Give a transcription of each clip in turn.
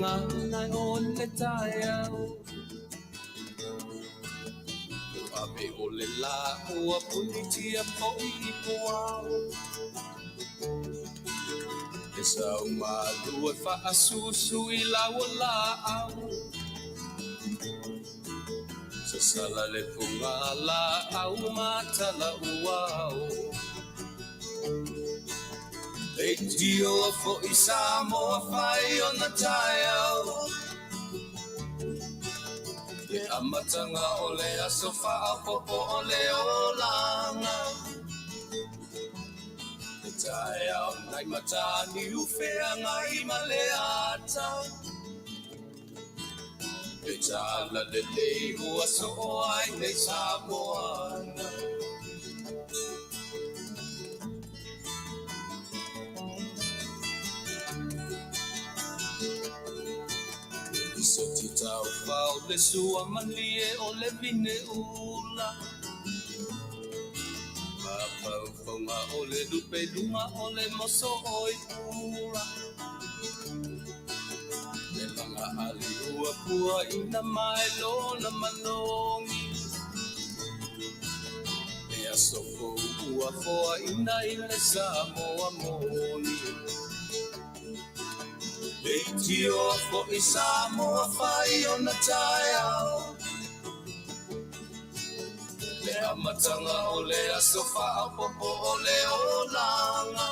gagana o le taeao. Ave o le lā ua punitia foʻi i puao. E sau malu e faasusu i lau o laau. Sasala le pugalaau ma tala uao. Leitioa foi Samoa fai ona taeao. Le amataga o le aso faaopoopo o le olaga. Le taeao nai Mataniu Feagai ma le ata. Le tala lelei ua soo ai nei Samoana. Le lisoti taufao le sua malie o le vine ula. Mafaufauga o le lupe i luga o le moso o i pula. Le laga ali ua puaina mai lona manogi. Le aso fou ua foaina i le Samoa moni. Leitioa foi Samoa fai ona taeao. Le amataga o le aso faaopoopo o le olaga.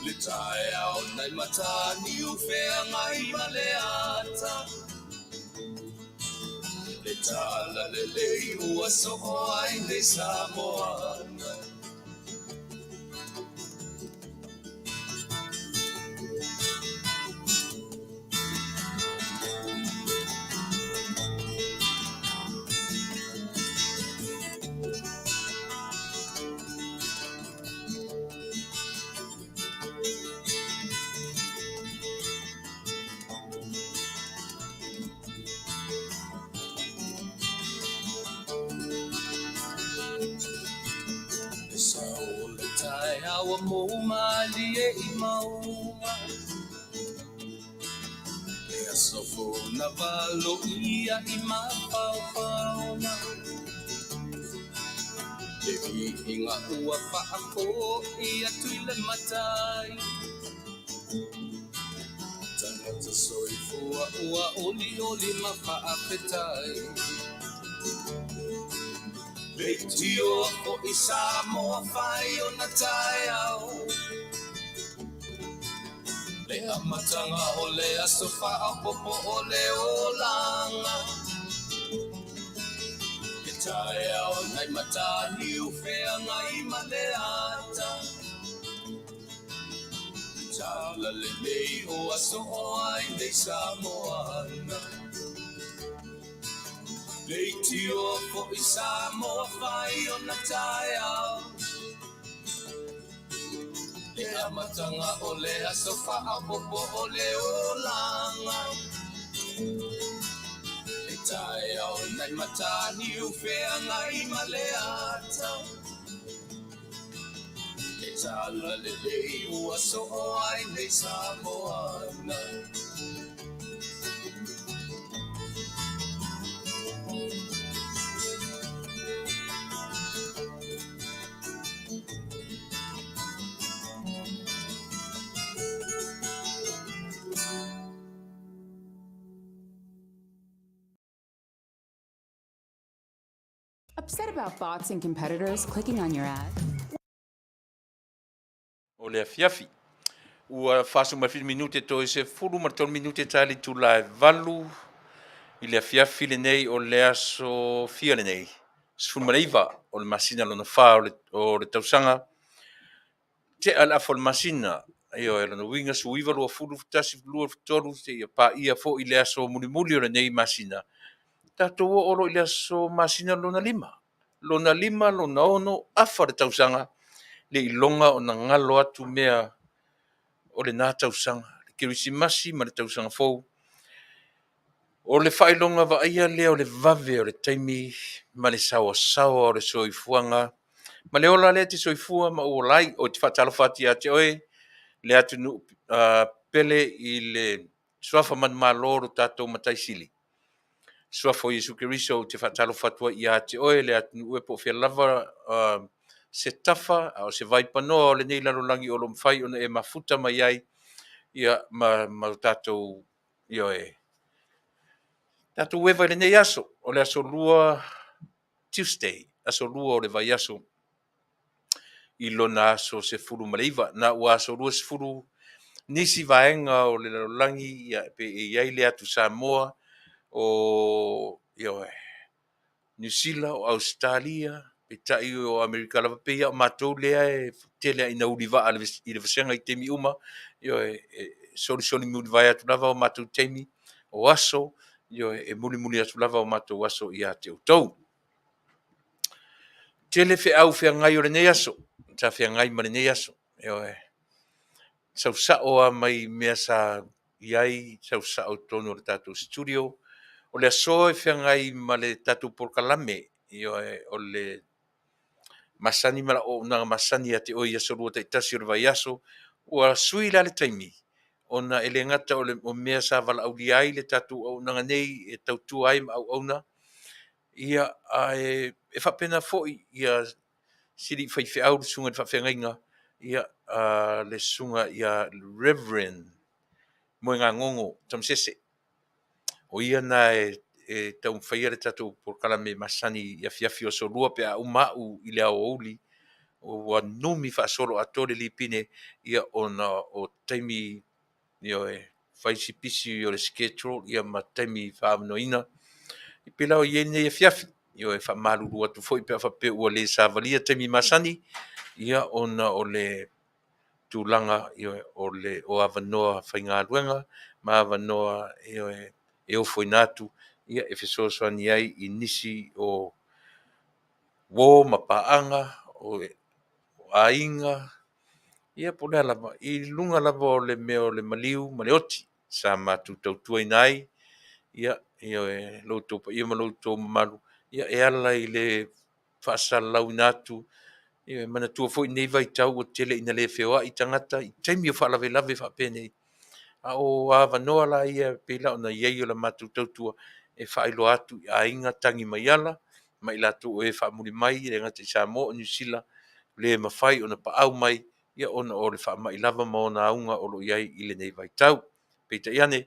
Le taeao nai Mataniu Feagai ma le ata. Le tala lelei ua soo ai nei Samoana. Le sao o le taeao ua mou malie i mauga. Le aso fou na valoia i mafaufauga. Le viiga ua faafoi atu i le Matai. Tagata soifua ua olioli ma faafetai. Leitioa foi Samoa fai ona taeao. Le amataga o le aso faaopoopo o le olaga. Le taeao nai Mataniu Feagai ma le ata. Le tala lelei ua soo ai nei Samoana. Leitioa foi Samoa fai ona taeao. Le amataga o le aso faaopoopo o le olaga. Le taeao nai Mataniu Feagai ma le ata. Le tala lelei ua soo ai nei Samoana. Upset about bots and competitors clicking on your ad? O le afiafi. Ua 47 minute toe 13 minute tae le itula e 8 i le afiafi lenei o le aso fia lenei, 19 o le masina lona 4 o le tausaga. Tea le afa o le masina, ioe, lona uiga 19, 20, 21, 22, 23, seia paia foi le aso mulimuli o lenei masina. Tatou oo loa i le aso masina lona 5, lona 5, lona 6, afa le tausaga, le iloga ona galo atu mea o lena tausaga, le Kerisimasi ma le tausaga fou. O le faailoga vaaia lea o le vave o le taimi ma le saoasaoa o le soifuaga ma le ola lea e te soifua ma ou ola ai. Ou te faatalofa atu ia te oe le atunuu pele i le Suafa manumalo o lo tatou Matai Sili, Suafa o Iesu Keriso, ou te faatalofa atu ai ia te oe le atunuu e po o fea lava se tafa a o se vaipanoa o lenei lalolagi o lo o mafai ona e mafuta mai ai ia ma tatou, ioe, tatou eva i lenei aso o le aso Lua, Tuesday, aso Lua o le vaiaso i lona aso 19, na ua aso 20 nisi vaega o le lalolagi, ia, pe e i ai le atu Samoa, o, ioe, Niu Sila, o Ausetalia, peitai o Amerika lava, pei lava o matou lea e tele lava ina ulivaa i le vasega i taimi uma, ioe, e solisoli mulivae atu lava o matou taimi, o aso, ioe, e mulimuli atu lava o matou aso ia te outou. Tele feau feagai o lenei aso, sa feagai ma lenei aso, ioe, sau sao lava mai mea sa i ai, sau sao i totonu o le tatou studio. O le aso e feagai ma le tatou polokalame, ioe, o le masani ma lau auaunaga masani ia te oe i aso Lua taitasi o le vaiaso. Ua sui la le taimi, ona e le gata o le o mea sa valaaulia ai le tatou auaunaga nei e tautua ai ma auauna, ia, ae e faapena foi ia sili faifeau le susuga i le faafeagaiga, ia, le susuga ia Reverend Moegagogo Tamasese. O ia na e taumafaia le tatou polokalame masani i afiafi o aso Lua pe a uma au i le aoauli, ua numi faasolo atoa le lipine, ia, ona o taimi, ioe, fai si pisi o le schedule, ia, ma taimi faaavanoaina. E pei la o i ai lenei afiafi, ioe, faamalulu atu foi pe a faapea ua le savalia taimi masani, ia, ona o le tulaga, ioe, o le o avanoa faigaluega ma avanoa, ioe, e ofoina atu, ia, e fesoasoani ai i nisi o uo ma paaga o aiga, ia, po o le a lava, i luga lava o le mea o le maliu ma le oti sa matou tautuaina ai, ia, ioe, lo outou paia ma lo outou mamalu, ia, e ala i le faasalalauina atu. Ia manatua foi lenei vaitau ua tele ina le feoai tagata i taimi o faalavelave faapenei, a o avanoa la ia pei la ona i ai o le matou tautua e faailoa atu i aiga tagi mai ala ma i latou o e faamuli mai, e le gata i Samoa o Niu Sila, le mafai ona paau mai, ia, ona o le faamai lava ma ona auga o lo o i ai i lenei vaitau. Peitai ane,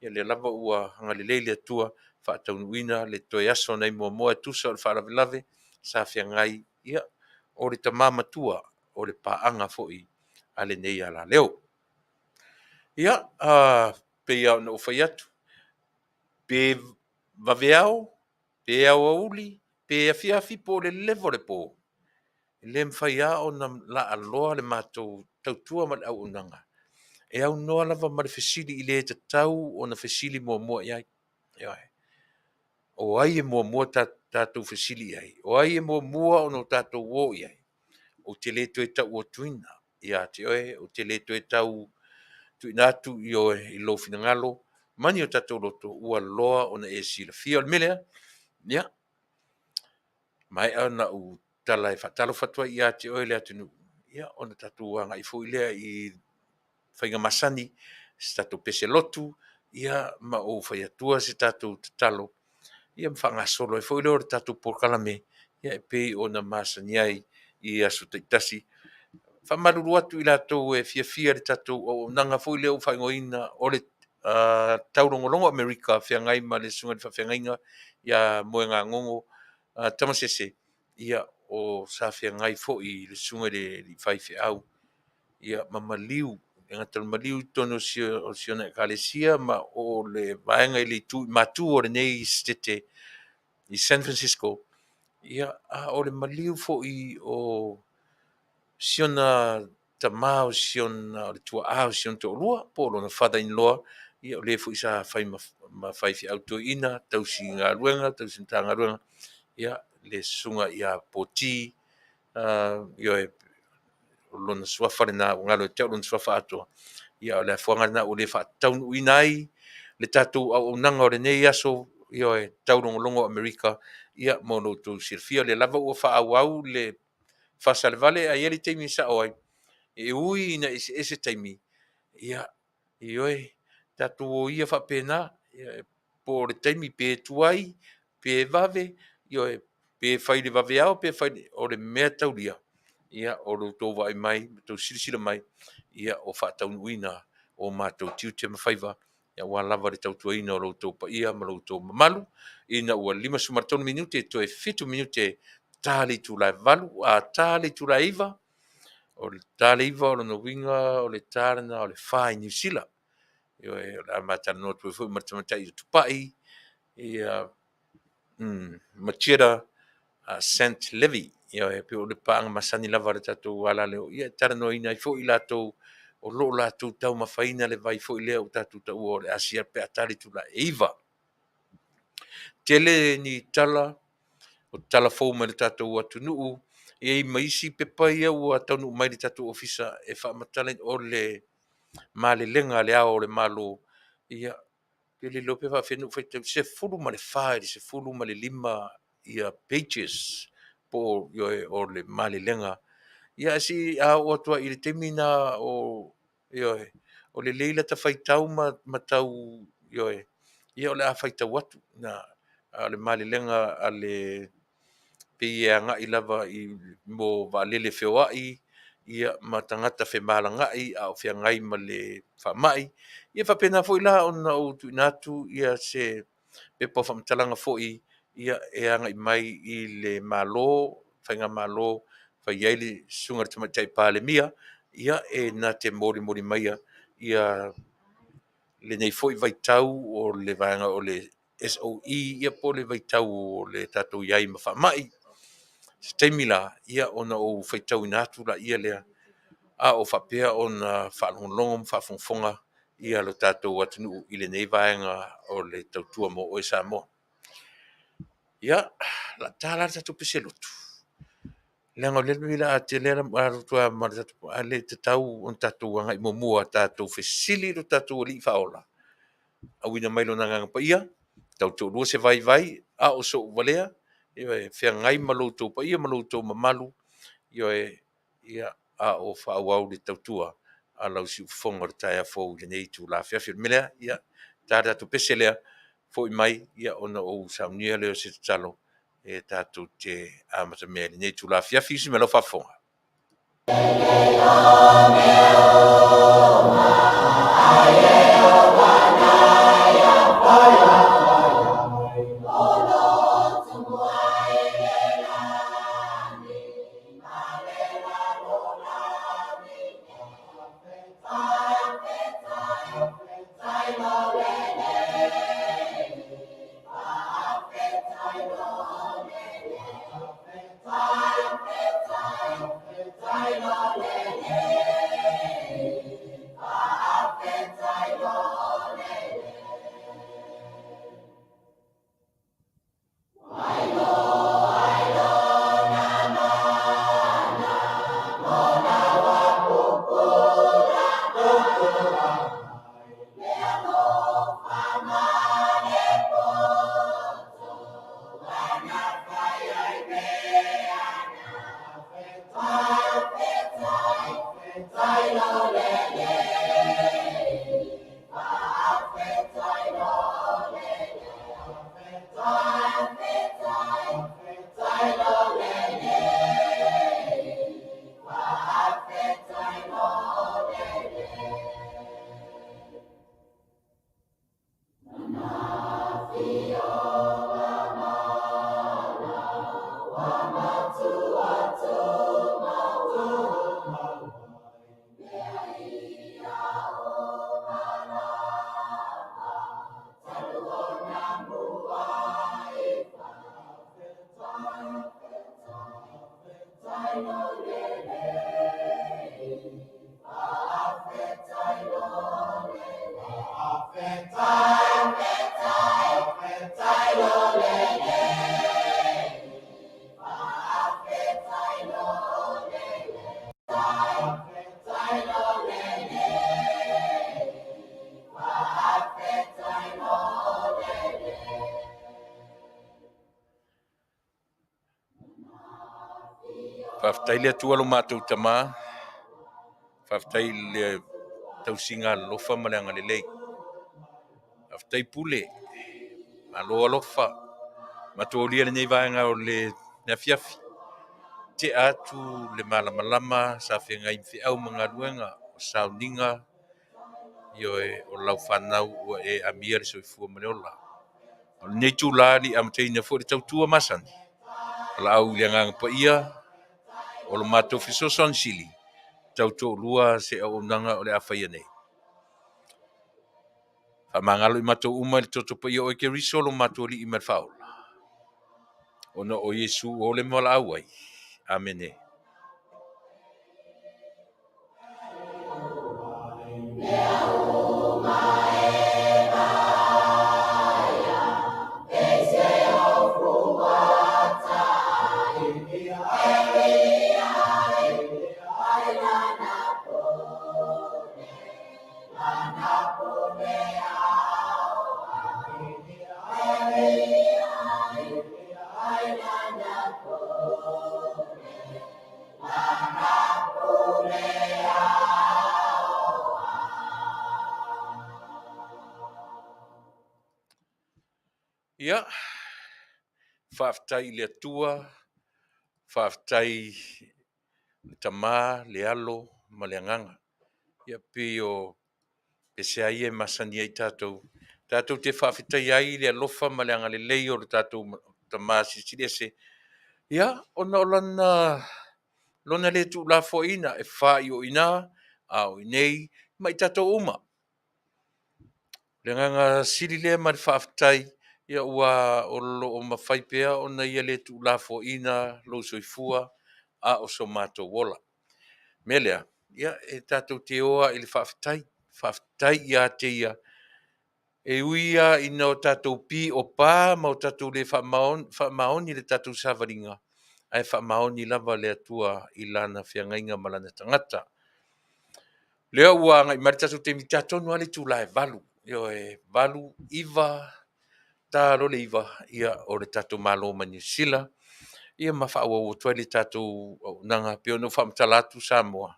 ia, lea lava ua agalelei le Atua faataunuuina le toe aso nai muamua e tusa o le faalavelave sa feagai, ia, o le tama matua o le paaga foi a lenei alaleo. Ia, pei lava ona ou fai atu, pe vaveao, pe aoauli, pe afiafi po o le leva o le po, e le mafai lava ona laaloa le matou tautua ma le auaunaga, e aunoa lava ma le fesili i le tatau ona fesili muamua i ai. Ioe. O ai e muamua tatou fesili i ai? O ai e muamua ona tatou o i ai? Ou te le toe tau atuina ia te oe, ou te le toe tau tuuina atu i oe i lou finagalo ma ni o tatou loto ua loa ona e silafia. O le mea lea, ia, maea ona ou tala e faatalofa atu ai ia te oe le atunuu, ia, ona tatou agai foi lea i faiga masani, se tatou pese lotu, ia, ma ou fai atua se tatou tatalo, ia, ma faagasolo ai foi lea o le tatou polokalame, ia, e pei ona masani ai i aso taitasi. Faamalulu atu i latou e fiafia i le tatou auaunaga foi lea ua faaigoaina o le Taulogologo Amerika feagai ma le susuga i le faafeagaiga ia Moegagogo Tamasese, ia, o sa feagai foi i le susuga i le faifeau, ia, ma maliu, e gata o le maliu i totonu o si ona ekalesia ma o le vaega i le itu i matu o lenei setete i San Francisco, ia, a o le maliu foi o si ona tama, o si ona o le tuaa o si ona toalua po o lona father in law, ia, o le foi sa fai ma faifeau toeaina, tausi galuega, tausi matagaluega, ia, le susuga ia Poti, ioe, o lona suafa lena ua galo ia te au lona suafa atoa, ia, o le afuaga lena ua le faataunuuina ai le tatou auaunaga o lenei aso, ioe, Taulogologo Amerika, ia, mo lo outou silafia. O lea lava ua faaauau le faasalevale, ae i ai le taimi e sao ai, e ui ina eseese taimi, ia. Ioe, tatou o ia faapena, po o le taimi pe tuai, pe vave, ioe, pe fai i le vaveao, pe fai o le mea taulia, ia, o lo outou vaai mai, ma outou silasila mai, ia, o faataunuuina o matou tiute ma faiva, aua lava le tautuaina o lo outou paia ma lo outou mamalu. Ina ua 53 minute toe 7 minute ta le itula e 8, a ta le itula e 9, o le ta le 9 o lona uiga o le ta lena o le 4 i Niu Sila. Ioe, o le a ma talanoa atu ai foi ma le tamaitai o Tupai, ia Matiera Saint Levy. Ioe, pei o le paaga masani lava a le tatou alaleo, ia e talanoaina ai foi latou o lo o latou taumafaina le vai foi lea ua tatou taua o le asia pe a ta le itula e 9. Tele ni tala o tala fou mai le tatou atunuu, e i ai ma isi pepa ia ua taunuu mai le tatou ofisa e faamatala o le malelega a le Ao o le Malo, ia pe le iloa pe faapefea ona ou faitau, 14 i le 15 ia pages po o le malelega. Ia ae se i a oo atu lava i le taimi lena o, ioe, o lelei lata faitau ma tau, ioe, ia o le a faitau atu. Na, a o le malelega a le pei e agai lava i mo vaalele feoai, ia ma tagata femalagaai a o feagai ma le faamai. Ia faapena foi la ona ou tuuina atu ia se pepa o faamatalaga foi ia e agai mai i le Malo, Faigamalo fai ai le susuga i le Tamaitai Palemia, ia e na te molimoli maia ia lenei foi vaitau o le vaega o le SOE, ia po o le vaitau o le tatou i ai ma faamai. Se taimi la, ia ona ou faitauina atu laia lea, a o faapea ona faalogologo ma faafogafoga ia lo tatou atunuu i lenei vaega o le tautua mo oe Samoa. Ia, o le a ta la le tatou pese lotu, leaga o lea o le a tele le alu atu lava ma le tatou, ae le tatau ona tatou agai muamua tatou fesili i lo tatou Alii Faaola, auina mai Lona Agaga Paia, tatou toalua se vaivai a o sou valea, ioe, feagai ma lo outou paia ma lo outou mamalu, ioe, ia, a o faaauau le tautua a lau siufofoga i le taeao fou i lenei itula afiafi. O le mea lea, ia, ta le tatou pese lea, foi mai ona ou saunia lea o se tatalo e tatou te amatamea i lenei itula afiafi. Usi mai lau faafofoga. Faafetai le Atua lo matou Tama, faafetai i le tausiga alolofa ma le agalelei. Faafetai Pule, malo alofa, matou aulia lenei vaega o le afiafi. Tea atu le malamalama sa feagai ma feau ma galuega o sauniga, ioe, o lau fanau ua e amia le soifua ma le ola. O lenei itula e le i amataina foi le tautua masani, valaau i le Agaga Paia o lo matou fesoasoani sili, tautoalua se auaunaga o le a faia nei. Faamagalo i matou uma i le toto paia o oe Keriso lo matou Alii ma le Faaola, ona o Iesu ua ola ma valaau ai. Amene. Ia, faafetai i le Atua, faafetai le Tama, le Alo ma le Agaga. Ia pei o pese lava ia e masani ai tatou, tatou te faafetaia ai le alofa ma le agalelei o le tatou Tama Silisili Ese, ia, ona o lana, lona le tuulafoaiina e faaioi a o i inei ma i tatou uma. O le agaga sili lea ma le faafetai, ia ua o lo o mafai pea ona ia le tuulafoaiina lou soifua a o so matou ola. O le mea lea, ia e tatou te o lava i le faafetai, faafetai ia te Ia, e ui lava ina o tatou piopa ma o tatou le faamaoni i le tatou savaliga, ae faamaoni lava le Atua i Lana feagaiga ma Lana tagata. O lea ua agai mai le tatou taimi, ta tonu lava le itula e 8, ioe, 8, 9, ta loa le 9, ia o le tatou Malo ma Niu Sila, ia ma faaauau atu ai le tatou auaunaga. E pei ona ou faamatala atu Samoa,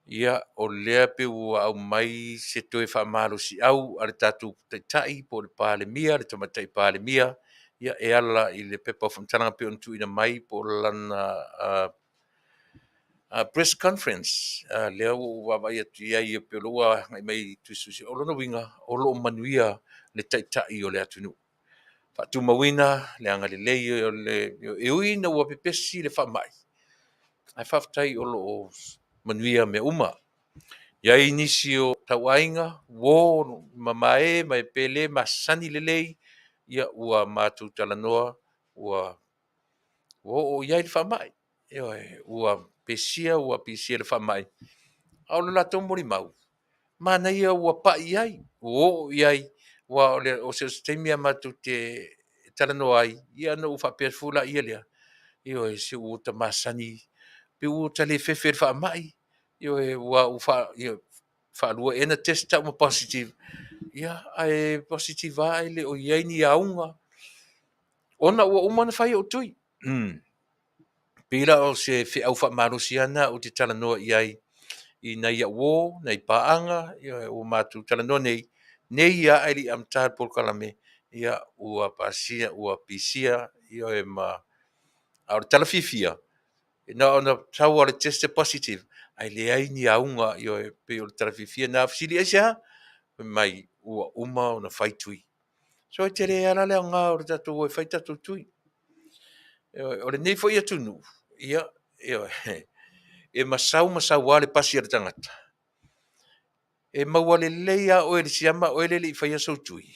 ia o lea e pei ua aumai se toe faamalosiau a le tatou Taitai po o le Palemia, le Tamaitai Palemia, ia e ala i le pepa o faamatalaga e pei ona tuuina mai po o lana press conference lea ua ou vaavaai atu i ai pei o lea ua agai mai i tusitusiga. O lona uiga, o lo o manuia le Taitai o le atunuu. Faatumauina le agalelei o le... E ui ina ua pepesi le faamai, ae faafetai o lo o manuia mea uma. E i ai nisi o tauaiga, uo mamae ma e pele masani lelei, ia ua matou talanoa ua oo i ai le faamai. Ioe, ua pesia ua pisia i le faamai, a o le latou molimau, manaia ua pai i ai, ua oo i ai, aua o so o se taimi lava matou te talanoa ai, ia ona ou faapea atu foi lea, ioe, se ua ta masani, pei ua ta le fefe i le faamai, ioe, ua faalua ea ona test au ma positive, ia ae positive lava ae le o i ai ni auga, ona ua uma ona fai ou tui. Pei la o se feau faamalosi lava lena ou te talanoa i ai i nai au uo, nai paaga, ua matou talanoa nei, nei lava ae le i amata le polokalame, ia ua pasia, ua pisia, ioe ma... A o le tala fiafia, na ona sau lava o le test e positive, ae leai ni auga, ioe, pei o le tala fiafia lena. Fesili aisea? Fai mai ua uma ona fai tui. So e tele lava la le aoga o le tatou o e fai tatou tui. O lenei foi atunuu, ia, ioe, e masau masau lava le pasi a le tagata. E maua lelei lava oe e le siama oe lea e le i faia sou tui.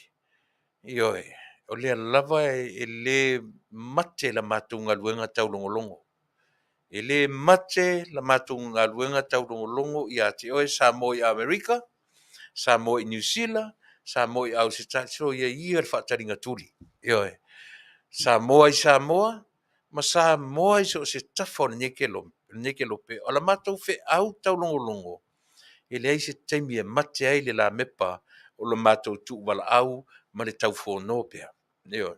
Ioe, o lea lava e le mate la matou galuega taulogologo. E le mate la matou galuega taulogologo ia te oe Samoa i Amerika, Samoa i Niu Sila, Samoa i Ausetalia, soia ia le faataliga tuli. Ioe, Samoa i Samoa ma Samoa i so o se tafa o lenei kelope. O la matou feau taulogologo, e leai se taimi e mate ai le lamepa o le matou tuuvalaau ma le taufono pea. Ioe.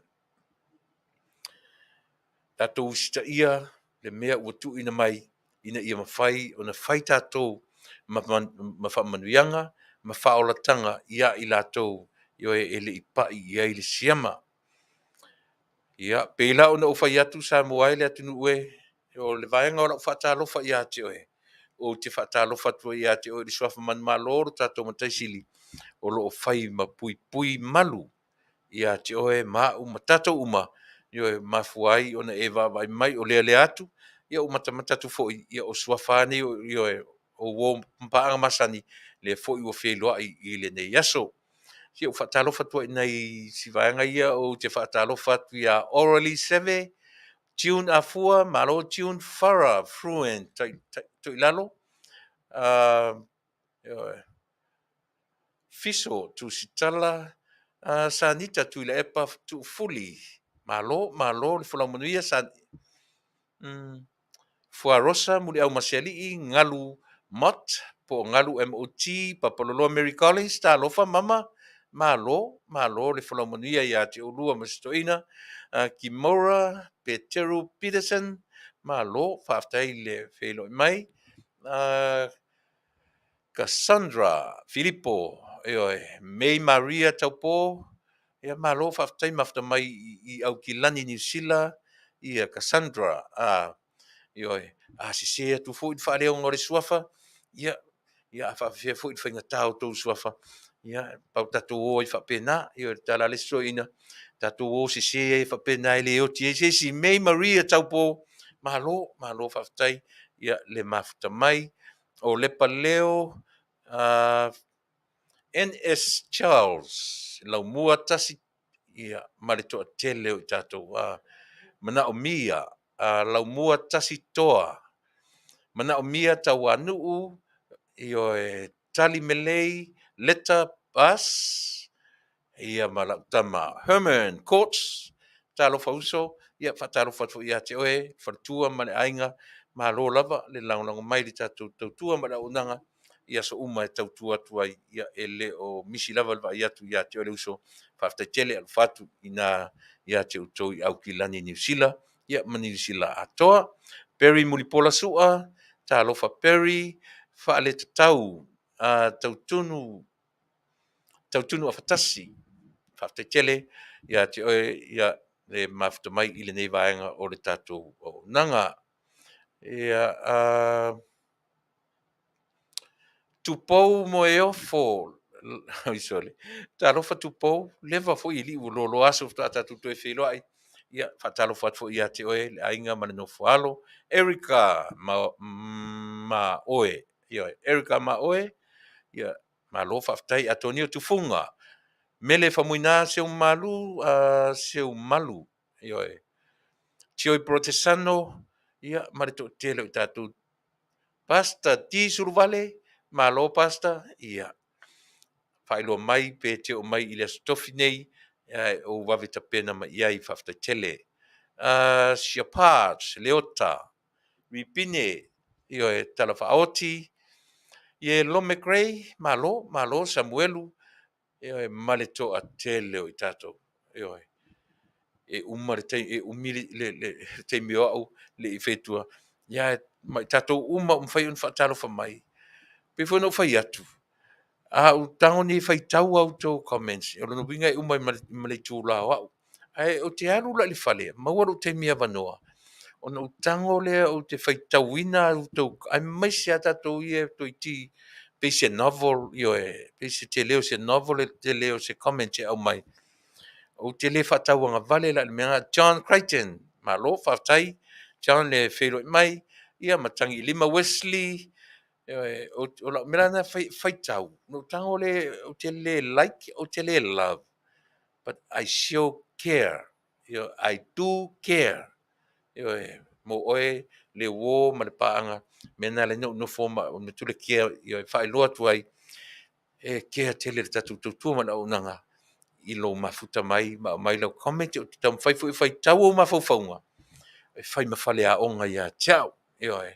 Tatou usitaia le mea ua tuuina mai ina ia mafai ona fai tatou ma, ma faamanuiaga ma faaolataga ia i latou, ioe, e le i pai i ai le siama. Ia, pei la ona ou fai atu Samoa e le atunuu e, o le vaega o lau faatalofa ia te oe, ou te faatalofa atu ai ia te oe i le suafa manumalo o lo tatou Matai Sili, o lo o fai ma puipui malu ia te oe ma au ma tatou uma, ioe, mafua ai ona e vaavaai mai o lea lea atu, ia ua matamata atu foi, ia o suafa lava nei, ioe, o uo ma paaga masani, lea foi ua feiloai i lenei aso. Se ua faatalofa atu ai i nai si vaega ia, ou te faatalofa atu ia Oraly Seve, June Afua, malo June, Farah Fruent Toilalo, ioe, Fiso Tusitala, Sanita Tuilaepa Tuufuli, malo, malo le folau manuia, Fuarosa Muliaumasealii, Galu Mott, po o Galu MOT, Papaloloa Mary Collins, talofa mama, malo, malo le folau manuia ia te oulua ma si toeaina, Kimora Peteru Peterson, malo, faafetai le feiloai mai. Cassandra Filipo, ioe, May Maria Taupo, ia malo faafetai mafuta mai i Aukilani Niu Sila, ia Cassandra, ioe, a sese atu foi le faaleoga o le suafa, ia, ia a faapefea foi le faigata o tou suafa, ia, pau tatou o ai faapena, ioe, le tala a le isi toeaina, tatou o sese ai faapena e le oti ai se isi. May Maria Taupo, malo, malo faafetai, ia le mafuta mai. O Lepa Leo, NS Charles, Laumua tasi, ia, ma le toatele o i tatou, manaomia, Laumua tasi toa, manaomia Tauanuu, ioe, Tali Melei, Leta Bus, ia ma lau tama Herman Courts, talofa uso, ia faatalofa atu foi ia te oe, faletua ma le aiga, malo lava le lagolago mai i le tatou tautua ma le auaunaga i aso uma e tautua atu ai, ia e le o misi lava le vaai atu ia te oe le uso, faafetai tele, alofa atu i ina ia te outou i Aukilani Niu Sila, ia ma Niu Sila atoa. Perry Mulipola Sua, talofa Perry, faaletatau, tautunu, tautunu afatasi, faafetai tele ia te oe, ia le mafuta mai i lenei vaega o le tatou auaunaga. Ia, Tupou Moeofo, sorry, talofa Tupou, leva foi e lii ua loaloa aso faatoa tatou toe feiloai. Ia, faatalofa atu foi ia te oe, le aiga ma le nofo a alo. Erica ma, ma oe, ioe, Erica ma oe, ia, malo faafetai. Atonio Tufuga, Mele Faumuina Seumalu, Seumalu, ioe, Tioi Protesano, ia, ma le toatele o i tatou. Pastor D Suluvale, malo Pastor, ia, faailoa mai pe te oo mai i le Aso Tofi nei, ae ou vave tapena mai i ai, faafetai tele. Shepard Leota, Ripine, ioe, Tala Faaoti, Ie Lome Gray, malo, malo Samuelu, ioe, ma le toatele o i tatou, ioe. E uma le taimi, e umi le taimi o au le i fetua, ia ma i tatou uma ua mafai ona faatalofa mai. Pei foi ona ou fai atu, a ou tago nei e faitau a outou comments, o lona uiga e uma ai ma le itula o au. Ae ou te alu la i le fale, maua lou taimi avanoa, ona ou tago lea ou te faitauina a outou, aemaise lava tatou ia toeitiiti pei se novel, ioe, pei se tele o se novel le tele o se comment e aumai. Ou te le faatauagavale la i le mea lena. John Crichton, malo faafetai John le feiloai mai, ia ma Tagiilima Wesley, ioe, o lau mea la lena faitau, ona ou tago lea, ou te le like, ou te le love, but I show care. Ioe, I do care. Ioe, mo oe le uo ma le paaga, mea lena la ou nofo ma avatu le care, ioe, faailoa atu ai, e care tele le tatou tautua ma le auaunaga i lou mafuta mai ma aumai lau comment. Ou te taumafai foi e faitau ou mafaufauga e fai ma faleaoga ia te au. Ioe,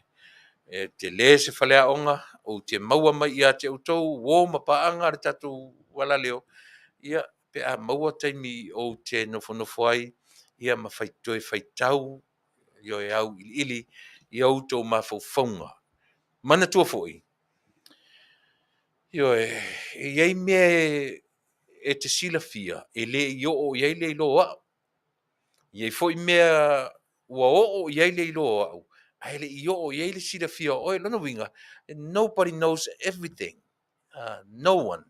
e tele se faleaoga ou te maua mai ia te outou uo ma paaga le tatou alaleo, ia, pe a maua taimi ou te nofonofo ai, ia ma toe faitau, ioe, auiliili i outou mafaufauga. Manatua foi, Ioe, e i ai mea e te silafia e le i oo i ai le iloa o au. E i ai foi mea ua oo i ai le iloa o au, ae le i oo i ai le silafia o oe. Lona uiga, nobody knows everything. No one.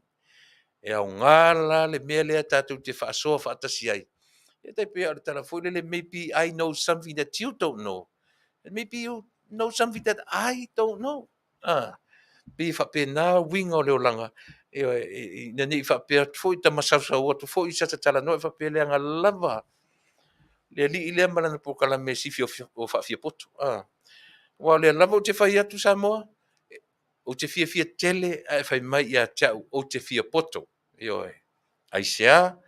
E aoga la le mea lea tatou te faasoa faatasi ai. E tai pei o le tala foi lele, maybe I know something that you don't know, and maybe you know something that I don't know. Pei e faapena uiga o le olaga, ina ne i faapea atu foi ta masausau atu foi sa ta talanoa e faapea leaga lava le alii lea ma lana polokalame e sifi o faafiapoto. Aua o lea lava ou te fai atu Samoa, ou te fiafia tele ae fai mai ia te au ou te fiapoto. Ioe. Aisea?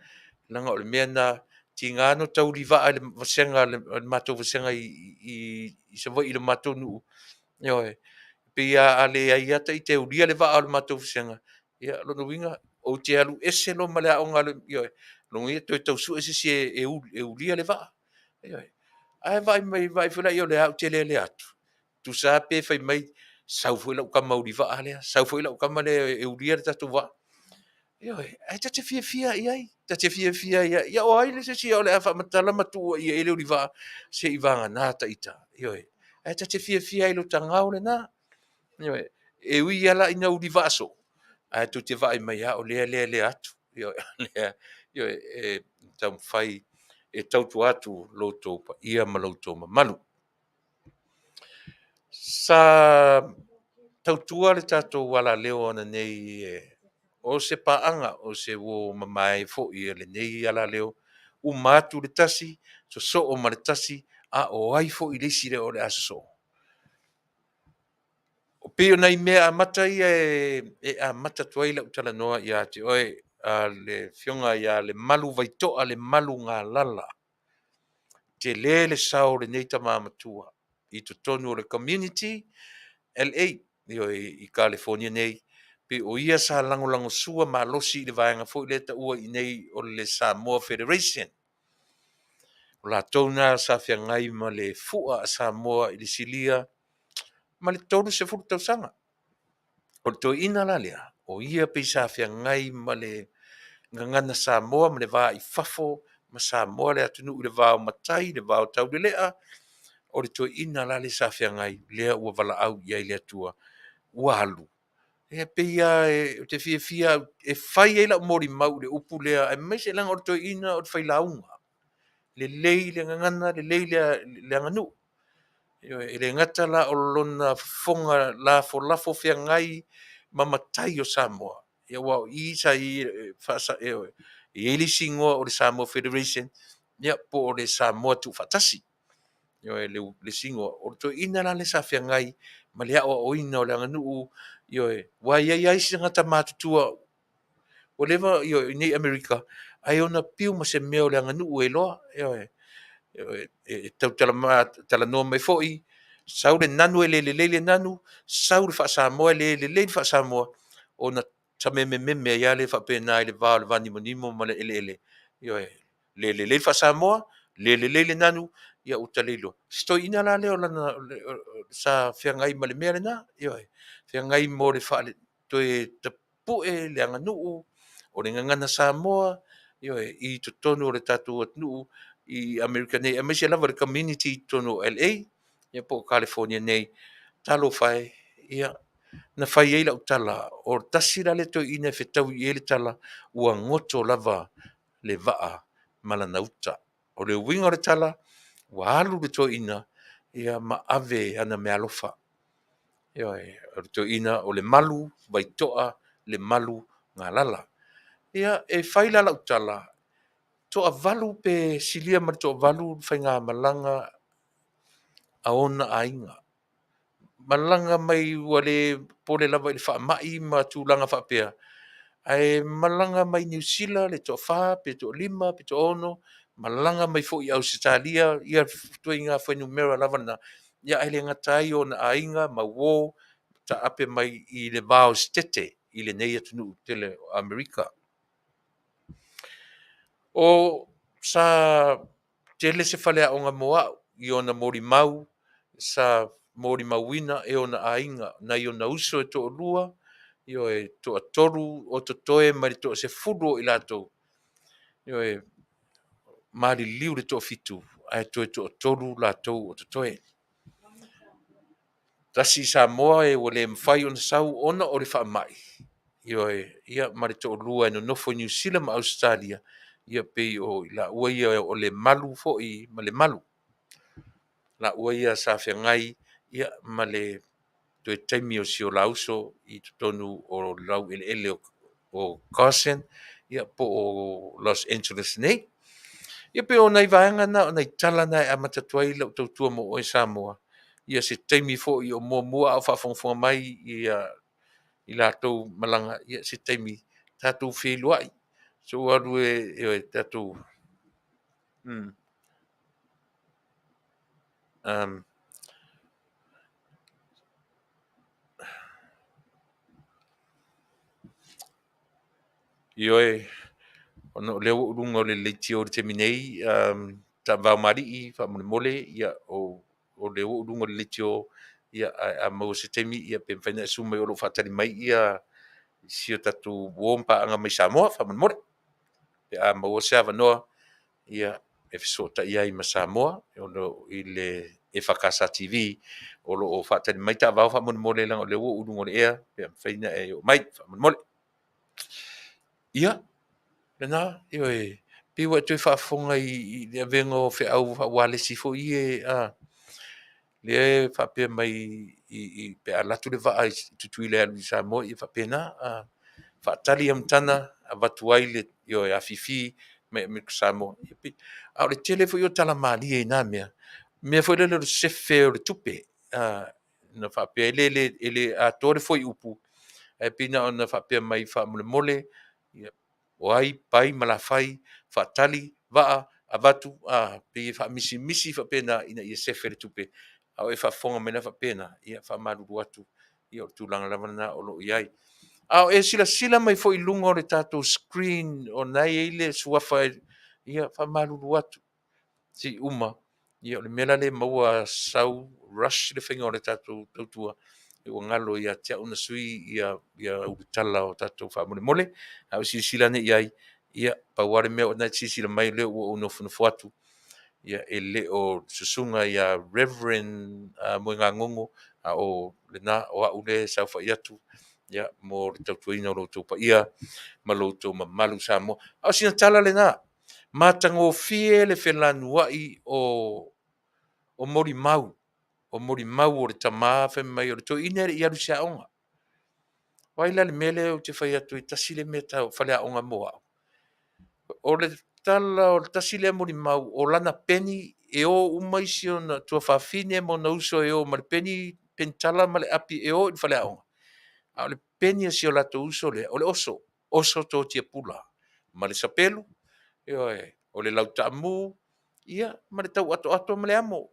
Leaga o le mea lena, tiga ona tauli vaa i le vasega, le matou vasega i Savaii i le matou nuu. Ioe. Pei a leai lava ta ita e ulia le vaa o le matou vasega, ia lona uiga ou te alu ese loa ma le aoga, ioe, lona uiga toe tau sue se isi e ulia le vaa. Ioe. Ae vaai mai, vaai foi la i ai o lea ou te lele atu. Tusa lava pe fai mai, sau foi lau tama uli vaa lea, sau foi lau tama lea e ulia le tatou vaa. Ioe, ae ta te fiafia i ai, ta te fiafia i ai. Ia o ai le se isi o le a faamatala ma tuuaia i ai le ulivaa, se i vagana ta ita. Ioe, ae ta te fiafia ai i lo ta gao lena. Ioe, e ui lava la ina ulivaa soo, ae tou te vaai mai lava o lea e lelea atu. Ioe, ioe, e taumafai e tautua atu lo outou paia ma lo outou mamalu. Sa tautua le tatou alaleo ananei o se paaga, o se uo mamae foi a lenei alaleo, uma atu le tasi, sosoo ma le tasi, a o ai foi le isi lea o le a sosoo? Pei o nai mea amata ia e amata atu ai lau talanoa ia te oe, le Afioga ia Lemalu Vaitoa Lemalu Galala. Tele le sao o lenei tama matua i totonu o le community LA, ioe, i California nei. Pei o ia sa lagolagosua malosi i le vaega foi lea e taua i inei o le Samoa Federation. O latou na sa feagai ma le fua a Samoa i le silia ma le 30 tausaga. O le toeaina la lea, o ia pei sa feagai ma le gagana Samoa ma le va i fafo ma Samoa le atunuu i le va o matai, le va o taulelea. O le toeaina la lea sa feagai, lea ua valaau i ai le Atua, ua alu. E pei lava ou te fiafia e fai ai lau molimau i le upu lea, aemaise leaga o le toeaina o le failauga. Lelei le gagana, lelei le aganuu. E le gata la o lona fofoga lafolafo feagai ma matai o Samoa, ia aua o i sa i ai, e i ai le isi igoa o le Samoa Federation, ia po o le Samoa Tuufaatasi. Ioe, le isi igoa. O le toeaina la lea sa feagai ma le aoaoina o le aganuu, ioe, aua e i ai lava isi tagata matutua ua leva, ioe, i inei i Amerika, ae ono piu ma se mea o le aganuu e iloa, ioe. E tau talanoa mai foi, sau le nanu e le lelei le nanu, sau le faa-Samoa e le lelei le faa-Samoa, ona tamemememe ai lava lea faapena i le va o le vanimonimo ma le eleele. Ioe, le lelei le faa-Samoa, le lelei le nanu, ia ua ta le iloa. Si toeaina la lea o lana sa feagai ma le mea lena, ioe, feagai mo le toe tapue le aganuu, o le gagana Samoa, ioe, i totonu o le tatou atunuu i Amerika nei, aemaise lava le community i totonu o LA, ia po o California nei. Talofa e, ia, na fai ai lau tala, o tasi la lea toeaina e fetaui i ai le tala, ua goto lava le vaa ma lana uta. O le uiga o le tala, ua alu le toeaina, ia, ma ave ana meaalofa. Ioe, o le toeaina o Lemalu Vaitoa Lemalu Galala. Ia, e fai la lau tala, toavalu pe silia ma le toavalu le faigamalaga a ona aiga. Malaga mai ua le pole lava i le faamai ma tulaga faapea, ae malaga mai Niu Sila le toafa pe toalima pe toaono, malaga mai foi i Ausetalia, ia ituaiga fuainumera lava na, ia ae le gata ai ona aiga ma uo taape mai i le va o Setete i lenei atunuu tele o Amerika. O sa tele se faleaoga mo au i ona molimau sa molimauina e ona aiga, nai ona uso e toalua. Ioe, toatolu o totoe mai le toasefulu o i latou. Ioe, maliliu le toafitu, ae toe toatolu latou o totoe. Tasi Samoa e ua le mafai ona sau ona o le faamai, ioe, ia ma le toalua e nonofo i Niu Sila ma Ausetalia, ia pei o i laua ia o Lemalu foi ma Lemalu. Laua ia sa feagai ia ma le toe taimi o si o la uso i totonu o le laueleele o Carson ia po o Los Angeles nei. Ia pei o nai vaega na, o nai tala na e amata atu ai lau tautua mo oe Samoa. Ia se taimi foi o muamua a o faafogafoga mai ia i latou malaga, ia se taimi tatou feiloai. Se i ou alu e tatou Ioe, ona o lea ua ou i luga o le leitio i le taimi nei, Taavaomalii faamolemole, ia o lea ua ou i luga o le leitio, ia ae a maua se taimi ia pe mafai ona e susu mai o lo o faatali mai ia si o tatou uo ma paaga mai Samoa faamolemole. Pe a maua se avanoa, ia e fesootai ai ma Samoa i le EFKS TV o lo o faatali mai taavao faamolemole leaga o lea ua ou i luga o le ea, pe mafai ona e oo mai faamolemole. Ia, lena, ioe, pei ua e toe faafofoga i le avega o feau faaualesi foi ie, a, lea e faapea mai i, pe a alu atu le vaa i Tutuila e alu i Samoa, ia faapena, a, faatali amataga avatu ai le, ioe, afifi mai Amerika Samoa. A o le tele foi o tala malie i na mea, mea foi lele o le sefe o le tupe, a, na faapea e le atoa le fuaiupu, ae pei na ona faapea mai faamolemole, o ai Pai ma Lafai, faatali vaa, avatu, a, pei e faamisimisi faapena ina ia sefe le tupe. A o e faafofoga mai la faapena, ia faamalulu atu, ia o le tulaga lava lena o lo o i ai. A o e silasila mai foi i luga o le tatou screen o lena e i ai le suafa, ia faamalulu atu, se i uma, ia o le mea la lea e maua sau rush le faiga o le tatou tautua, ua galo ia te au na sui ia ulutala o tatou faamolemole. A o silasila ane i ai, ia pau lava le mea o lena e te silasila mai o lea ua ou nofonofo atu, ia e le o susuga ia Reverend Moegagogo, a o lena o au lea e saofai atu ia mo le tautuaina o lo outou paia ma lo outou mamalu Samoa. A o sina tala lena, matagofie le felanuai o molimau, o molimau o le tama fai mai o le toeaina e le i alu i se aoga. O ai la le mea lea ou te fai atu ai, tasi le mea tau faleaoga mo au? O le tala o le tasi lea molimau, o lana peni e o uma isi ona tuafafine ma ona uso e o ma le peni, penitala ma le api e o i le faleaoga. A o le peni a si o latou uso lea, o le oso, oso totiapula ma le sapelu, ioe, o le lautaamu, ia, ma le tauatoato ma le amo.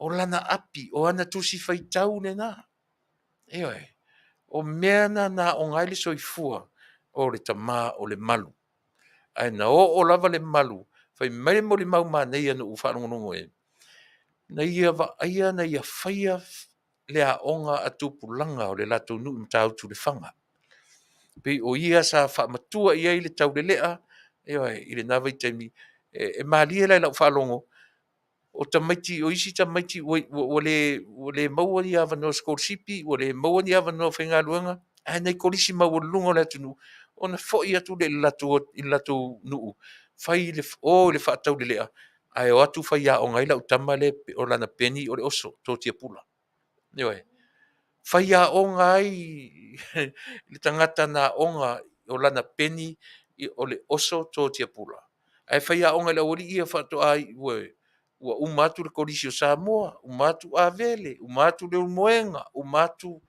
O lana api, o ana tusi faitau lena. Ioe. O mea na na aoga ai le soifua o le tama o Lemalu. Ae na oo lava Lemalu, fai mai le molimau manaia na ou faalogologo i ai, na ia vaaia, na ia faia le aoga a tupulaga o le latou nuu i Matautu Lefaga. Pei o ia sa faamatua i ai le taulelea, ioe, i lena vaitaimi. E malie la i lau faalogo, o tamaiti, o isi tamaiti ua, ua, le, ua le maua ni avanoa sikolasipi, ua le maua ni avanoa faigaluega, ae nai kolisi maualuluga o le atunuu, ona foi atu lea i le latou, i le latou nuu, fai le, o i le faataulelea, ae o atu faiaoga ai lau tama lea o lana peni o le oso, totiapula. Ioe. Faiaoga ai le tagata na aoga o lana peni o le oso totiapula. Ae faiaoga i le aualii ia faatoa ua uma atu le Kolisi o Samoa, uma atu Avele, uma atu Leulumoega, uma atu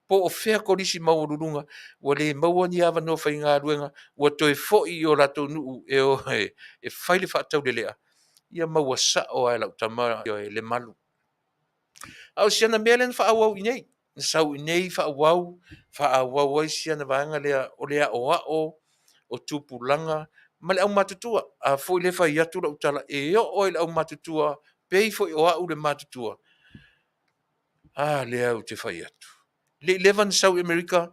po o fea kolisi maualuluga, ua le maua ni avanoa faigaluega, ua toe foi i o latou nuu e o e fai le faataulelea, ia maua sao lava e lau tama Lemalu. A o si ana mea lea na faaauau i inei, na sau i inei faaauau, faaauau ai si ana vaega lea o le aoao o tupulaga ma le aumatutua. A foi lea e fai atu lau tala, e oo lava i le aumatutua, pei foi o au le matutua, a lea ou te fai atu. Le i leva ona sau i Amerika,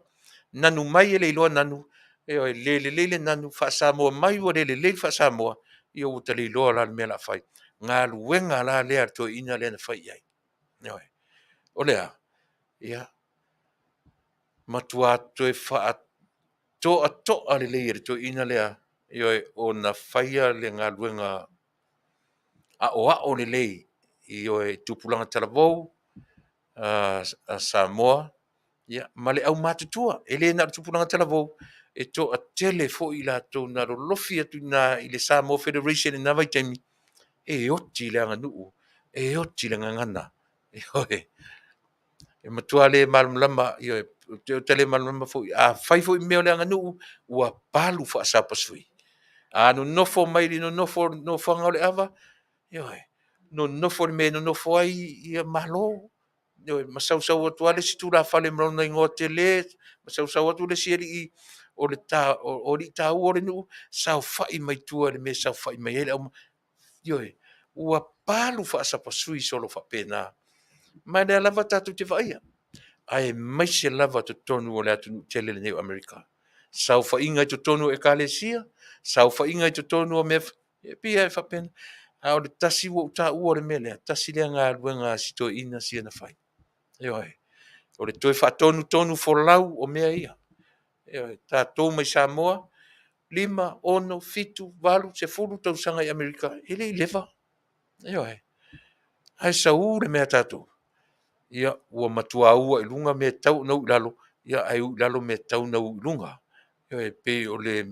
Nanu mai e le iloa nanu, ioe, le lelei le nanu, faa-Samoa mai ua le lelei le faa-Samoa, ia ua ta le iloa la le mea o le a fai. Galuega la lea a le toeaina lea na fai i ai. Ioe. O le a? Ia, matua toe faatoatoa lelei e le toeaina lea, ioe, ona faia le galuega aoao lelei, ioe, i tupulaga talavou a Samoa, ia, ma le aumatutua. E le na o le tupulaga talavou, e toatele foi i latou na lolofi atu i ina i le Samoa Federation i na vaitaimi, e oti le aganuu, e oti le gagana. Ioe. E matua le malamalama, ioe, ou te le malamalama foi, a fai foi mea o le aganuu, ua palu faasapasui. A nonofo mai le nonofo nofoaga o le ava, ioe, nonofo i le mea e nonofo ai ia Malo, ioe, ma sausau atu lava le isi tulafale ma lona igoa tele, ma sausau atu le isi alii o alii taua o le nuu, saofai mai tua i le mea e saofai mai ai le au... Ioe, ua palu faasapasui solo faapena. Ma lea lava tatou te vaaia, aemaise lava totonu o le atunuu tele lenei o Amerika. Saofaiga i totonu o ekalesia, saofaiga i totonu o mea, e pei e faapena. A o le tasi ua ou taua o le mea lea, tasi lea galuega a si toeaina sia na fai. Ioe, o le toe faatonutonu folau o mea ia. Ioe, tatou mai Samoa, 5, 6, 7, 8, 10 tausaga i Amerika, e le i leva. Ioe, ae sau le mea a tatou, ia, ua matua ua i luga mea e tatau ona uu i lalo, ia, ae uu i lalo mea e tatau ona uu i luga. Ioe, e pei o le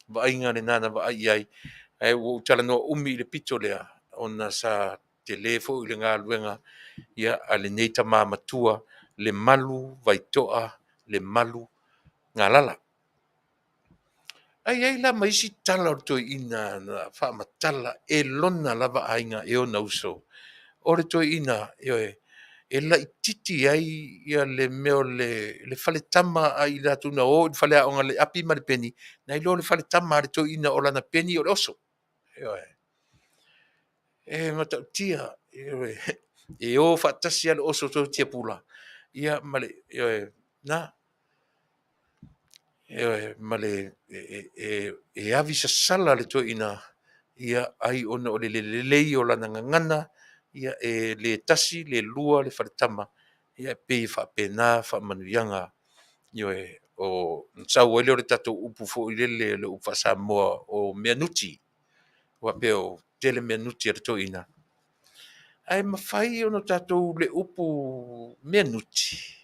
vaaiga lena na vaai i ai, ae ua ou talanoa umi i le pito lea, ona sa tele foi le galuega, ia, a lenei tama matua, Lemalu Vaitoa Lemalu Galala. Ae i ai la ma isi tala o le toeaina na faamatala e lona lava aiga e ona uso. O le toeaina, ioe, e laititi ai ia le mea o le faletama a i latou na o i le faleaoga i le api ma le peni, na iloa le faletama a le toeaina o lana peni o le oso. Ioe. E matautia, ioe, e o faatasi lava le oso tiapula, ia ma le, ioe, na. Ioe, ma le e avi sasala le toeaina, ia, ai ona o le lelei o lana gagana, ia, e le tasi, le lua le faletama, ia, e pei e faapena faamanuiaga, ioe, o sau ai lea o le tatou upu foi lele, le upu faa-Samoa o meanuti, faapea o tele meanuti a le toeaina. Ae mafai ona tatou le upu meanuti,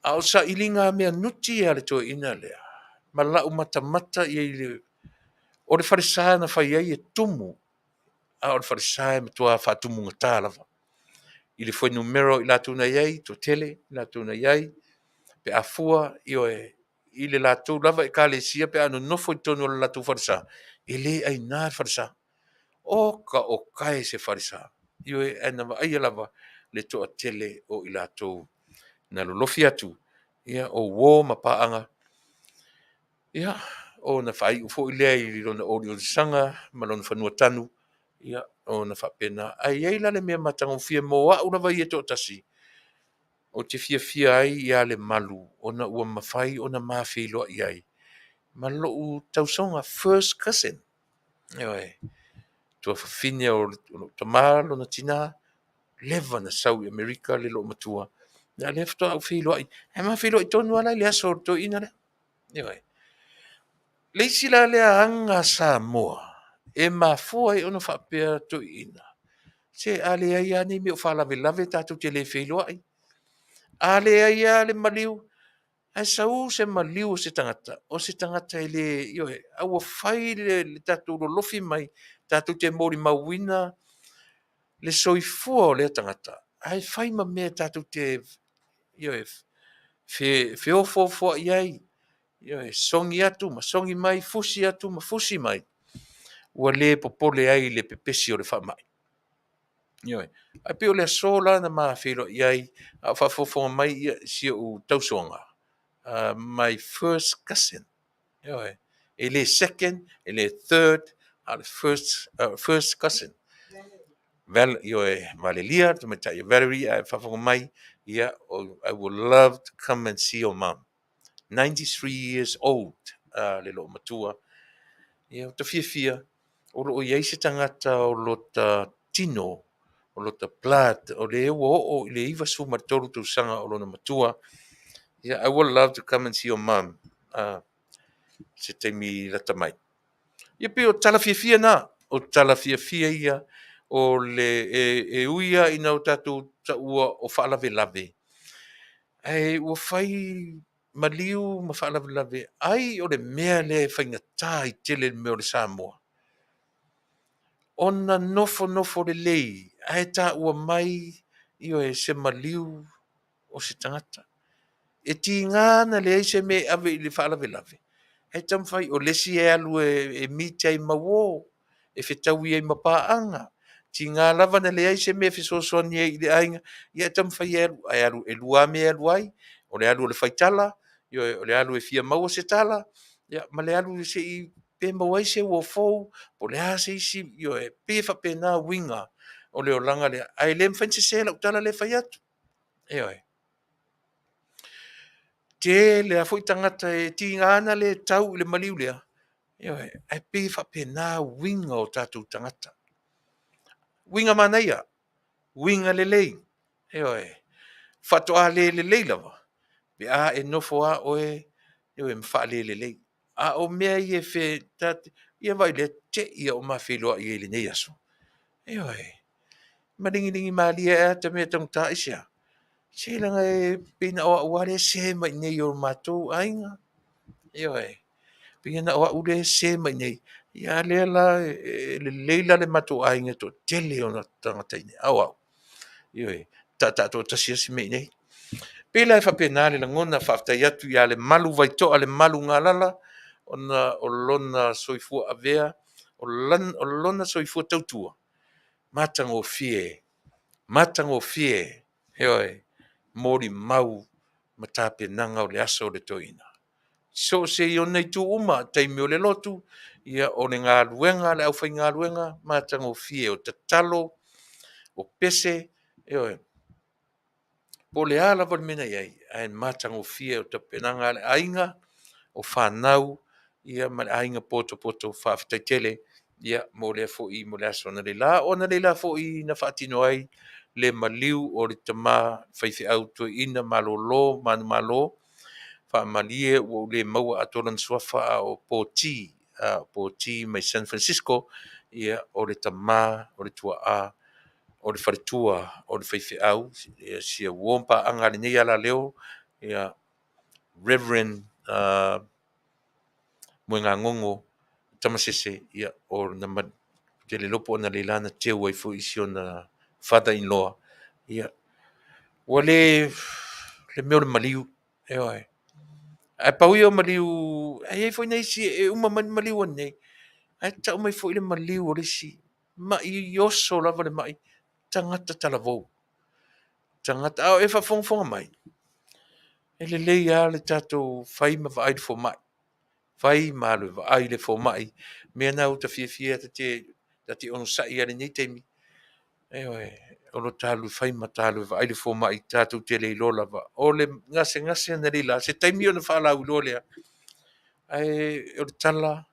a o sailiga meanuti a le toeaina lea, ma lau matamata i ai o le falesa na fai ai e tumu, a o le falesa e matua faatumugata lava. I le fuainumera o i latou na i ai, toatele i latou na i ai, pe a fua, ioe, i le latou lava ekalesia pe a nonofo i totonu o le latou falesa, e le aina le falesa. Oka oka e se falesa. Ioe, ae na vaaia lava le toatele o i latou na lolofi atu, ia, o uo ma paaga, ia, ona faaiu foi lea i lona oliolisaga ma lona fanua tanu, ia, ona faapena. Ae i ai la le mea matagofie mo au lava ia e toatasi, ou te fiafia ai ia Lemalu ona ua mafai ona ma feiloai ai ma lou tausoga, first cousin. Ioe, tuafafine o lou tama lona tina, leva na sau i Amerika le loomatua, a lea faatoa ou feiloai, ae ma feiloai tonu lava la i le aso o le toeaina lea. Ioe. Le isi la lea aga Samoa e mafua ai ona faapea toeaiina, se a leai lava ni mea o faalavelave tatou te le feiloai. A leai lava le maliu, ae sau se maliu o se tagata, o se tagata e le, ioe, a ua fai le tatou lolofi mai, tatou te molimauina le soifua o lea tagata, ae fai ma mea tatou te, ioe, feofoofoai ai, ioe, sogi atu ma sogi mai, fusi atu ma fusi mai, ua le popole ai i le pepesi o le faamai. Ioe. Ae pei o le aso la na ma feiloai ai, a o faafogafoga mai ia si ou tausoga, my first cousin. Ioe. E le second, e le third, a o le first, first cousin. Val, ioe, Valelia, le tamaitai o Valerie, a e faafofoga mai, ia, I would love to come and see your mom. 93 years old, le loomatua. Ia, ua ta fiafia, o lo o i ai se tagata o lota tino, o lota blood, o le ua oo i le 93 tausaga o lona matua. Ia, I would love to come and see your mom, se taimi lata mai. Ia pei o tala fiafia na, o tala fiafia ia o le e ui lava ina o tatou taua o faalavelave, ae ua fai maliu ma faalavelave, ai o le mea lea e faigata ai tele le mea o le Samoa, ona nofonofo lelei ae taua mai, ioe, se maliu o se tagata. E tiga ona leai se mea e ave i le faalavelave, ae taumafai o le isi e alu e meet ai ma uo, e fetaui ai ma paaga. Tiga lava na leai se mea e fesoasoani ai i le aiga, ia e taumafai e alu, ae alu, e lua lava mea e alu ai, o le alu o le faitala, ioe, o le alu e fia maua se tala, ia, ma le alu se i pe maua ai se uo fou, po o le a se isi, ioe, pei e faapena uiga o le olaga lea, ae le mafai ona sese lau tala lea e fai atu. Ioe. Tele lava foi tagata e tiga ona le tau i le maliu lea, ioe, ae pei e faapena uiga o tatou tagata. Uiga manaia, uiga lelei, ioe, faatoa le lelei lava pe a e nofo lava oe, ioe, ma faalelelei. A o mea ia e fe, ta, ia vaai lea, te i ua ma feiloai ai i lenei aso. Ioe, ma ligilige malie ae a ta mea e taugata, aisea? Se leaga e pei na o au lava lea e se mai i inei o matou aiga. Ioe, pei na o au lea e se mai i inei. Ia a lea la e lelei la le matou aiga e toatele ona tagata i inei. A o au, ioe, taataa toatasi lava si mea i inei. Pei la e faapena le lagona, faafetai atu ia Lemalu Vaitoa, Lemalu Galala, ona o lona soifua avea, o lona soifua tautua, matagofie, matagofie, ioe, molimau ma tapenaga o le aso o le toeaina. So o se i ona itu uma, taimi o le lotu, ia o le galuega a le aufaigaluega, matagofie, o tatalo, o pese, ioe, po o le a lava le mea na i ai, ae matagofie o tapenaga a le aiga, o fanau, ia ma le aiga potopoto. Faafetai tele, ia, mo lea foi mo le aso analeila. O analeila foi na faatino ai le maliu o le tama faifeau toeaina malolo manumalo. Faamalie ua ou le maua atoa lona suafa, a o Poti, Poti mai San Francisco, ia, o le tama o le tuaa o le faletua o le faifeau, ia, sia uo ma paaga a lenei alaleo, ia, Reverend Moegagogo Tamasese, ia, o na te le iloa po o analeila na teu ai foi si ona father-in-law, ia, ua le le mea o le maliu, ioe. Ae pau ia o maliu, ae i ai foi nisi e uma mai le maliu anei, ae tau mai foi le maliu o le isi, mai oso lava le mai, tagata talavou. Tagata, a o e faafogafoga mai, e lelei lava le tatou fai ma vaai le fomai. Fai ma alu e vaai le fomai. Mea na ua ta fiafia ta te onosai lava i lenei taimi. Ioe, o lo ta alu e fai ma ta alu e vaai le fomai, tatou te le iloa lava. O le gasegase analeila, se taimi ona faalauiloa lea, ae o le tala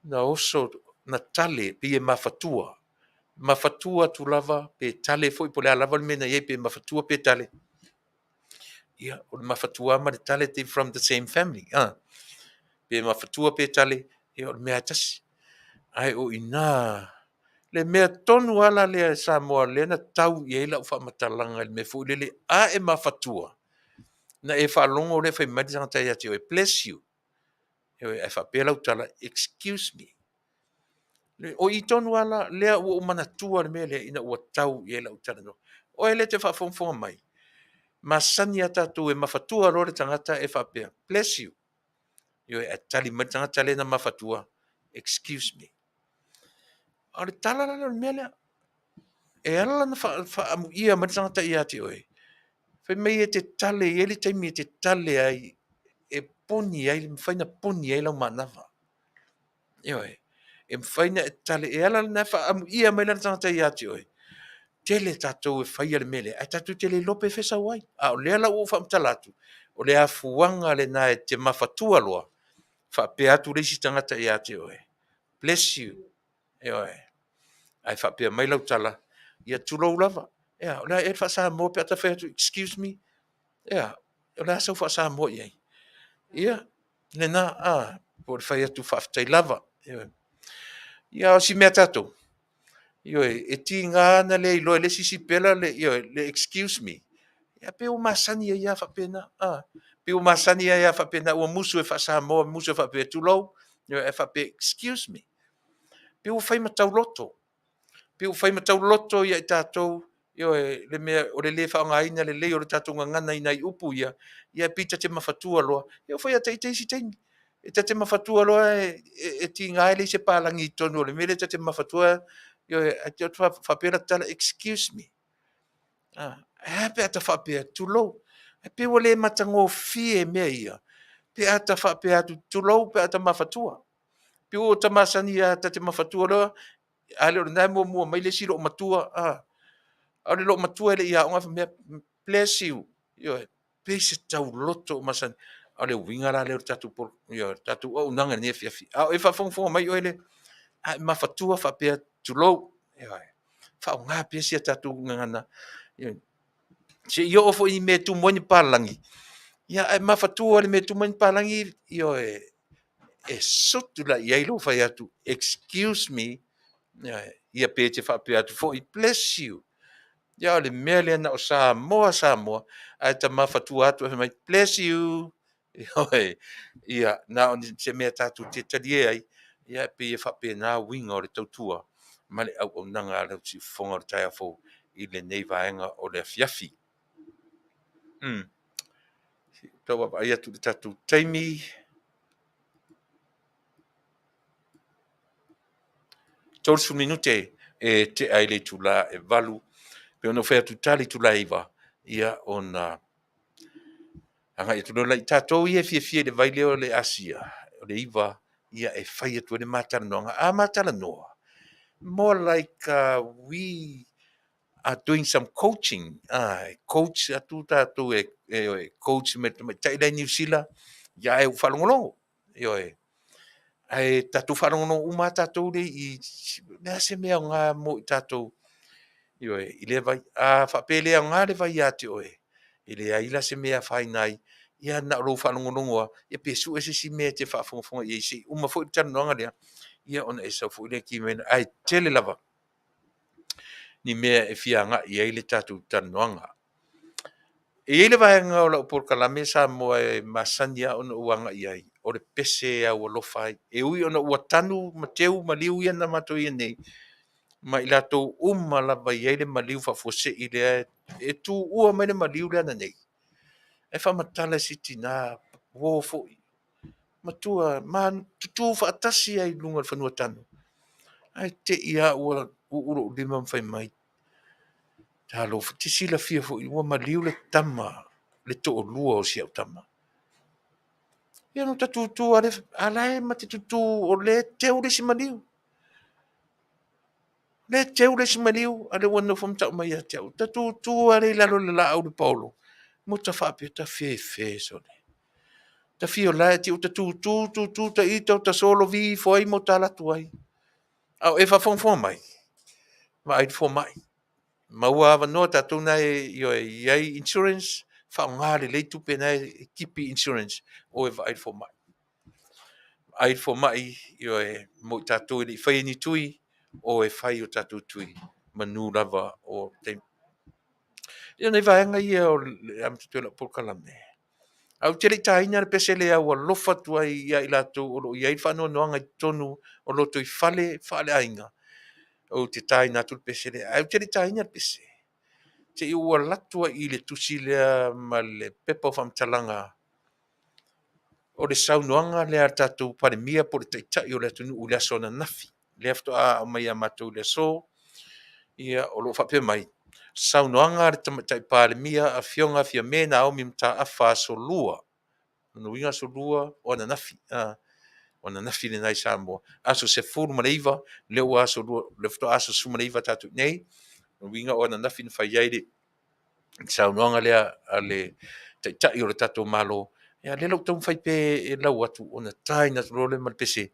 na oso, na tale, pei e mafatua. Mafatua atu lava, pe tale foi po o le a lava le mea na i ai, pe mafatua pe tale. Ia, o le mafatua ma le tale, they from the same family. Pe mafatua pe tale, ia o le mea lava e tasi. Ae o i ina le mea tonu lava la lea e Samoa lea na tau i ai lau faamatalaga i le mea foi lele, a e mafatua, na e faalogo lea fai mai le tagata ia te oe, bless you. Ioe, ae faapea lau tala, excuse me. O i tonu lava la, lea ua ou manatua le mea lea ina ua tau i ai lau talanoa. Oe lea e te faafogafoga mai, masani a tatou e mafatua loa le tagata e faapea, bless you. Ioe, ae tali mai le tagata lea na mafatua, excuse me. A o le tala la lea o le mea lea, e ala ona faaamuia mai le tagata ia te oe, fai mai e te tale, e i ai le taimi e te tale ai, e poni ai, mafai ona poni ai lau manava. Ioe. E mafai ona e tale, e ala lena faaamuia mai lana tagata ia te oe. Tele tatou e faia le mea lea, ae tatou te le iloa pe fea e sau ai. A o lea la ua ou faamatala atu, o le afuaga lena e te mafatua loa, faapea atu le isi tagata ia te oe, bless you, ioe. Ae faapea mai lau tala, ia tulou lava. Ea, o le a ea le faa-Samoa pe a ta fai atu, excuse me? Ea, o le a sau faa-Samoa i ai? Ia, lena, a, po o le fai atu faafetai lava. Ioe. Ia, o si mea tatou, ioe, e tiga ona le iloa e le isi sipela le, ioe, le excuse me. Ia pei ua masani ai lava faapena. A, pei ua masani ai lava faapena, ua musu e faa-Samoa, musu e faapea tulou, ioe, ae faapea excuse me. Pei ua fai ma tauloto. Pei ua fai ma tauloto ia i tatou, ioe, le mea o le le faaaogaina lelei o le tatou gagana i nai upu ia, ia pei ta te mafatua loa. Ia e oo foi ia te ita isi taimi, e ta te mafatua loa e tiga e leai se palagi i totonu o le mea lea ta te mafatua, ioe, ae te faapea lata tala, excuse me. A, ae a pe a ta faapea, tulou. Ae pei ua le matagofie mea ia, pe a ta faapea atu, tulou pe a ta mafatua. Pei ua ta masani lava ta te mafatua loa, a le o lena e muamua mai le isi loomatua, a o le loomatua e le i aoga fai mea, bless you, ioe, pei se tauloto masani. A o le uiga la lea o le tatou, ioe, le tatou auaunaga i lenei afiafi. A o e faafogafoga mai oe le, a e mafatua faapea, tulou, ioe, faaaoga pea si a tatou gagana, ioe. Se i oo foi i mea e tumu ai ni papalagi, ia ae mafatua i le mea e tumu ai ni papalagi, ioe, e sutu la i ai lou fai atu, excuse me, ia pe te faapea atu foi, bless you. Ia o le mea lea na o Samoa Samoa, ae ta mafatua atu ae fai mai, bless you. Ioe, ia na o se mea tatou te talie ai, ia pei e faapena uiga o le tautua ma le auaunaga a le siufofoga o le taeao fou i lenei vaega o le afiafi. Tau vaavaai atu i le tatou taimi. 30 minute e tea ai le itula e 8. Pei ona ou fai atu, ta le itula e 9, ia ona agai atu loa lea i tatou ia e fiafia i le vai lea o le Asia, o le 9, ia e fai atu ai le ma talanoaga. A ma talanoa, more like we are doing some coaching. E coach atu tatou e coach me le tamaitai la i Niu Sila, ia ae ou faalogologo. Ioe. Ae tatou faalogologo uma lava tatou lea i i, le a se mea aoga mo i tatou, ioe, i lea vai. A faapea e le aoga le vai ia te oe, e leai la se mea e afaina ai, ia na o lou faalogologo lava, ia pe sue se isi mea e te faafogafoga i ai se i uma foi le talanoaga lea, ia ona e sau foi lea e ki mai. Ae tele lava ni mea e fia agai i ai le tatou talanoaga. E i ai le vaega o lau polokalame Samoa e masani lava ona ou agai i ai, o le pese e aualofa ai. E ui ona ua tanu ma teu maliu ia na matou i ai nei, ma i latou uma lava e i ai le maliu faafuasei lea e tuua mai le maliu lea ananei, e faamatala e si tina uo foi, matua ma tutu faatasi ai i luga o le fanua tanu. Ae te i lava ua uu lou lima ma fai mai, Talofa, e te silafia foi ua maliu le tama, le toalua o si au tama. Ia ona ta tutu lava lea, a o la e ma te tutu o lea e teu le isi maliu. O lea e teu le isi maliu, a o lea ua nofo ma tau mai ia te au. Ta tutu lava lea i lalo o le laau i le paolo, ma ota faapea, ta fefe sole. Ta fia o la e te tutu tutu ta ita o ta solovi ifo ai ma ota alu atu ai. A o e faafogafoga mai, vaai le fomai, maua avanoa tatou na e i ai insurance, faaaoga lelei tupe na e tipi insurance, o e vaai le fomai. Vaai le fomai, ioe, mo i tatou e le i faia ni tui, o e fai o tatou tui, manu lava o taimi. Ia o nai vaega ia o le amata atu ai lau polokalame. Ae ou te le i taina le pese lea e aualofa atu ai ia i latou o lo o i ai le faanoanoaga i totonu o lotoifale faaleaiga, ou te taina atu le pese lea. Ae ou te le i taina le pese, se i ou alu atu ai i le tusi lea ma le pepa o faamatalaga o le saunoaga lea a le tatou Palemia po o le Taitai o le atunuu i le aso ananafi, lea faatoa aumai ia matou i le aso, ia o lo o faapea mai, saunoaga a le Tamaitai Palemia Afioga Fiame Naomi Mataafa aso Lua, lona uiga aso Lua o ananafi, O ananafi lena i Samoa, aso 19, lea ua aso lua, lea faatoa aso 19 tatou i nei. O lona uiga o ananafi na fai ai le saunoaga lea a le Taitai o le tatou Malo, ia lea la ua taumafai pea e lau atu ona taina atu loa lea ma le pese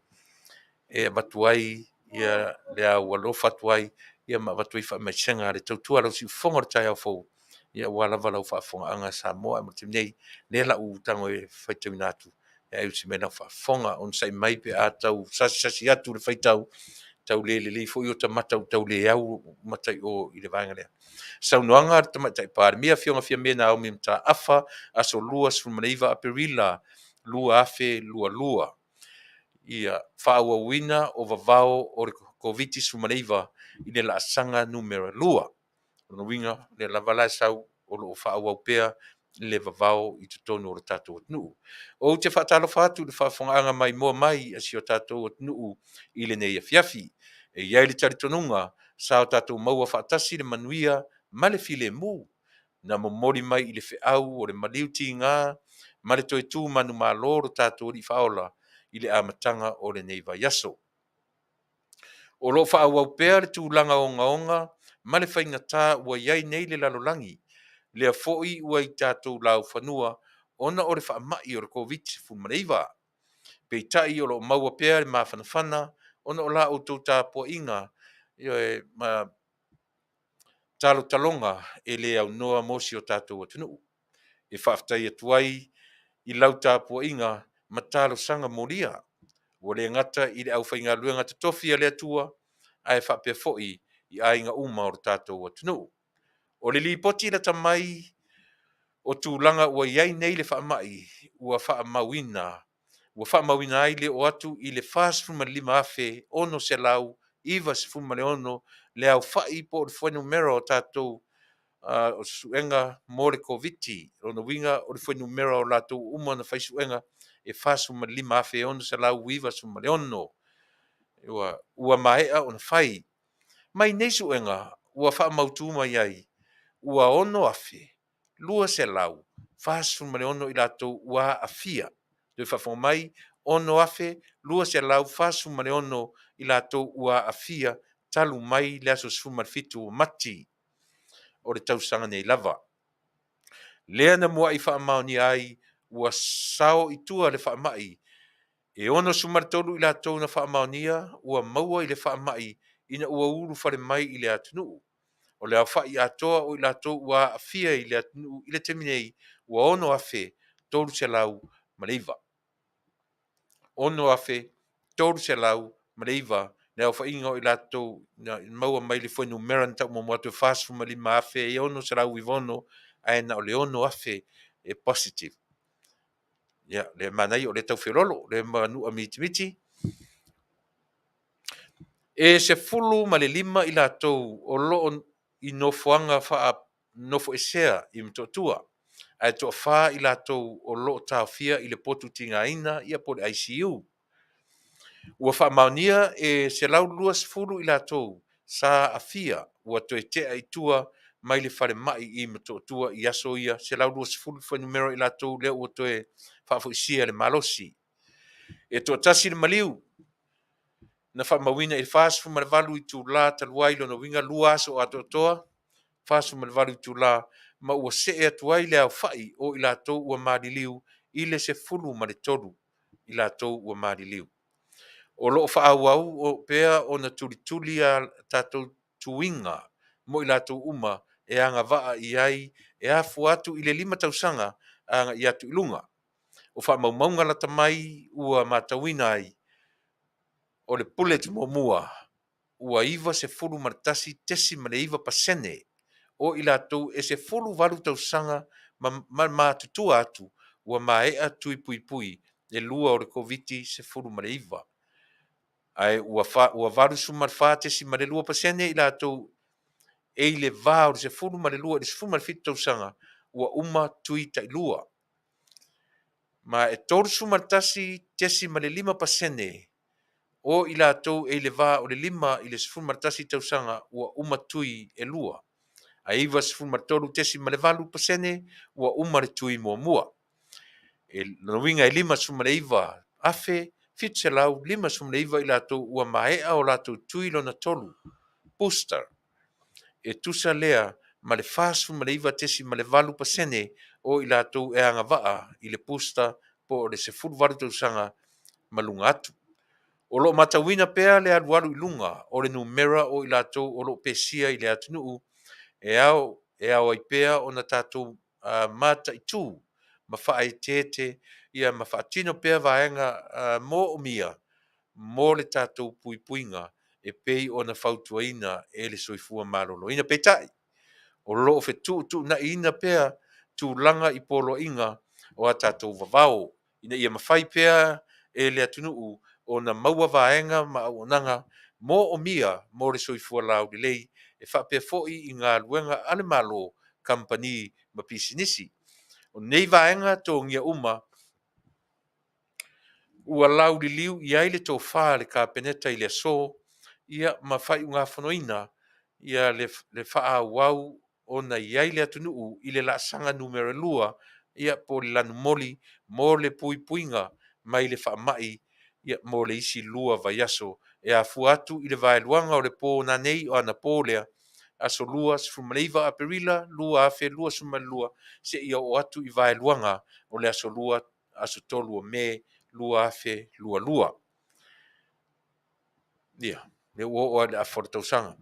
e avatu ai ia le aualofa atu ai ia ma avatu ai faamaisega a le tautua a lau siufofoga o le taeao fou ia aua lava lau faafofogaaga Samoa. Ae mo le taimi nei, lea la ua tago e faitauina atu ae usi mai lau faafofoga, onosai mai pe a tau sasisasi atu le faitau, tau le lelei foi ota mata ua tau le au mata i o i le vaega lea. Saunoaga a le Tamaitai Palemia, Afioga Fiame Naomi Mataafa, aso 29 Aperila 2022. Ia faaauauina o vavao o le Koviti-19 i le laasaga numera 2. O lona uiga, lea lava la e sau o lo o faaauau pea le vavao i totonu o le tatou atunuu. Ou te faatalofa atu i le faafofogaaga maimoa mai a si o tatou atunuu i lenei afiafi. E i ai le talitonuga sa o tatou maua faatasi le manuia ma le filemu na momoli mai i le feau o le maliu tiga ma le toe tu manumalo o lo tatou Alii Faaola i le amataga o lenei vaiaso. O lo o faaauau pea le tulaga ogaoga ma le faigata ua i ai nei le lalolagi, lea foi ua i tatou laufanua ona o le faamai o le Koviti-19. Peitai o lo o maua pea le mafanafana ona o la outou tapuaiga, ioe, ma talotaloga e le aunoa mo si o tatou atunuu. E faafetai atu ai i lau tapuaiga ma talosaga molia, ua le gata i le aufaigaluega totofi a le Atua, ae faapea foi i aiga uma o le tatou atunuu. O le lipoti lata mai o tulaga ua i ai nei le faamai, ua faamauina ai le oo atu i le 45,696 le aofai po o le fuainumera o tatou o suega mo le Koviti. O lona uiga o le fuainumera o latou ua uma ona fai suega e 45,696 ua maea ona fai. Mai nei suega ua faamautu mai ai ua 6,246 i latou ua aafia. Toe faafofoga mai, 6,246 i latou ua aafia talu mai le aso 17 o Mati o le tausaga nei lava. Lea na muai faamaonia ai ua sao i tua le faamai e 63 i latou na faamaonia ua maua i le faamai ina ua ulufale mai i le atunuu. O le aofai atoa o i latou ua aafia i le atunuu i le taimi nei ua 6,309. 6,309 le aofaiga o i latou na maua mai le fuainumera na tau muamua atu e 45,696 ae na o le 6,000 e positive. Ia, le manaia o lea tau feololo, le manua mitimiti. E 15 i latou o lo o i nofoaga faanofoesea i Motootua, ae toafa i latou o lo o taofia i le potu tigaina ia po o le ICU. Ua faamaonia e 120 i latou sa aafia ua toe tea i tua mai le falemai i Motootua i aso ia, 120 le fuainumera o i latou lea ua toe faafoisia le malosi. E toatasi le maliu na faamauina i le 48 itula talu ai, lona uiga 2 aso atoatoa, 48 itula, ma ua see atu ai le aofai o i latou ua maliliu i le 13 i latou ua maliliu. O lo o faaauau pea ona tulituli a tatou tuiga mo i latou uma e agavaa i ai e afua atu i le 5 tausaga agai atu i luga. O faamaumauga lata mai ua matauina ai o le bullet muamua ua 91.9% o i latou e 18 tausaga ma matutua atu ua maea tui puipui e lua o le Koviti-19. Ae ua 84.2% i latou e i le va o le 12 i le 17 tausaga ua uma tui tailua. Ma e 31.5% o i latou e i le va o le 5 i le 11 tausaga ua uma tui e lua. Ae 93.8% ua uma le tui muamua. E lona uiga e 59,700 759 i latou ua maea o latou tui lona tolu, booster, e tusa lea ma le 49.8% o i latou e agavaa i le booster po o le 18 tausaga ma luga atu. O lo o matauina pea le alualu i luga o le numera o i latou o lo o pesia i le atunuu e ao e ao ai pea ona tatou mataitu ma faaeteete ia ma faatino pea vaega moomia mo le tatou puipuiga e pei ona fautuaina e le Soifua Maloloina. Peitai, o lo o fetuutuunaiina pea tulaga i poloaiga o a tatou vavao ina ia mafai pea e le atunuu ona maua vaega ma auaunaga moomia mo le soifua laulelei e faapea foi i galuega a le Malo, kamupani ma pisinisi. O nei vaega togia uma ua lauliliu i ai le tofa a le Kapeneta i le aso ia ma faaiugafonoina ia le faaauau ona i ai le atunuu i le laasaga numera 2 ia po o le lanumoli mo le puipuiga mai le faamai ia mo le isi 2 vaiaso e afua atu i le vaeluaga o le po nanei o anapo lea, aso Lua 19 Aperila 2022 seia oo atu i vaeluaga o le aso Lua aso 3 o Me 2022. Ia, lea ua oo lava i le afa o le tausaga.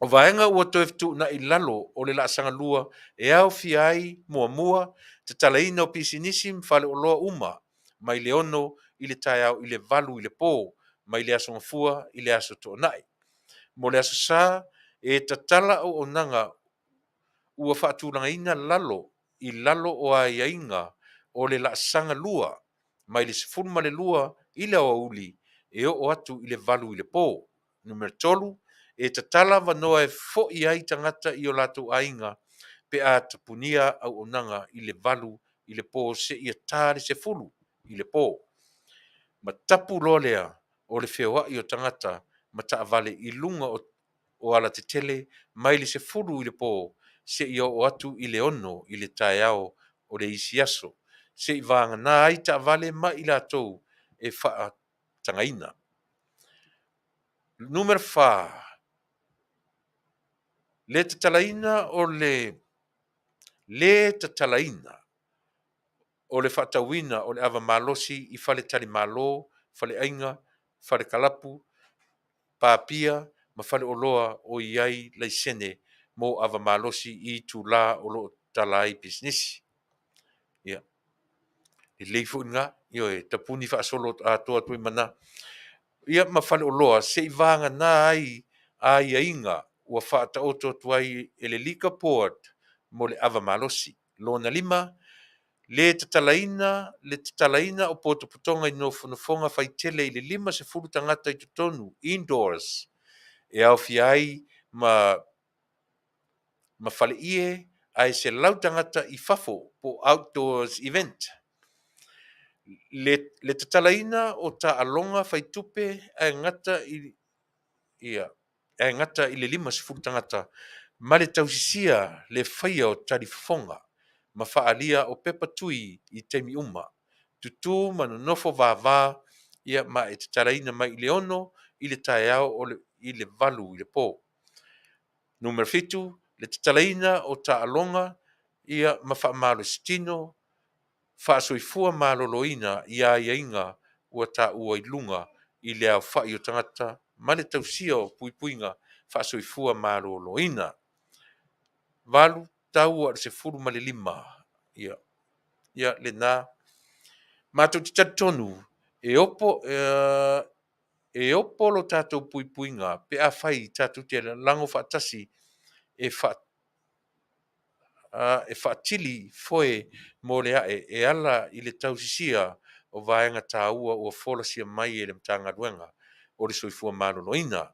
O vaega ua toe fetuunai i lalo o le laasaga 2 e aofia ai, muamua, tatalaina o pisinisi ma faleoloa uma mai le 6 i le taeao i le 8 i le po, mai le Aso Gafua i le Aso Toonai. Mo le Aso Sa, e tatala auaunaga ua faatulagaina lalo i lalo o aiaiga o le laasaga 2 mai le 12 i le aoauli e oo atu i le 8 i le po. Numera 3, e tatala avanoa e fo'i ai tagata i o latou aiga pe a tapunia auaunaga i le 8 i le po seia ta le 10 i le po. Ma tapu loa lea o le feoai o tagata ma taavale i luga o alatetele mai le 10 i le po seia oo atu i le 6 i le taeao o le isi aso, seia vagana ai taavale ma i latou e faatagaina. Numera 4, le tatalaina o le lē tatalaina o le faatauina o le ava malosi i faletalimalo, faleaiga, falekalapu, papia ma faleoloa o i ai laisene mo ava malosi i itulā o lo o tatala ai pisinisi. Ia, lelei foi lena, ioe, tapuni faasolo atoa atu ai ma na. Ia ma faleoloa seia vagana ai aiaiga ua faataoto atu ai e le Liquor Board mo le ava malosi. Lona lima, le tatalaina le tatalaina o potopotoga i nofonofoga faitele i le 50 tagata i totonu, indoors, e aofia ai ma faleie ae 100 tagata i fafo po o outdoors event. Le tatalaina o taaloga faitupe ae gata i ia ae gata i le 50 tagata ma le tausisia le faia o talifofoga ma faaalia o pepa tui i taimi uma, tutū ma nonofo vavā ia ma e tatalaina mai i le 6 i le taeao o le, i le 8 i le po. Numera 7, le tatalaina o taaloga ia ma faamalositino faasoifua maloloina i aiaiga ua taua i luga i le aofai o tagata ma le tausia o puipuiga faasoifua maloloina. 8 tau a le 15. Ia, ia lena. Matou te talitonu e opo, e opo lo tatou puipuiga pe afai tatou te lalago faatasi e faatili foe mo le ae e ala i le tausisia o vaega taua ua folasia mai e le Matagaluega o le Soifua Maloloina.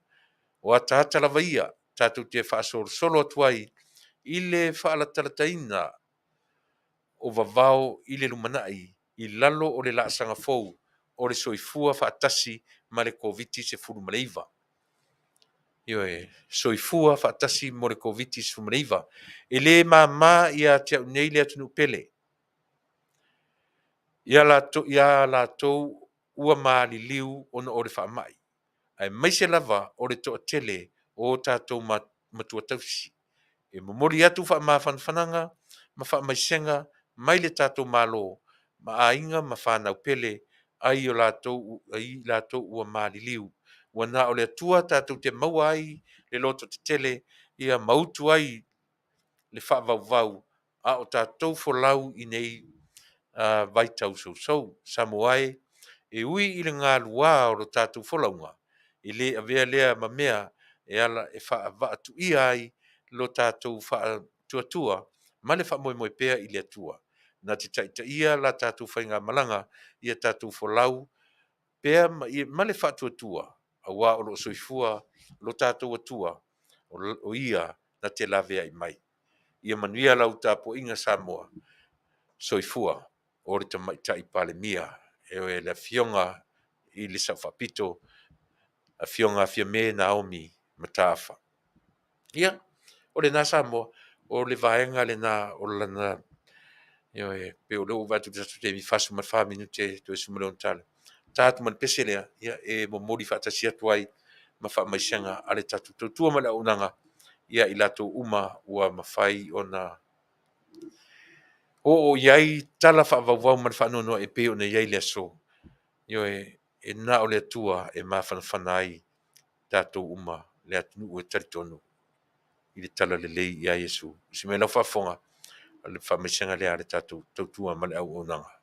O ataata lava ia tatou te faasolosolo atu ai i le faalatalataina o vavao i le lumanai i lalo o le laasaga fou o le soifua faatasi ma le Koviti-19. Ioe, soifua faatasi mo le Koviti-19. E le māmā ia te au nei le atunuu pele. Ia latou, ia latou ua maliliu ona o le faamai, aemaise lava o le toatele o o tatou matua tausi. E momoli atu faamafanafanaga ma faamaisega mai le tatou Malo ma aiga ma fanau pele ai o latou ai latou ua maliliu. Ua na o le Atua tatou te maua ai le loto tetele ia ma utu ai le faavauvau a o tatou folau i nei vaitau sousou. Samoa e, e ui i le galua o lo tatou folauga, e le avea lea ma mea e ala e faavaatuia ai lo tatou faatuatua ma le faamoemoe pea i le Atua, na te taitaia la tatou faigamalaga ia tatou folau pea ma le faatuatua, auā o lo o soifua lo tatou Atua, o Ia na te laveai mai. Ia manuia lau tapuaiga Samoa. Soifua o le Tamaitai Palemia, e le Afioga i le Sao Faapito, Afioga Fiame Naomi Mataafa. Ia, o lena Samoa, o le vaega lena o lana, ioe, pei o lea ua ou vaai atu i le tatou taimi, e 44 minute toe 16 tala. Ta atu ma le pese lea, ia, e momoli faatasi atu ai ma faamaisega a le tatou tautua ma le auaunaga ia i latou uma ua mafai ona oo i ai tala faavauvau ma le faanoanoa e pei ona i ai le aso. Ioe, e na o le Atua e mafanafana ai tatou uma le atunuu e talitonu i le talalelei ia Iesu. Se mea lau faafofoga, o le faamaisega lea a le tatou tautua ma le auaunaga.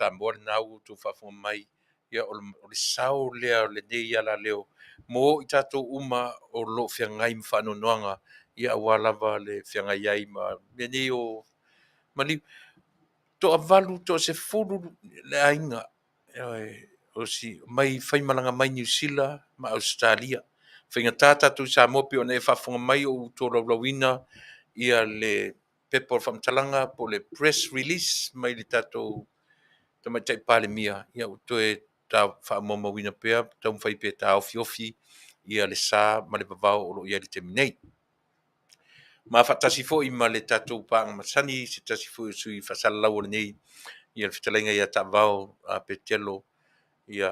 Samoa lena ua outou faafofoga mai, ia o le sao lea o lenei alaleo mo i tatou uma o lo o feagai ma faanoanoaga, ia aua lava le feagai ai ma mea nei o maliu. Toavalu, toasefulu le aiga o si mai faimalaga mai Niu Sila ma Ausetalia. Faigata tatou i Samoa pei ona e faafofoga mai o ou tolaulauina ia le pepa o le faamatalaga po o le press release mai le tatou Tamaitai Palemia, ia ua toe faamaumauina pea, taumafai pea e taofiofi ia le sa ma le vavao o lo o i ai i le taimi nei. Ma faatasi foi ma le tatou paaga masani, se tasi foi o sui faasalalau o lenei, ia le fetalaiga ia Taavao Petelo, ia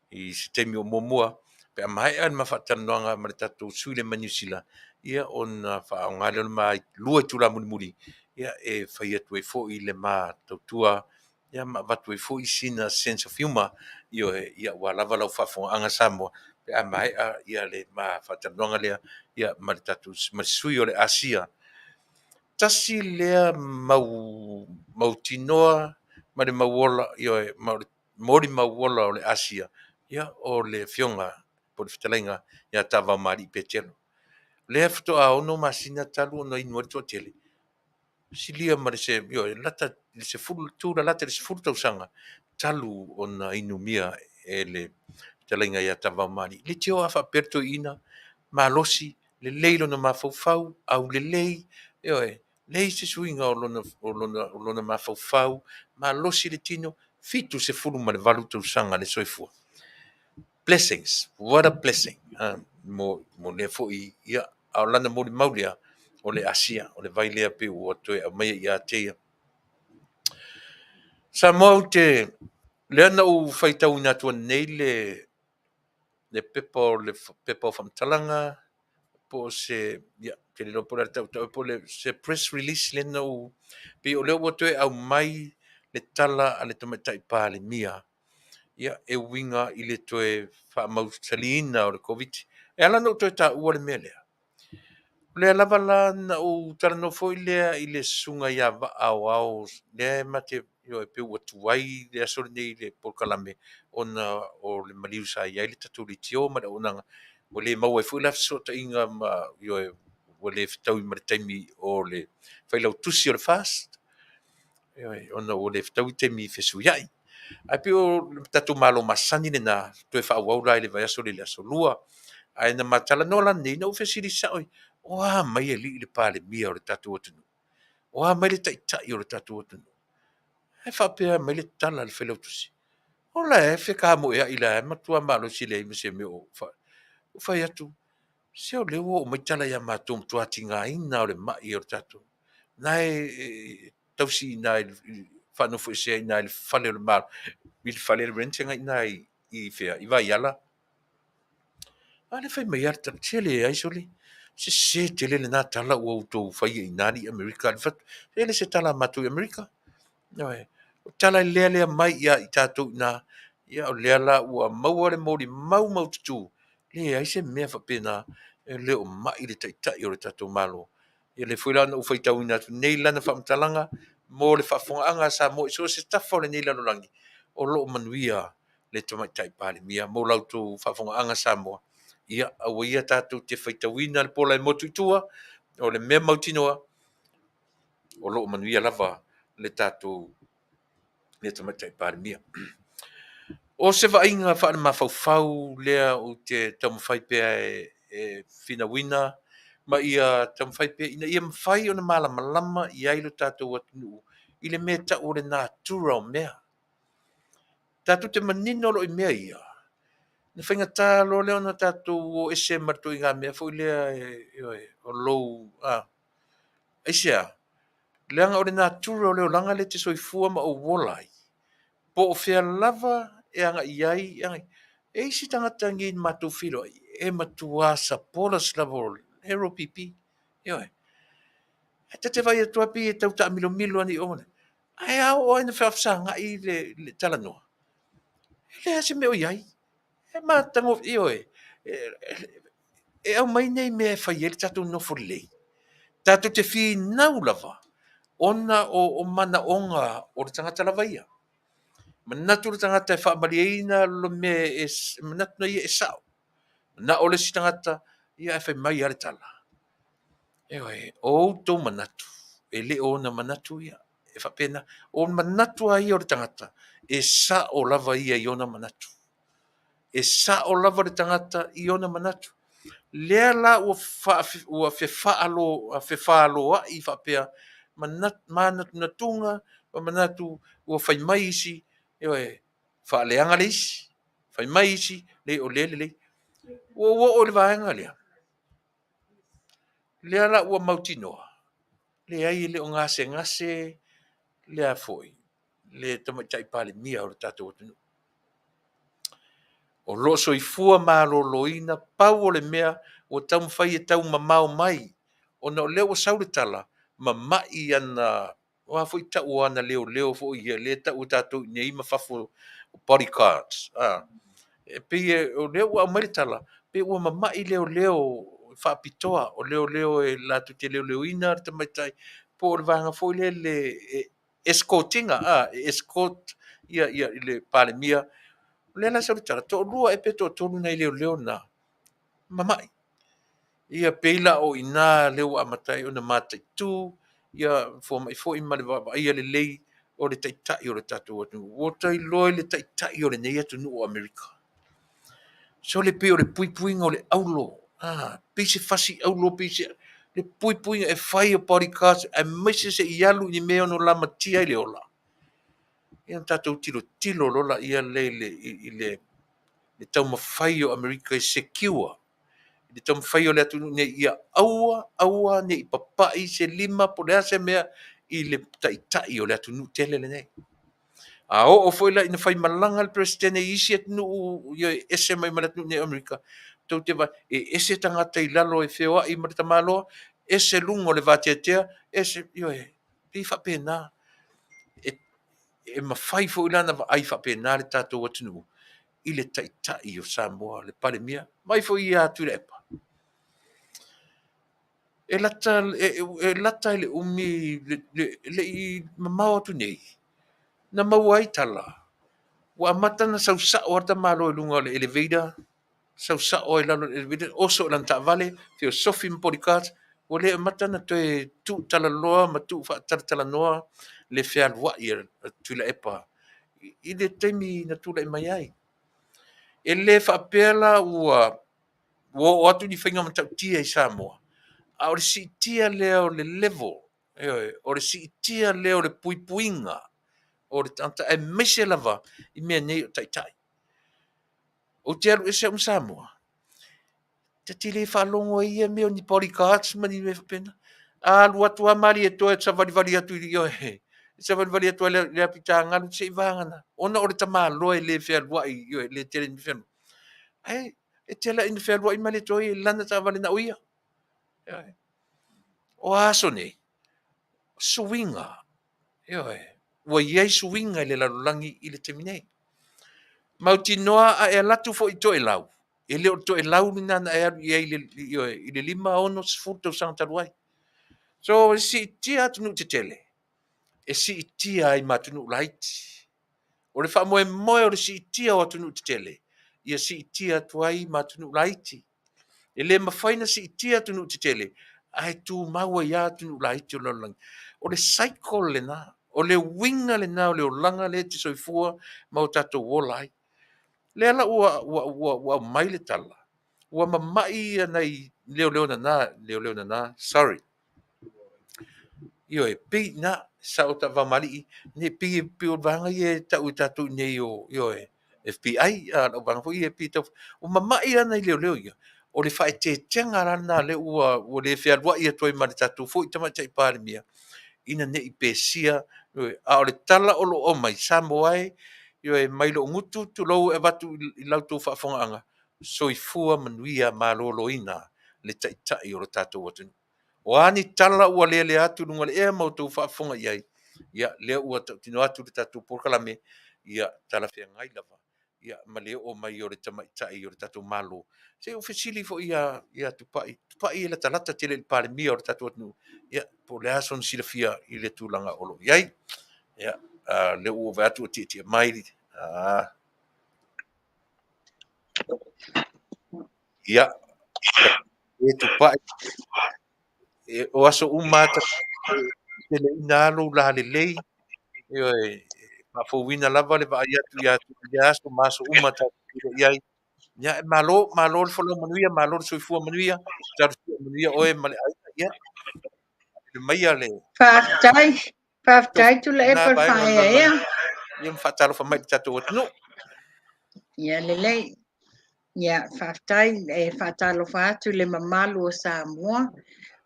i se taimi o muamua, pe a maea le ma faatalanoaga ma le tatou sui lea mai Niu Sila, ia ona faaaoga lea o le ma 2 itula mulimuli, ia e fai atu ai foi le ma tautua, ia ma avatu ai foi sina sense of humour, ioe, ia aua lava lau faafofogaaga Samoa, pe a maea ia le ma faatalanoaga lea, ia ma le tatou ma le sui o le Asia. Tasi lea mau mautinoa ma le mauola, ioe, ma o le molimau ola o le Asia, ia o le Afioga po o le Fetalaiga ia Ta'avao Petelo. O lea faatoa 6 masina talu ona inu ai le toatele, silia ma le ioe, lata i le 10, tulalata i le 10 tausaga talu ona inumia e le fetalaiga ia Ta'avao. Leitioa a faapea le toeaina, malosi, lelei lona mafaufau, aulelei, ioe, leai se suiga o lona mafaufau, malosi le tino, 78 tausaga le soifua. Blessings, what a blessing. Mo lea foi, ia, a o lana molimau lea, o le asia, o le vai lea pei ua toe aumaia ia te ia. Samoa ou te, lea na ou faitauina atu nei le pepa o le pepa o faamatalaga po o se, ia, ou te le iloa po o le a le tautau po o le se press release lea na ou, pei o lea ua toe aumai le tala a le Tamaitai Palemia, ia, e uiga i le toe faamausaliina o le Koviti. E ala ona ou toe taua le mea lea, o lea lava la na ou talanoa foi lea i le susuga ia Vaa Aoao, lea ma te, ioe, pei ua tuai le aso lenei i le polokalame ona o le maliu sa i ai le tatou leitio ma le auaunaga, ua le maua ai foi la fesootaiga ma, ioe, ua le fetaui ma le taimi o le failautusi o le FAST, ioe, ona ua le fetaui taimi fesuiai. Ae pei o le tatou Malo masani lena, toe faaauau la i le vaiaso lea i le aso Lua. Ae na ma talanoa la nei, na ou fesili sao, o a mai alii le Palemia o le tatou atunuu? O a mai le Taitai o le tatou atunuu? Ae faapea mai le tala a le Failautusi, o la e fetamoeai la e matua malosi e leai ma se mea o fai. Ou fai atu, se o lea ua oo mai tala ia matou, matua tigaina o le mai o le tatou. Na e tausi i ina, faanofoesea i ina i le fale o le Malo, i le fale e rent ina i i fea, i Vaiala. A lea fai mai lava le tala, se leai sole, sese tele lena tala ua outou faia i ina i Amerika. E le se tala a matou i Amerika. Ioe, o tala e lealea mai ia i tatou i ina, ia o lea la ua maua le molimau maumaututu, leai se mea faapena, e le o mai le Taitai o le tatou Malo. Ia lea foi la na ou faitauina atu nei lana faamatalaga mo le faafofogaaga a Samoa i so o se tafa o lenei lalolagi, o lo o manuia le Tamaitai Palemia. Mo la outou faafofogaaga Samoa, ia aua ia tatou te faitauina le pola e motu i tua, o le mea mautinoa, o lo o manuia lava le tatou le Tamaitai Palemia. O se vaaiga faalemafaufau lea ou te taumafai pea e finauina ma ia taumafai pea ina ia mafai ona malamalama i ai lo tatou atunuu i le mea e tau o le natura o mea. Tatou te manino loa i mea ia, ona faigata loa lea ona tatou o ese ma le ituaiga mea foi lea, ioe, o lou, aisea? Leaga o le natura o le olaga lea e te soifua ma ou ola ai, po o fea lava e agai i ai, e i ai isi tagata nei na matou feiloai, e matua supporters lava o le LPP. Ioe. Ae ta te vaai atu lava pei e tau taamilomilo ane i o. Ae a oo lava ina faafesagai le talanoa, e leai lava se mea o i ai. E matagofie, ioe, e aumai nei mea e fai ai le tatou nofo lelei. Tatou te finau lava ona o manaoga o le tagata lava ia. Manatu le tagata e faamalieina le mea e manatu na ia e sao. Manao le isi tagata, ia ae fai mai lava le tala. Ioe, o outou manatu, e le o ona manatu ia. E faapena, o manatu lava ia o le tagata, e sao lava ia i ona manatu. E sao lava le tagata i ona manatu. Lea la ua ua fefaaloai faapea manatunatuga ma manatu ua fai mai isi, ioe, faaleaga le isi, fai mai isi, leai o lea e lelei. Ua ou oo i le vaega lea, lea la ua mautinoa, leai e le o gasegase lea foi le Tamaitai Palemia o le tatou atunuu. O lo o soifua maloloina, pau o le mea ua taumafai e taumamao mai, ona o lea ua sau le tala, mamai ana, o a foi tau o ana leoleo foi ia, lea e tau e tatou i inei ma fafo o bodyguards. E pei o lea ua aumai le tala, pei ua mamai leoleo faapitoa, o leoleo e latou te leoleoina le tamaitai, po o le vaega foi lea e escort ina, e escort le Palemia. O lea la e sau le tala, toalua ea pe toatolu nai leoleo na mamai. Ia pei la o i ina lea ua amata ai ona mataitu ia fomai foi ma le vaavaaia lelei o le taitai o le tatou atunuu. Ua ta iloa i le taitai o lenei atunuu o Amerika. Sole pei o le puipuiga o le aulo, pei se fasi aulo, pei se le puipuiga e fai o bodyguards aemaise se i alu i ni mea e ono lamatia ai le ola. Ia ona tatou tilotilo loa lea i le taumafai o Amerika e secure le taumafai o le atunuu nei ia aua aua ne i papai se lima po o le a se mea i le taitai o le atunuu tele lenei. A oo foi la ina faimalaga le Peresetene i isi atunuu e ese mai ma le atunuu nei o Amerika, tou te vaai, e ese tagata i lalo e feoai ma le tamaloa, ese luga o le vateatea, ese, ioe, pei e faapena. E mafai foi la ona vaai faapena le tatou atunuu i le taitai o Samoa, le Palemia, vaai foi ia Tuilaepa. E lata i le umi le i mamao atu nei, na maua ai tala, ua amata ona sau sao lava le tamaloa i luga o le elevator, sau sao lava i lalo o le elevator, oso i lana taavale, feosofi ma bodyguards, ua le amata ona toe tuutalaloa ma tuufaatalatalanoa le fealuai a Tuilaepa i le taimi na tulai mai ai. E le faapea la ua oo atu ni faiga matautia i Samoa, a o le siitia lea o le level, ioe, o le siitia lea o le puipuiga o le tagata, aemaise lava i mea nei o taitai. Ou te alu ese au ma Samoa, ta te le faalogo ai i ia mea o ni bodyguards ma ni mea faapena. A alu atu lava Malietoa e savalivali atu i ioe, savalivali atu i le apitagalu se i vagana, ona o le tamaloa e le fealuai, ioe, le tele ni fealuai. Ae e tele ina fealuai Malietoa ia i lana taavale na o ia. Ioe. O aso nei, suiga, ioe, ua i ai suiga i le lalolagi i le taimi nei. Mautinoa a e alu atu foi i Toelau, e le o le Toelau lena na e alu i ai i le 5, 6, 10 tausaga talu ai. So, e siitia atunuu tetele, e siitia ai ma atunuu laiti. O le faamoemoe o le siitia o atunuu tetele, ia siitia atu ai ma atunuu laiti. E le mafai ona siitia atunuu tetele, ae tumau ai lava atunuu laiti o le lalolagi. O le cycle lena, o le uiga lena o le olaga lea e te soifua ma o tatou ola ai. Lea la ua aumai le tala, ua mamai ia nai leoleo nana, sorry. Ioe, pei na, sao Taavaomalii, ne pei o le vaega ia e tau e tatou i inei o, ioe, FBI, lau vaega foi ia pei tau, ua mamai lava nai leoleo ia. O le faaeteetega la lena lea ua le fealuai atu ai ma le tatou foi Tamaitai Palemia, ina ne i pesia, a o le tala o lo o aumai, Samoa e, ioe, mai lou gutu tulou e avatu i la outou faafofogaaga, soifua manuia maloloina le taitai o le tatou atunuu. O a ni tala ua lealea atu i luga o le ea ma outou faafofoga i ai, ia, lea ua tautino atu le tatou polokalame, ia talafeagai lava, ia, ma le oo mai o le tamaitai o le tatou Malo. Se i ou fesili foi ia Tupai, Tupai e latalata tele i le Palemia o le tatou atunuu, ia, po o le a sona silafia i le tulaga o lo o i ai. Ia, Lea ua vaai atu ua tietie mai. Ia, e Tupai, o aso uma tele ina lou lalelei, ioe, faafouina lava le vaai atu ia te i aso ma aso uma tatou te i ai. Ia, malo, malo le folau manuia, malo le soifua manuia, talosia manuia oe ma le aiga. Ia, le maia le Faafetai, faafetai Tuilaepa le faaeaea. Ia, ma faatalofa mai i le tatou atunuu. Ia lelei. Ia, faafetai, e faatalofa atu i le mamalu o Samoa,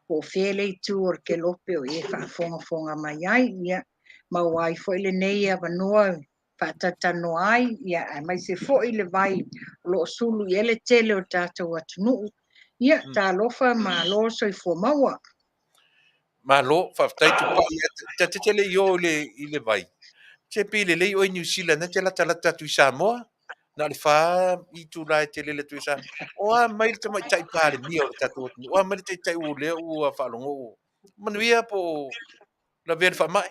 po o fea le itu o le kelope o e faafogafoga mai ai. Ia, maua ai foi lenei avanoa faatalatanoa ai, ia, aemaise foi le vai o lo o sulu i ai le tele o le tatou atunuu. Ia, talofa, malo soifua maua. Malo, faafetai Tupai. Ta te tele i o i le vai. Se pi lelei oe New Zealand, te latalata atu i Samoa. Na o le 4 itula e tele le atu i Samoa. O a mai le tamaitai Palemia o le tatou atunuu. O a mai le taitai ua lea ua faalogo. Manuia po lavea le faamai.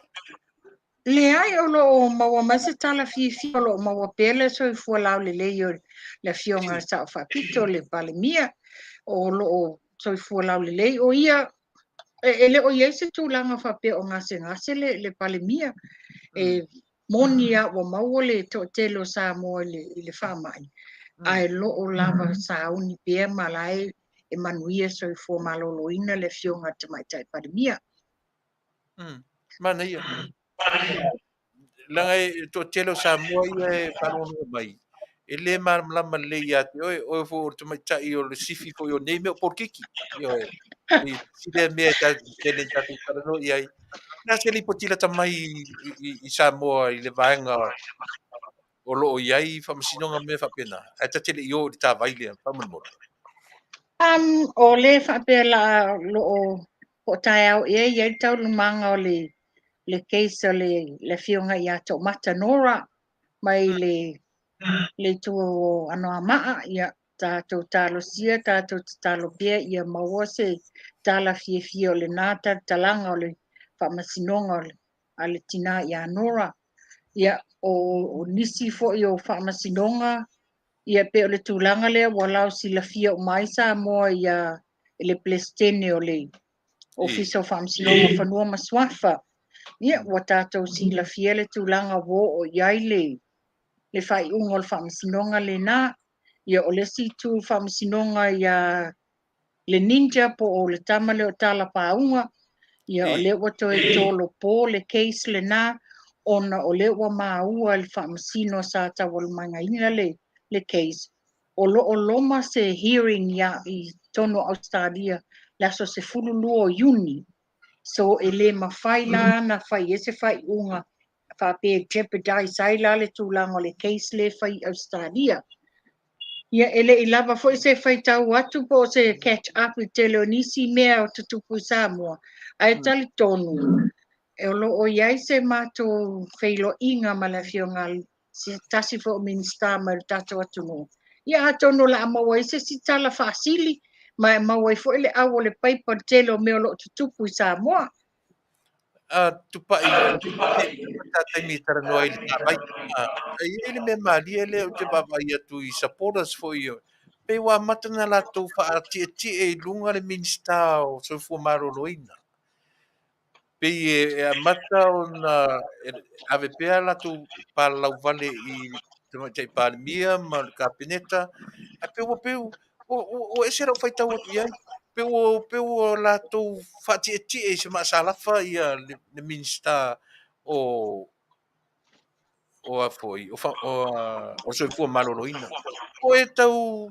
Leai, o lo o maua mai se tala fiafia, o lo o maua pea le soifua laulelei o le Afioga i le Sao Faapito, le Palemia, o lo o soifua laulelei. O ia, e le o i ai se tulaga faapea o gasegase le Palemia. E moni a ua maua le toatele o Samoa i le faamai, ae lo o lava sauni pea ma la e manuia soifua maloloina le Afioga i le Tamaitai Palemia. Manaia. Laga e toatele o Samoa ia e faalogologo mai, e le malamalama lelei ia te oe, oe foi o le tamaitai o le sifi foi o nei mea o polokiki. Ioe. I si lea mea e tele tatou talanoa i ai. Na se lipoti lata mai i Samoa i le vaega o lo o i ai faamasinoga mea faapena. Ae ta te le i o i le tavai lea, faamolemole. O le faapea la lo o po o taeao ea i ai le taualumaga o le case o le Afioga ia Toomata Nora mai le itu o Anoamaa. Ia, tatou talosia, tatou tatalo pea ia maua se tala fiafia o lena talatalaga o le faamasinoga a le tina ia Nora. Ia, o nisi foi o faamasinoga, ia pe o le tulaga lea ua lausilafia uma ai Samoa ia le Peresetene o le Ofisa o Faamasinoga o Fanua ma Suafa. Ia, ua tatou silafia le tulaga ua oo i ai le faaiuga o le faamasinoga lena. Ia, o le isi itu faamasinoga ia le Ninja po o le tama lea o Talapauga, ia o lea ua toe tolopo le case lena ona o lea ua maua le faamasino sa taualumaina le case. O lo o loma se hearing ia i totonu o Australia le aso 12 o Iuni. So e le mafai la na fai ai se faaiuga faapea jeopardize ai la le tulaga o le case le fai i Australia. Ia, e le i lava foi se faitau atu po o se catch up i tele o nisi mea o tutupu i Samoa, ae talitonu o lo o i ai se matou feiloaiga ma le Afioga se tasi foi o Minisita mai le tatou atunuu. Ia, atonu o le a maua ai se isi tala faasili ma e maua ai foi le au o le paipa o le tele o mea o lo o tutupu i Samoa. Tupai, ta taimi e talanoa ai le tavai. E i ai le mea malie lea ou te vaavaai atu i supporters foi, pe ua amata na latou faatietie i luga le Minisita o Soifua Maloloina. Pei e amata ona ave pea latou palalauvale i Tamaitai Palemia ma le Kapeneta. Ae pe ua pe ua ese lau faitau atu i ai. Pe ua latou faatietie i se maasalafa ia le Minisita o a foi o Soifua Maloloina. O e tau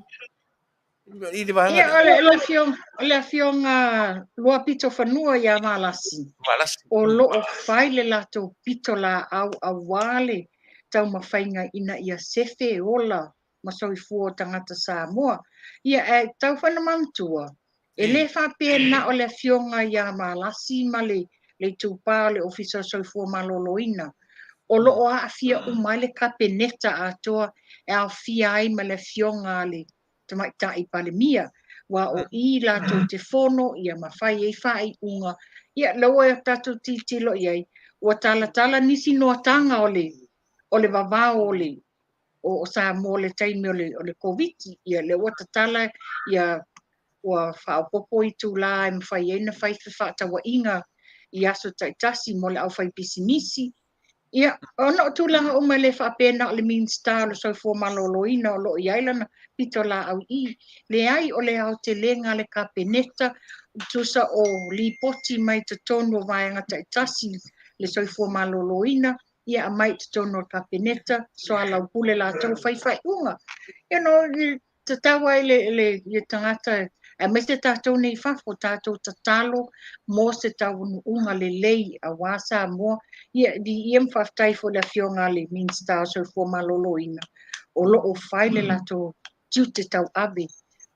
i le vaega Ia, o le Afioga Luapito Fanua ia Valasi. Valasi. O lo o fai le latou pito laau aua le taumafaiga ina ia sefe ola ma soifua o tagata Samoa. Ia, e tau foi na manatua, e le faapea na o le Afioga ia Valasi ma le itupa o le Ofisa o Soifua Maloloina. O lo o aafia uma ai le Kapeneta atoa e aofia ai ma le Afioga a le Tamaitai Palemia. Ua o i latou te fono, ia ma fai ai faaiuga. Ia, laua e tatou tilotilo i ai, Ua talatala nisi noataga o le o le vavao o le o Samoa i le taimi o le Koviti. Ia lea ua tatala ia ua faaopoopo itulā e mafai ai ona fai fefaatauaiga i aso taitasi mo le aufaipisinisi. Ia, ona o tulaga uma e le faapea na o le Minisita o le Soifua Maloloina o lo o i ai lana pitolaau i i. Leai, o le aotelega a le Kapeneta, tusa o lipoti mai totonu o vaega taitasi le Soifua Maloloina, ia aumai i totonu o le Kapeneta, soalaupule latou fai faaiuga. You know, tatau ai le tagata, aemaise tatou nei i fafo, tatou tatalo mo se taunuuga lelei aua Samoa. Ia, viia ma faafetai foi i le Afioga a le Minisita o Soifua Maloloina o lo o fai le latou tiute tauave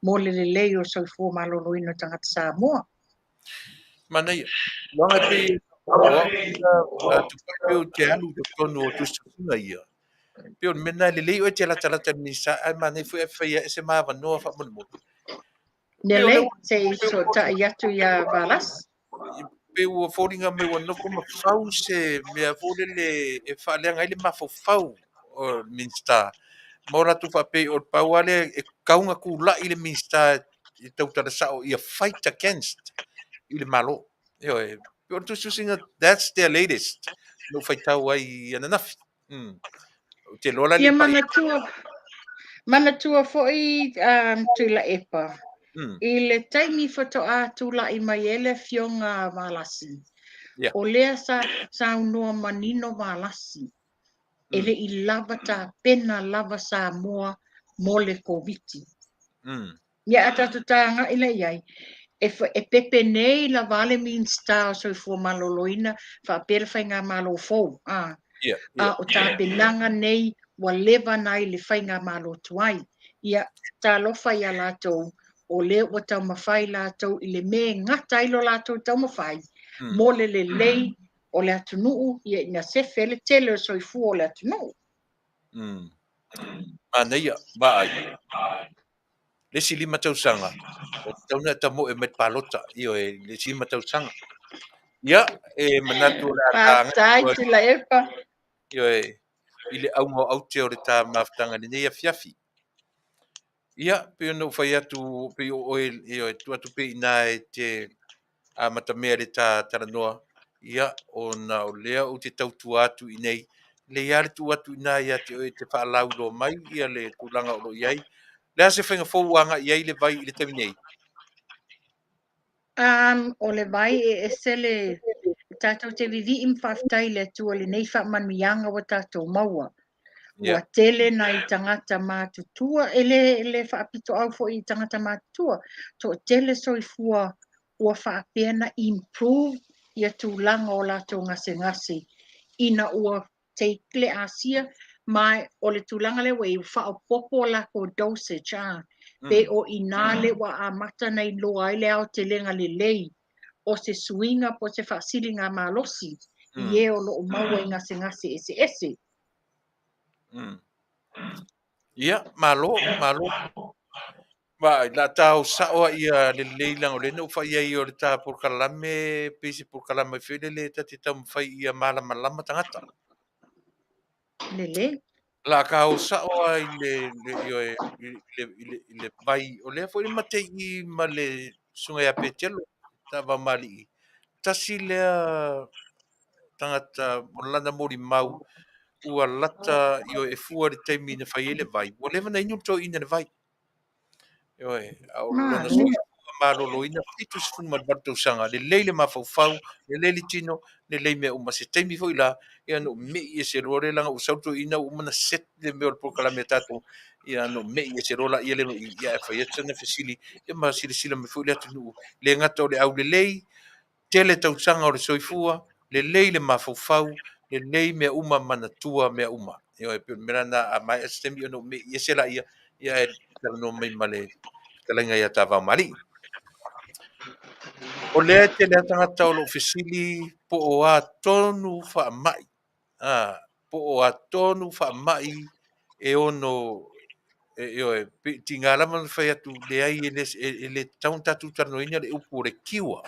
mo le lelei o le soifua maloloina o tagata Samoa. Manaia. Loga e pei o au ia, tupai pei ou te alu i totonu o tusitusiga ia. Pei o le mea lena e lelei oe e te latalata i le Minisita ae manaia foi ae fai ae se ma avanoa faamolemole. Lelei, se i fesootai atu ia Valasi. Pei ua foliga mai ua nofo ma fau se mea foi lele e faaleaga ai le mafaufau o le Minisita ma o latou faapea o le pau lava lea e tatau ona tulai le Minisita e tautala sao ia fight against i le Malo. Ioe, pei o le tusitusiga, that's their latest na ou faitau ai ananafi. Ou te iloa la Ia manatua, manatua foi Tuilaepa, i le taimi faatoa tulai mai ai le Afioga a Valasi, o lea sa saunoa manino Valasi, e le i lava tapena lava Samoa mo le Koviti. Ia a tatou tagai la i ai, e pepe nei lava le Minisita o Soifua Maloloina faapea le Faigamalo fou, a a o tapenaga nei ua leva nai le Faigamalo tuai. Ia, talofa ia latou, o lea ua taumafai latou i le mea e gata ai lo latou taumafai mo le lelei o le atunuu, ia ina sefe le tele o soifua o le atunuu. Manaia, vaai. Le isi 5 tausaga, ua tatau ona e tamoe mai le palota, ioe, le isi 5 tausaga. Ia, e manatu o le a ta Faafetai Tuilaepa. Ioe, i le auga o aute o le ta mafutaga i lenei afiafi. Ia, pei ona ou fai atu, pei o oe, ioe, tuu atu pea i ina e te amatamea i le ta talanoa, ia, ona o lea ou te tautua atu i inei, lelei lava le tuu atu i ina ia te oe e te faalauiloa mai ia le tulaga o lo o i ai. O le a se faiga fou ua agai i ai le vai i le taimi nei? O le vai e ese le tatou te vivii ma faafetai i le Atua i lenei faamanuiaga ua tatou maua. Ua tele nai tagata matutua, e le faapitoau foi i tagata matutua, toatele soifua ua faapea na improve ia tulaga o latou gasegase ina ua take le asia, ma o le tulaga lea ua i ai, ua faaopoopo a latou dosage, pe o i ina lea ua amata ona iloa ai le aotelega lelei o se suiga po o se faasiligamalosi i e o lo o maua i gasegase eseese. Ia, malo, malo. Vaai, la ta o sao a ia lelei leaga o lea na ou fai ai o le ta polokalame, pei se polokalame foi lele ta te taumafai ia malamalama tagata. Lelei. La ka o sao a i le, le, ioe, i le, i le, i le vai, o lea foi le mate i ma le susuga ia Petelo, Ta'avao-ma-alii. Tasi lea tagata o lana molimau ua lata, ioe, e fua i le taimi na fai ai le vai, ua leva na inu le toeaina i le vai. Ioe, a o lona soifua maloloina 78 tausaga, lelei le mafaufau, lelei le tino, lelei mea uma. Se taimi foi la, ia ona ou me'i ese loa lea, leaga ua sau le toeaina ua uma ona set le mea o le polokalame a tatou, ia ona ou me'i ese loa laia lea i i, ae fai atu sana fesili, ia ma silasila mai foi le atunuu, le gata o le aulelei, tele tausaga o le soifua, lelei le mafaufau, lelei mea uma, manatua mea uma. Ioe, pei o le mea lena, a maea se taimi ona ou me'i ese laia, ia ae talanoa mai ma le fetalaiga ia Ta'avao-ma-alii. O lea e tele lava tagata o lo o fesili po o a tonu faamai, a, po o a tonu faamai e ono, ioe, pe tiga lava ona fai atu, leai, e le tatau ona tatou talanoaina le upu o le cure.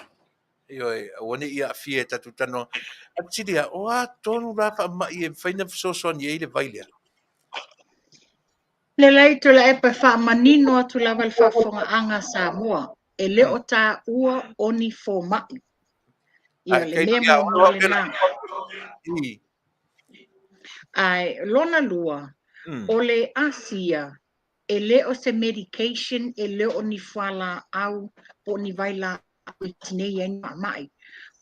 Ioe, aua ne i aafia e tatou talanoaga. Ae fesili lava, o a tonu la faamai e mafai ona fesoasoani ai le vai lea? Lelei Tuilaepa, e faamanino atu lava i le faafofogaaga a Samoa, e le o taua o ni fomai. Ia, le mea muamua lena. Ae lona lua, o le ASEA, e le o se medication, e le o ni fualaau po o ni vailaau e tinei ai ni faamai.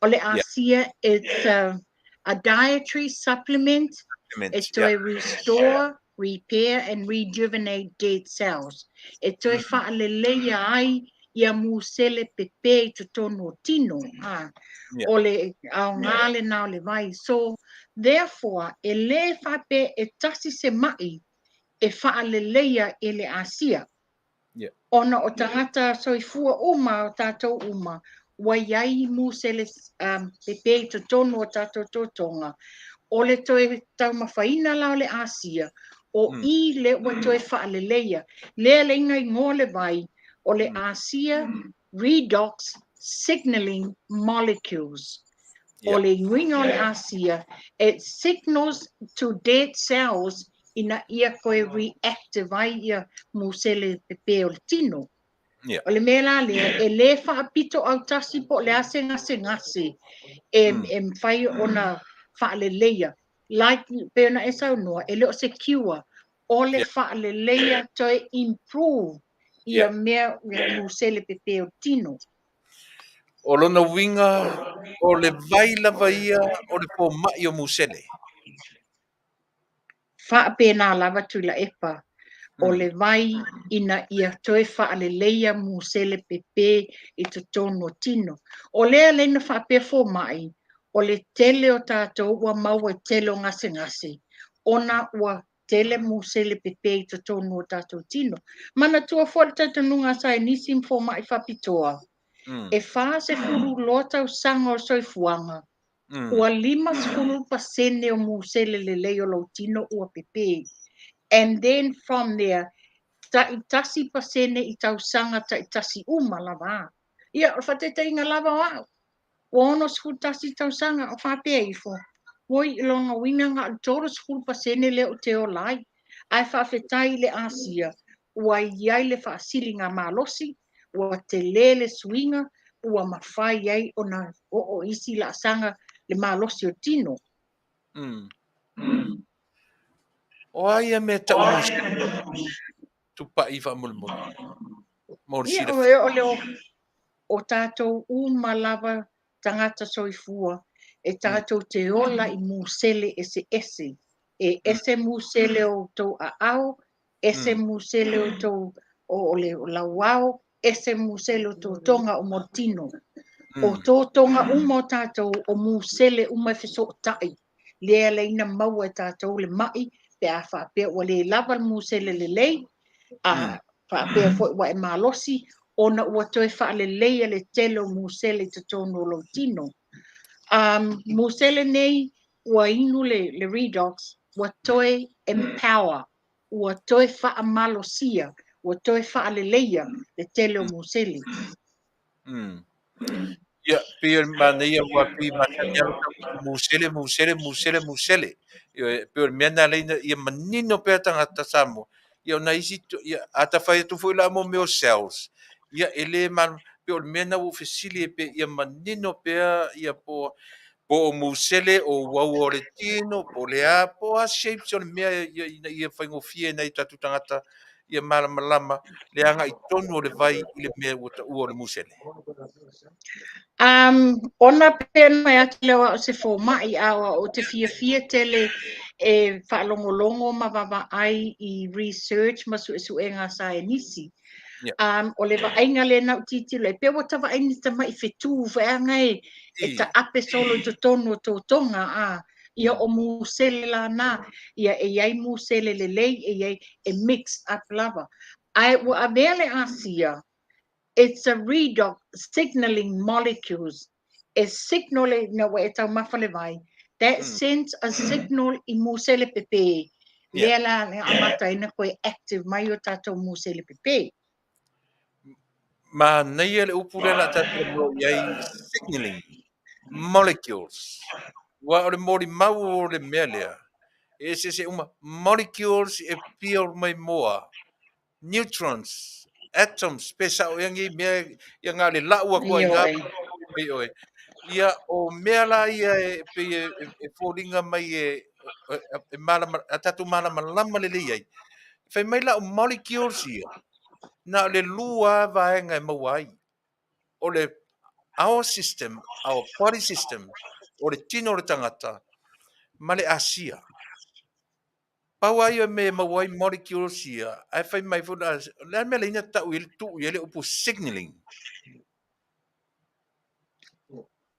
O le ASEA, it's a dietary supplement e toe restore, repair and rejuvenate dead cells. E toe faaleleia ai ia musele pepe i totonu o tino. O le aoga lena o le vai. So, therefore, e le faapea e tasi se mai e faaleleia e le ASEA. Ona o tagata soifua uma, o tatou uma, ua i ai musele pepe i totonu o tatou totoga. O le toe taumafaina la o le ASEA, o i lea ua toe faaleleia. Lea le iga igoa le vai, o le ASEA Redox Signaling Molecules. O le uiga o le ASEA, it signals to dead cells ina ia toe reactive ai ia musele pepe o le tino. O le mea la lea, e le faapito autasi po o le a se gasegase e mafai ona faaleleia. Like pei ona e saunoa, e le o se cure, o le faaleleia toe improve ia mea ia musele pepe o le tino. O lona uiga, o le vai lava ia o le fomai o musele. Faapena lava Tuilaepa, o le vai ina ia toe faaleleia musele pepe i totonu o tino. O lea lea na faapea fomai, o le tele o tatou ua maua i tele o gasegase, ona ua tele musele pepe i totonu o tatou tino. Manatua foi le talitonuga a saienisi ma fomai faapitoa, e 42 tausaga o le soifuaga, ua 50% o musele lelei o lou tino ua pepe. And then from there, tai 1% i tausaga taitasi uma lava. Ia, o le faataitaiga lava o au, ua 61 tausaga o faapea ifo, oi lona uiga na o le 30% lea ou te ola ai. Ae faafetai i le ASEA, ua i ai le faasiliga malosi, ua tele le suiga, ua mafai ai ona oo isi laasaga le malosi o tino. O a ia mea tau tupai faamolemole? Mo le Ia, silafia. o le o tatou uma lava tagata soifua, e tatou te ola i musele eseese. E ese musele o tou aao, ese musele o tou o le lauao, ese musele o totoga o molotino. O totoga uma o tatou, o musele uma e fesootai. Lea laina maua e tatou le mai, pe a faapea ua le lava le musele lelei, a faapea foi ua e malosi, ona ua toe faaleleia le tele o musele i totonu o lou tino. Musele nei ua inu le redox, ua toe empower, ua toe faamalosia, ua toe faaleleia le tele o musele. Ia, pei o le manaia ua pei masani lava tau musele, musele, musele, musele. Ia, pei o le mea na laina ia manino pea tagata Samoa. Ia, o nai isi, ia, a ta fai atu foi la mo mea o cells, ia, e le pei o le mea na ua ou fesili ai pea, ia manino pea, ia po o musele, o uaua o le tino, po o le a, po o a shapes o le mea ia, ina ia faigofie nai tatou tagata ia malamalama le agai tonu o le vai i le mea ua taua o le musele. Ona pea mai atu lea o se fomai a o te fiafia tele e faalogologo ma vaavaai i research ma suesuega a saienisi. O le vaaiga lea na ou tilotilo ai, pe ua tavaai ni tama'i fetu feaga e taape solo i totonu o totoga a. Ia o musele la na, ia e iai musele lelei, e iai e mix up lava. Ae ua avea le ASEA, it's a redox signaling molecules. E signal e na ua e taumafa le vai, that sends a signal i musele pepe. Lea la le amata ai na koe active mai o tatou musele pepe. Manaia le upu lea la tatou i ai. Signaling molecules. Ua o le molimau o le mea lea, e eseese uma molecules e pure mai moa, neutrons, atoms, pe sao ea nei mea, ia na o le lau atu ai ina mai oe. Ia, o mea la ia e pei e foliga mai e malama, a tatou malamalama lelei ai. Fai mai la o molecules ia, na o le lua lava vaega e maua ai. O le our system, our body system, o le tino o le tagata ma le asia. Pau lava ia o mea e maua ai molecules ia, ae fai mai foi la, o le a le mea laina tau i ai le tuu i ai le upu signaling?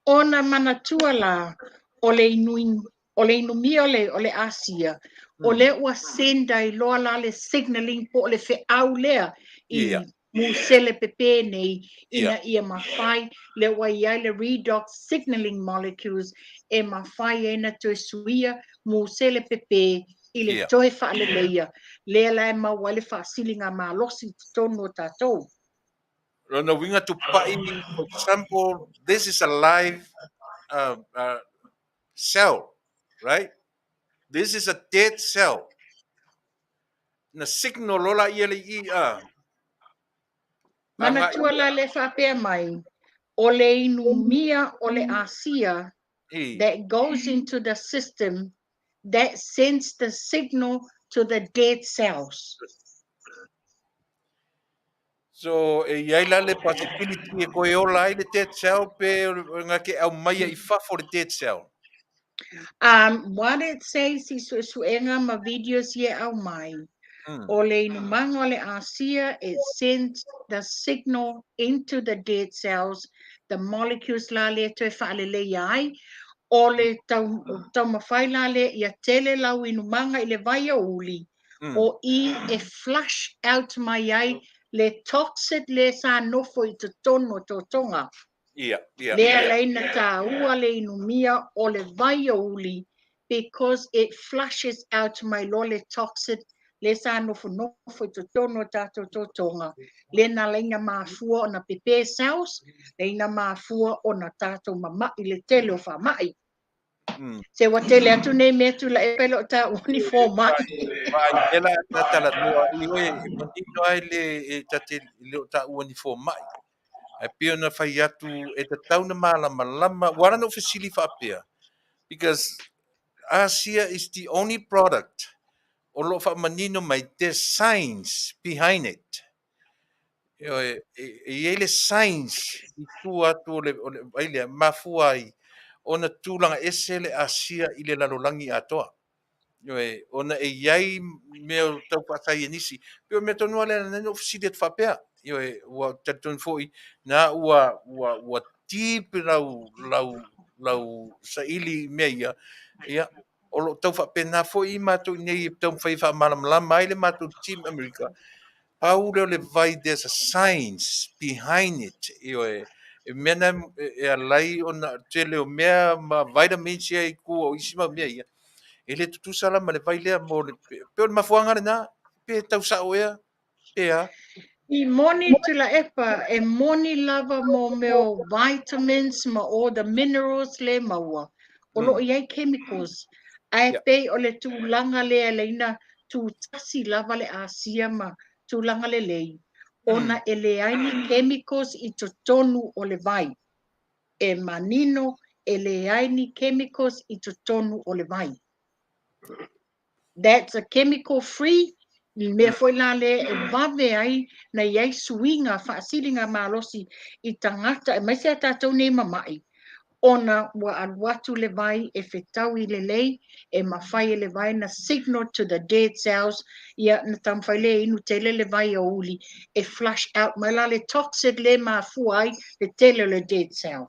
Ona manatua la, o le o le inumia o le asia, o lea ua send ai loa la le signaling po o le feau lea i musele pepe nei ina ia mafai, lea ua i ai le redox signaling molecules e mafai ai na toe suia musele pepe i le toe faaleleia, lea la e maua ai le faasiliga malosi i totonu o tatou. Lona uiga tupai, for example, this is a live cell, right? This is a dead cell. Na signal loa laia le i a. Manatua la le faapea mai, o le inumia o le asia that goes into the system that sends the signal to the dead cells. So, e i ai la le possibility e koe ola ai le dead cell pe nga ke aumaia i fafo le dead cell? What it says i suesuega ma videos ia e aumai, o le inumaga o le asia, it sends the signal into the dead cells, the molecules la lea toe faaleleia ai, o le taumafai la lea ia tele lau inumaga i le vaiauli, o i e flush out mai ai le toxic le sa nofo i totonu o totoga. Lea lai na tāua le inumia o le vaiauli because it flushes out mai loa le toxic le sa nofonofo i totonu o tatou totoga. Le na laina mafua ona pepe cells, le na mafua ona tatou mama'i le tele o faama'i. Se ua tele atu nei mea tulaʻe pe le o taua ni fomai. Vaai ela na talanoa i oe e manino ai le e tate le o taua ni fomai. Ae pei ona fai atu e tatau na malamalama, ua ala na ou fesili faapea, because Asia is the only product o loo faamanino mai there's science behind it. E i ai le science i tua atu o le vai lea, mafua ai ona tulaga ese le asia i le lalolagi atoa. Ioe, ona e i ai mea o tau faasaienisi. Pei o le mea tonu lava lea na ou fesili atu faapea. Ioe, ua talitonu foi na ua ua ua deep lau lau lau saili i mea ia. Ia, o lo o tau faapena foi matou i nei e taumafai e faamalamalama ai le matou team America. Pau lea o le vai, there's a science behind it. Ioe, e mea na e alai ona tele o mea ma vitamins ia i tua o isi mau mea ia. E le tutusa la ma le vai lea mo le, pe o le mafuaaga lena, pe tau sao ea, pe a. I moni Tuilaepa, e moni lava mo mea o vitamins ma all the minerals le maua. O loo i ai chemicals. Ae pei o le tulaga lea laina tutasi lava le asia ma tulaga lelei, ona e leai ni chemicals i totonu o le vai. E manino e leai ni chemicals i totonu o le vai. That's a chemical free mea foi la lea e vave ai na i ai suiga faasiliga malosi i tagata aemaise a tatou nei mama'i, ona ua alu atu le vai e fetaui lelei, e mafai e le vai na signal to the dead cells, ia na taumafai lea e inu tele le vai aoauli e flush out mai la le toxic le mafua ai le tele o le dead cell.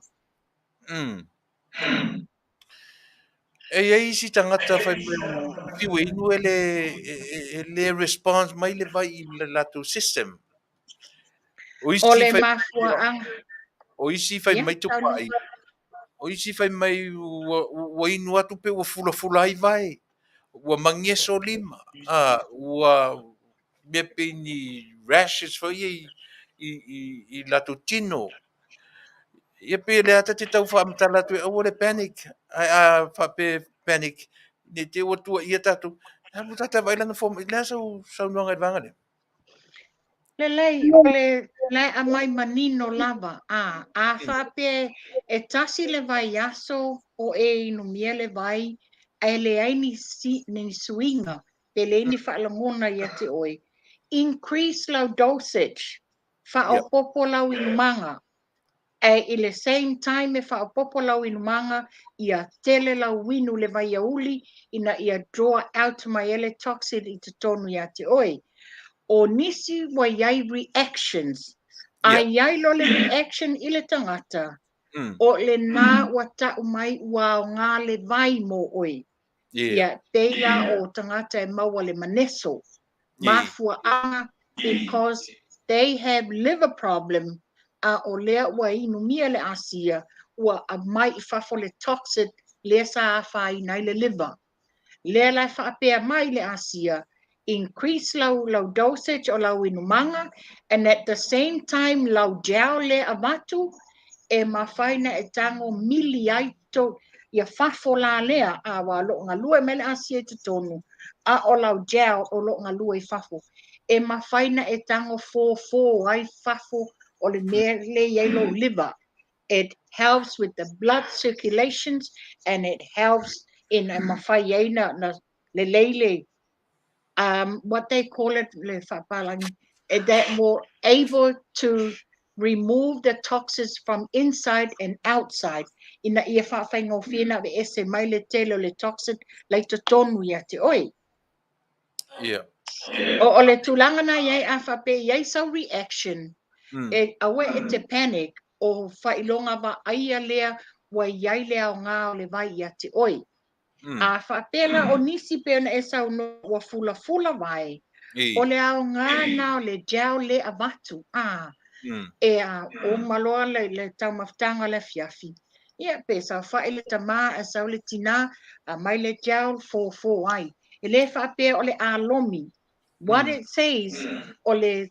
E i ai isi tagata fai mai ua fiu e inu e le e le response mai le vai i le latou system. O O isi le fai mafuaaga. O isi fai mai Saunoa. tupai, o isi fai mai ua inu atu pe ua fulafula ai vai, ua mageso lima, a ua mea pei ni rashes foi ia i latou tino. Ia pei o lea ta te tau faamatala atu e aua le panic, ae a faapea panic, ne i te i ua tuuaia tatou, alu tata e vaai lana fomai. O le a sau saunoaga i le vaega lea? Lelei, o le la e aumai manino lava, a, a faapea e tasi le vaiaso o e inumia le vai ae leai ni, si, ni suiga, pe leai ni faalagona ia te oe, increase lau dosage, faaopoopo lau inumaga. Ae i le same time e faaopoopo lau inumaga, ia tele lau inu le vaiauli ina ia draw out mai ai le toxin i totonu ia te oe. O nisi ua i ai reactions, a i ai loa le reaction i le tagata, o lena ua tau mai ua aoga le vai mo oe. Ia, pei la o tagata e maua le maneso, mafuaaga because they have liver problem a o lea ua inumia le asia ua aumai i fafo le toxin lea sa afaina ai le liver. Lea la e faapea mai le asia, increase lau, lau dosage o lau inumaga and at the same time lau gel lea avatu e mafai na e tago mili ai to, ia fafo la lea, a aua o lo o galue mai le asia i totonu, a o lau gel o lo o galue i fafo. E mafai na e tago fofo ai fafo o le mea lea e i ai lou liver. It helps with the blood circulations and it helps in e mafai ai na, na lelei le what they call it, le faapalagi, that will able to remove the toxins from inside and outside ina ia faafaigofie na aveese mai le tele o le toxin la i totonu ia te oe. O le tulaga na i ai a faapea i ai sau reaction, e aua e te panic, o faailoga vaaia lea ua i ai le aoga o le vai ia te oe. A faapea la o nisi pei ona e saunoa ua fulafula vai, o le aoga na o le gel le avatu, a e a uma loa le, le taumafataga o le afiafi, ia pe saofai le tamā ae sau le tinā, aumai le gel fofo ai. E le faapea o le alomi. What it says, o le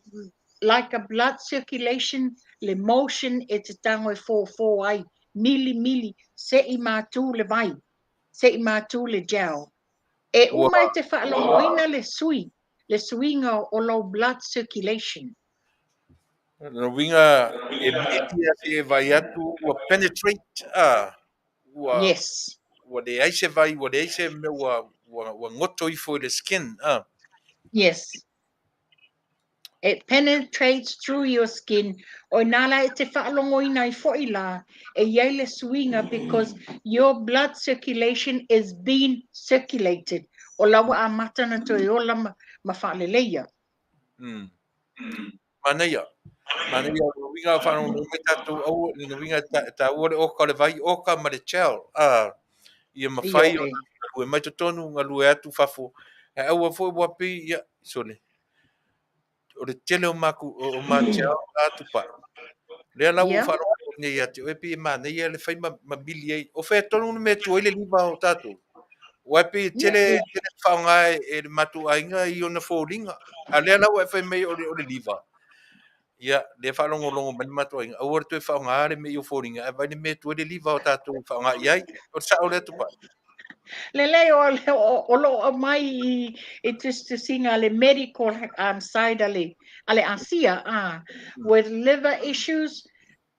like a blood circulation, le motion e te tago e fofo ai, mili mili, se i matū le vai, se i matū le gel. E uma e te faalogoina le sui, le suiga o lou blood circulation. Lona uiga e mili a se e vai atu ua penetrate a ua ua leai se vai, ua leai se mea ua ua ua goto ifo i le skin a. Yes. It penetrates through your skin. O inā la e te faalogoina ai foi la, e i ai le suiga because your blood circulation is being circulated. O la ua amata ona toe ola ma, ma faaleleia. Manaia. Manaia, o lona uiga faalogologo mai tatou aua, lona uiga e taua le oka o le vai, oka ma le gel, a, ia mafai ona galue mai totonu, galue atu fafo. Ae aua foi ua pei, ia, sole, o le tele o maku, o ma gel a Tupai. Lea la ua faalogologo nei ia te oe, pei e manaia le fai ma, ma mili ai. O fea tonu le mea e tu ai le liva o tatou? Aua e pei e tele, tele faaaoga e le matou aiga i ona foliga. A lea la ua e fai mai o le, o le liva. Ia, lea faalogologo mai le matou aiga, aua le toe faaaoga le mea i ou foliga, ae vaai le mea e tu ai le liva o tatou e faaaoga i ai. O le sao lea Tupai? Lelei, o, o, o lo o aumai i, i tusitusiga a le medical side a le, a le Asia, with liver issues,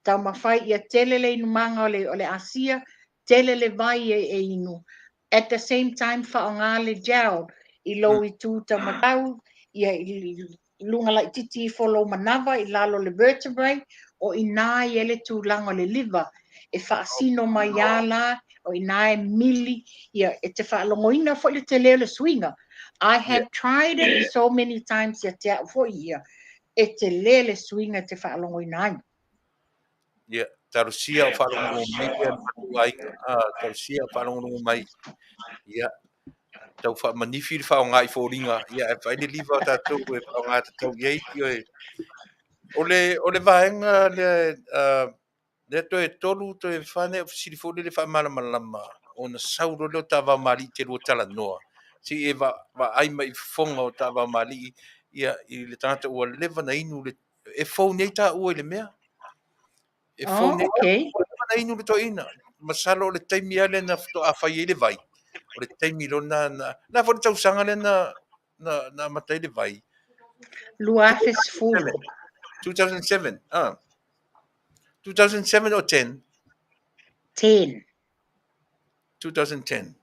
taumafai ia tele le inumaga o le, o le asia, tele le vai e, e inu. At the same time, faaaoga le gel i lou itu taumatau, ia i luga laitiiti ifo lou manava i lalo le vertebrae, o i inā i ai le tulaga o le liver. E faasino mai lava la, o i inā e mili, ia, e te faalogoina foi le tele o le suiga. I have tried it so many times ia te au foi ia, e tele le suiga e te faalogoina ai. Ia, talosia o faalogologo mai ia le matou aiga, talosia o faalogologo mai. Ia, tau faamanifi le faaaoga i foliga, ia ae vaai le liva o tatou e faaaoga tatau i ai. Ioe. O le, o le vaega lea, lea toe tolu, toe fa nai au fesili foi lele faamalamalama ona sau loa lea o Ta'avaomaali'i te lua talanoa. Se i e vaai mai i fofoga o Ta'avaomaali'i ia i le tagata ua leva na inu le e fou nei taua i le mea. E phone oh, okay. Na inu le toeaina. Masalo o le taimi lava lea na faatoa fai ai le vai. O le taimi loa na, na, na foi le tausaga lea na, na, na amata ai le vai. 2010. 2007, ah. 2007 or 10? 10. 2010.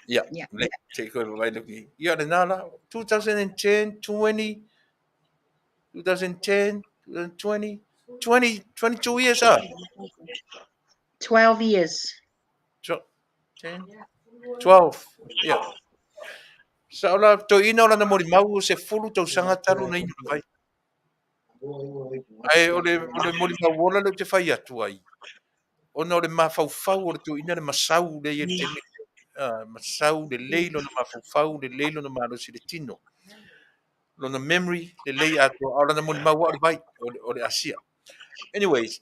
Yeah. Yeah. Le, te koe vai loki. Ia le nā la, 2010, 20, 2010, 2020, 20, 22 years ah. 12 years. 10, 12, yeah. Sa o la toeaina o lana molimau o se fulu tausaga talu na inu le vai. Ae o le, o le molimau ola lea ou te fai atu ai, ona o le mafaufau o le toeaina le masau lea i le taimi, masau lelei lona mafaufau, lelei lona malosi i le tino. Lona memory, lelei atoa, a o lana molimau lava o le vai, o le, o le asia. Anyways,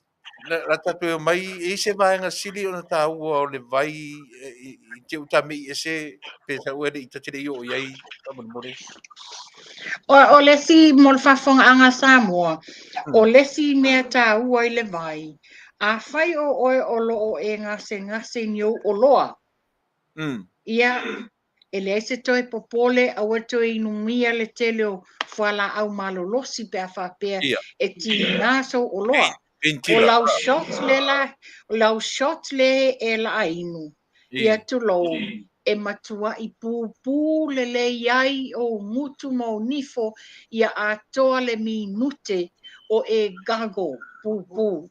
la, la tatou e omai, e i ai se vaega sili ona taua o le vai i, i te utamei ese pe sau e le i ta te le i oo i ai faamolemole. O, o le isi mo le faafofogaaga a Samoa, o le isi mea taua i le vai, afai o oe o lo o e gasegase i ni ou oloa, ia, e leai se toe popole, aua le toe inumia le tele o fualaau malolosi pe a faapea e tiga sou oloa. O lau shot le la, o lau shot le e laainu, ia tulou, e matuai pupū lelei ai ou gutu ma ou nifo ia atoa le minute o e gargle pupū.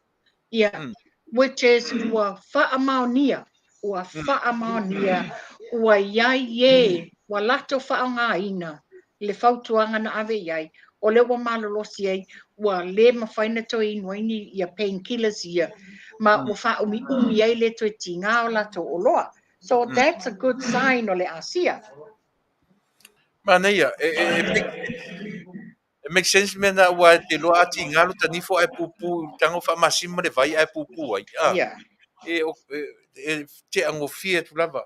Ia, which is ua faamaonia, ua faamaonia, ua i ai e, ua latou faaaogaina le fautuaga na ave i ai, o lea ua malolosi ai, ua le mafai ona toe inu ai ni ia painkillers ia, ma ua faaumiumi ai le toe tiga o latou oloa. So that's a good sign o le asia. Manaia, e, e, e, e make sense mea na aua e te loa a tiga lo ta nifo ae pupu i tago faamasima le vai ae pupu ai. Ah, Yeah. e, e, e teagofie atu lava.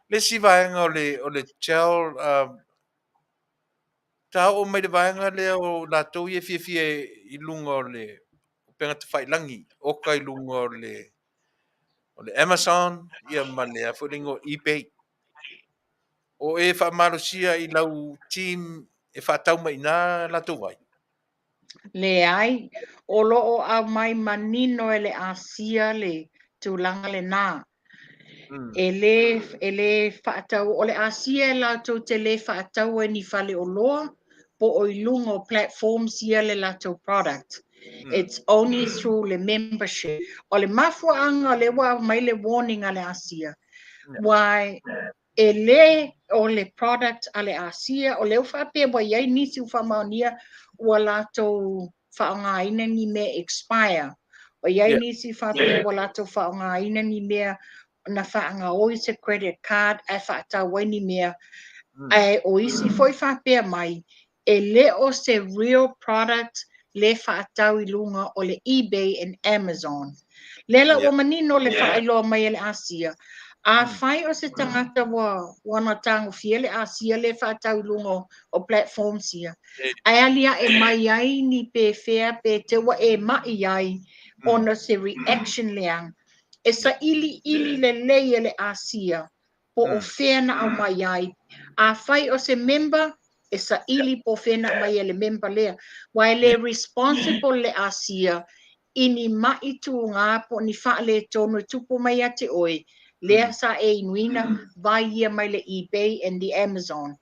Le isi vaega o le, o le gel, ta oo mai le vaega lea o latou ia e fiafia i luga o le upega tafailagi, oka i luga o le, o le Amazon, ia ma le a foi le igoa eBay. O e faamalosia i lau team e faatau mai i ina latou vai? Leai, o lo o aumai manino e le Asia le tulaga lena. E le, e le faatau, o le Asia e latou te le faataua i ni faleoloa po o i luga o platforms ia le latou product. It's only through le membership. O le mafuaaga o lea ua aumai le warning a le Asia, why e le o le product a le Asia, o lea ua faapea ua i ai nisi ua faamaonia ua latou faaaogaina ni mea expire. Ua i ai nisi faapea ua latou faaaogaina ni mea na faagaoi se credit card ae faatau ai ni mea. Ae o isi foi faapea mai, e le o se real product le faatau i luga o le eBay and Amazon. Lea la ua manino le faailoa mai e le Asia, afai o se tagata ua ua na tagofia le Asia le faatau i luga o platforms ia, ae aliae mai ai ni pefea pe te ua e ma'i ai ona se reaction leaga, e sailiili lelei e le Asia po o fea na aumai ai. Afai o se member, e saili po o fea na aumai e le member lea. Aua e le responsible le Asia i ni ma'i tuga po o ni faaletonu e tupu mai ia te oe, lea sa e inuina vai ia mai le eBay and the Amazon.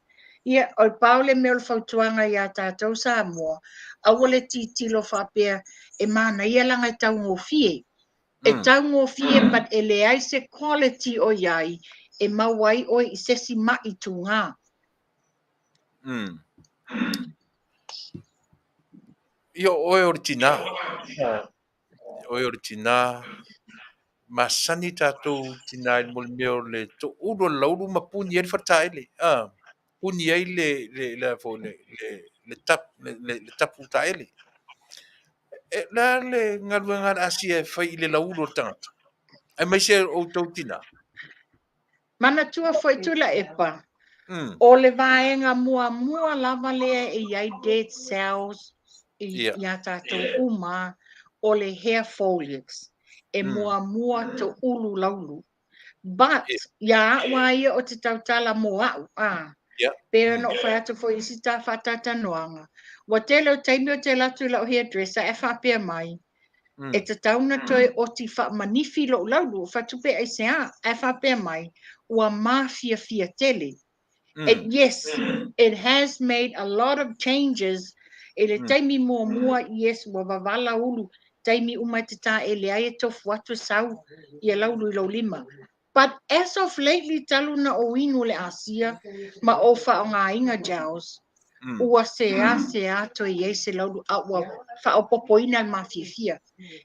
Ia, o le pau le mea o le fautuaga ia tatou Samoa, aua le tilotilo faapea e manaia leaga e taugofie. E taugofie but e leai se quality o i ai e maua ai oe i se isi ma'i tuga. Ia, o oe o le tinā. Oe o le tinā. Masani tatou tinā i le mea o le toulu o le laulu ma puni ai le faletaele. Ah, puni ai le, le, le, le, le, le, le, tap, le, le, le tapu taele. E, le a le galuega a le Asia e fai i le laulu o le tagata? Aemaise outou tinā. Manatua foi Tuilaepa, o le vaega muamua lava lea e i ai dead cells i, iā tatou uma, o le hair foliage e muamua toulu laulu. But, ia a'u a ia o te tautala mo a'u, a. Pei ona ou fai atu foi i isi ta faataatanoaga, ua tele o taimi o te alu atu i la'u hairdresser ae faapea mai, e tatau ona toe oti faamanifi lo'u laulu. Ou fai atu pe aisea, ae faapea mai, ua mafiafia tele. It, yes, it has made a lot of changes i le taimi muamua, yes, ua vavala ulu, taimi uma e te taele ai e tofu atu e sau ia laulu i lou lima. But as of lately, talu na ou inu le asia ma ou faaaogaina gels, ua seā seā toe i ai se laulu a ua faaopoopoina le mafiafia.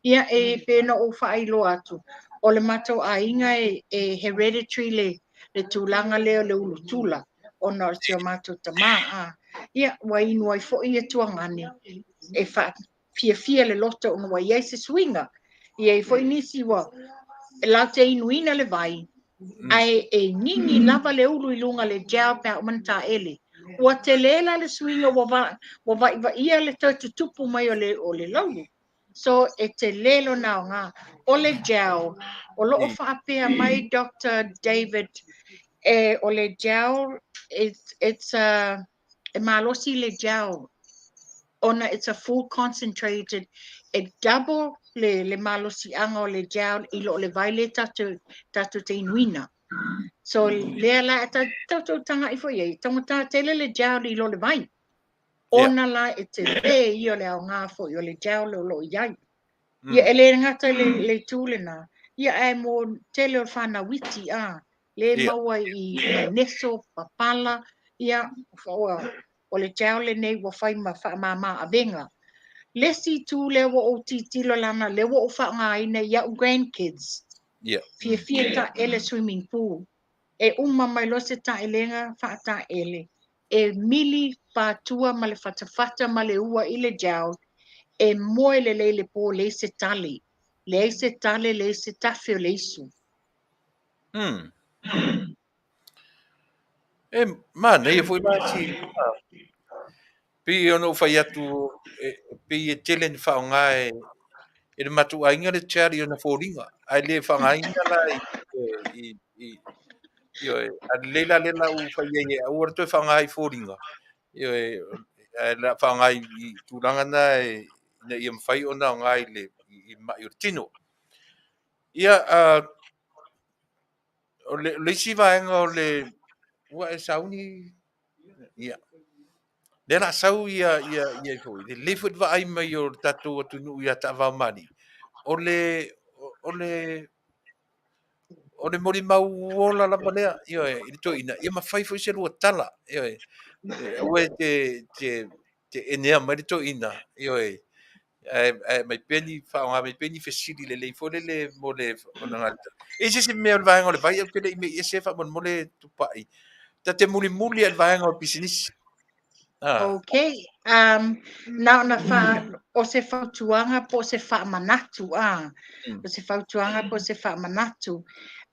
Ia, e pei ona ou faailoa atu, o le matou aiga e hereditary le tulaga lea o le ulu tula ona o si o matou tamā. A. Ia, ua inu ai foi ia tuagane e faafiafia le loto ona ua i ai se suiga. E i ai foi nisi ua latou te inuina le vai, ae e gigi lava le ulu i luga le gel pe a uma ona taele. Ua tele la le suiga ua vaivaia le toe tutupu mai o le laulu. So e tele lona aoga. O le gel, o loo faapea mai Dr. David, o le gel, it's a, e malosi le gel ona it's a full concentrated, e double le malosiaga o le gel i lo le vai le tatou te inuina. So lea la e tatou taga'i foi ai, taugata tele le gel i lo le vai. Ona la e tele ia o le aoga foi o le gel o loo i ai. Ia e le gata le itu lena. Ia ae mo tele o le whanau iti a, le maua i neso, papala, ia o le gel lenei ua fai ma faamama avega. Le isi itu lea ua ou titilo lana, lea ua ou faaaogaina i au grandkids. Fiafia taele swimming pool. E uma mai loa se taelega faataele. E mili patua ma le fatafata ma le ua i le gel. E moe lelei le po leai se tale. Leai se tale, leai se tafe o le isu. E manaia foi la si pei ona ou fai atu pei e tele ni faaaoga e le matou aiga le gel i ona foliga ae le faaaogaina la i ioe a lelei la lea la ua fai ai e aua le toe faaaoga i foliga ioe ae la faaaoga i tulaga na e ina ia mafai ona aoga i le i mai o le tino. Ia o le isi vaega o le ua e sauni ia lea la sau ia ia ia foi le lelei foi le vaai mai o le tatou atunuu ia taavao mali o le molimau ola lava lea ioe i le toeaina ia mafai foi se lua tala ioe aua e te enea mai le toeaina ioe ae mai pea ni faaaoga mai pea ni fesili lelei foi lele mo le ona e se isi mea o le vaega o le vai ou te le i mei ese faamolemole Tupai ta te mulimuli ai le vaega o le pisinisi. Ah. Okay. Na ona fa o se fautuaga po o se faamanatu a. O se fautuaga po o se faamanatu.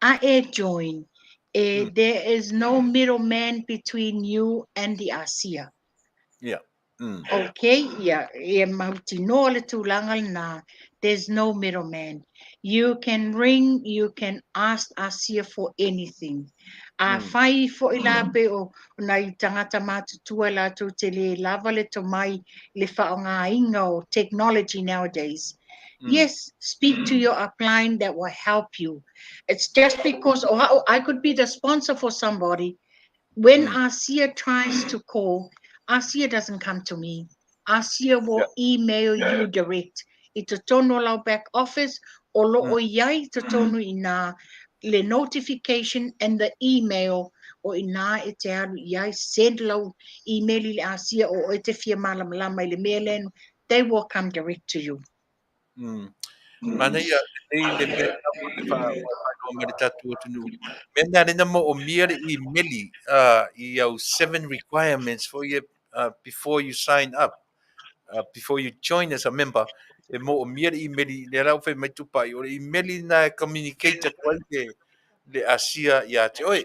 A e join, there is no middleman between you and the ASIA. Okay, ia, e mautinoa le tulaga lena. There's no middleman. You can ring, you can ask ASIA for anything. A fai foi la pe o nai tagata matutua latou te le lava le tomai le faaaogaina o technology nowadays. Yes, speak to your upline that will help you. It's just because oh, I could be the sponsor for somebody. When ASIA tries to call, ASIA doesn't come to me. ASIA will email you direct. I totonu o lau back office, o lo o iai totonu i nā le notification and the email o i nā e te alu i ai, send lau email i le ASIA o e te fia malamalama i le mea leno, they will come direct to you. Manaia lelei le mea le faailoa mai le tatou atunuu. Mea na lena mo o mia le email i au seven requirements for you before you sign up, before you join as a member. E mo o mia le email le la fai mai Tupai o le email na e communicate atu ai le asia ia te oe.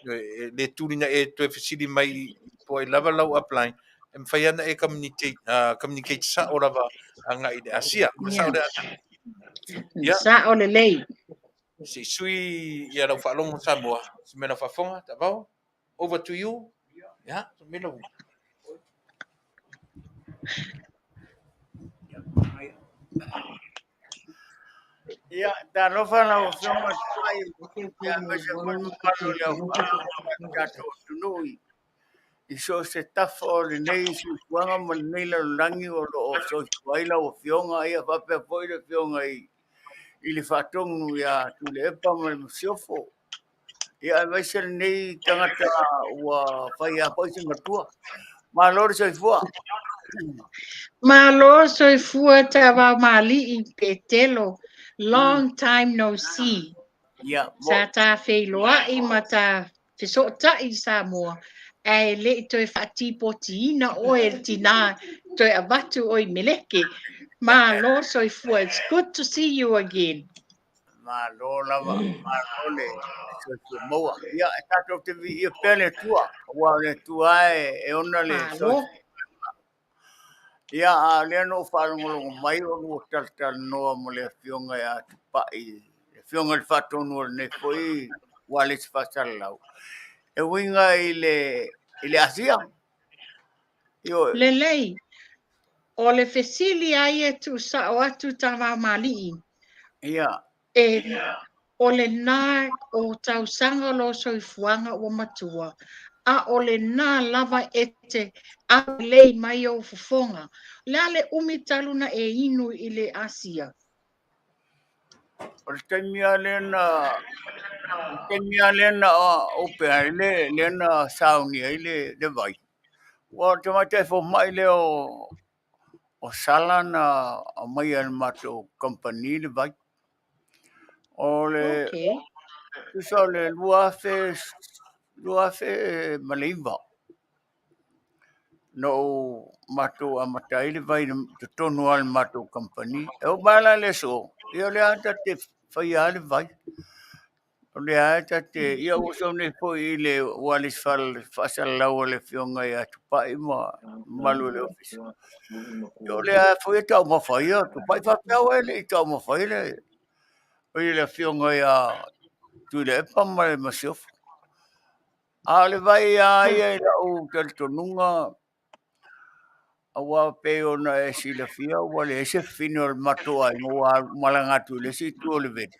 E, le tulina e toe fesili mai po ai lava lau upline. e mafai lava ona e communicate, communicate sao lava agai i le Asia. O le sao lea? Ia. Sao lelei. Se i sui ia lau faalogo Samoa, se mea lau faafofoga, Taavao, over to you. Ia, se mea lau. Ia, talofa lau Afioga i le Tupai, ia aemaise foi le mamalu o le aufaigaluega o le tatou atunuu i so o se tafa o lenei soifuaga ma lenei lalolagi o lo o soifua ai lau Afioga, ia faapea foi le Afioga i le Faatonu ia Tuilaepa ma le Masiofo. Ia aemaise lenei tagata ua fai lava foi si matua. Malo le soifua. Malo soifua Taavao Mali'i Petelo. Long time no see. Ia, mo. Sa ta feiloai ma ta fesootai i Samoa, ae le i toe faatipotiina oe e le tinā toe avatu oe i Meleke. Malo soifua. It's good to see you again. Malo lava, malo le soifua maua. Ia, e tatou te viia pea le Atua, aua o le Atua e ona le Malo. soifua. Ia, a o lea na ou faalogologo mai o lua talatalanoa ma le Afioga ia Tupai, le Afioga i le Faatonu o lenei foi ualesi faasalalau, e uiga i le Asia. Ioe. Lelei. O le fesili lava ia e tuusao atu Taavaomalii. Ia. E, o lena o tausaga o lou soifuaga ua matua, a o lena lava e te aulelei mai ou fofoga. O le a le umi talu na e inu i le asia? O le taimi lava lea na, o le taimi lava lea na ope ai le, lea na saunia ai le vai. Ua o le tamaitai fomai lea o Sala na aumaia e le matou kamupani le vai. O le, Okay. tusa o le 2009 na ou matou amata ai le vai i totonu lava o le matou kamupani. E oo mai la i le aso, ia o lea lava ta te faia lava le vai. O lea lava ta te, ia ua sau nei foi i le ualesi faasalalau a le Afioga ia Tupai ma mamalu o le ofisa. Ia o lea lava foi e taumafa ia Tupai faapea oe e le i taumafa ai le, o le Afioga ia Tuilaepa ma le Masiofo. A o le vai lava ia i lau talitonuga, aua pei ona e silafia ua leai se fafine o le matou aiga ua malaga atu i le isi itu o le veli.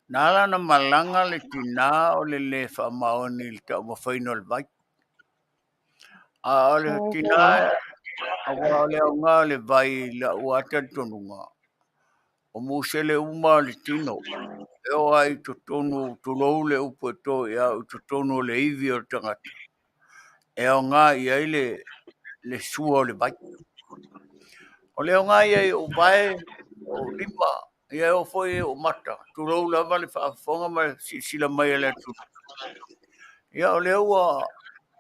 Na ala ona malaga le tinā o le lē faamaoni i le taumafaina o le vai. A o le tinā, aua o le aoga o le vai i lau lava talitonuga, o musele uma o le tino, e oo lava i totonu, tulou le upu e to i au, i totonu o le ivi o le tagata, e aoga i ai le sua o le vai. O le aoga ia i ou vae, o lima, ia e oo foi i ou mata, tulou lava le faafofoga ma le silasila mai a le atunuu. Ia o lea ua,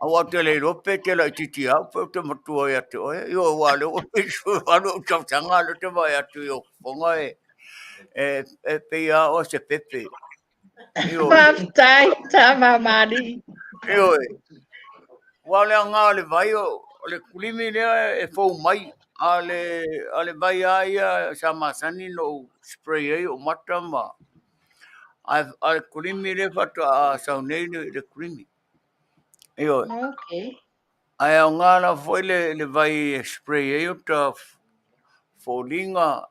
aua ou te le iloa pe te laitiiti au pe ou te matua ia te oe. Ioe, aua o lea ua 78 ou tausaga, a o lea ou te vaai atu i ou fofoga e pei lava oe se pepe. Ioe. Faafetai, Taavaomalii. Ioe. Aua o le aoga o le vai, o le kulimi lea e fou mai, a o le vai lava ia sa masani na ou spray ai ou mata ma, a o le kulimi lea faatoa sau nei le kulimi. Ioe. Okay. Ae aoga lava foi le vai e spray ai o ta foliga,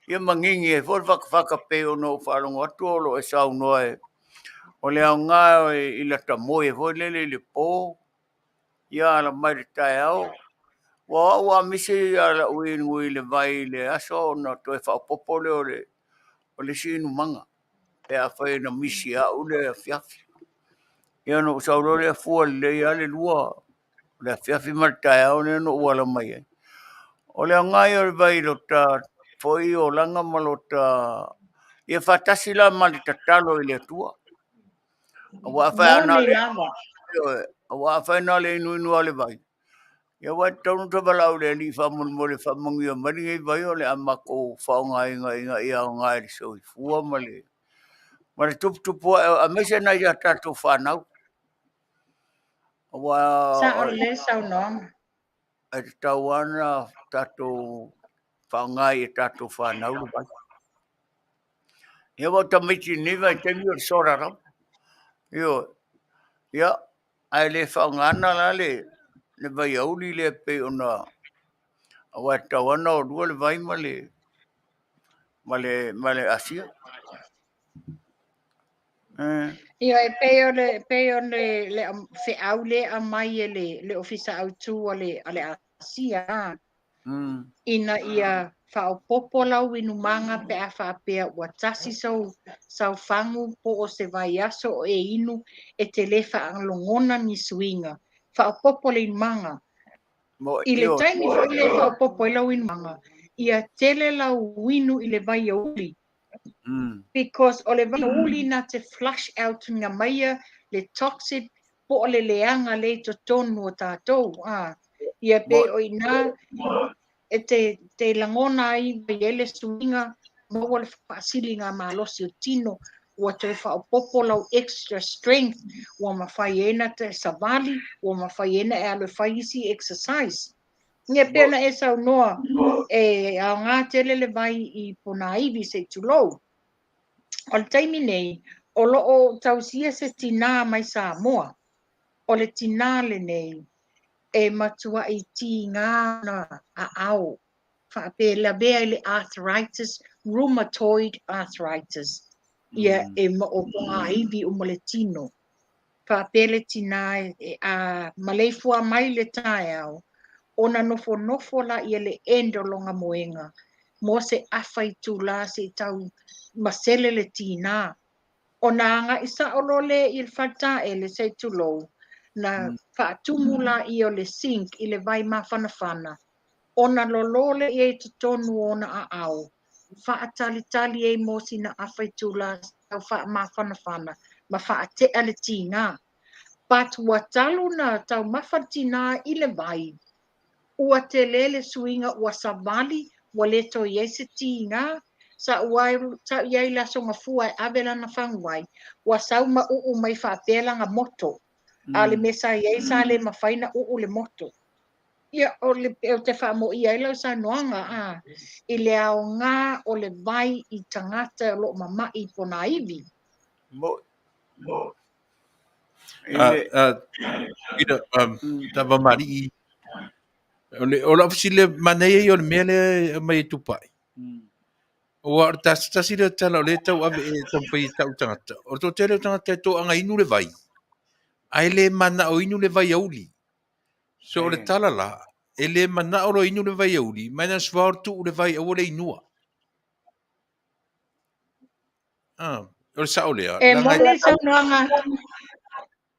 ia magigi ai foi le fakafaka pei ona ou faalogo atu o lo o e saunoa e, o le aoga i lata moe foi lele i le po, ia ala mai le taeao. Ua o au a misi a lau inu i le vai i le aso ona toe faaopoopo lea o le isi inumaga, pe afai na misi au le afiafi. Ia ona ou sau loa lea fua lelei lava le lua, o le afiafi ma le taeao lea na ou ala mai ai. O le aoga ia o le vai i lota foi olaga ma lota, ia faatasi la ma le tatalo i le Atua. Aua afai na Moni le, lava. aua afai na le inuinu lava le vai, ia ua e tatau ona tavalau i le Alii faamolemole faamanuia mai lenei vai o le a matou faaaogaina ina ia aoga i le soifua ma le tuputupu ae, aemaise nai a tatou fanau. Aua Sao lelei le saunoaga. E tatau lava ona tatou faaaoga i a tatou fanau le vai. Ia ua tamaiti i lenei vaitaimi o le soda lava. Ioe. Ia, ae le faaaogaina la le vaiauli lea pei ona aua e tatau lava ona olua le vai ma le ma le ma le asia. Ia, e pei o le pei o le le feau lea e aumai e le Ofisa Autu a le Asia, ina ia faaopoopo lau inumaga pe a faapea ua tasi sau fagu po o se vaiaso o e inu e te le faalogona ni suiga. Faaopoopo le inumaga. I le taimi foi lea e faaopoopo ai lau inumaga, ia tele lau inu i le vaiauli. Because o le vaiauli na te flush out ina maia le toxic po o le leaga lea i totonu o tatou. Ia pei o i ina e te lagona ai ua i ai le suiga, maua le faasiligamalosi o tino, ua toe faaopoopo lau extra strength, ua mafai ai ona e savali, ua mafai ai ona e alu e fai isi exercise. Ia pei ona e saunoa, e aoga tele le vai i ponaivi se i tulou. O le taimi nei, o lo o tausia se tinā mai Samoa. O le tinā lenei, e matuai tiga ona aao, faapea e lavea i le arthritis, rheumatoid arthritis, ia e o pogāivi uma le tino. Faapea le tinā e a maleifua mai le taeao, ona nofonofo laia i le end o lona moega, mo se afa itula se i tau masele le tinā. Ona agai sao loa lea i le faletaele se i tulou, na faatumu laia o le sink i le vai mafanafana, ona lolo lea i totonu o ona aao, faatalitali ai mo sina afa itula tau faamafanafana ma faatea le tiga. But ua talu na taumafa le tinā i le vai, ua tele le suiga ua savali, ua le toe i ai se tiga, sa ou i ai i le Aso Gafua e ave lana faguvai, ua sau ma uu mai faapea lana moto, a o le mea sa i ai sa le mafai ona uu le moto. Ia, o le, ou te faamoia ai lau saunoaga a, i le aoga o le vai i tagata o lo o mama'i i ponaivi. Mo'i. Peter, Tavamalii, o le, o lau fesili lea, manaia ia o le mea lea e aumai e Tupai. Aua o le tasi tasi lea o tala o lea e tau ave e taumafai e tau i tagata, o le toatele o tagata e toaga inu le vai, ae le manao inu le vaiauli. So o le tala la, e le manao loa inu le vaiauli, might as well tuu le vai aua le inua. Ah, o le sao lea. E moni saunoaga,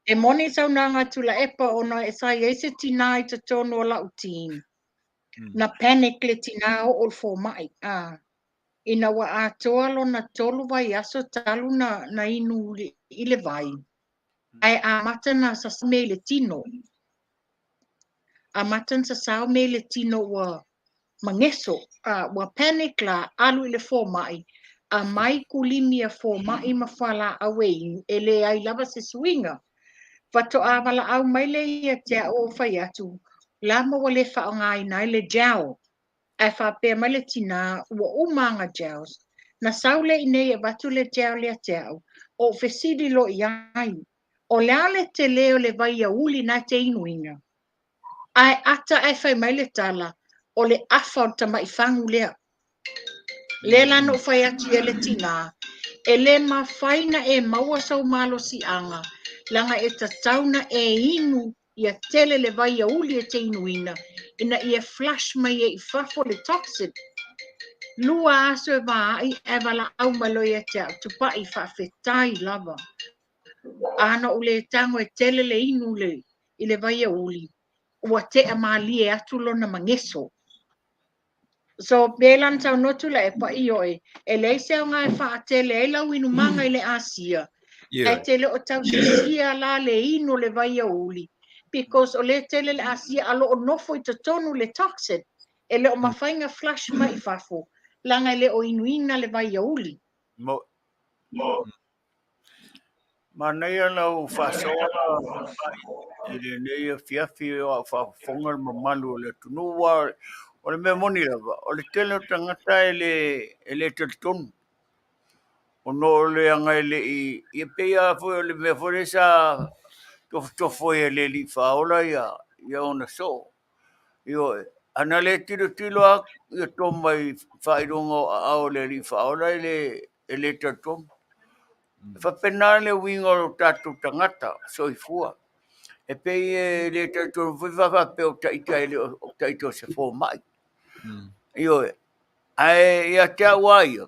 e moni saunoaga Tuilaepa ona e sa i ai se tinā i totonu o lau team. Na panic le tinā oo i le fomai. Ah, ina ua atoa lona 3 vaiaso talu na inu i le vai, ae amata na sasao mea i le tino. Amata na sasao mea i le tino ua mageso, ua panic la, alu i le fomai, aumai kulimi a fomai ma fualaau e inu, e leai lava se suiga. Faatoa valaau mai lea ia te au ou fai atu, la ma ua le faaaogaina ai le gel. Ae faapea mai le tinā, ua uma ana gels. Na sau lea i inei e avatu le gel ia te au, ou fesili loa i ai, o le a le tele o le vaiauli na e te inuina? Ae ata ae fai mai le tala, o le afa o le tamai fagu lea. Lea la na ou fai atu i ai le tinā, e le mafai na e maua sou malosiaga, leaga e tatau na e inu ia tele le vaiauli e te inuina ina ia flush mai ai i fafo le toxin. 2 aso e vaai ae valaau mai loa ia te au, Tupai, faafetai lava. A na ou le tago e tele le inu i le vaiauli, ua tea malie atu lona mageso. So, pei la na saunoa Tuilaepa, ioe, e leai se aoga e faatele ai lau inumaga i le Asia, ae te le o tausisia la le inu o le vaiauli, because o lea e tele le asia a o lo o nofo i totonu le toxin, e le o mafai ona flush mai i fafo, leaga e le o inuina le vaiauli. Mo. Manaia lau faasoa Tupai i lenei afiafi o au faafofoga le mamalu o le atunuu aua o le mea moni lava, o le tele o tagata e le, e le talitonu ona o le aga e le i, ia pei lava foi o le mea foi lea sa tofotofo ai e le Alii Faaola ia, ia ona soo. Ioe. Ana le tilotilo lava ia Toma i faailoga o aao o le Alii Faaola e le, e le talitonu. E faapena le uiga o tatou tagata soifua. E pei e le talitonu foi pe a faapea o ita e le o ita o se fomai. Ioe. Ae ia te au lava ia,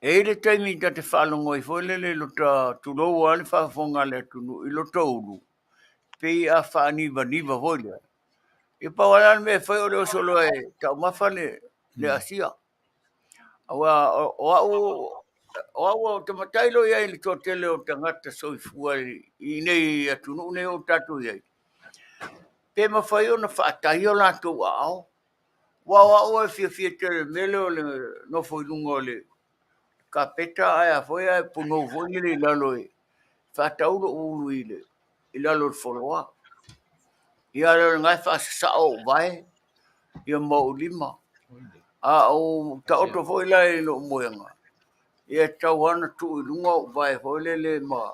e i ai le taimi ta te faalogo ai foi lele i lota, tulou lava le faafofoga a le atunuu, i lota ulu, pei a faanivaniva foi lea. Ia pau lava la le mea e fai o le oso loa e taumafa le asia. Aua o au o au ou te matai loa i ai i le toatele o tagata soifua i nei atunuu nei o tatou i ai, pe mafai ona faataia o latou aao. Aua o au e fiafia tele i le mea lea o le nofo i luga o le kapeta ae a foi ae punou foi lele i lalo e faatau lou ulu i lalo o le foloa. Ia o lena e faasasao ou vae ia ma ou lima. A ou taoto foi la i lou moega, ia e tatau lava ona tuu i luga ou vae foi lele ma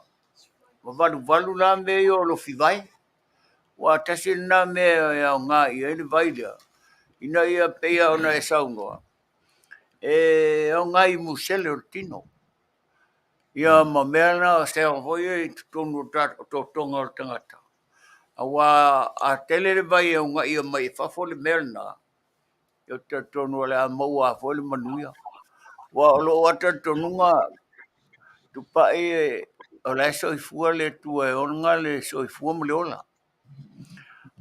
valuvalu la mea ia o lofi vae. Aua tasi lena mea e aoga i ai le vai lea, ina ia pei lava ona e saunoa, e aoga i musele o le tino. Ia ma mea na o cell foi ia i totonu o totoga o le tagata. Aua a tele le vai e unaia mai i fafo le mea lena, ia ou te talitonu o le a maua foi le manuia. Aua o lou lava talitonuga, Tupai, o la e soifua le Atua e ona le soifua ma le ola.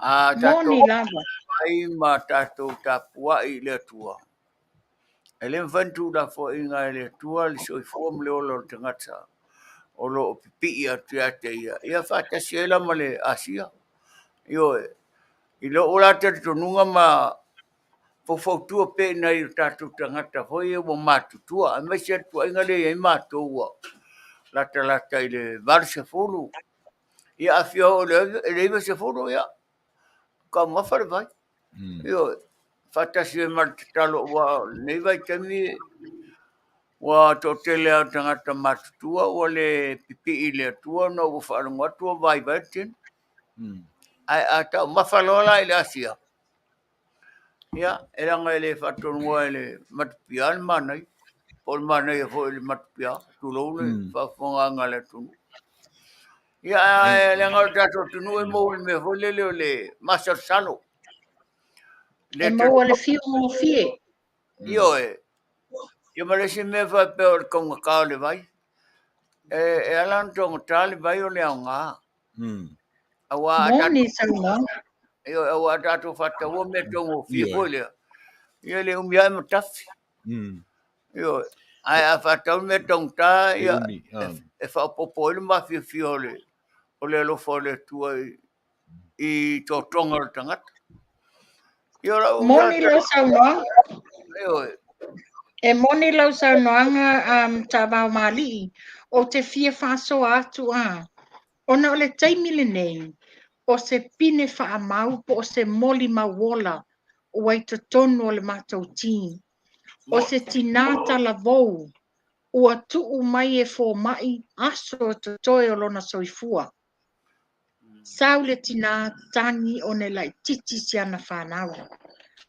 A tatou vai ma tatou tapuai i le Atua, e le mafai ona tuulafoaiina e le Atua le soifua ma le ola o le tagata o lo o pipii atu ia te ia, ia faatasi ai la ma le Asia. Ioe. I lou la talitonuga ma faufautua pea i nai o tatou tagata foi ia ua matutua, aemaise le tuuaiga lea e i ai matou ua latalata i le 80, ia a fia oo i le 90, ia taumafa le vai. Ioe. Faatasi ai ma le tatalo aua o lenei vaitaimi ua toatele lava o tagata matutua ua le pipii i le Atua ona ua faalogo atu ua vaivai le tino. Ae a taumafa loa la i le Asia, ia, e leaga e le faatonuina e le matupia le manaia, po o le manaia foi i le matupia, tulou le faafofogaaga a le atunuu. Ia, ae leaga o le tatou atunuu e maua i le mea foi lele o le masalosalo. E maua i le fiu gofie. Ioe. Ia ma le isi mea faapea o le taugata o le vai. E ala ona taugata le vai o le aoga. Aua a Moni saunoaga. Ioe, aua a tatou faataua mea taugofie foi lea, ia e le umi lava e matafi. Ioe. Ae a faatau le mea taugata, ia, e faaopoopo ai le mafiafia o le alofa o le Atua i totoga o le tagata. Ia o lau Moni lau saunoaga. Ioe. E moni lau saunoaga Ta'avao Maali'i, ou te fia faasoa atu a, ona o le taimi lenei, o se pine faamau po o se molimau ola ua i totonu o le matou team. O se tinā talavou ua tuu mai e fomai aso e totoe o lona soifua. Sau le tinā tagi ona e laitiiti si ana fanau.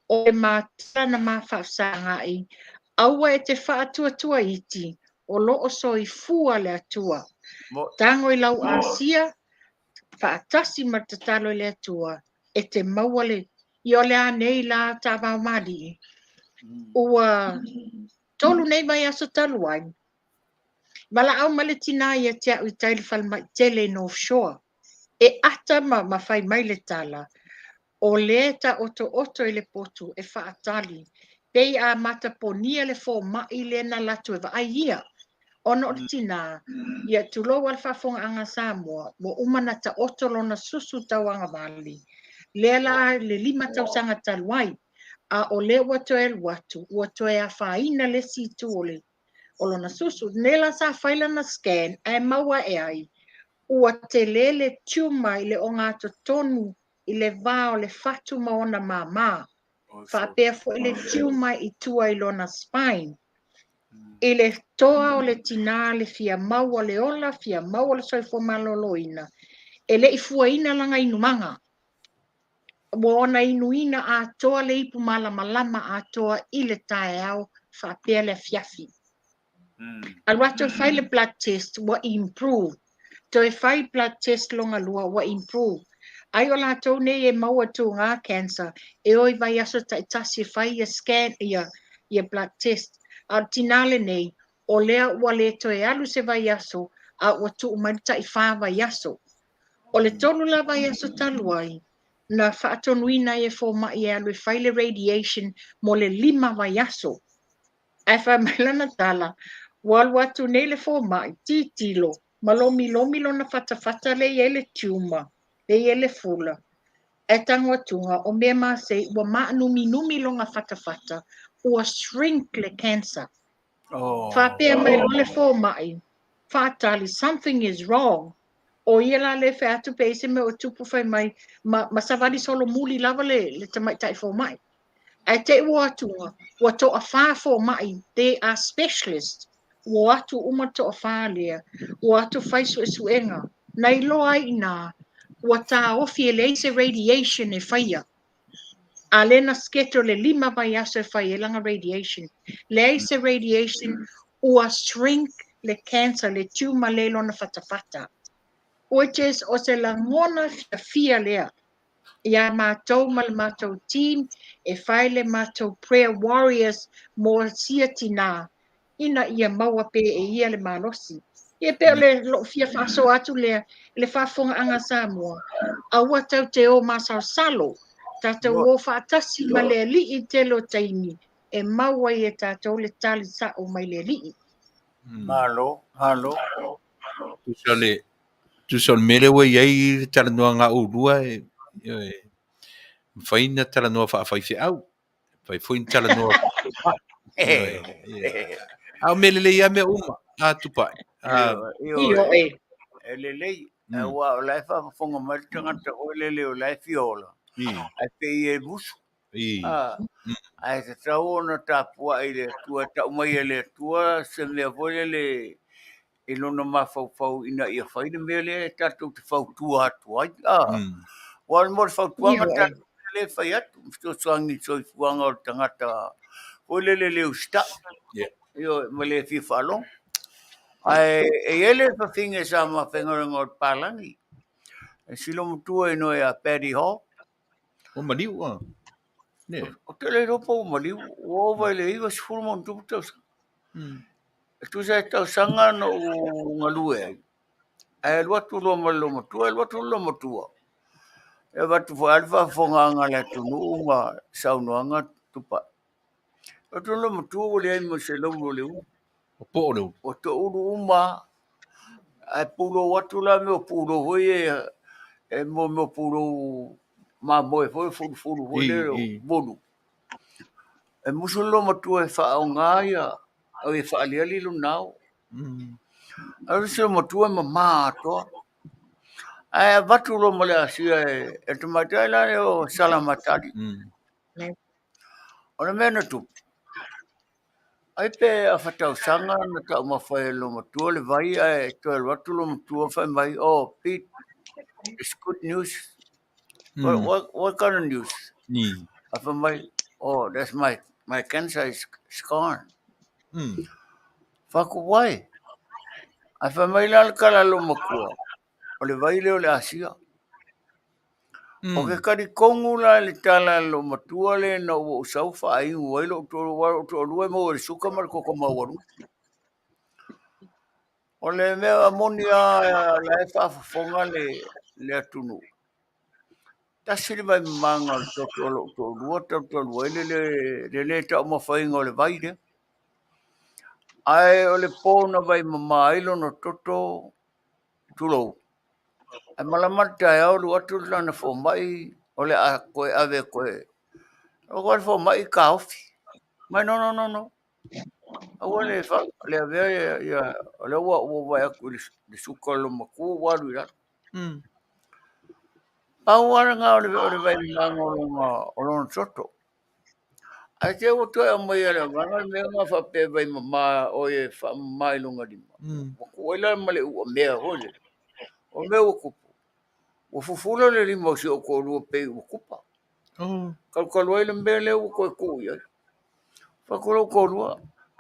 O le matala na ma faafesagaai, aua e te faatuatua iti, o lo o soifua le Atua. Tago i lau asia, faatasi ma le tatalo i le Atua, e te maua le... Ia o le a nei la Ta'avao Maali'i, ua 3 nei vaiaso talu ai, valaau mai le tinā ia te au i tai i le falemai tele i North Shore. E ata ma fai mai le tala, o lea e taotooto i le potu e faatali, pei a mataponia le fomai lea na alu atu e vaai ia. Ona o le tinā, ia tulou a le faafofogaaga a Samoa, ua uma na taoto lona susu tauagavale, lea la le 5 tausaga talu ai, a o lea ua toe alu atu, ua toe afaina le isi itu o le o lona susu. Nei la sa fai lana scan ae maua ae ai ua tele le tumor i le ogatotonu i le va o le fatu ma ona māmā. Faapea foi le tumor i tua i lona spine. I le toa o le tinā le fia maua le ola, fia maua le soifua maloloina, e le i fuaina lana inumaga. Ua ona inuina atoa le ipu malamalama atoa i le taeao faapea le afiafi. Alu atu e fai le blood test ua improve. Toe fai blood test lona lua ua improve. Ai o latou nei e maua tugā cancer e o i vaiaso taitasi e fai ia scan ia blood test. A o le tinā lenei, o lea ua le toe alu se vaiaso a ua tuu mai le taifa vaiaso. O le 3 la vaiaso talu ai, na faatonuina ai e fomai e alu e fai le radiation mo le 5 vaiaso. Ae fai mai lana tala, ua alu atu nei le fomai, tilotilo, ma lomilomi lona fatafata lea e i ai le tumor, lea e i ai le fula. Ae tago atuga, o mea masei, ua maanuminumi lona fatafata, ua shrink le cancer. Faapea mai loa le fomai, faatali, something is wrong. O ia la le fai atu pe i ai se mea o tupu fai mai, ma savali solomuli lava le tamaitai fomai. Ae te i ua o atuga, ua toafa fomai, they are specialists. Ua o atu uma le toafa lea, ua o atu fai suesuega. Na iloa ai i ina, ua taofi e leai se radiation e faia. A lea na schedule le 5 vaiaso e fai ai lana radiation. Leai se radiation, ua shrink le cancer, le tumor lea i lona fatafata. Which is o se lagona fiafia lea iā matou ma le matou team e fai le matou prayer warriors mo sia tinā ina ia maua pea e ia le malosi. Ia pei o le lou fia faasoa atu lea i le faafofogaaga a Samoa, aua tatou te o masalosalo, tatou o faatasi ma le Alii i le tele o taimi e maua ai e tatou le tali sa'o mai le Alii. Malo, malo. Tusa o le mea lea ua i ai le talanoaga a oulua, e mafai ona talanoa faafaifeau, mafai foi ona talanoa A o mea lelei lava mea uma, a Tupai. Ioe. E lelei, aua o la e faafofoga mai le tagata foi lele o la e fia ola, ae pei e musu. Ae tatau ona tapuai i le Atua, e tau mai e le Atua se mea foi lele i lona mafaufau ina ia fai le mea lea e tatou te fautua atu ai. Aua mo le fautuaga tatou te le fai atu, fesoasoani i le soifuaga o le tagata foi lele le usitai, ioe, ma le fia faalogo. Ae e i ai le fafine sa ma faigaluega o le palagi, e silomatua inoa ia Paddy Hall. O maliu a. Ne. O te le iloa po ua maliu, ua ova i le 90 ma ona tupu tausaga. E tusa e tausaga na ou galue ai, ae alu atu loa ma le loomatua, alu atu le loomatua. E avatu foi lava le faafofogaaga a le atunuu ma saunoaga Tupai. Alu atu le loomatua ua leai ma se laulu o le ulu. O po o le ulu. Ua toulu uma, ae pulou atu la mea o pulou foi ia, e mo mea o pulou mamoe foi, fulufulu foi lea o volu. E musu le loomatua e faaoga ia, au e faaliali lona ao. Alu se loomatua e mama atoa. Ae avatu loa ma le asia e le tamaitai la lea o Salamatali. O le mea na tupu, ai pe afa tausaga na taumafa ai e le loomatua le vai ae toe alu atu le loomatua fai mai, oh Pete, it's good news. What kind of news? Ae fai mai, oh, that's my cancer is gone. Fai atu, why? Ae fai mai la le tala a le loomatua, o le vai lea o le Asia. O ke talitonu la i le tala a le loomatua lea ina ua ou sau faainu ai lou toalua, aua o lou toalua e maua i le suka ma le toto maualuga. O le mea moni lava o la e faafofoga le atunuu. Tasi le vaimamaga o le toto o lou toalua talu talu ai le le taumafaina o le vai lea. Ae o le po na vaimama ai lona toto, tulou, ae malama le taeao alu atu lana fomai o le a toe ave toe. O le fomai taofi. Mai no, no, no, no. Aua le fa, le avea ia, ia o lea ua ua vaai atu i le suka o le loomatua ua alu i lalo. Pau lava lena o le o le vaimamaga o lona o lona toto. Ae te i ua toe aumai e le agaga le mea lena faapea e vaimama oe e faamama i lona lima. Ua tuu ai la ma le uamea foi lele. O le mea ua tupu, ua fufula le lima o si ou toalua pei ua kupa. Talutalu ai le mea lea ua toe tuu i ai. Fai atu lou toalua,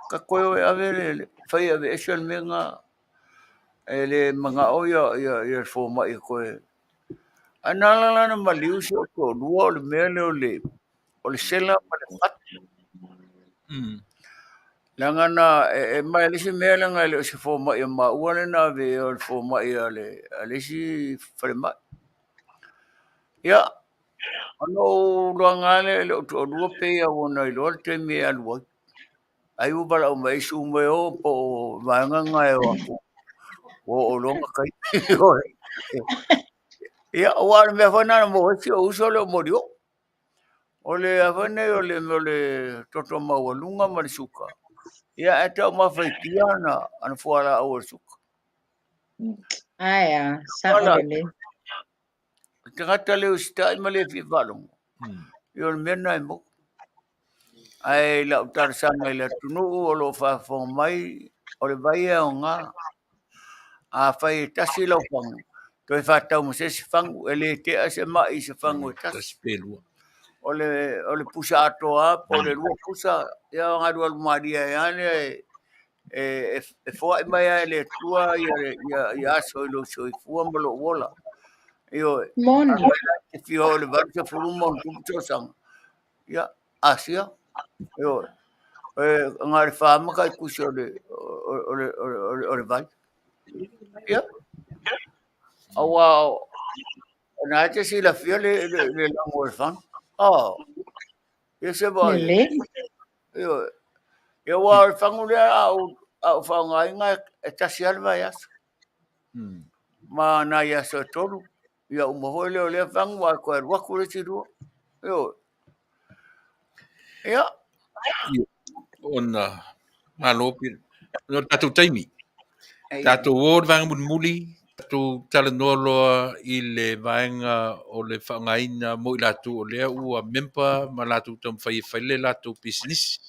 ta toe o e ave le fai e aveese le mea lena. E le manao ia ia ia le fomai e toe. Ae na ala la ona maliu si ou toalua o le mea lea o le o le sela ma le fatu. Leaga na e ma e le isi mea leaga e le o se fomai a maua lea na ave i ai o le fomai a le a le isi falemai. Ia, ona ou iloaga lava lea i lou toalua pei lava ua ona iloa le taimi e alu ai. Ai ua valaau mai ai su mai o po o vaega na e o atu ua oo loa ona taimi. Ia, aua o le mea foi lena na maua ai si ou uso lea o Molioo. O le a foi nei o le mea o le toto maualuga ma le suka, ia ae taumafaitia ana, ana fualaau o le suka. Ae a, sao lelei. Le tagata le usitai ma le fia faalogo, ia o le mea lena e maua. Ae i lau talosaga i le atunuu o lo o faafofoga mai, o le vai e aoga. Afai e tasi lau fagu, toe faatau ma se isi fagu, e le tea se mai i se fagu e tasi. O le, o le pusa atoa lava po o le lua pusa, ia ona alualu malie ai lava lea e, e, e foai mai lava e le Atua ia, ia, ia aso i lou soifua ma lou ola. Ioe. Moni. E fia oo i le 80 ma ona tupu tausaga, ia, asia. Ioe. E, na o le fa ma tai tusi o le, o le, o le, o le vai. Ia. Aua o na e te silafia le, le, le lago o le fagu. Oh. Ia se vai. Lelei. Ioe. Ia aua o le fagu lea a ou, a ou faaaogaina e tasi lava le vaiaso. Ma nai aso e tolu, ia uma foi lea o lea fagu ae toe alu atu le isi lua. Ioe. Ia. Ona malo pele. Ona o le tatou taimi. Tatou o le vaega mulimuli, tatou talanoa loa i le vaega o le faaaogaina mo i latou o lea ua member ma latou taumafai e fai le latou pisinisi.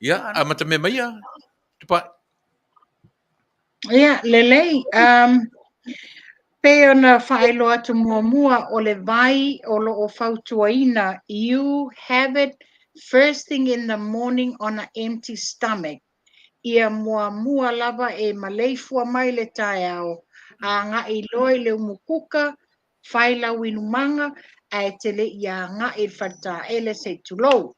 Ia, amata mea mai ia, Tupai. Ia, lelei. Um, pei ona faailoa atu muamua o le vai o lo o fautuaina, you have it first thing in the morning on a empty stomach. Ia muamua lava e maleifua mai le taeao, agai loa i le umukuka, fai lau inumaga, ae te le i agai i le faletaele se i tulou.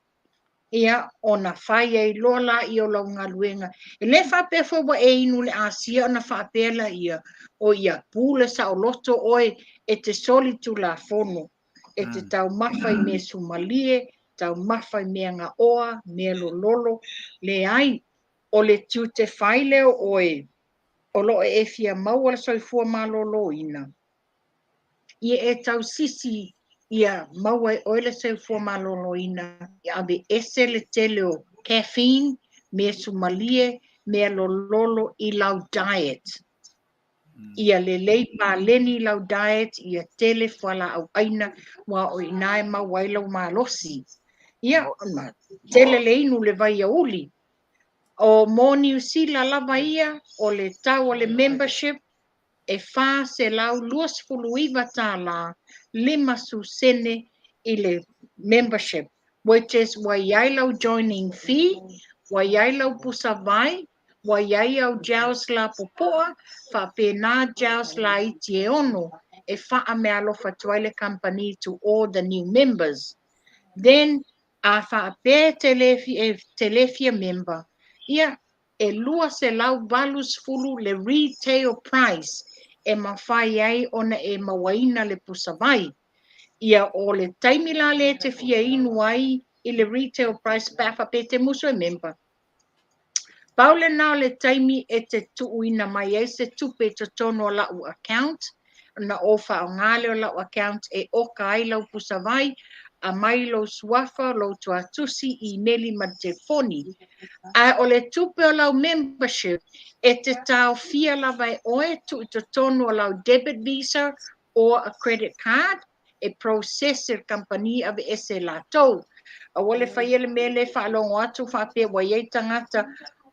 Ia, ona fai ai loa laia o lau galuega. E le faapea foi ua e inu i le asia ona faapea laia, o ia pule saoloto oe e te soli tulafono, e te taumafa i mea sumalie, taumafa i mea gaoa, mea lololo. Leai, o le tiute fai lea o oe o lo o e fia maua le soifua maloloina, ia e tausisi ia maua e oe le soifua maloloina, ia aveese le tele o caffeine, mea sumalie, mea lololo i lau diet. Ia lelei paleni lau diet, ia tele fualaau aina, aua o i ina e maua ai lau malosi. Ia, ma tele le inu le vaiauli. O mo Niu Sila lava ia, o le tau o le membership e $429 50 sene i le membership, which is ua i ai lau joining fee, ua i ai lau pusa vai, ua i ai au gels lapopoa, faapena gels laiti e ono e faameaalofa atu ai le kamupani to all the new members. Then, a faapea e te le, e te le fia member, ia, e $280 le retail price e mafai ai ona e mauaina le pusa vai. Ia o le taimi la lea e te fia inu ai i le retail price pe a faapea e te musu e member. Pau lena o le taimi e te tuuina mai ai se tupe i totonu o lau account, ona ou faaaoga lea o lau account e oka ai lau pusa vai, Aumai lou suafa, lou tuatusi, imeli ma le telefoni. Ae o le tupe o lau membership e te taofia lava e oe tuu i totonu o lau debit visa or a credit card e process e le kamupani aveese e latou. Aua le faia le mea lea faalogo atu faapea ua i ai tagata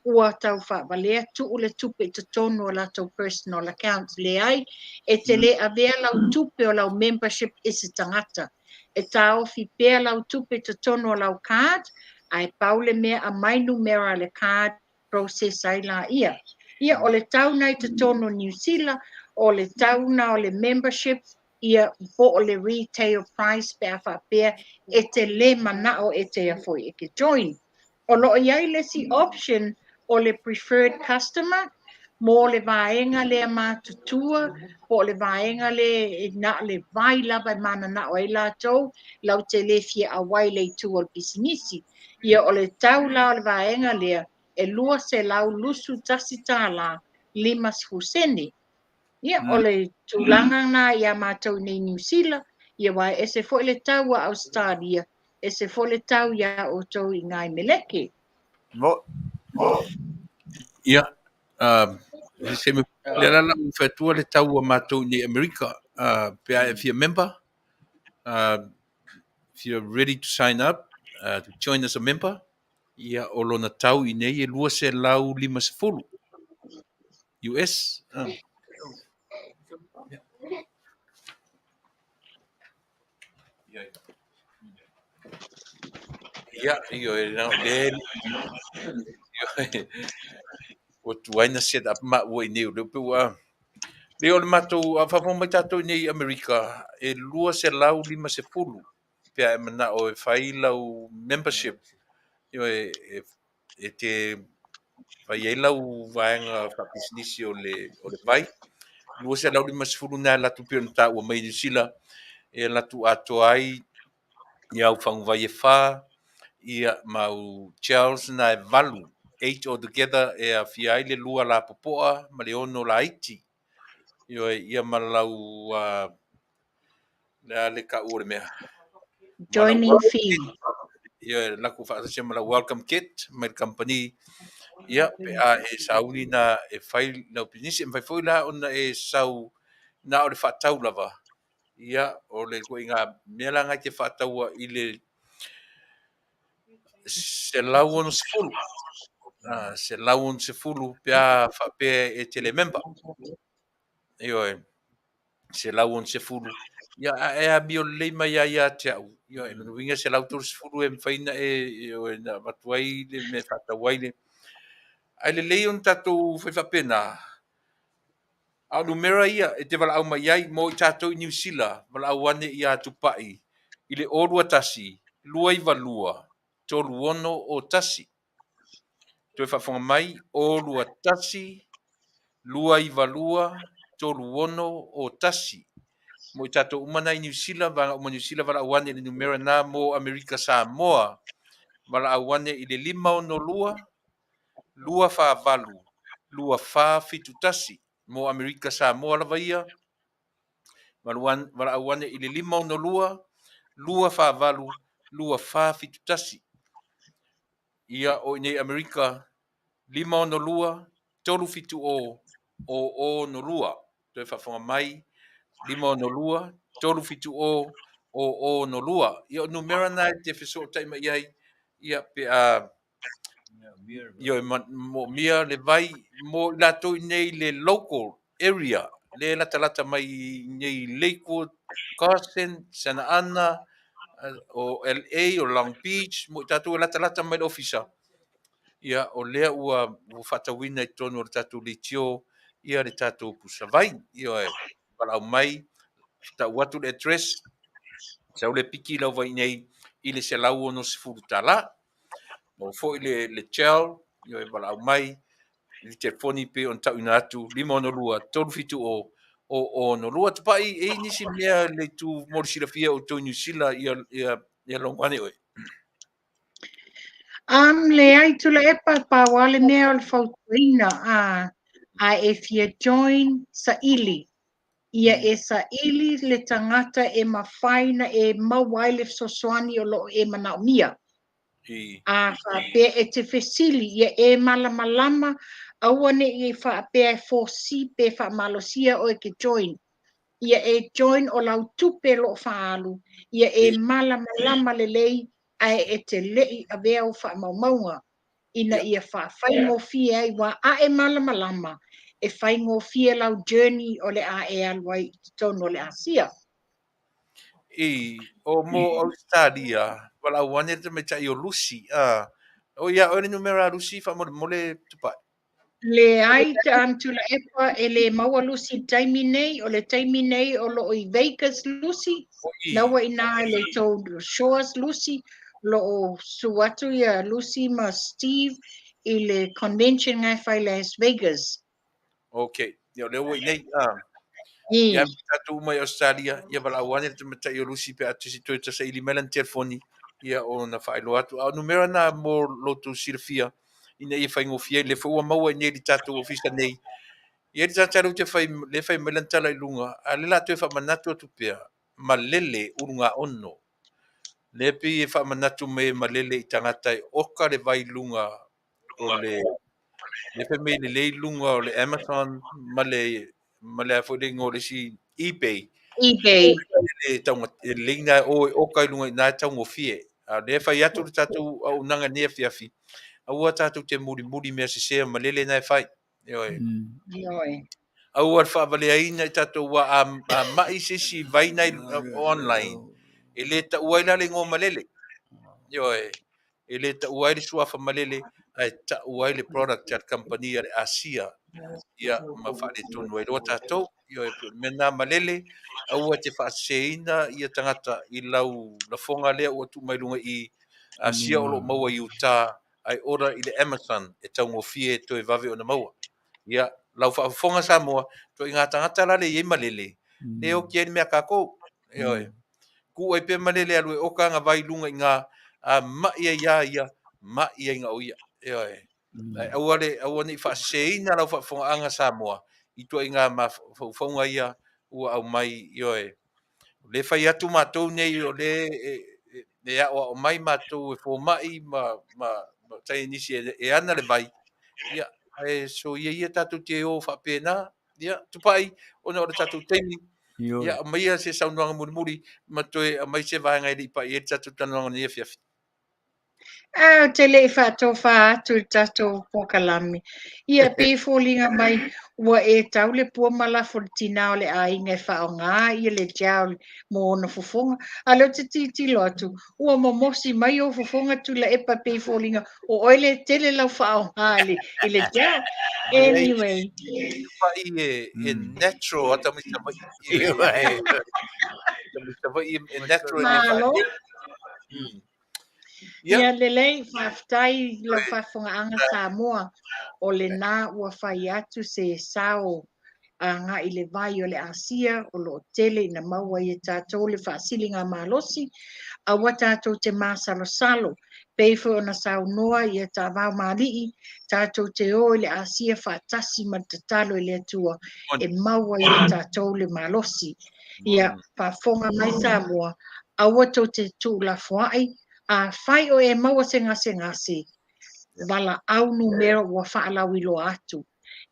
ua tau faavalea tuu le tupe i totonu o latou personal accounts. Leai, e te le avea lau tupe o lau membership i se tagata. E taofi pea lau tupe i totonu o lau card, ae pau le mea aumai numera le card process ai laia. Ia, o le tau na i totonu o Niu Sila, o le tau na o le membership, ia po o le retail price pe a faapea e te le manao e te ia foi e te join. O lo o i ai le isi option o le preferred customer mo le vaega lea matutua po o le vaega lea na o le vai lava e mananao ai latou lau te le fia auai i le itu o le pisinisi. Ia o le tau la o le vaega lea e $221 50 sene. Ia, o le tulaga lena ia matou i nei Niu Sila, ia aua e ese foi le tau a Ausetalia, ese foi le tau iā outou i Ngāi Meleke. Mo. Ia, se me le la la u whatua le tau a matou i nei Amerika, pe a e fia member, if you're ready to sign up, to join as a member, ia o lona tau i nei e 250 US. Ia, ioe, na o le, ioe, ua tuai na set up maua i nei o lea pe ua, le o le matou, a faafofoga mai tatou i nei i Amerika, e 250 pe a e manao e fai lau membership, ioe, e te fai ai lau vaega faapisinisi o le, o le vai. 250 na e alu atu pei ona taua mai i Niu Sila, e alu atu atoa ai ia au faguvai e fa, ia ma au gels na e valu, eight altogether e aafia ai le lua lapopoa ma le ono laiti. Ioe, ia ma lau, le a le taua o le mea? Joining fee. Ia, latou faatasi ma lau welcome kit mai le company. Ia, pe a e sauni na e fai lau pisinisi, e mafai foi la ona e sau na o le faatau lava. Ia, o le ituaiga mea la na e te faataua i le 160. 160 pe a faapea e te le member. Ioe, 160. Ia, a e amio lelei mai lava ia te au. Ioe, lona uiga 130 e mafai ona e, ioe, na avatu ai le mea e faatau ai le. Ae lelei ona tatou fai faapena. A o numera ia e te valaau mai ai mo i tatou i Niu Sila, valaau ane ia Tupai i le 021 292 3601. Toe faafofoga mai, 021 292 3601. Mo i tatou uma na i Niu Sila, vaega uma Niu Sila, valaau ane i le numera na. Mo Amerika Samoa, valaau ane i le 562 248 2471. Mo Amerika Samoa lava ia, valaau ane i le 562 248 2471. Ia, o i nei Amerika, 562 370 0062. Toe faafofoga mai, 562 370 0062. Ia, o numera na e te fesootai mai ai, ia, pe a ioe, moomia le vai mo i latou i nei le local area, le latalata mai i nei Lakewood, Carson, Santa Ana, o LA, o Long Beach, mo i tatou e latalata mai le ofisa. Ia, o lea ua faatauina i totonu o le tatou leitio ia le tatou pusavai. Ioe, valaau mai, tau atu le address, sau le piki lau vai nei i le $160. Mo foi le gel, ioe, valaau mai i le telefoni pe ona tauina atu 562 370 062. Tupai, e i nisi mea le itu mo le silafia o outou i Niu Sila, ia, ia, ia logo ane oe. Leai Tuilaepa, pau lava le mea o le fautuaina, a e fia join, saili. Ia e saili le tagata e mafai ona e maua ai le fesoasoani o lo o e manaomia. A faapea e te fesili, ia e malamalama, aua ne i faapea e force pe faamalosia oe e te join. Ia e join o lau tupe o lo o faaalu, ia e malamalama lelei ae e te le i avea ou faamaumauga ina ia faafaigofie ai, aua a e malamalama, e faigofie lau journey o le a e alu ai i totonu o le Asia. I, o mo Ausetalia, valaau ane le tamaitai o Lucy, a, o ia oe le numera a Lucy faamolemole Tupai. Leai, Tuilaepa, e le maua Lucy i le taimi nei, o le taimi nei o lo o i Vegas Lucy, la ua i ina i le tou Shores Lucy, o lo o susu atu ia Lucy ma Steve i le convention nga e fai i Las Vegas. Ok, ia o lea ua i nei. Ah. Ia tatou uma i Australia, ia valaau ane le tamaitai o Lucy pe a tisi toe tasaili mai lana telefoni, ia ona faailoa atu. A o numera na mo lo tou silafia, ina ia faigofie ai, lea foi ua maua i nei i le tatou ofisa nei. Ia le tagata lea ou te fai, lea e fai mai lana tala i luga, a o lea o le a toe faamanatu atu pea, malele ulugaono. Lea e pei e faamanatu mai e malele i tagata e oka le vai i luga o le le fai mai lelei luga o le Amazon ma le ma le a foi le igoa o le isi eBay. eBay. E tau e lelei na o e oka i luga i ina e taugofie. A o lea e fai atu le tatou auaunaga i lenei afiafi, aua tatou te mulimuli mea sese ma lele na e fai. Ioe. Ioe. Aua le faavaleaina i tatou aua a, a mai se isi vai na online, e le taua ai la le igoa malele. Ioe. E le taua ai le suafa malele, ae tau ai le product a le kamupani a le Asia, ia, ma faaletonu ai loa tatou. Ioe, pei o le mea lena malele, aua e te faaseseina ia tagata i lau lafoga lea ua tuu mai luga i i, Asia o lo o maua i uta, ae order i le Amazon e taugofie toe vave ona maua. Ia, lau faafofoga Samoa, ituaiga tagata la lea e i ai malele, lea e oti ai le mea a tatou. Ioe. Tuu ai pea malele e alu e oka ana vai i luga i ina, a mai ai lava ia, mai ai na o ia. Ioe. Ae aua le, aua ne i faaseseina lau faafofogaaga Samoa, i ituaiga mafaufauga ia ua aumai, ioe. O lea e fai atu matou nei, o lea e aoao mai matou e fomai ma, ma, ma saienisi e ana le vai, ia, ae soia ia tatou te o faapena, ia, Tupai, ona o le tatou taimi, ia, aumaia se saunoaga mulimuli ma toe aumai se vaega e le i pai ai le tatou talanoaga i lenei afiafi. Ou te le i faatofa atu i le tatou polokalame. Ia, pei e foliga mai ua e tau le pua ma lafo i le tinā o le aiga e faaaoga ia le gel mo ona fofoga. A o lea ou te tilotilo atu, ua momosi mai ou fofoga Tuilaepa pei e foliga o oe lea e tele lau faaaoga i le gel. Anyway. Tupai e natural a tamaiti Savaii. Tamaiti Savaii e natural e le Malo. Ia lelei, faafetai i lau faafofogaaga Samoa, o lena ua fai atu se sao agai i le vai o le Asia o lo o tele ina maua ai e tatou le faasiligamalosi, aua tatou te masalosalo, pei foi ona saunoa ia Tavao Mali'i, tatou te o i le Asia faatasi ma le tatalo i le Atua e maua ai e tatou le malosi. Ia faafofoga mai Samoa, aua tou te tuulafoai, afai o e maua se gasegase, valaau numera ua faalauiloa atu.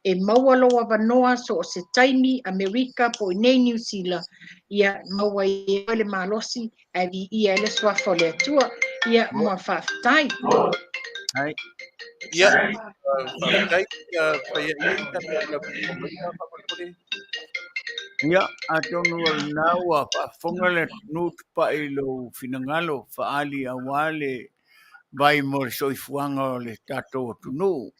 E maua lou avanoa so o se taimi, Amerika po o i inei Niu Sila, ia maua ai e oe le malosi ae viia ai le suafa o le Atua. Ia, ma faafetai. Hai. Ia, faafetai, ia faia i ai tatou lau Ia, atonu o lena ua faafofoga le atunuu Tupai i lou finagalo faaali aua le vai mo le soifuaga o le tatou atunuu.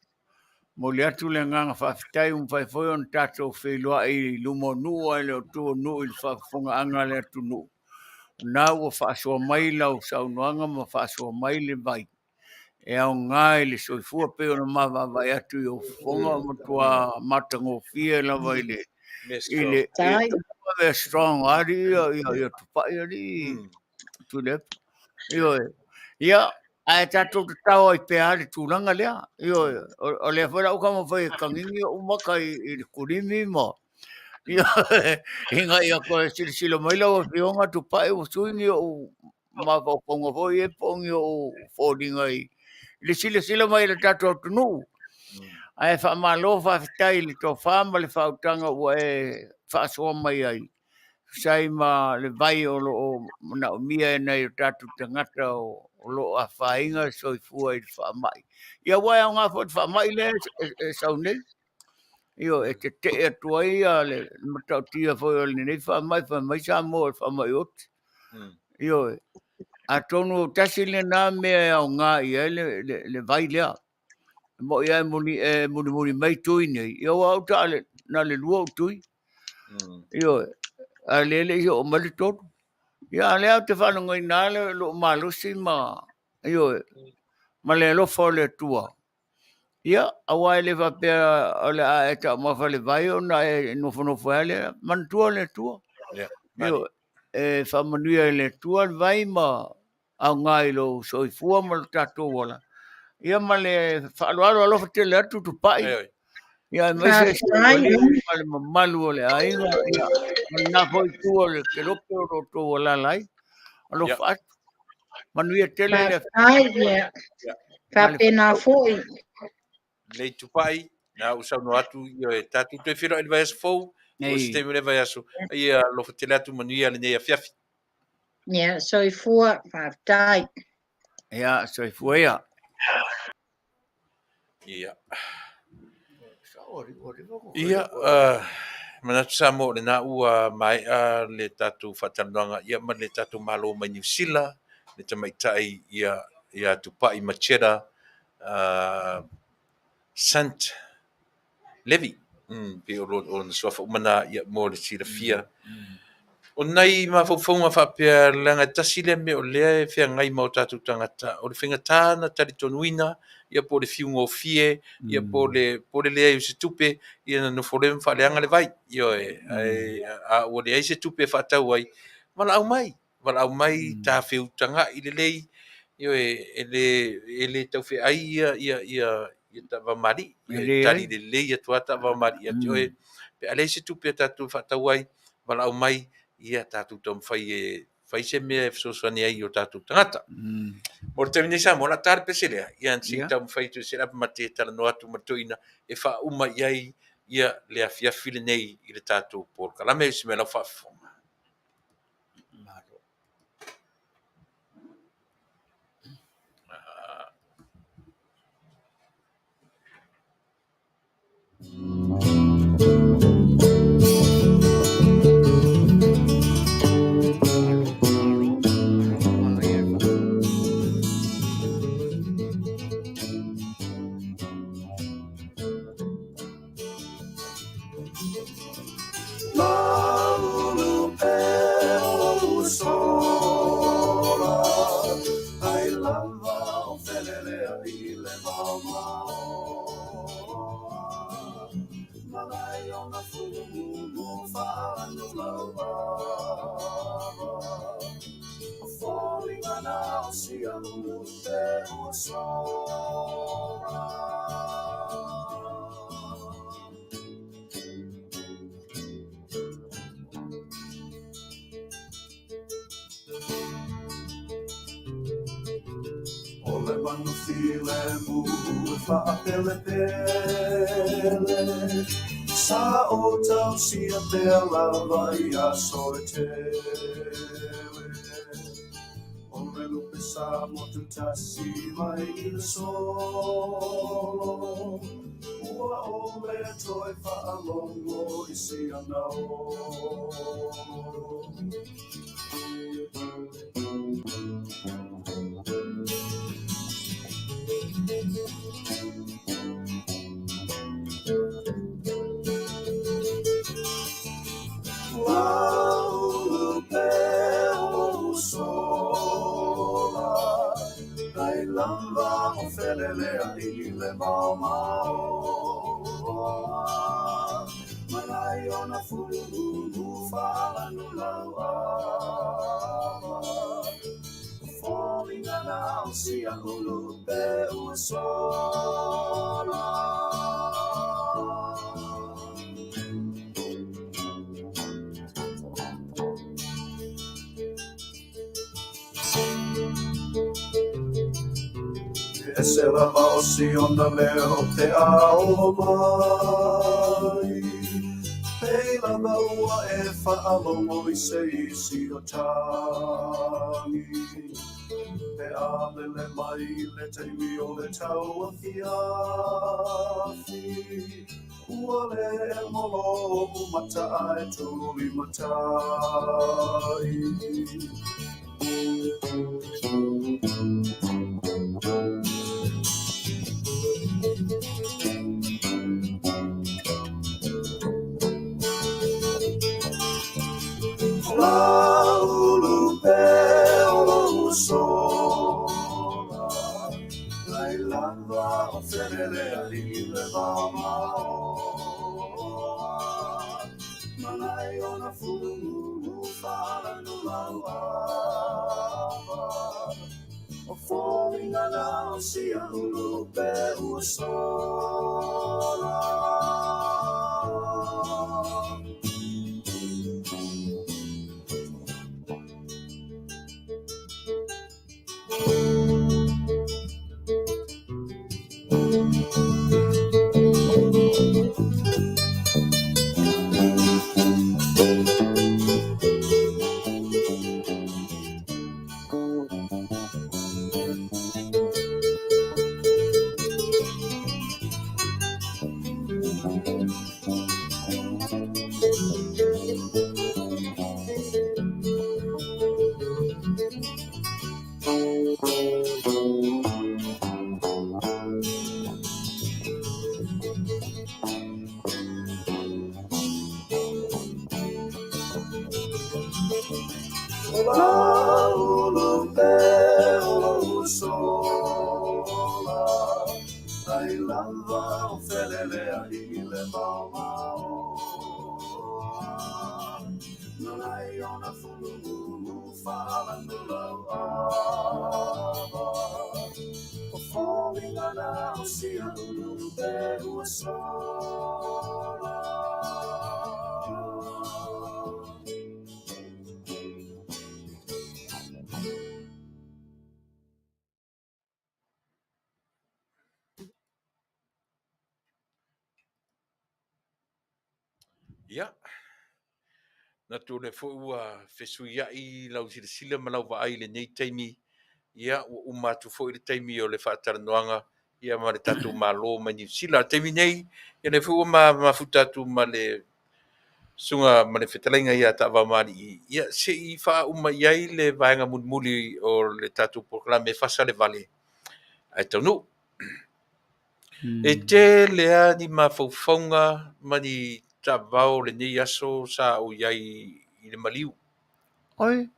Momoli atu le agaga faafetai ua mafai foi ona tatou feiloai i luma o nuu ae le o tua o nuu i le faafofogaaga a le atunuu. O lena ua faasoa mai lau saunoaga ma faasoa mai le vai e aoga i le soifua pei ona ma vaavaai atu i ou fofoga ua matua matagofie lava i le i le i strong alii ia ia ia Tupai alii Tuilaepa. Ioe. Ia, ae tatou tatao ai pea le tulaga lea. Ioe, o lea foi la ua taumafai e tagigi ou maka i le kulimi ma. Ia, ina ia toe silasila mai lau Afioga Tupai ua sui ni ou mafaufauga foi ia po o ni ou foliga i le silasila mai i le tatou atunuu. Ae faamalo faafetai i le tofa ma le faautaga ua e faasoa mai ai tusa ai ma le vai o lo o manaomia e nai o tatou tagata o lo o afaina le soifua i le faamai. Ia aua e aoga foi le faamai lea e sau nei. Ioe, e tetee atu ai le matautia foi o lenei faamai, fai mai Samoa o le faamai oti. Ioe, atonu tasi lena mea e aoga i ai le vai lea. E moni lava e mulimuli mai tui nei, ia aua au taale na o le lua ou tui. Ioe, a o lea e le i oo mai le tolu. Ia a o lea ou te faalogoina lava lou malosi ma, ioe, ma le alofa o le Atua. Ia, aua e le faapea o le a e taumafa i le vai ona e nofonofo ai lea. Manatua le Atua. Yeah, Ioe, e faamanuia e le Atua le vai ma aoga i lou soifua ma lo tatou ola. Ia ma le faaaloalo alofa tele atu Tupai. Ioe. Ia aemaise Faafetai. ma le mamalu o le aiga, ia, ma lena foi itu o le kelope o lo outou alaala ai. Alofa atu. Manuia tele le Faafetai, ia. Faapena foi. Lei Tupai, na ou saunoa atu, ioe, tatou toe feiloai i le vaiaso fou, po o se taimi o le vaiaso. Ia alofa tele atu, manuia lenei afiafi. Ia, soifua, faafetai. Ia, soifua ia. Ia. Ia, manatu Samoa o lena ua maea le tatou faatalanoaga ia ma le tatou Malo mai Niu Sila, le tamaitai ia ia Tupai Macheta Sant Levy, pei o lona suafa uma na ia mo le silafia. O nai mafaufauga faapea leaga e tasi lea mea o lea e feagai ma o tatou tagata, o le faigata ona talitonuina ia po o le fiugofie, ia po o le leai o se tupe, ia na nofo loa ma faaleaga le vai. Ioe, ae a ua leai se tupe e faatau ai, valaau mai, valaau mai, ta feutagai lelei, ioe, e le taufeai ia taavamali'i, e tali lelei atu lava taavamali'i ia te oe. Pe a leai se tupe a tatou e faatau ai, valaau mai, ia tatou taumafai e fai se mea e fesoasoani ai i o tatou tagata. Mo le taimi nei Samoa, o le a ta le pese lea, ia se i taumafai atu e set up ma te talanoa atu ma le toeaina e faauma i ai ia le afiafi lenei i le tatou polokalame. O se mea lau faafofoga. O le manu filemu e faapelepele, sa o tausia pea lava i aso e tele. O le lupe sa motu tasi mai i le solo, ua ole toe faalogo i si ana olo. Laulu pea o sola, ai lava o felelea i le maomao. Malai ona fulu faalanu lauava, foliga na o sia ulu pe ua sola. Ese lava o Siona leo pe a olo mai. Pei lava ua e faalogo i se isi o tagi. Pe a lele mai i le taimi o le tauafiafi, ua le emo lo'u mata ae tulimatai. Laulu pea o lou sola, Ai lava o feleleai i le vaomaoa. Manai ona fulu faalanu lau ava, O foliga na o sia ulu pe ua sola. Laulu pea o lou sola, Ai lava o feleleai i le vaomaoa. Nonai ona fulu faalanu lau ava, O foliga na o sia ulu pe ua sola. Ia, manatu o lea foi ua fesuiai lau silasila ma lau vaai i lenei taimi, ia ua uma atu foi le taimi o le faatalanoaga ia ma le tatou Malo mai Niu Sila. O le taimi nei, ia lea foi ua mafuta atu ma le susuga ma le fetalaiga ia Taavaomalii, ia se i faauma i ai le vaega mulimuli o le tatou polokalame e fasa le vale ae taunuu. E tele lava ni mafaufauga ma ni taavao o lenei aso sa ou i ai i le maliu. Oi?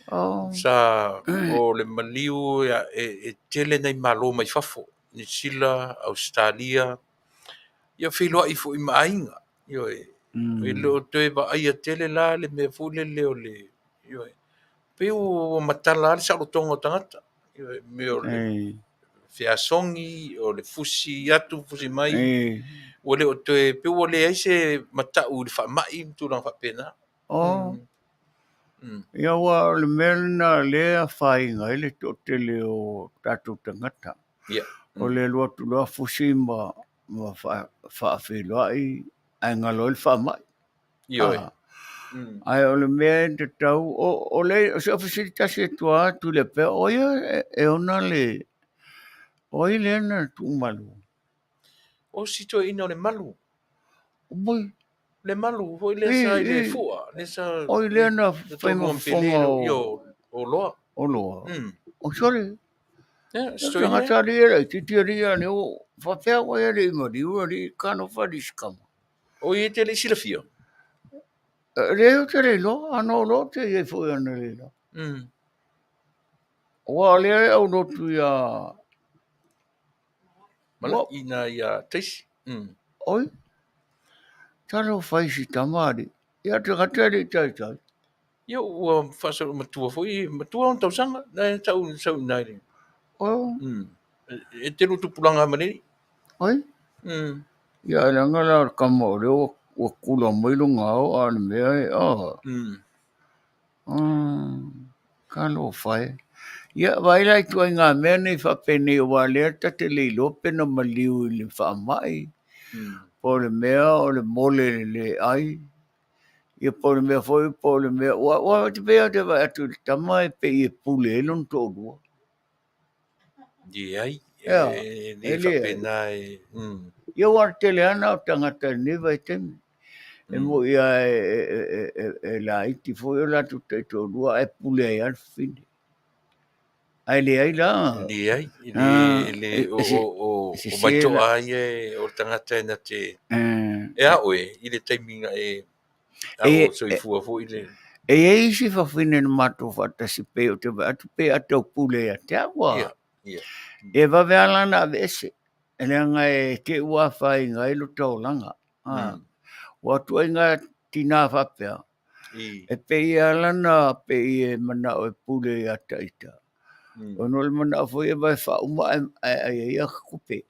Oh. Sa o le maliu e tele nai malo mai fafo, Niu Sila, Ausetalia, ia feiloai foi ma aiga. Ioe. E le o toe vaaia tele la le mea foi lele o le, ioe, pei ua matala lava le saolotoga o tagata. Ioe, mea o le feasogi, o le fusi atu, fusi mai. Ua le o toe, pei ua leai se matau i le faamai ma tulaga faapena. Oh. Ia aua o le mea lena o lea e afaina ai le toatele o tatou tagata. Ia. O le alu atu loa fusi ma faafeiloai ae galo ai le faamai. Ioe. Ae o le mea e tatau, o le, o si au fesili tasi atu lava Tuilaepa, o ai e ona le, o ai lea na tuumalu? O si toeaina o Lemalu. Oi. Lemalu foi lea sa i le fua, lea sa. Oi lea na fai ma fofoga o Loa. O Loa. O sole. Ia, si toeaina. Tagata alii e laitiiti alii a leo, faapea ua ia le i maliu alii talofa alii si tama. O ia e te le i silafia? Leai ou te le iloa, ana o loa ou te i ai foi ana le iloa. Aua o lea e aulotu ia... Malaina ia Taisi. Oi, talofa i si tama alii. Ia tagata e le i taitai. Ia ua faasolo matua foi, matua ona tausaga, na e tau sau i ina i le... Oh. E tele o tupulaga ma le Oi? Ia leaga la o le tama o lea ua kula mai lona ao a o le mea e, oh. Talofa e. Ia, vaai la i ituaiga mea nei faapenei aua o lea ta te le iloa pe na maliu i le faamai, po o le mea o le mole i le le ai, ia po o le mea foi po o le mea aua ou te pei lava ou te vaai atu i le tama e pei e pule ai lona toalua. Leai, e le faapena e... Ia aua o le tele lava na o tagata i lenei vaitaimi. E moi lava e laiti foi o latou taitoalua ae pule ai lava le fafine. Ae leai la. Leai, e le, o Vaitoa lava ia o le tagata e na te... E a oe i le taimi na e a o soifua foi le... E i ai isi fafine na matou faatasi pei ou te vaai atu pei a taupule ia te au a. E vave lava la ona aveese, leaga e te i ua afaina ai lota olaga. Ua ituaiga tina faapea, e pei lava la ona pei e manao e pule ia te ita, ona o le manao foi e vae faauma ae ai ai ata tupe.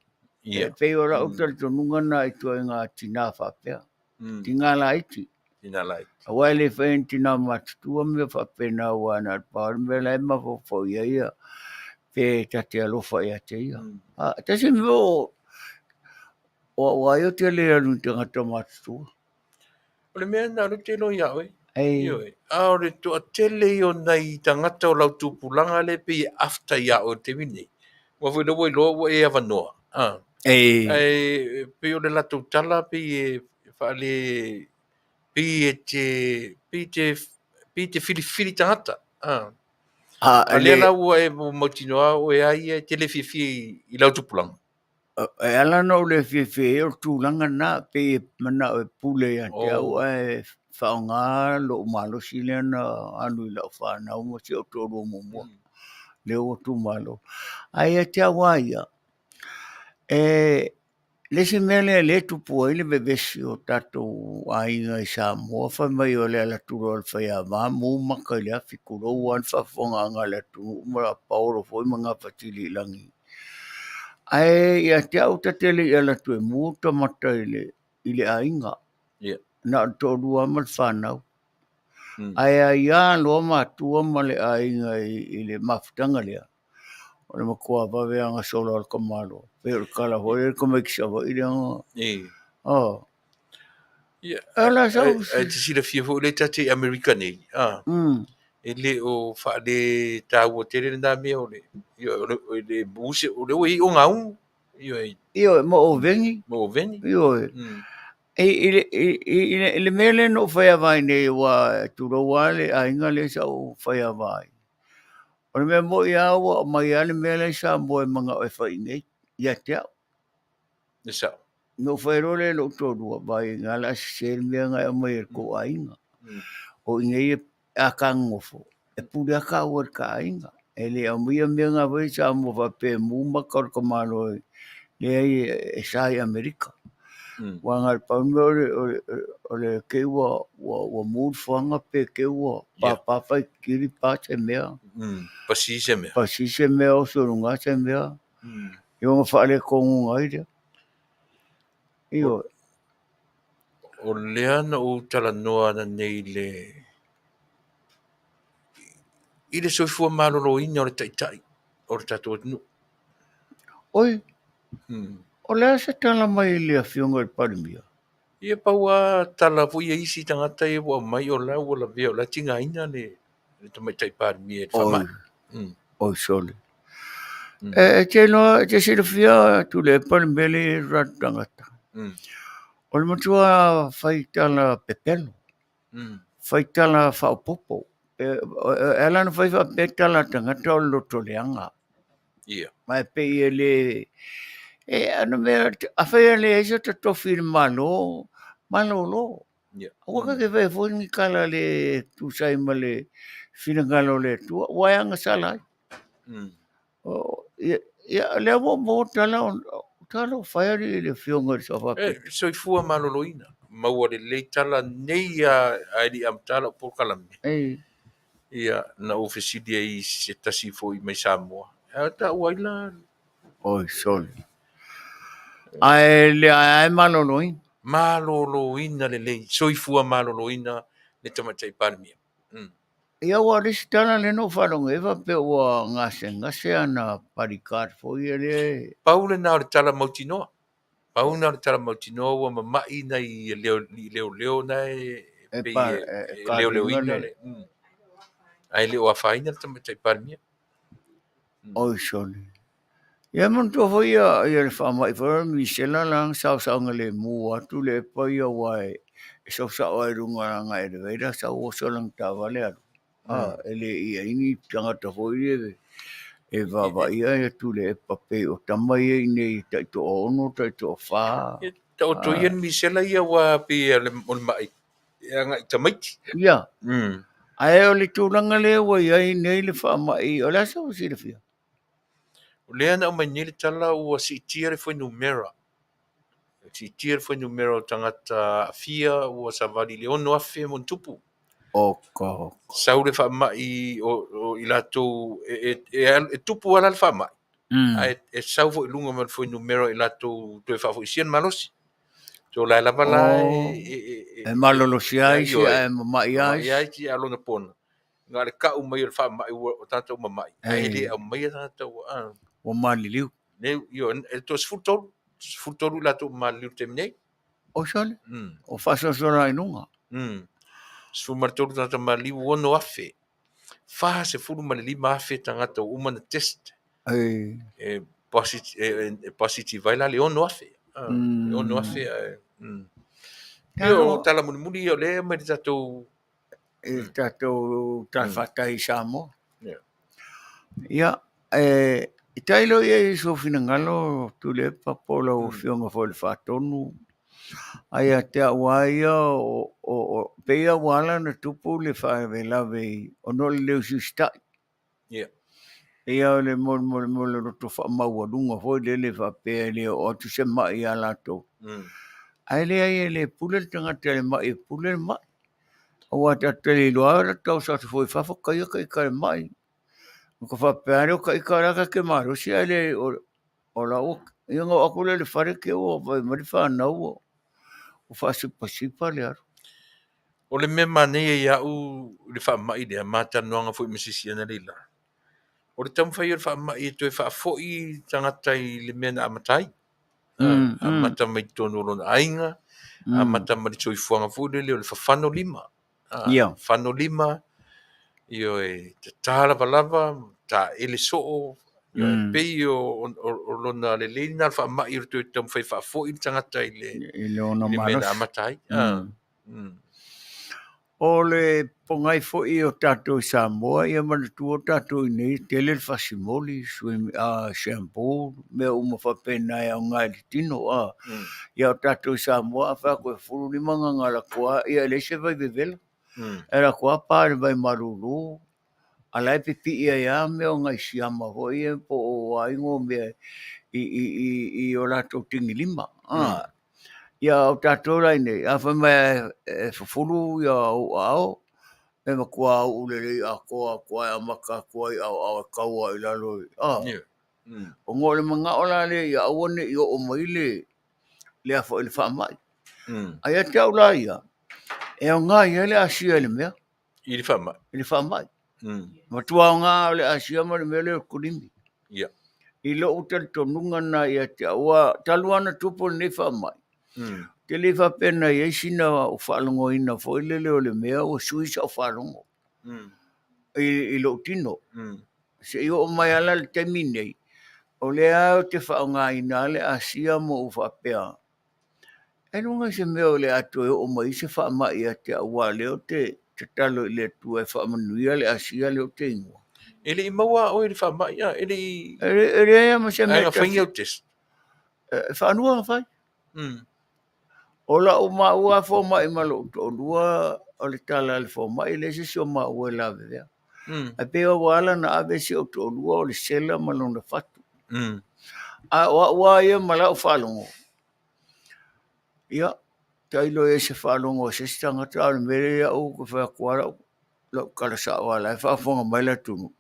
E pei o lau talitonuga lena i ituaiga tina faapea, tina laiti. Aua e le faia e ni tina matutua mea faapena aua na o le pau lava le mea la e mafaufau i ai pe ta te alofa ia te ia. Tasi le mea o au lava ia ou te le alu i ni tagata matutua. O le mea lena o lea ou te iloa ia oe. Ioe. A o le toatele ia o nai tagata o lau tupulaga lea e pei e after ia oe i le taimi lenei. Aua foi o lea ua iloa ua e avanoa. Ae pei o le latou tala pei e faale pei e te pei te pei te filifili tagata. A lea la ua e mautinoa oe lava ia e te le fiafia i lau tupulaga. E ala ona ou le fiafia ai o le tulaga lena, pei e manao e pule ia te au ae faaaoga lou malosi lea na alu i lau fanau ma si ou toalua muamua, lea ua tumalo. Ae ia te au lava ia, e le isi mea lea o lea e tupu ai le vevesi o tatou aiga i Samoa fai mai o le alu atu loa o le faiava mu maka i le afi, tulou lava le faafofogaaga a le atunuu ma paolo foi ma gafatiliilagi. Ae ia te au ta te le i alu atu e mu ta mata i le aiga. Na o le toalua lava ma le fanau. Ae aia loa matua ma le aiga i le mafutaga lea, o le matua vave lava ona sola o le tamaloa. Pei o le tala foi lea i le tamaiti Savaii lea. Ae te silafia foi lea ta te i Amerika nei, e le o faaletaua tele lena mea o le, o le muse, o lea ua i ai ogaumu. Ioe, ma oveni. Ma oveni. Ioe. I le mea lea na ou faiava ai nei, aua tulou lava le aiga lea sa ou faiava ai. O le mea moni lava ua aumai lava le mea la i Samoa e manao e fai i inei, ia te au. E sao. Na ou fai loa lea i lou toalua, vaai ina o le a sese le mea na e aumai e le tou aiga. O i nei a ta nonofo, e pule lava tāua i le ta aiga. E le aumaia mea na foi i Samoa faapea e mu maka o le tamaloa leai e sa i Amerika. Aua na o le pau le mea o le te i ua mu le fuaga pe te i ua papa faitili pa se mea. Pasi se mea. Pasi se mea oso i luga se mea. Ia ona faaletonuga ai lea. Ioe. O lea na ou talanoa ananei i le i le soifua maloloina o le taitai o le tatou atunuu. Oi, o le a se tala mai i le Afioga i le Palemia? Ia pau lava tala foi ia isi tagata ia ua aumai o la ua lavea o la e tigaina le le Tamaitai Palemia i le faamai. Oi sole. E te iloa, e te silafia Tuilaepa le mea lea e i ai lo tatou tagata. O le matua fai tala pepelo, fai tala faaopoopo. E ala ona fai faapea tala a tagata o le loto leaga. Ma e pei e le... E ana mea, afai e leai se tofi i le Malo, malolo. Aua ta te faia foi ni tala le tusa ai ma le finagalo o le Atua, ua e agasala ai. Ia, lea ua ou maua tala, talofa e alii i le Afioga i le Sao Faapito. E, soifua maloloina, maua lelei tala nei lava ae le i amata lau polokalame. Ia, na ou fesili ai i se tasi foi mai Samoa, ae taua ai la. Oi sole. Ae le ae maloloina. Maloloina lelei, soifua maloloina le Tamaitai Palemia. Ia ua le isi tala lea na ou faalogo i ai faapea ua gasegase ana bodyguard foi ia lea. Pau lena o le tala mautinoa. Pau lena o le tala mautinoa ua mama'i nai leoleo na e pei e leoleoina le, ae le o afaina le Tamaitai Palemia. Oi sole. Ia manatua foi ia le faamai foi o le misela la na saosaogalemu atu le epa ia aua e sau sao lava i luga o lana elevator sau oso lana taavale alu. E le i ai ni tagata foi ia e vaavaaia ia Tuilaepa pei o tama ia i inei e taitoaono, taitoafa. Ia taoto ia le misela ia aua pei o le mai e agai i tamaiti. Ia. Ae o le tulaga lea ua i ai nei le faamai, o le a sou silafia? O lea na aumai nei le tala ua siitia le fuainumera. Siitia le fuainumera o tagata aafia ua savali i le 6,000 ma ona tupu. Oka. Sau le faamai o i latou e tupu lava la le faamai, ae e sau foi i luga ma le fuainumera o i latou toe faafoisia le malosi. So la e lava la e malolosi lava isi ae mamai lava isi. Mamai isi a o lona pona, na o le tau mai o le faamai ua tagata ua mamai, ae le aumaia tagata ua Ua maliliu. E toe 13, 13 i latou ua maliliu i le taimi nei. Oi sole, ua faasoasoa la i luga. 13 tagata maliliu, 6,000. 45,000 tagata ua uma ona test. E positive ai la le 6,000. Le 6,000 ae. Ia o tala mulimuli ia o lea e aumai i le tatou i le tatou talafatai i Samoa. Ia, e tailo i ai i sou finagalo Tuilaepa po o lau Afioga foi i le Faatonu, ae ia te au lava ia, pei lava ua ala ona tupu le faalavelave ona o le le usiusitai. Pei lava o le mo le loto faamaualuga foi lele faapea e le oo atu se mai ia latou. Ae leai e le pule le tagata i le mai, e pule le mai. Aua tatou te le iloa lava ta oso atu foi i fafo taia ta ita i le mai. Ona ta faapea lava lea o ta ita o la ta te malosi ae le o la ua, ia ona oo atu lea i le fale te i ua fai mai le fanau ua faasipasipa le alu. O le mea manaia ia au i le faamai lea, ma talanoaga foi ma se isi analeila, o le taumafai o le faamai e toe faafoi tagata i le mea na amata ai. Amata mai totonu o lona aiga, amata mai le soifuaga foi lele o le fafano lima. Fafano lima, ioe, tata lavalava, taele soo, ioe, pei o lona lelei lena o le faamai o le toe taumafai e faafoi le tagata i le mea na amata ai. O le pogai foi o tatou i Samoa, ia manatua tatou i inei e tele le fasimoli, shampoo, mea uma faapena e aoga i le tino. Ia o tatou i Samoa a fai atu e 15 gaga alu atu lava, ia e leai se vai vevela. E alu atu lava pa i le vai malulu, a la e pipii ai lava mea o nai siama foi ia po o a igoa o mea i o latou tigilima. Ia o tatou la i inei, a fai mai e fufulu ia ou aao, e matua uu lelei atoa atu lava e amata atu lava i aoao e tau lava i lalo. Ona o le manao la lea ia aua ne i oo mai le a foi le faamai. Ae ia te au la ia, e aoga i ai le asia i le mea. I le faamai. I le faamai. Matua aoga o le asia ma le mea lea o le kulimi. I lou talitonuga lena ia te au, aua talu lava ona tupu lenei faamai, ou te le faapea na i ai sina ou faalogoina foi lele o le mea ua sui sau faalogo i lou tino. Se i oo mai lava la i le taimi nei, o lea ou te faaaogaina lava le asia ma ou faapea, Ailoga i se mea o le a toe oo mai ai se faamai ia te au, aua o lea ou te tatalo i le Atua e faamanuia le asia lea ou te inua. E le i maua lava oe i le faamai, a? E le i... E leai lava ma se mea. Ae na fai ni au test? E faalua na fai. O lau maua fomai ma lou toalua, o le tala a le fomai, e leai se isi o maua e lavevea. Ae pei ua ala ona ave si ou toalua o le sela ma lona fatu. A o au lava ia ma lau faalogo, ia, tailo i ai i se faalogo a se isi tagata, a o le mea lea ia au ou te fai atu lava lau tala sao lava o la e faafofoga mai le atunuu.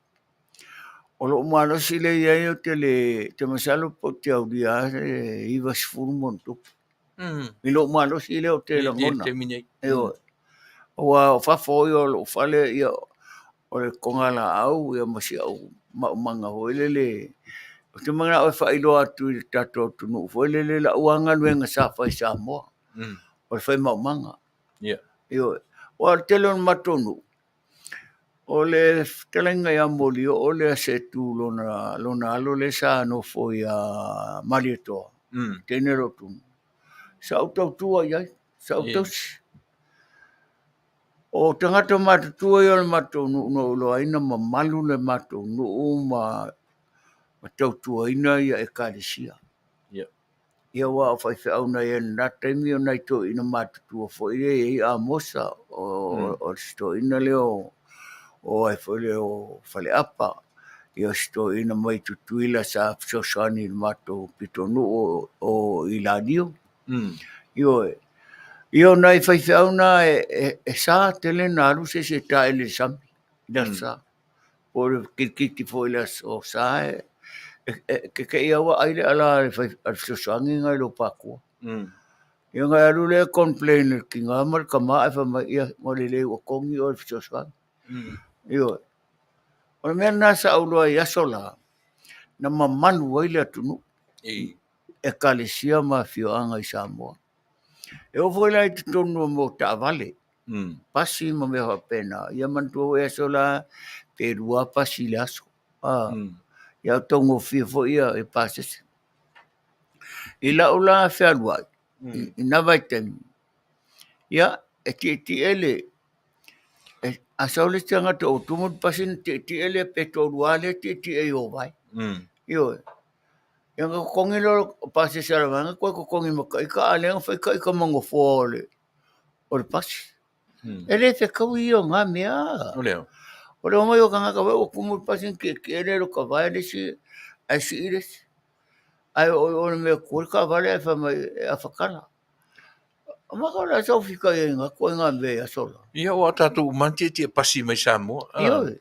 O lou malosi lea e i ai ou te le, ou te masalo pe ou te aulia lava le 90+. I lou malosi lea ou te lagona. Ioe. Aua o fafo ia o lou fale, ia, o le kogalaau ia ma si au maumaga foi lele. Ou te manao e faailoa atu i le tatou atunuu foi lele lau lava galuega sa fai i Samoa, o le fai maumaga. Ioe. Aua o le tele o le matou nuu, o le fetalaiga ia Molioo lea Setu lona, lona alo lea sa nofo ia Malietoa, teine Lotunu, sa ou tautua i ai, sa ou tausi. O tagata matutua ia o le matou nuu na ou iloa ai na mamalu le matou nuu ma tautuaina ia ekalesia. Ia aua o faifeau na i ai i lena taimi o nai toeaiina matutua foi lea e i ai Amosa, o si toeaina lea o ai foi lea o Faleapa, ia o si toeaina mai Tutuila sa fesoasoani i le matou pitonuu o i Laniu. Ioe. Ia o nai faifeau na e sa tele na alu se isi e taele i le sami i le aso Sa. Po o le kilikiti foi i le aso Sa e te i lava ua ai le ala a le fesoasoani na i lou pākua. Ia ona e alu lea e complain i le tina ma le tama ae fai mai, ia ua lelei ua togi oe e le fesoasoani. Ioe. O le mea lena sa ou iloa i aso la, na mamalu ai le atunuu. Ekalesia ma afioaga i Samoa. E oo foi la i totonu o mea o taavale, pasi ma mea faapena, ia manatua foi aso la pe lua pasi i le aso. Ia taugofie foi ia pasese. I lau la fealuai, i na vaitaimi, ia e tietie le, a sau le isi tagata ua tumu le pasi ona tietie lea pe toalua lea e tietie i o vae. Ioe. Ia ona totogi lea o pasese a le vaega toe totogi ma ta ita, a o lea na fai ta ita ma nofoa o le pasi. E le fetaui ia o na mea. O le omai o tagata ua tumu le pasi ona tietie lea i lota vae le isi ae sii le isi. Ae oo i o i le mea e tu ai le taavale ae fai mai e afatala. O le a sau fika i ai i na ituaiga mea i aso la. Ia ua tatou uma lava tietie pasi mai Samoa. Ioe.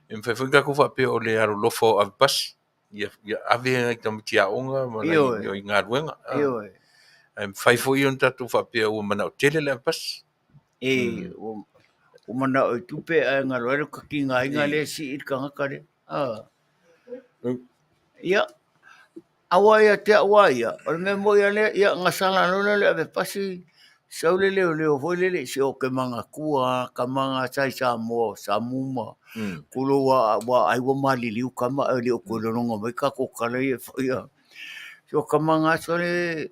E mafai foi ona tatou faapea o le alolofa o ave pasi. Ia ave nai tamaiti aoga ma nai i galuega. Ioe. Ae mafai foi ona tatou faapea ua manao tele le ave pasi. E, ua manao i tupe ae galo ai le tigaina lea e sii le tagata lea. Ia, aua ia te au lava ia, o le mea moni lava lea, ia gasala loa lea o le ave pasi, sau le leoleo foi lele, se ou te manatua lava tama na sa i Samoa o Samu ma Tulou aua ai ua maliliu tama ae le o toe lologa mai tatou tala ia e faia. Se o tama na sole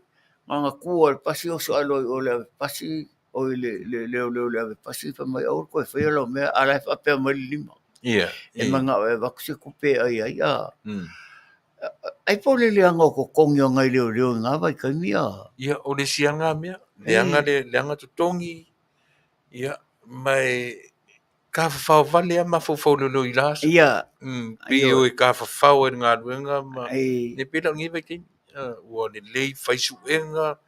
na ona tu lava i le pasi oso ae loa i o i le ave pasi, oi le leoleo i le ave pasi fai mai aua le toe faia lau mea a o la e faapea mai le lima. E manao e avatu se tupe e ai ai a. Ai po o le leaga o totogi o nai leoleo i na vaitaimi a. Ia o le isi lava na mea, leaga le leaga totogi, ia ma e tafafao vale lava mafaufau o leoleo i la aso. Ia. Pei o e tafafao ai i le galuega ma e pei la o lenei vaitaimi ua lelei fai suega,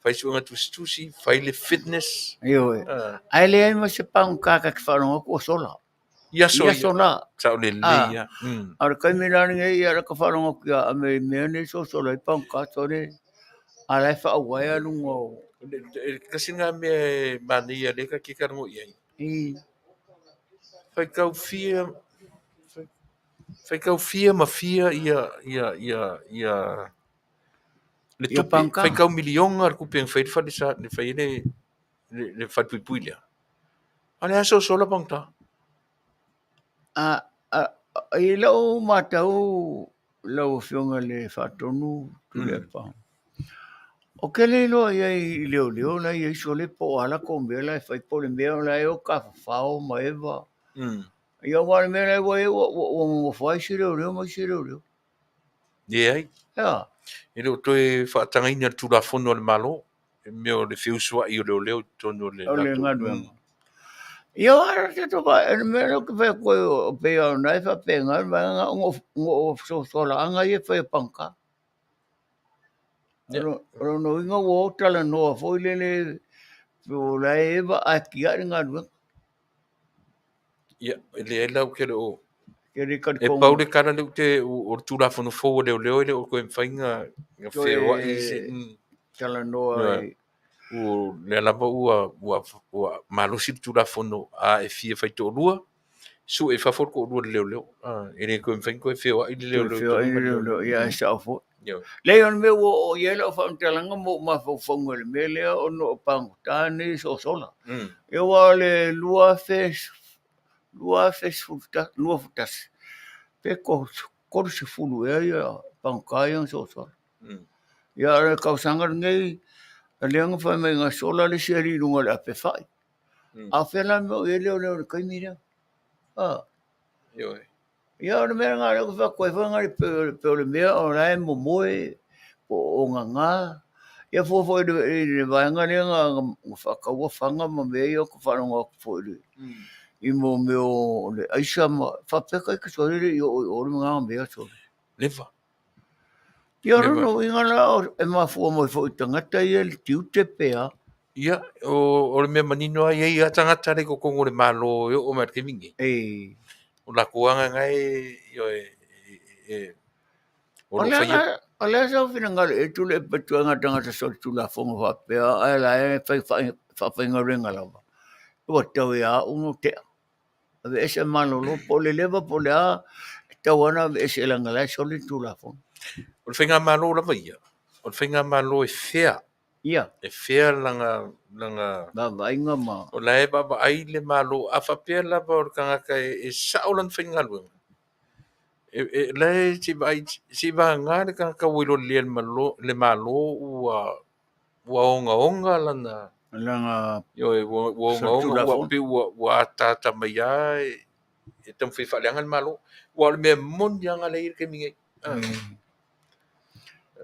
fai suega tusitusi, fai le fitness. Ioe. Ae leai ma se pagota ta te faalogo atu ua sola. I aso I aso la. Sao lelei lava. A o le taimi la lenei, ia la ta faalogo atu ia Ame i mea nei sosola ai pagota sole, a o la e faauaea luga o... Tasi lena mea e manaia lea ta te talanoa i ai. Faitau fia, faitau fia ma fia ia ia ia ia le tupe, faitau miliona le tupe na fai ai le fale sa, na fai ai le le falepuipui lea. A o le a sosola pagota? I lau matau lau Afioga i le Faatonu Tuilaepa, ou te le iloa i ai i leoleo la e i ai sole po o a latou mea la e fai po o le mea o la e o tafafao ma eva. Ia aua o le mea la ua i ai ua nonofo lava isi leoleo ma isi leoleo. Leai. Ea. E le o toe faatagaina e le Tulafono a le Malo le mea o le feusuai o leoleo i totonu o le O le galuega. Ia o le mea lea ou te fai atu ai, e pei o na e faapena le vaega na o sosolaaga ia e fai e pagota. O lona uiga ua o talanoa foi lele, o la e eva ae tiai le galuega. Ia, e leai la ou te le o... E pau le tala lea ou te... o le Tulafono fou a leoleo e le o toe mafai ona feoai se... Talanoa i... O lea lava ua malosi le Tulafono, a e fia faitoalua, Sue i fafo le toalua o le leoleo. E le toe mafai ona toe feoai le leoleo. Toe feoai le leoleo, ia e sao foi. Leai o le mea ua oo i ai lau faamatalaga ma ou mafaufauga i le mea lea ona o pagota nei e sosola. Ia aua o le 2021 pe 30 ea ia pagota ia na sosola. Ia o le tausaga lenei, o lea na fai mai na sola le isi alii i luga o le ape fai. A o fea la le mea o i ai leoleo i le taimi lea? A. Ioe. Ia o le mea lena o lea ou te fai atu ai foi na pei o le mea o la e momoe po o gaga. Ia fua foi i le vaega lea na faataua fana ma mea ia ou te faalogo atu foi i le i mea o le aisa ma faapea ita sole e le i oo i o lena mea sole. Leva. Ia o lona uiga la e mafua mai foi i tagata ia le tiute pe a? Ia, o le mea manino lava, e i ai lava tagata la e i totonu o le Malo e oo mai lava i le taimi lenei. O latou aga na e, ioe, o lo o faia. O le a sau finagalo e Tuilaepa i ituaiga tagata solitulafono faapea ae la e fai faafaigaluega lava, ua tatau ia au ona tea. Aveese malolo po o le leva po o le a, e tatau lava ona aveese leaga o la e soli le Tulafono. O le faigamalo lava ia, o le faigamalo e fea, Ia. e fea lana, lana vaavaaiga ma. O la e vaavaai le Malo, a faapea lava o le tagata e sao lana faigaluega, e la e se i vaai, se i vagana le tagata ua iloa lelei e le Malo ua ua ogaoga lana lana ioe, ua ogaoga ua pei ua ataata mai lava e taumafai e faaleaga le Malo. Aua o le mea moni lava lea e i ai le taimi nei.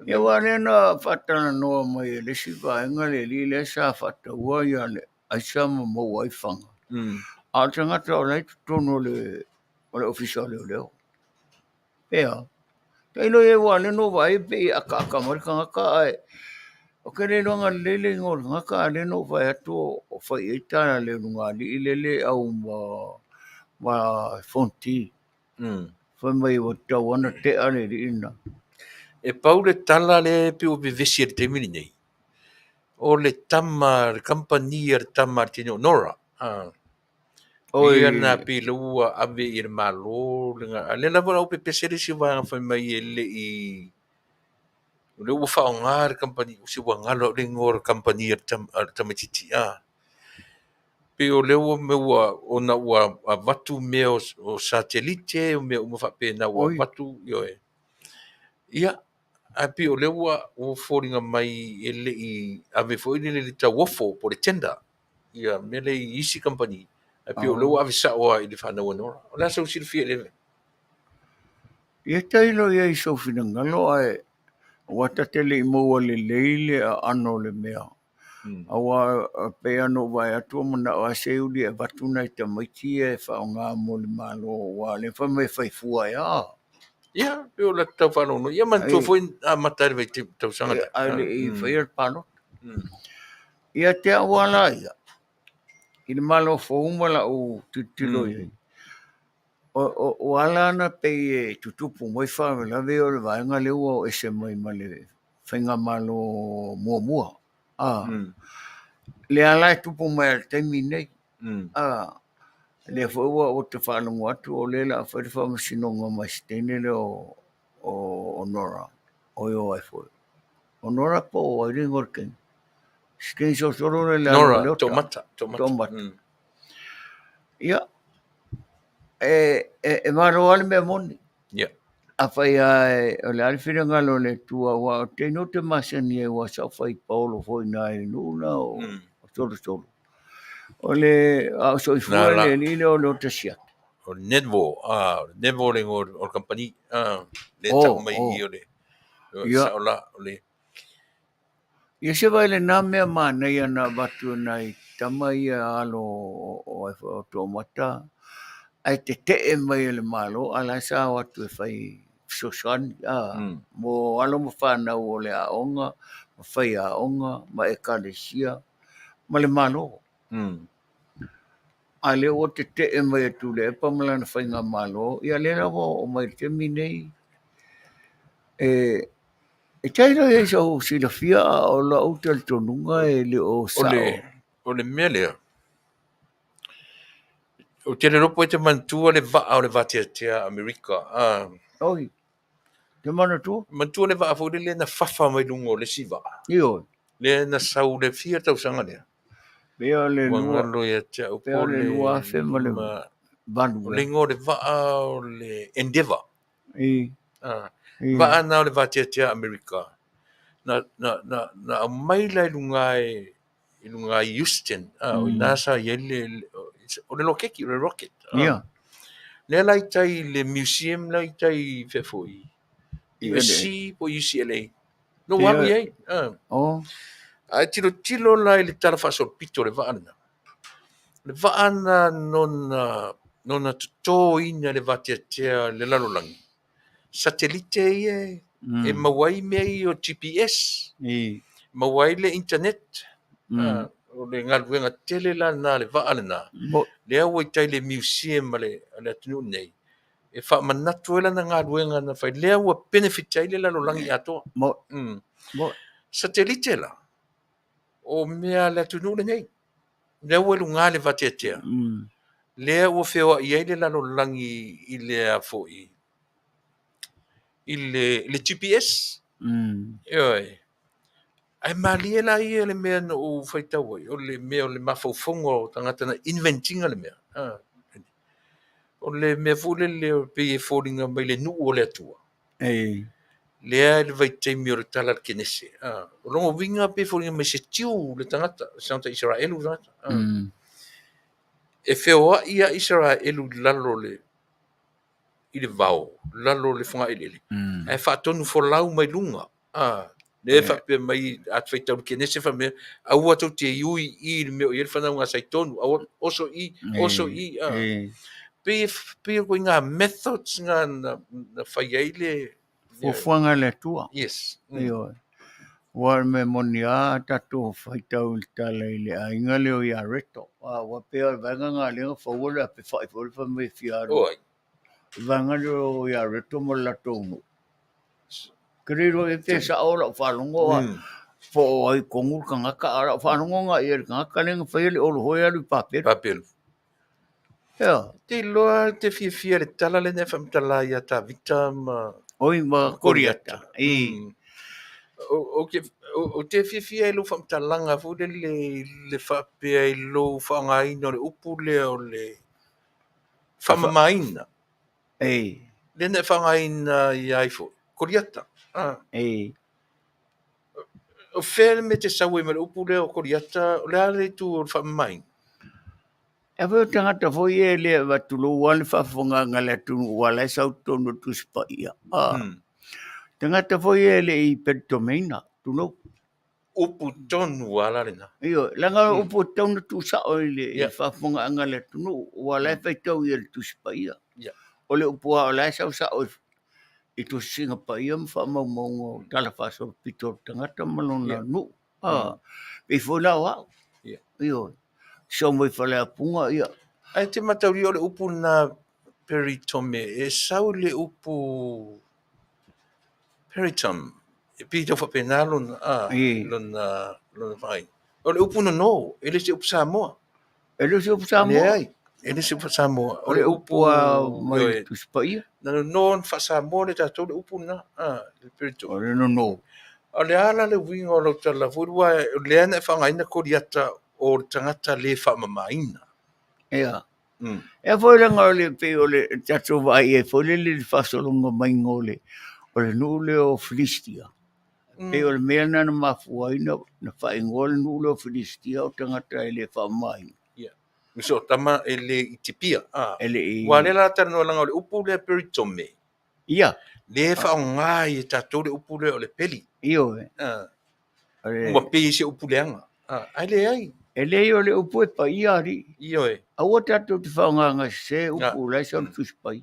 Ia aua o lea na faatalanoa mai e le isi vaega le alii lea sa faataua ia le aisa ma maua ai fana. A o le tagata o la e i totonu o le Ofisa o Leoleo. Ea, tailo i ai aua o lea na ou vaai pei e akaaka mai le tagata ae ou te le iloaina lelei le igoa o le tagata ae o lea na ou vaai atu o fai i ai tala a le ulugalii lea e au ma Fonoti. Fai mai ua tatau lava ona tea le alii lena. E pau le tala lea e pei ua vevesi ai i le taimi lenei, o le tama, le kamupani a le tama a le teine o Nora. Ia na pei lea ua ave i le Malo, a o lea lava la ua pepese le isi vaega fai mai e le i, o lea ua faaaoga le kamupani, se ua galo le igoa o le kamupani a le tamaitiiti. Pei o lea ua ua ona ua avatu mea o satelite o mea uma faapena ua avatu, ioe. Ia, ae pei o lea ua foliga mai e le i ave foi lele le tauofo po o le tender ia mea lea i isi kamupani, ae pei o lea ua ave sao lava i le fanau a Nora. O le a sou silafia i lea mea? Ia tailo i ai i sou finagalo ae aua ta te le i maua lelei le aano o le mea. Aua e pei lava ona ou vaai atu ua manao lava Seiuli e avatu nai tamaiti ia e faaaoga mo le Malo aua o lea fai mai e fai fua ai a. Ia, pei o la tau faalogologo. Ia manatua foi na amata ai le vaitaimi tausaga lea. Ae le i faia le palota. Ia te au lava la ia, i le Malo fou ma lau tilotilo i ai, ua ala ona pei e tutupu mai faalavelave o le vaega lea ua o ese mai ma le faigamalo muamua. Lea la e tupu mai i le taimi nei. Lea foi ua ou te faalogo atu o lea o le a fai le faamasinoga ma si teine lea o Nora, oi o ai foi. O Nora po o ai le igoa o le teine? Si teine solosolo lea le Nora, alo o Toomata. Toomata. Ia, e malo lava le mea moni. Ia. Afai lava o le a le finagalo o le Atua, aua o le teine ou te masani ai aua sa ou fai paolo foi i ina i le nuu lena o Solosolo. O le, a o soifua le alii lea o Leota Siaki. O le Nedvor, o le Nedvor le igoa o le kamupani, lea e tau mai i i o le, sao la, o le. Ia se vaai i lena mea manaia na avatu e nai tama ia alo o ai foi o Toomata ae tetee mai e le Malo a o la e sa o atu e fai fesoasoani mo alo ma fanau o le aoga ma faiaoga ma ekalesia ma le Malo. A lea ua tetee mai e Tuilaepa ma lana faigamalo, ia lea la ua oo mai i le taimi nei, e tailo i ai sou silafia, a o lau talitonuga e le o sao. O le mea lea, Ou te le iloa po e te manatua le vaa o le vateatea Amerika. Ah. Oi. Te manatua? Manatua le vaa foi lele na fafa mai luga o le isi vaa. Ioe. Lea na sau le fia tausaga lea. Pea o le Ua lua. galo ia te au Pea o le 2008. O le igoa o le vaa o le Endeavour. I. Ah. I. Vaa na o le vateatea Amerika. Na, na, na, na aumai la i luga e, i luga i Houston, ah, o ina sa i ai le, o le loketi, o le rocket. Ah. Ia. Lea la i tai i le museum la i tai i fea foi, USC po o UCLA. No Ia. alu i ai. Ah. Oh. Ae tilotilo la i le tala faasolopito o le vaa lena. Le vaa na nona, nona totoina le vateatea le lalolagi. Satelite ia e, e maua ai mea ia o GPS, I. maua ai le internet. Ah, o le galuega tele la lena le vaa lena. Mo. Lea ua i tai le museum a le, a le atunuu nei. E faamanatu ai lana galuega na fai. Lea ua benefit ai le lalolagi atoa. Mo. Mo. Satelite la, o mea a le atunuu lenei. Lea ua i luga le vateatea. Lea ua feoai ai le lalolagi i le a foi, i le, le GPS. Ioe. Ae malie la ia le mea na ou faitau ai, o le mea o le mafaufauga o tagata na invent ina le mea. Ah. O le mea foi lele e pei e foliga mai le nuu o le Atua. E. Lea i le vaitaimi o le tala a le Kenese. Ah. O lona uiga pei e foliga mai se Tiu le tagata, se tagata Isaraelu le tagata. Ah. E feoai a Isaraelu i lalo o le i le vao, lalo o le fogaeleele. Ae faatonu folau mai luga. Ah. Lea e faapea mai a te faitau i le Kenese faapea, aua tou te ui i le mea o i ai le fanauga a Saitonu, aua oso i, oso i. Ah. Pei e pei o ngā methods ngā na, na fai ai le Fuafuaga a le Atua. Yes. Ioe. Ua le mea moni a tatou faitau i le tala i le aiga lea o Iareto. A ua pea o le vaega ngā lea na faua le ape fai foi le fai mai e fia alu. Oi. Le vaega lea o Iareto ma le latou nuu. Ke le iloa e pe sao lau faalogo a po o ai tonu le tagata, a o lau faalogo na i ai le tagata lea na faia le olo foi alu i Papelu. Papelu. Ea. Te iloa te fiafia le tala lena e faamatala ia Tavita ma Oi ma Koriata. I. O, ke, o, o te fiafia i lou faamatalaga foi lele i le faapea i lou faaaogaina o le upu lea o le faamamaina. E. Lea na e faaaogaina ia ai foi. Koriata. Ah. E. O fea le mea te sau ai ma le upu lea o Koriata, o le a le itu o le faamamaina? E foi o tagata foi e le avatulou lava le faafofogaaga a le atunuu aua o la e sau totonu o le Tusi Paia. Ah. Tagata foi e le i peritomeina, tulou. Upu tonu lava la lena. Ioe, leaga o upu e tatau ona tuusao i le faafofogaaga a le atunuu, aua o la e faitau ia i le Tusi Paia. O le upu lava o la e sau sao i Tusiga Paia ma faamaumauga o tala faasolopito o le tagata ma lona nuu. Ah, pei foi la o au. Ioe. Sau mai Faleapuga, ia. Ae te mataulia o le upu lena peritome, e sau i le upu peritum, e pei tau faapena lona, ah, lona, lona faaiga. O le upu nono, e le o se upu Samoa. E le o se upu Samoa? Leai, e le o se upu Samoa. O le upu a mai ioe, Tusi Paia. Na nono na faa-Samoa le tatou le upu lena, ah, le peritum. O le nono. O le a la le uiga o lau tala foi aua o lea na e faaaogaina Koriata o le tagata le faamamaina. Ia. Ea foi leaga o le pei o le tatou vaai ai foi lele i le faasologa maiga o le o le nuu lea o Filistia. Pei o le mea lena na mafua ai na, na faaigoa le nuu lea o Filistia o tagata e le faamamaina. Ia. So tama e le Itipia. Ah. E le i Ua lea la talanoa leaga o le upu lea peritome. Ia. Le faaaoga ai e tatou le upu lea o le peli. Ioe. Ah. O le Ua pei se upu leaga. Ah, ae leai. E leai o le upu e paia alii. Ioe. Aua tatou te faaaogaina sese upu o la e sau i le Tusi Paia.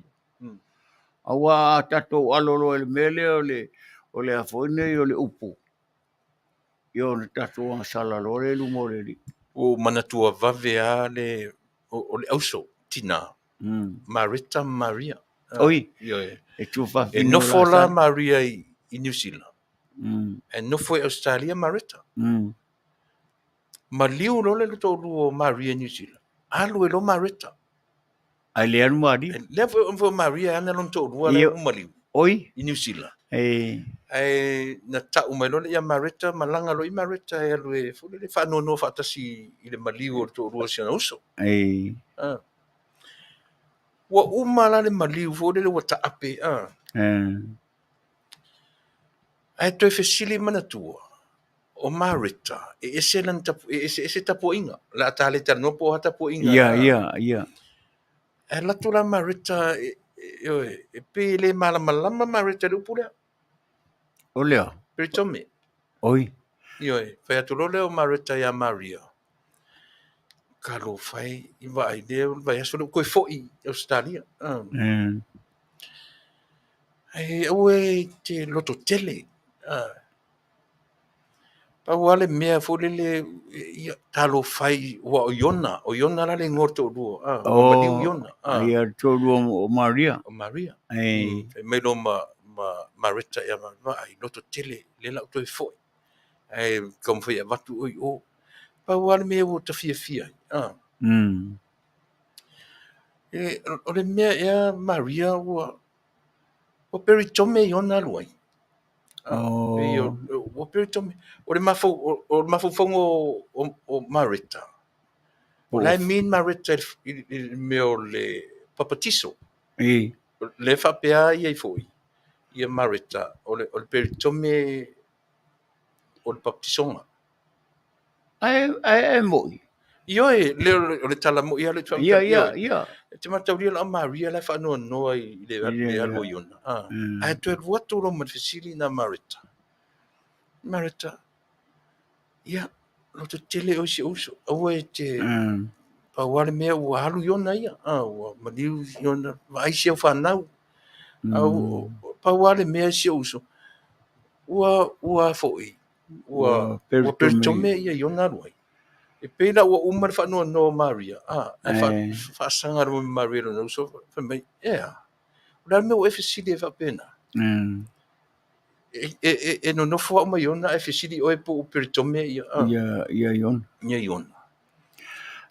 Aua a tatou alo loa i le mea lea o le o le a foi nei o le upu, ia ona tatou agasala loa lea i luma o le Alii. Ua ou manatua vave lava le o le auso, tina, Mareta ma Maria. Oi, Ioe. e tuafafine E o nofo la Lasalo. Maria i New Zealand. Ae nofo i Australia Mareta. Maliu loa le toalua o Maria i New Zealand. Alu ai loa Mareta. Ae le alu Maria. Lea foi foi Maria e ana lona toalua la ua maliu. Oi. I New Zealand. E. Ae na tau mai loa lea ia Mareta, malaga loa i Mareta e alu e foi lele faanoanoa faatasi i le maliu o le toalua o si ona uso. E. Ah. Ua uma la le maliu foi lele ua taape. Ah. E. Ae toe fesili manatua, o Mareta, e ese lana tapu, e eseese tapuaiga. O le a ta le talanoa po o a tapuaiga. Ia, ia, ia. Ae alu atu la Mareta, e, e, ioe, e pei e le malamalama Mareta i le upu lea. O lea? Peritome. Oi. Ioe, fai atu loa lea o Mareta ia Maria. Talofa e, i vaai lea o le vaiaso lea ua toe foi i Ausetalia. Mm. Ae aua e te lototele. Pau lava le mea foi lele, ia, talofa e, aua o Iona, o Iona la le igoa o le toalua, ua maliu Iona. Ia, le toalua o Maria. O Maria. Fai mai loa ma, ma Mareta ia vaai, lototele, lea la ua toe foi. Ae taumafai e avatu oe i o. Pau lava le mea ua ta fiafia ai. E, o le mea ea Maria ua, ua peritome Iona alu ai. Oh. Pei o, ua peritome. O le mafau, o le mafaufauga o, o, o Mareta. O la e mean Mareta i le mea o le papatiso. E. Le faapea ia i foi, ia Mareta, o le, o le peritome o le baptisoga. Ae, ae, ae moi. Ioe, le, o le tala moi lava lea ou te Ia, ia, ia. E te mataulia la o Maria la e faanoanoa i le, le alu o Iona. Ah. Ae toe alu atu loa ma le fesili na Mareta. Mareta, ia, loto tele oe i si ou uso. Aua e te, pau lava le mea ua alu Iona ia. Ah, ua maliu Iona, vaai si au fanau. Au, pau lava le mea si ou uso, ua, ua foi, ua, ua peritome ia Iona alu ai. E pei la ua uma le faanoanoa o Maria, a, ae fa, faasaga loa ma Maria lona uso, fai mai, ea, o le a le mea ua e fesili ai faapena? E, e, e, e nonofo au ma Iona ae fesili oe po o peritome ia, a. Ia, ia Iona. Ia Iona.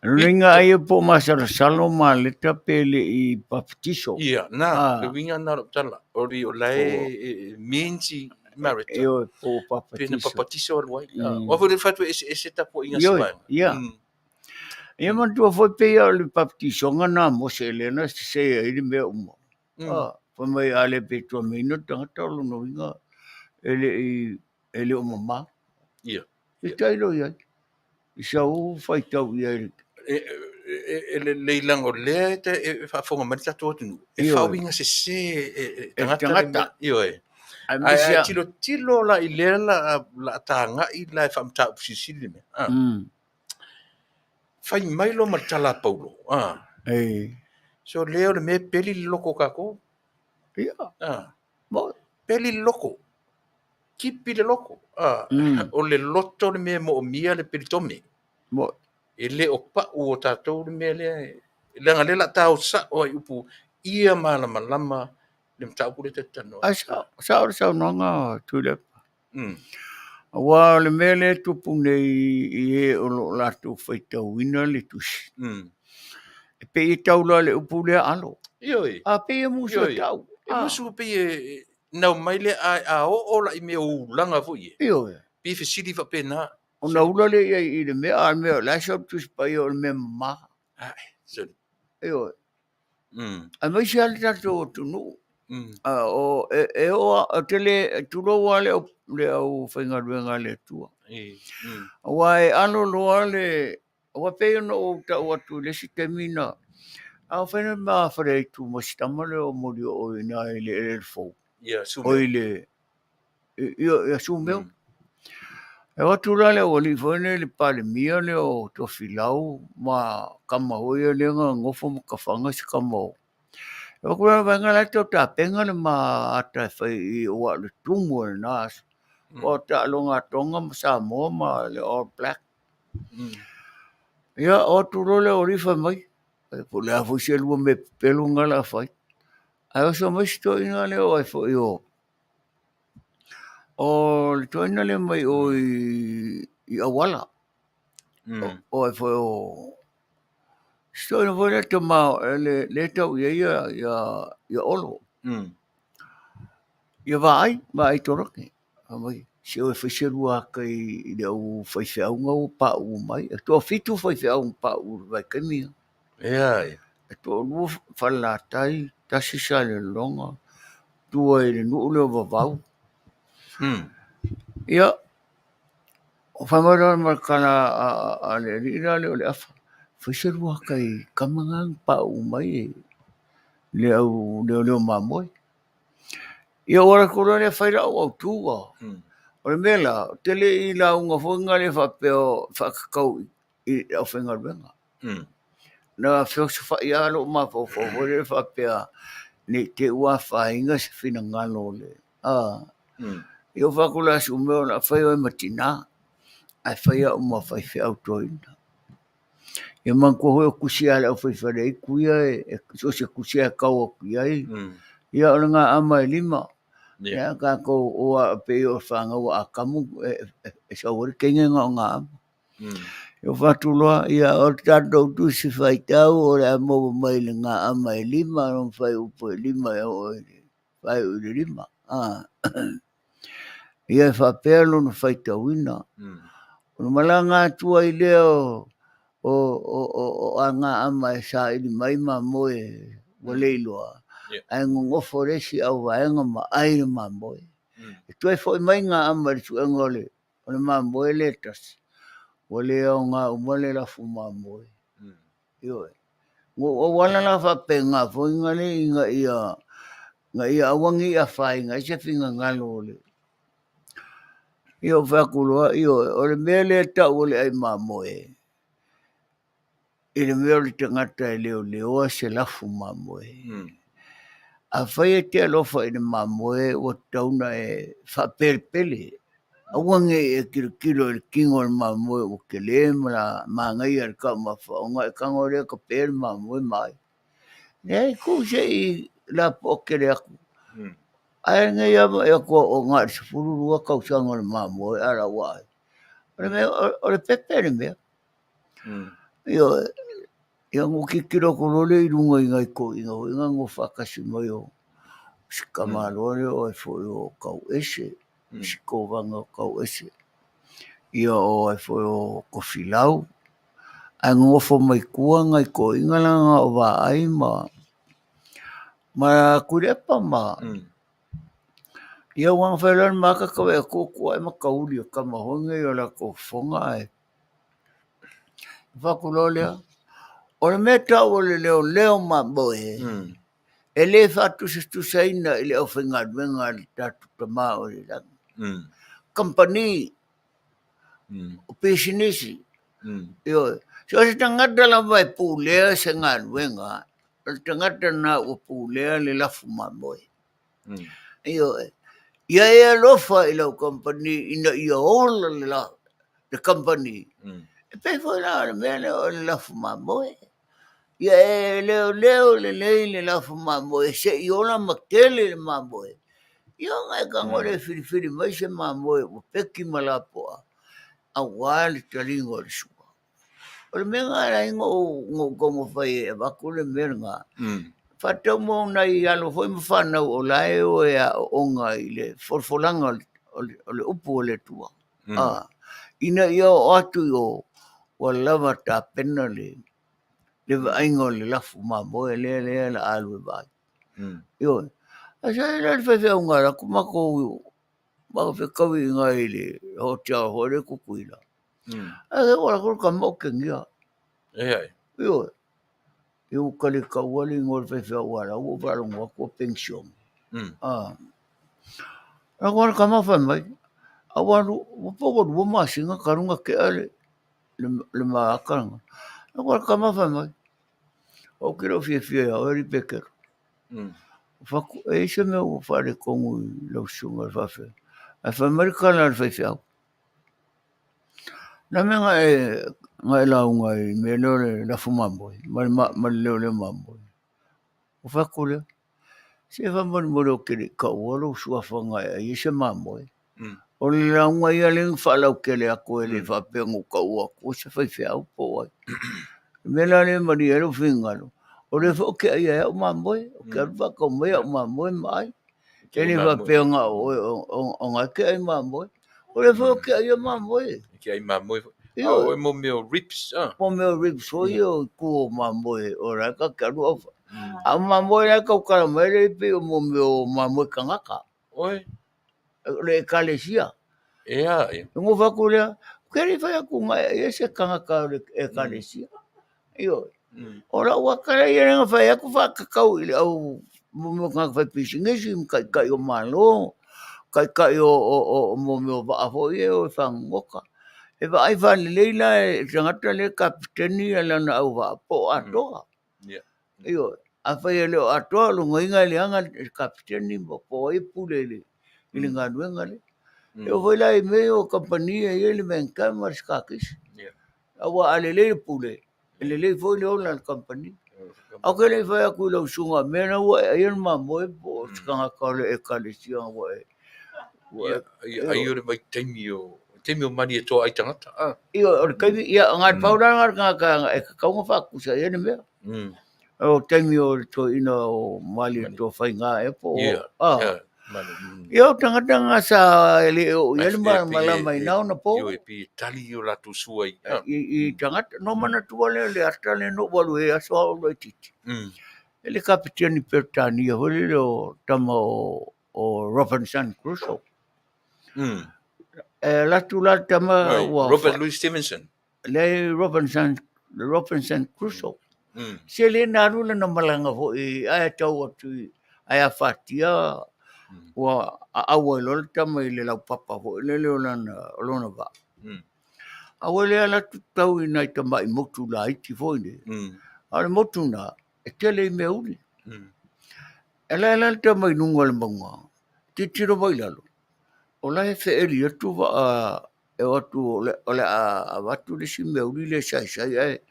Lona uiga ai po o masalosalo Maleta pe le i baptiso. Ia, na, le uiga na o lau tala. O le o la e means i Mareta. Ioe, po o Pe na baptiso. papatiso alu ai. Aua foi le fai atu e eseese tapuaiga se Ioe, vaega. ia. Ia manatua foi pei o le baptisoga na Mose lea na sese ai le mea uma. Fai mai a le pe tuameina le tagata o lona uiga e le i e le o mamā. Ia. E tailo i ai. I sau faitau i ai. E, e, e lelei leaga o lea e, te, e faafofoga mai le tatou atunuu. E faauiga sese e, e tagata. Tagata. Ioe. Ae Ae, ae aemaise tilotilo la i lea la, la tagai la e faamataupu silisili le mea. Ah. Fai mai loa ma le tala a Paulo. Ah. E. So lea o le mea e peli le loko o kākou. Ia. Ah. Mo. Peli le loko. Kipi le loko. Ah. O le loto le mea e moomia le peritome. Mo. E le o pau o tatou le mea lea. Leaga lea la tao sao ai upu ia malamalama le mataupu lea ta te talanoa ai. Ae sao, sao le saunoaga Tuilaepa. Aua o le mea lea e tupu nei i e o lo o latou faitauina le tusi. E pei e tau loa le upu lea alo. Ioe. A pei e musu e Ioe. tau. E musu pei e nau mai lea a, a oo la i mea o ulaga foi e. Ioe. Pei e fesili faapena. Ona ula lea i ai i le mea, a le mea o le a sau le tusi paia o le mea mama. Ae, sorry. Ioe. Aemaise lava le tatou atunuu. O, e, e oo a, ou te le, tulou lava le au, le aufaigaluega a le Atua. Aua e alo loa le, aua pei ona ou tau atu i le isi taimi na, a o fai na ma faleaitu ma si tama lea o Molioo i ina i le eleele fou. Ia, O i le, ia, ia Sumeo. E o atu la le aualii foi lenei le Palemia lea o Tofilau ma kama foi ia lea na nofo ma tafaga si kama o. E o atu la le vaega la e tau tapena le ma ata e fai i aua o le tumu o lena aso. O taaloga a Tonga ma Samoa ma le All Black. Ia, o atu loa le aualii fai mai, po o le a foi se lua mea pepelo na o le a fai. Ae oso mai si toeaina lea o ai foi o O le toeaina lea mai o i, i Auala. O ai foi o... Si toeaina foi lea tama lea e tau i ai ia Olo. Ia Vaai, Vaai Tolake. Fai mai, se o e fai se lua ata i le au faifeau na ua pauu mai. E toafitu faifeau na pauu i le vaitaimi lena. E toalua Falelatai, tasi Salelologa, tua i le nuu lea o Vavau. Ia, fai mai loa ma le tala a le alii la lea o Leafa, fai se lua ata i tama na na pauu mai e le au leoleo mamoe. Ia ou alu atu loa lea fai lau autu. O le mea la, ou te le i lauga foi na lea faapea e faatatau i le aufaigaluega. Na feosofai lava lou mafaufau foi lea faapea ne i te i ua afaina se finagalo o le Ia ou fai atu la si mea o le a fai oe ma tina, ae fai au ma faifeau toeaina. Ia manatua foi o tusi lava a le aufaifaleaitu ia, so o se tusi lava e tau atu i ai, ia o le gaama e lima. Ia tatou o a pei o fanau a Atamu e sau ai le teine na o gaama. Ia ou fai atu loa, ia o le tatou tusi faitau o le a maua mai le gaama e lima lona fuaiupu e lima e oo i le faaiu i le lima. Ia e faapea lona faitauina. Ona malaga atu ai lea o gaama e saili mai mamoe ua le iloa, ae nonofo le isi auvaega ma ai le mamoe. E toe foi mai gaama i le suega o le O le mamoe lea e tasi, ua le aoga uma le lafu mamoe. Ioe. Ua ou auala la faapena foi na le ina ia na ia aua ne i afaina ai se finagalo o le Ia ou fai atu loa, ioe, o le mea lea e tau o le ai mamoe, i le mea o le tagata e leoleoa se lafu mamoe. Afai e te alofa i le mamoe ua tatau ona e faapelepele, aua ne i e tilotilo i le tino o le mamoe ua tele ma la manaia i le taumafa ona e tago lea tape le mamoe ma ai. Leai, tuu se i lapoa tele atu. Ae nei lava e atu o na o le 12 tausaga o le mamoe a la ua ai. O le mea, o le pepe le mea. Ioe, ia ona ou tilotilo atu loa lea i luga i nai toeaiina foi na nonofo faatasi mai o si tamaloa lea o ai foi o Tauese, si Kovana o Tauese, ia o ai foi o Tofilau, ae nonofo mai tua nai toeaiina la na o Vaai ma Tuilaepa ma Ia ua na fai loa le maata vaai atu ua tu ae matauli o tama foi nei o latou fofoga ae fai atu loa lea, o le mea tau o le leoleo mamoe, e le faatusatusaina i le aufaigaluega a le tatou Tama o i le lagi. Kamupani, o pisinisi, ioe. So o se tagata lava e pulea se galuega, o le tagata lena ua pulea le lafu mamoe. Ioe. Ia e alofa i lau kamupani ina ia ola le, la, le kamupani. E pei foi la o le mea lea o le lafu mamoe. Ia e leoleo lelei le lafu mamoe se i ola ma tele le mamoe. Ia ona e tago lea e filifili mai se mamoe ua peki ma lapoa aua le taliga o le sua. O le mea lena e ala ai ona ou taumafai e avatu le mea lena, faatatau mo nai alo foi ma fanau o la e o e aooga i le folafolaga o le upu a le Atua, ina ia oo atu i o, ua lava tapena le vaaiga o le lafu mamoe lea o le a alu e vaai. Ioe. Ae sa i ai la le faifeauga a alu atu matou fetaui i ina i le hotel foi lea i Tutuila. Ae ua alu atu le tama otegia. Ioe. Ia ua tali taua le igoa o le faifeau a la ua ou faalogo atu ua penisione. Alu atu lava le tama fai mai, a ua alu, po ua lua masina talu ona tea le maata lena. Alu atu lava le tama fai mai, ou te le o fiafia ia oe alii Petelo. Ou fai atu, e i ai se mea ua faaletonu i lau susuga i le faafeagaiga? Ae fai mai le tala a le faifeau, O le a le mea na e lauga ai i le mea lea o le lafu mamoe ma le leoleo mamoe? Ou fai atu lea, se faamolemole ou te le i taua lou suafa na e ai ai se mamoe. O le lauga ia lea na faalautele atu e le faapea na ou taua atua se faifeau po o ai. Le mea la lea e malie ai lou finagalo, o lea foi ou te aia ai au mamoe, ou te alu faatau mai au mamoe ma ai. E le faapea na o oe o na e te ai mamoe. O lea foi ou te aia mamoe. E te ai mamoe foi. A o oe mo mea o ribs, ah. Mo mea o ribs foi ia o itu o mamoe o la e ta te alu au. A o mamoe la e tautala mai lea pei o mo mea o mamoe tagata. Oi. O le ekalesia. E a ia. E nofo atu lea, ou te le i fai atu na e aia se tagata o le ekalesia. Ioe. O lau ata la ia na fai atu faatatau i le au mo mea o tagata faipisinisi ma taitai o Malo, taitai o mo mea o vaa foi ia e o e fagogota. E vaai faalelei la e le tagata lea e kapeteni lana auvaa po o atoa. Ioe. Afai e le o atoa, o lona uiga e leaga le kapeteni po o ai e pule i le galuega lea. E oo foi la i mea ia o kamupani e i ai le Vancam ma le Scarkish. Aua a lelei le pule, e lelei foi le ola o le kamupani. Ae ou te le i fai atu i lau susuga, o mea na ua e aia le mamoe po o se tagata o le ekalesia ua e... Ai o le vaitaimi o taimi o Malietoa ai tagata. Ah. Ioe, o le taimi, ia, na o le pau la lena o le tagata e tatau ona faatusa i ai le mea. O taimi o le toeaina o Malietoa Faiga ea po o... Ia, Ia o tagata na sa e le oo i ai le malamalama i na ona po. Ioe, pei e tali i o latou sua i. I tagata. Na ou manatua lea o le ata lea na ou alu ai i aso a o ou laitiiti. E le kapeteni Peretania foi lele o tama o Robinson Crusoe. E alu atu la le tama ua... Robert Louis Stevenson. Leai Robinson, Robinson Crusoe. Se le na alu lana malaga foi ae tau atu i, ae afatia ua aau ai loa le tama i le laupapa foi lele o lana, o lona vaa. A ua le alu atu tau i nai tamai motu laiti foi nei. A o le motu na, e tele i mea uli. E lae la le tama i luga o le mauga, tilotilo mai i lalo, o la e feeli atu vaa e o atu o le a avatu le isi mea uli lea e saisai ae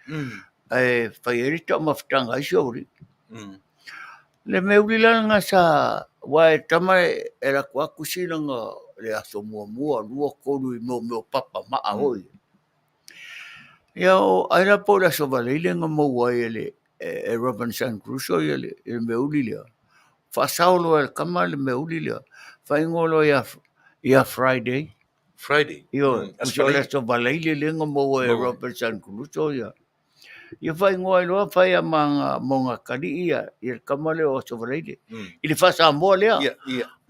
ae fai ai le taumafataga a isi aualii. Le mea uli la lena sa, aua e tama e alu atu lava tusi lana le aso muamua, lua, tolu i mea o papa maa foi. Ia ai la po o le Aso Faraile na maua ai e le e Robinson Crusoe ia le mea uli lea. Faasao loa e le tama le mea uli lea, faaigoa loa ia Friday. Friday. Ioe, o le Aso Faraile lea na maua e Robinson Crusoe ia. Ia faaigoa ai loa fai a ma mogatalii ia le tama lea o Aso Faraile. I le faa-Samoa lea,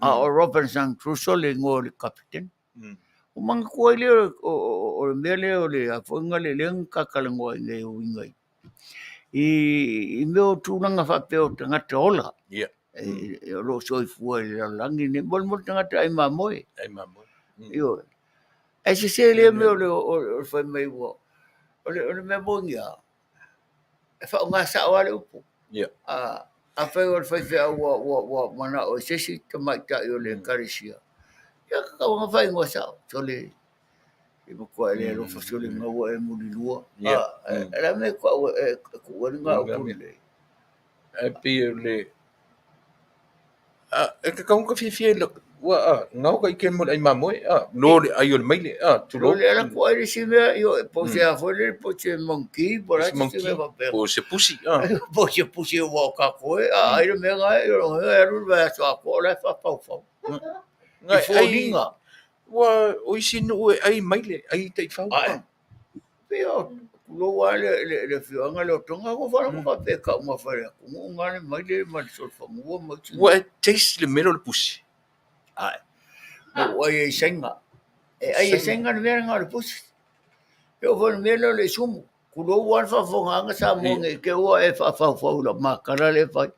a o Robinson Crusoe le igoa o le kapeteni. Ua manatua ai lea o le mea lea o le a foi na le lea na ta talanoa ai nei e uiga i mea o tulaga faapea o tagata ola. O lo o soifua i le lalolagi lenei. Molimoli le tagata ai mamoe. Ai mamoe. Ioe. Ae sese lea mea o le fai mai ua, o le mea moni lava, e faaaoga sao lava le upu. Afai o le faifeau ua manao i se isi tamaitai o le ekalesia, ia tatau ona faaigoa sao, sole, e matua e le alofa sole na ua e mulilua. O le a mea e tuu ai lena upu lelei? Ae pei o le E tatau ona fiafia i ua gao ka ike mo le ai mamoe no le ai o le maile tulou. Le ala ku ai le isi mea ioe po o se a foi lele po o se monkey po o le a se mea faapea. Po o se pusi. Po o se pusi ua o tatou e ai le mea na e alu le vaiaso atoa o la e faafaufau. I foliga. Ua o isi nuu e ai maile, ai taifau. Ae. Pei o tulou lava le afioaga lea o Toga, ua faalogo faapea e taumafa e le atunuu na le maile ma le solofanua ma isi. Ua e taste le mea lea o le pusi? Ae. Na ou ai ai i Saina. E ai e Saina le mea lena o le pusi. E oo foi i le mea lea o le isumu. Tulou lava le faafofogaaga Samoa nei te i ua e faafaufau i lau matala lea e fai.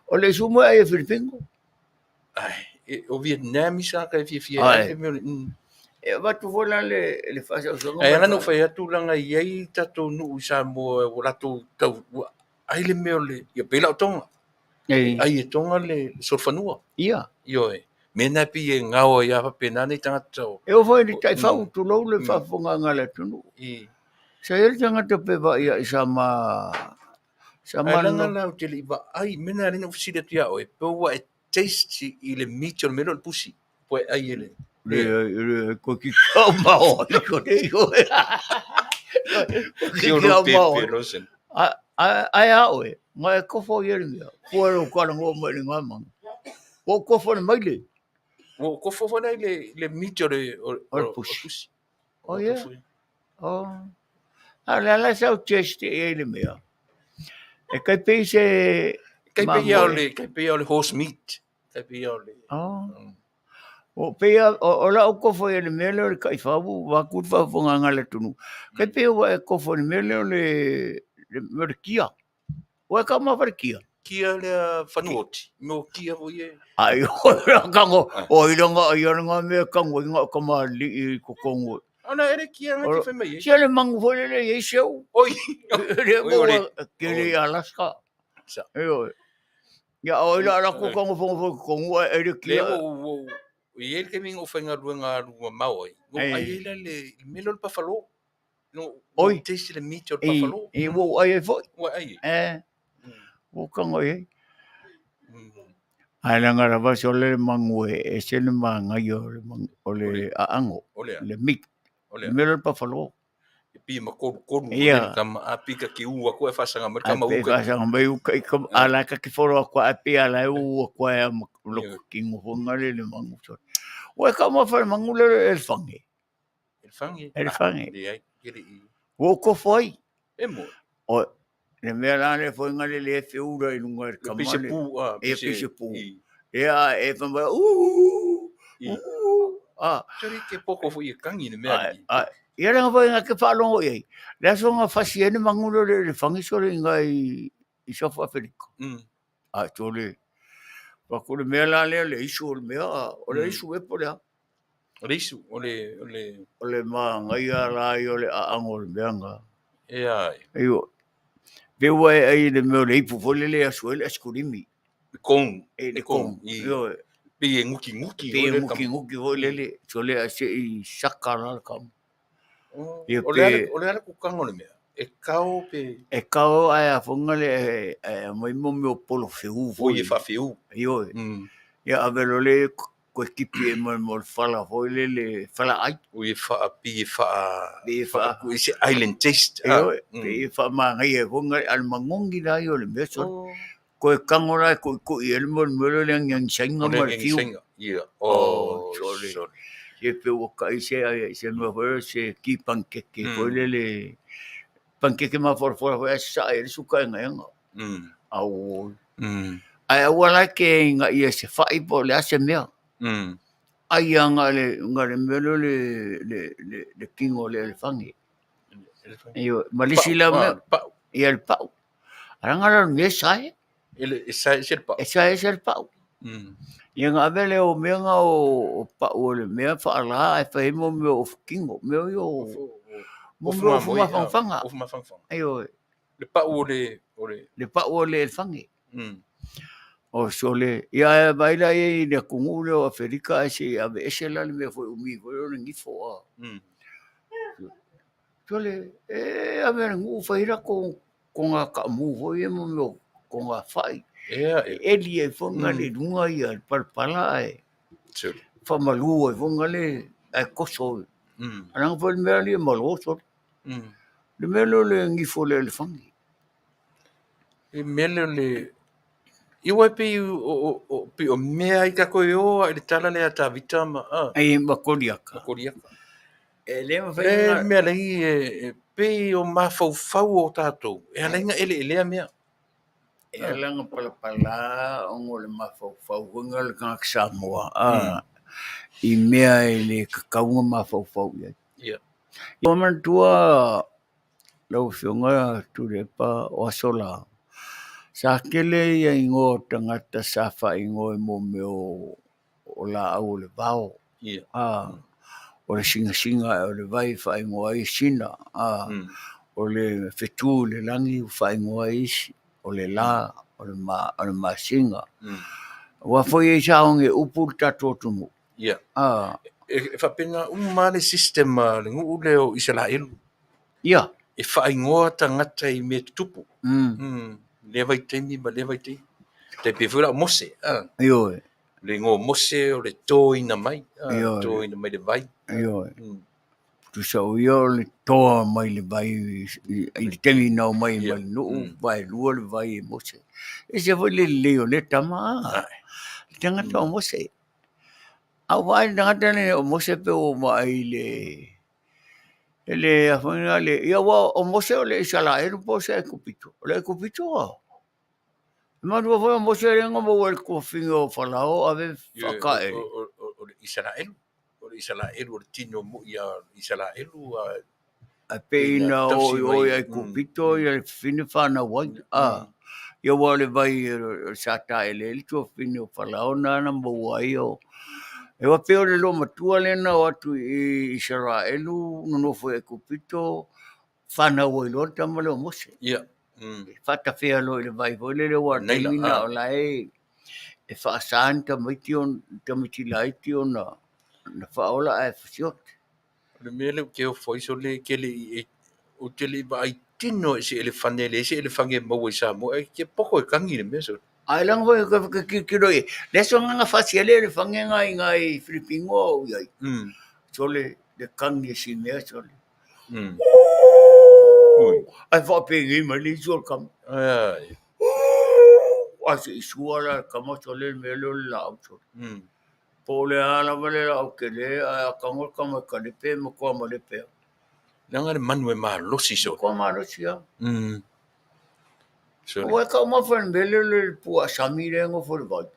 O le isumu e ai e Filipino. Ai, o Vietnam isa ka e fiafia ai le mea o le. E avatu foi la le faasausauga. Ae ala ona ou fai atu leaga e i ai tatou nuu i Samoa ua latou tau ua ai le mea o le ia pei la o Tonga. Ai e Tonga le solofanua. Ia. Ioe. Mea na e pei e gao ai lava faapena nai tagata o. E oo foi i le taifau, tulou le faafofogaaga a le atunuu. Sa i ai le tagata pe vaai i sa ma Sa Ae leaga la ou te le i vaai, mea na lea na ou fesili atu ia oe, pe ua e taste i le meat o le mea lea o le pusi, po e ai e le... Le, le, ko ki kau mao ai ko le io. Si o lo pepe lo sen. Ai a oe, nga e kofo i le mea. Pua lo kala ngo mai le ngā manga. O kofo le mai le. O kofo fo nei le meat o le o le pusi. O ia. O. A le ala sau test e le mea. E kai pei se kai pei o le kai pei o le horse meat. Kai pei o le. Oh. O pei a, o lau kofo i le mea lea o le taifau, vaeatu le faafofogaaga a le atunuu. Tai pei ua e kofo i le mea lea o le, le mea o le kia. Ua e taumafa i le kia? Kia lea fanuoti, mea o kia foi e. Ai, o la kango, o i langa ai ana ngā mea kango i ngā kamali'i i totonu. Ana e le kia ngā te whai mai e. Sia le mangu foi lele i ei seu. Oi! Le mo kele i Alaska. Sa. Ioe. Ia, o ila ala ko kango fongo fongo kongu e le kia. Le o i ai le taimi na ou faigaluega alu mamao ai, na ou ai ai la le mea lea o le buffalo. Na ou taste le meat o le buffalo. E, ua ou ai ai foi. Ua ai ai? E, ua ou tago i ai. Ae leaga lava sole le magu e ese le manaia o le aago, le meat, le mea lea o le buffalo. E pi ma kolukolu Ia. kama a pika ki u aku e whasanga mai kama uka. Ai whasanga mai uka i kama a la ka ki foro aku a pi a la u aku a ma lo ki ngo le le mangu so. Ua ka ma fa mangu le el fange. El fange. El fange. Le ai kere i. Ua ko foi. E mo. O le mea la le foi ngale le fe ura i lunga i kama. Pise pu a. E pise pu. Ia e fa mai u. U. A. Tore ke poko foi e kangi le mea. A. Ia lenga foi nga ke whaalongo i ai. Le aso nga fasi ene mangulo le le fangi sole i ngai i South Africa. A tole. Pa ko le mea la lea le isu o le mea, o le isu e po lea. O le isu, o le, o le... O le māngaia la i o le aango o le mea nga. E ai. Io. Pe ua e ai le mea o le ipu foi le le aso e le askurimi. Le kong. E le kong. Io. Pei e nguki nguki. Pei e nguki nguki foi lele. So le a se i saka la le kamo. Ia o le o le ala ku kango le mea. E kao pe... E kao ai a whanga le e mai mo meo polo whiu foi. Oi e whawhiu. Io. Ia avelo le koe kipi e mo mo le whala foi le le whala ai. Oi e wha pi e wha... Pi e wha... I se island taste. Io, pi e wha maangai e whanga al mangongi la i o le mea so. Koe kango la ko ko i ele mo le mea le angi sainga ma le whiu. Ia. Oh, sorry. Se pe ua kai se ai se mea foi se ki pankeke foi le le pankeke ma fora fora foi sa e suka e ngaenga. Au. Ai aua la ke nga ia se fai po le ase mea. Ai nga le nga le mea le le le le kingo le le fangi. Io malisi la mea. Ia le pau. Aranga la mea sai. E sa e se le pau. E sa e se le pau. Ia nga ave le o mea nga o pau o le mea whaala e whai mo mea o kingo. Mea i o... Mo mea o fungawhangawhanga. O fungawhangawhanga. Ai o... Le pau o le... O le, le pau o le whangi. O so le... Ia e vaila e i le kungu le o Aferika e se ave ese la le mea foi umi foi o le ngifo a. So le... E ave le ngu whaira ko ko ngā kaamu foi e mo mea ko ngā whai. Ea, e. Eli e whanga le runga ia le palapala e whamalu e whanga le e koso. Aranga foi le mea li e malo sore. Le mea leo le ngifo le elefangi. E mea leo le... I wai pei o, pei o mea i kako e oa i le tala lea Tavita ma... A. Ai ma Koriaka. Ma Koriaka. E le mawhai Le ngā... mea lei e pei o mafaufau o tātou. E ala inga ele elea mea. E ala nga palapala ongo le mafaufau huinga le kangaka Samoa. A, i mea e le kakaunga mafaufau i ai. Ia. Ua manatua lau afioga Tuilaepa o aso la, sa kele ia ingoa o tagata sa faaigoa i mo mea o laau o le vao. Ia. A, o le singasinga o le vai e faaigoa ai sina. A, o le fetu i le lagi ua faaigoa ai isi, o le la, o le ma, o le masinga. Ua foi ai sa onge upu le tatou atunuu. Ia. A, E faapena uma le system a le nuu lea o Isaraelu. Ia. E faaigoa tagata i mea tutupu. Lea vaitaimi ma lea vaitaimi. Tai pei foi la o Mose. Ioe. Le igoa o Mose o le toina mai, Ioe. toina mai le vai. Ioe. Tusa o ia o le toa mai le vai i le taimi na omai ai ma le nuu, vaelua le vai e Mose. E ese foi le lelei o lea tama, a, le tagata o Mose. A ou vaai i le tagata lenei o Mose pei ua ou vaai i le, i le a foi lea, ia aua o Mose o le Isaraelu po o se Aikupito? O le Aikupito a? E manatua foi o Mose lea na maua i le tuafafine o Farao ave faataele. O le Isaraelu. O le Isaraelu o le tino moi a Isaraelu. Ae pei na o i o i Aikupito ia le fafine fanau ai. A, ia aua o le vai sa taele ai le tuafafine o Farao na na maua ai o... E ua pei o le loomatua lea na o atu i Isaraelu nonofo i Aikupito, fanau ai loa le tama lea o Mose. Ia. Faatafea loa i le vai foi lele aua o le taimi lena o la e e faasa ni tamaiti on, tamaiti laiti ona na faaola ae fasioti. O le mea lea ou te ofo ai sole e te le i, ou te le i vaai tino i se elefane, e leai se elefane e maua i Samoa, e te poto e kagi le mea sole. Ae leaga foi e te tilotilo i ai, le aso nga na fasi ai le elefane nga i na i Filipino a ou i ai, sole le kagi e si mea sole. Ae faapenei mai le isi o le kama. Ae se i sua la le kama sole le mea lea o le laau sole. Po o le a lava le laau tele, ae a tago le kama e kalepe, e matua malepe lava. Leaga le manu e malosi sole. Matua malosi lava. Aua e taumafa i le mea lea o le puaa sami lea e nofo i le vai.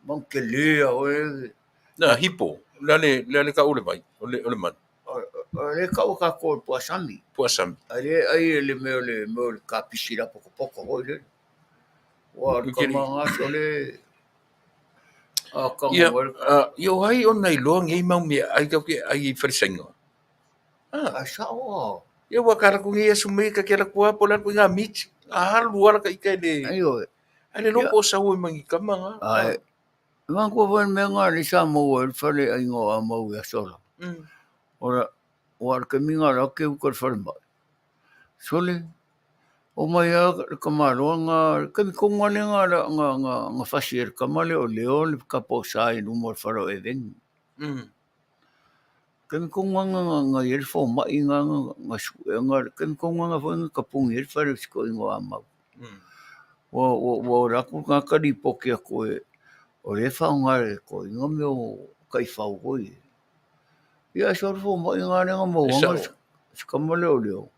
Manu tele lava foi. Na hipo, le a le, le tau o le vai, o le manu. O lea e tau e tatou o le puaa sami. Puaa sami. A lea ai e le mea o le mea o le kapisi la potopoto foi lele. Ua o le kama nga sole a kama Ia, ia o ai ona iloa nei mau meaai tatou te ai i falesaina? A sao a. Ia ua ka latou nei aso mai ka ke latou a po o le a le ituaiga meat. A alu lava la ita i le Ioe. Ae le iloa po o sau ai ma ni kama na. Ae manatua foi le mea na lea sa maua ai le fale aiga o Amau i aso la. Ua o le taimi na o la ke uka i le falemai. Sole, omai lava le tamaloa na, le taimi tonu lava lea na fasi ai e le tama lea o Leo le tapaosa i luma o le fale o Eveni. Taimi tonu lava na i ai le fomai na na sue na, le taimi tonu lava foi na tapuni ai le fale o si toeaina o Amau. Ua ola atu le tagata lipoti atu e o lea e faaaoga e le toeaina mea o taifau foi ia. Ia ae sau le fomai lena lea na maua atu si tama lea o Leo.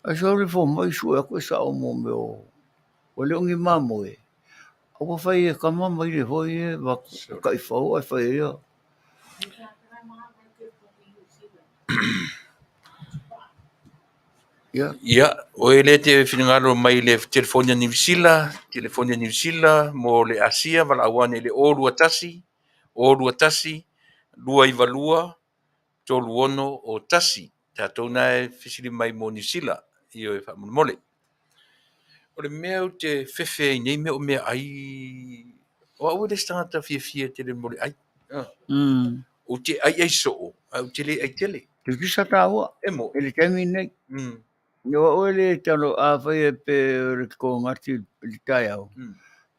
Ae sau le fomai sue atu e sao mo mea o ua le o ni mamoe. A ua fai e tama maile foi ia taifau ae fai ai ia. Ia, o e lea te finagalo mai le telefoni a Niu Sila, telefoni a Niu Sila mo le Asia, valaau ane i le 021, 021, 292, 361. Tatou na e fesili mai mo Niu Sila, ioe faamolemole. O le mea ou te fefe ai nei mea o meaai, o au e le isi tagata fiafia tele mo le ai. Ou te aiai soo, ae ou te le ai tele. Tutusa taua E mo. i le taimi lenei. O au e le talo, afai e pe o le konati i le taeao,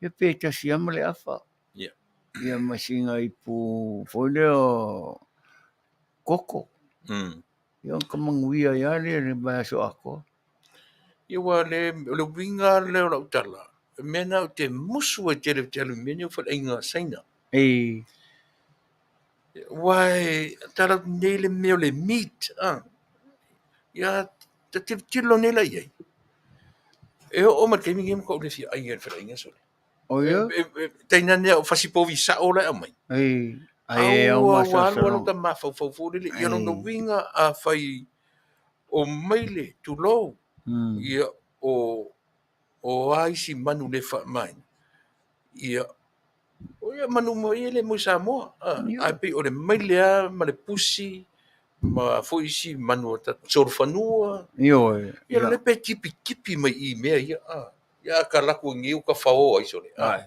ia pe tasi lava ma le afa. Ia ma sina ipu foi lea o koko. Ia ona manuia ai lava lea i le vaiaso atoa. Ia ua le, o le uiga lea o lau tala, o le mea lena ou te musu ai tele ou te alu i mea nei o faleaiga Saina. Aua e tala atu nei le mea o le meat, ia ta tilotilo nei la i ai. E oo mai le taimi lenei matua ou le fia ai i le faleaiga sole. O ia? Tainane au fasi povi sao la e aumai. Ai, e au Ua masalosaloga. alu alu ta mafaufau foi lele, ia lona uiga afai o maile, tulou, ia o a isi manu le faamaina, ia o ia manu uma ia e le mo i Samoa. Ae pei o le maile lava ma le pusi ma foi isi manu o tatou solofanua. Ioe. Ia lea pe tipitipi mai i mea ia. Ia a ka laku i nei o ka fao ai sole. Ai.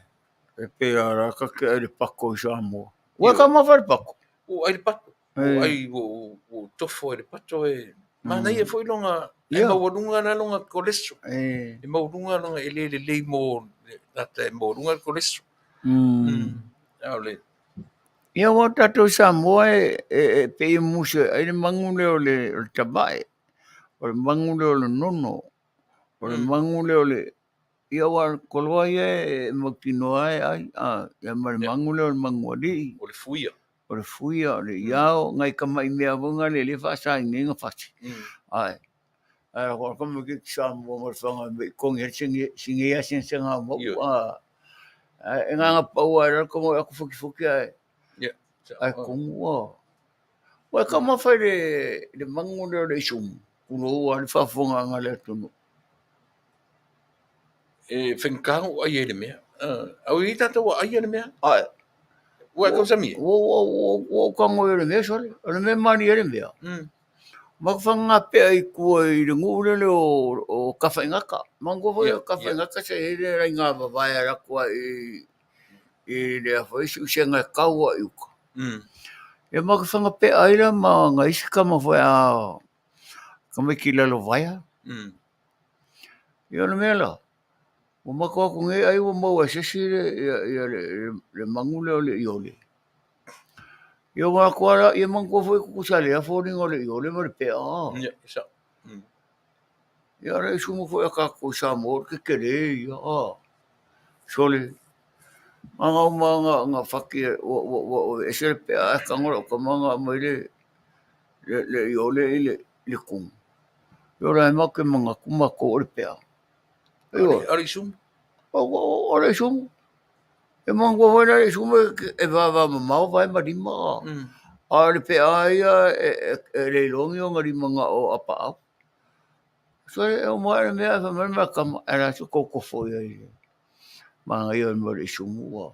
E pe a la ka ke ai le pako i Samoa. Ua ka mafa le pako. Ua ai le pato. Ua ai ua tofo ai le pato e manaia foi longa e maualuga la longa koleso. E maualuga longa e le lelei mo tata e maualuga le koleso. A o le Ia aua o tatou Samoa e e pei e musu e ai le magu lea o le o le tavae, o le magu lea o le nono, o le magu lea o le ia aua o koloa ia e mautinoa e ai, a ia ma le magu lea o le manualii. O le fuia. O le fuia, o le iao, nai tamai mea foi na lea faasa ai nei ona fasi. Ae ae o tamaitiiti Samoa ma le faga mai togi ai si nei asiasiga o mau a ae na ona pau lava i lalo tama atu futifuti ae ae tonu ua ua taumafa i le manu lea o le isumu tulou lava le faafofogaaga a le atunuu. E faigata ona ou ai ai i le mea. A ua i ai tatou ua aia le mea? Ae. Ua e tausami ai? Ua ou tago i le mea sole. O le mea malie ai le mea, matou faga pea i tua i le nuu lele o Tafaigata. Manatua foi o Tafaigata sa i ai le laina vavae e alu atu lava i le siusega e tau lava i uta. Ia matou faga pea ai la ma nai isi tama foi a tamaiti lalovaea. Ia o le mea la, ua matou o atu nei ai ua maua e se isi le manu lea o le iole. Ia ua atu lava la, ia manatua foi e tutusa lelei lava foliga o le iole ma le pea. Ia o le isumu foi a tatou i Samoa o le tetele ia. Sole, na ona uma lava ona fati ua aveese le pea ae tago lau tama na aumai le iole i le tumu. Ia o la e matou te manatu matou o le pea. A o le isumu? O le isumu. E manatua foi la le isumu e vavamamao vae ma lima. A o le pea ia e le iloa ni ona lima na o apaau. Sole e uma ae le mea ae fai mai le ma tama, ae o le a se tou tofo i ai i le manaia o le mea o le isumu ua.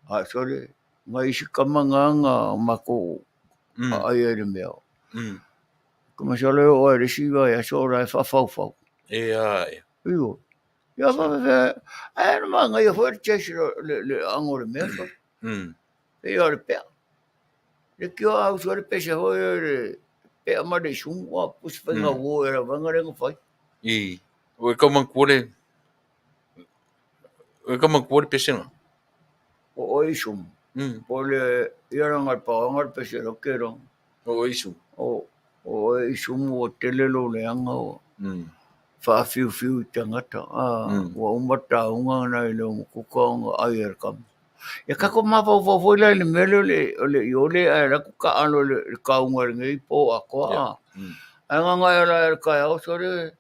Ae sole, nai isi tama na na matou aai ai i le mea. Masalo e oo lava i le isi vaiaso o la e faafaufau. Ia, ia. Ioe. Ia faapefea, ae o le manaia foi le taste le aano o le mea sole. Pei o le pea. Leitioa a usu ai le pese foi le pea ma le isumu, a pusi faiga uo e la vaega lea na fai. I, ua e tau manatua le, ua e tau manatua le pesega? O oe isumu. Po o le, ia laga le paoaga le pese o ke iloa. O oe isumu. O oe isumu ua tele lou leaga ua faafiufiu i tagata. Ua uma le tauga nai le umukuka ona ai e le tama. Ia tatou mafaufau foi la i le mea lea o le iole ae alu atu taalo i le tauga i lenei po atoa. Ae gagae la i le taeao sole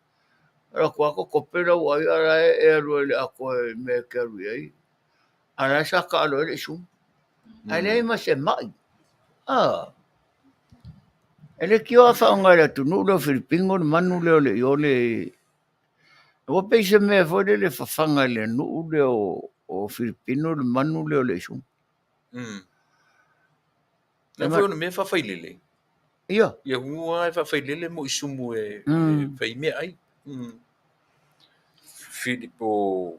alu atu lava totope lau ai a o la e alu ai i le atoa i le mea e te alu i ai. A o la e sa taalo ai le isumu. Ae leai ma se mai. E leitioa a faaaoga e le atunuu lea o Filipino le manu lea o le iole. Ua pei se mea foi lele fafaga i le nuu lea o Filipino le manu lea o le isumu. Na foi o le mea faafailele. Ia. Ia hua e faafailele mo isumu e fai mea ai. Filipo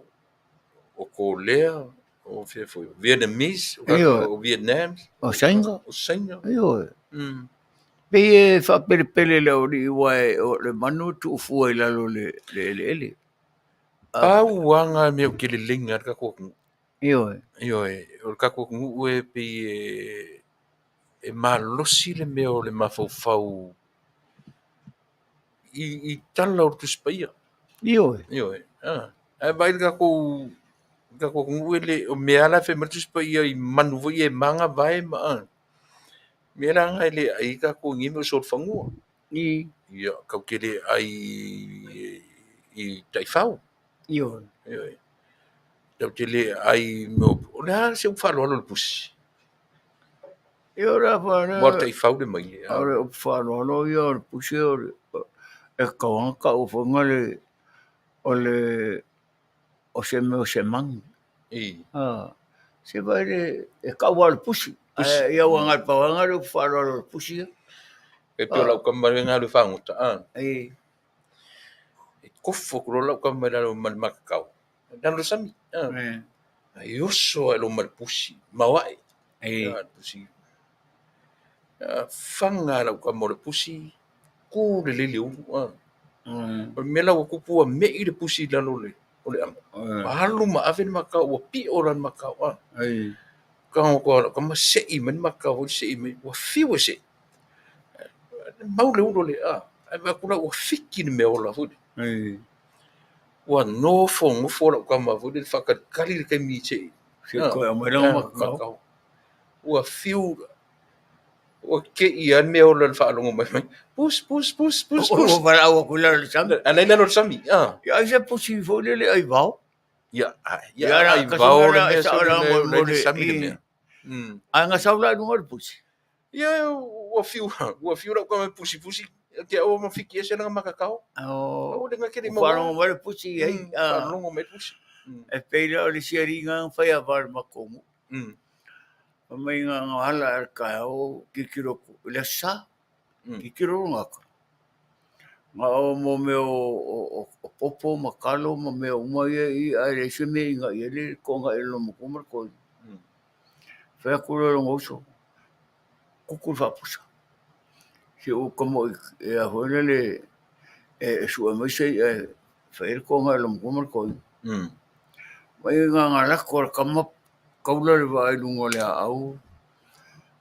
o Kolea, o fea foi, Vietnamese, o Vietnam, o Saina. O Saina. Ioe. Pei e faapelepele i le aualii aua o le manu e tuufua i lalo o le eleele. Pau lava na mea ou te leleina ai le tatou atunuu. Ioe. Ioe, o le tatou atunuu e pei e malosi le mea o le mafaufau i tala o le Tusi Paia. Ioe. Ioe. Ae vaai le tatou atunuu e le, o mea lava la e fai mai le Tusi Paia i manu foi ia e maga vae ma mea la na e le ai tatou i nei mea o solofanua. Ia, tatou te le ai i taifau. Ioe. Ioe. Tatou te le ai, o le a se upu faaaloalo i le pusi? Ia o le a fa Ua o le taifau le maile. O le upu faaaloalo ia o le pusi o le e tatau lava ona taua foi na le o le o se mea o se manu. Se vaai le e tau lava o le pusi. Ae ia ua na o le pau lava na o le upu faaaloalo o le pusi ia. E pei o lau tama lea na alu e fagota, e kofo atu loa lau tama i lalo ma le matatau, i lalo o le sami. Ai oso ae loa ma le pusi, maoae. Le pusi. Faga lau tama o le pusi, tu lelei le ulu. O le mea la ua tupu ua mei le pusi i lalo o le amu. Ua alu ma ave le makao, ua pio la le makao. Tago atu lava o lau tama sei mai le makakau foi lea sei mai, ua fiu e sei. Mau le ulo le a, ae vaai atu la ua fiki le mea ola foi lea. Ua nofo nofo lau tama foi lea faatalitali le taimi se i toe aumai lana makakau. Ua fiu, ua te i lava le mea ola i le faalogo mai, fai mai, pus, pus, pus, pus, pus. Ua valaau atu i lalo o le sami. A la e i lalo o le sami, a. Ia ai se pusi foi lele ai vao. Ia, ia, ai vao le mea soli le le sami le mea. Ae na sau la i luga o le pusi. Ia, ua fiu, ua fiu lau tama e pusipusi, te au ma fiki ese lana makakao. Oh, Aua le na te le ua faalogo mai le pusi i ai. Faalogo mai le pusi. E pei lea o le isi alii na fai a vale matou nuu. Fai mai na ala i le taeao tilotilo atu i le Aso Sa. Tilotilo lona ata. Na o mo mea o popo ma talo ma mea uma ia i i ae leai se mea e inai ai le toaga i le loomatua ma le toeaina. Fai atu lea i lona uso, kuku le faapusa. Se i ou tama e a foi lele e sue mai se i'a e fai ai le toaga i le loomatua ma le toeaina. Mai na ona alu atu lava o le tama taula le vaa i luga o le aau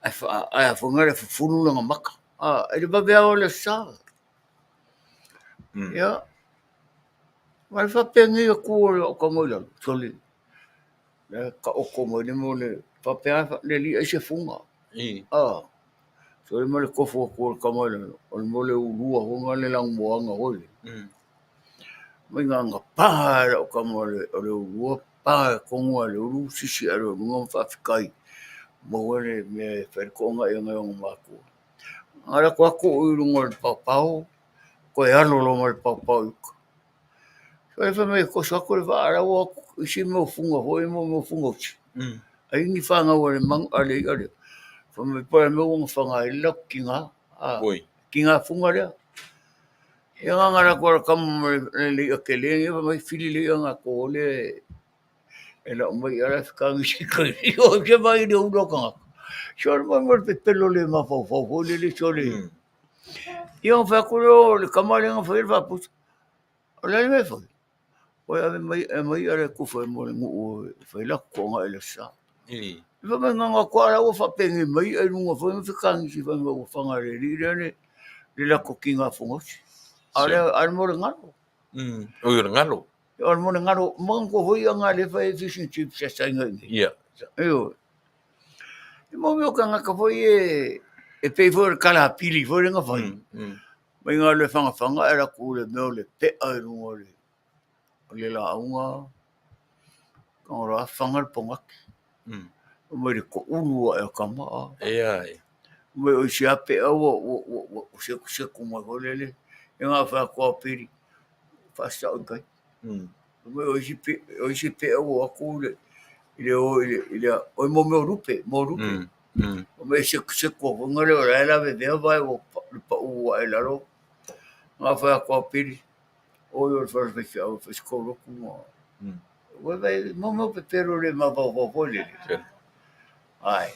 ae a foi lea fufulu lona maka. I le vaveao o le Aso Sa. Ia, aua e faapenei atu o lau tama i lalo, sole, la e taoto mai le mea o le, faapea le alii ai se fuga. Sole ma le tofu atu o le tama i lalo, o le mea o le ulua foi lena le lanumoana foi lea. Mai na ona pa e lau tama o le ulua, pa tonu lava i le ulu, sisi ae loa i luga ma faafetai, maua le mea e fai ai le toaga i ona matua. Na alu atu lava tuu i luga o le paopao, toe alo loa ma le paopao i uta. Fai mai e toso atu le vaa, a o la ua o atu isi mau fuga foi ia mau fuga usi. Ai ni fanau a le manu, a le i'a lea. Fai mai po o le a le mea ua faga ai le latou tiga, tiga fuga lea. Ia na ona alu atu lava o le tama ma le i'a tele lenei, fai mai fili le i'a na lea e lau mai a o la e fetagisi i tai. Oi se vaai i le ula o tagata. Sole mo le pepelo le mafaufau foi lele sole. Ia ona fai atu lea o le tama lea na faia le faapusa. O le a le mea e fai? Oi ave mai aumai i'a lea e tufa ai mo le nuu e fai ai latou toaga i le Aso Sa. Fai mai na ona o atu lava o la ua faapenei mai i'a i luga foi ma fetagisi fai mai ua faga e le alii lea le latou tiga fogausi. A o le mea o le galo. Oi o le galo. O le mea o le galo, manatua foi i'a na lea e fai ai fish and chips a Saina i inei. Ia. Ioe. E mo mea o tagata foi e, e pei foi o le kalapili foi lea na fai. Mai na alu e fagafaga ae alu atu le mea o le pea i luga o le, o le lauga, tago loa faga le pogaki. Mai le toulu ae o tama a. Ia, ia. Mai o isi lava pea ua, ua, ua, ua sekuseku mai foi lele. Ia na fai atu a Pili, faasao i tai. Mai o isi pe, o isi pea ua o atu i le, i le o i le, i le, oi mo mea o lupe, mo lupe. Mai e sekuseku a foi lea o la e lavevea vae ua le pau ae i lalo. Na fai atu a Pili, oi o le fale faifeau e fai se kolotu ma. Ua vai mo mea o pepelo le mafaufau foi lele. Ai.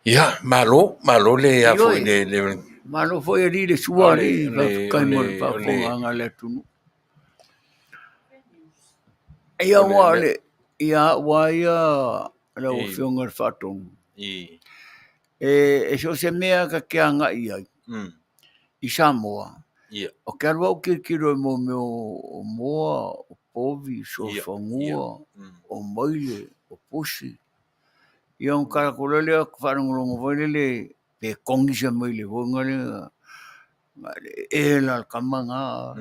Ia, malo, malo le a foi le, le Malo foi alii le sua alii, faafetai mo le faafofogaaga a le atunuu. Ia ua le, ia ua ia lau Afioga i le Faatonu, e so o se mea ta te agai i ai i Samoa, ou te alu lava ou tilotilo i mea o moa, o povi, o solofanua, o maile, o pusi. Ia ona tala atu loa lea ou faalogologo foi lele pe kogi se maile foi lea e la le tama na.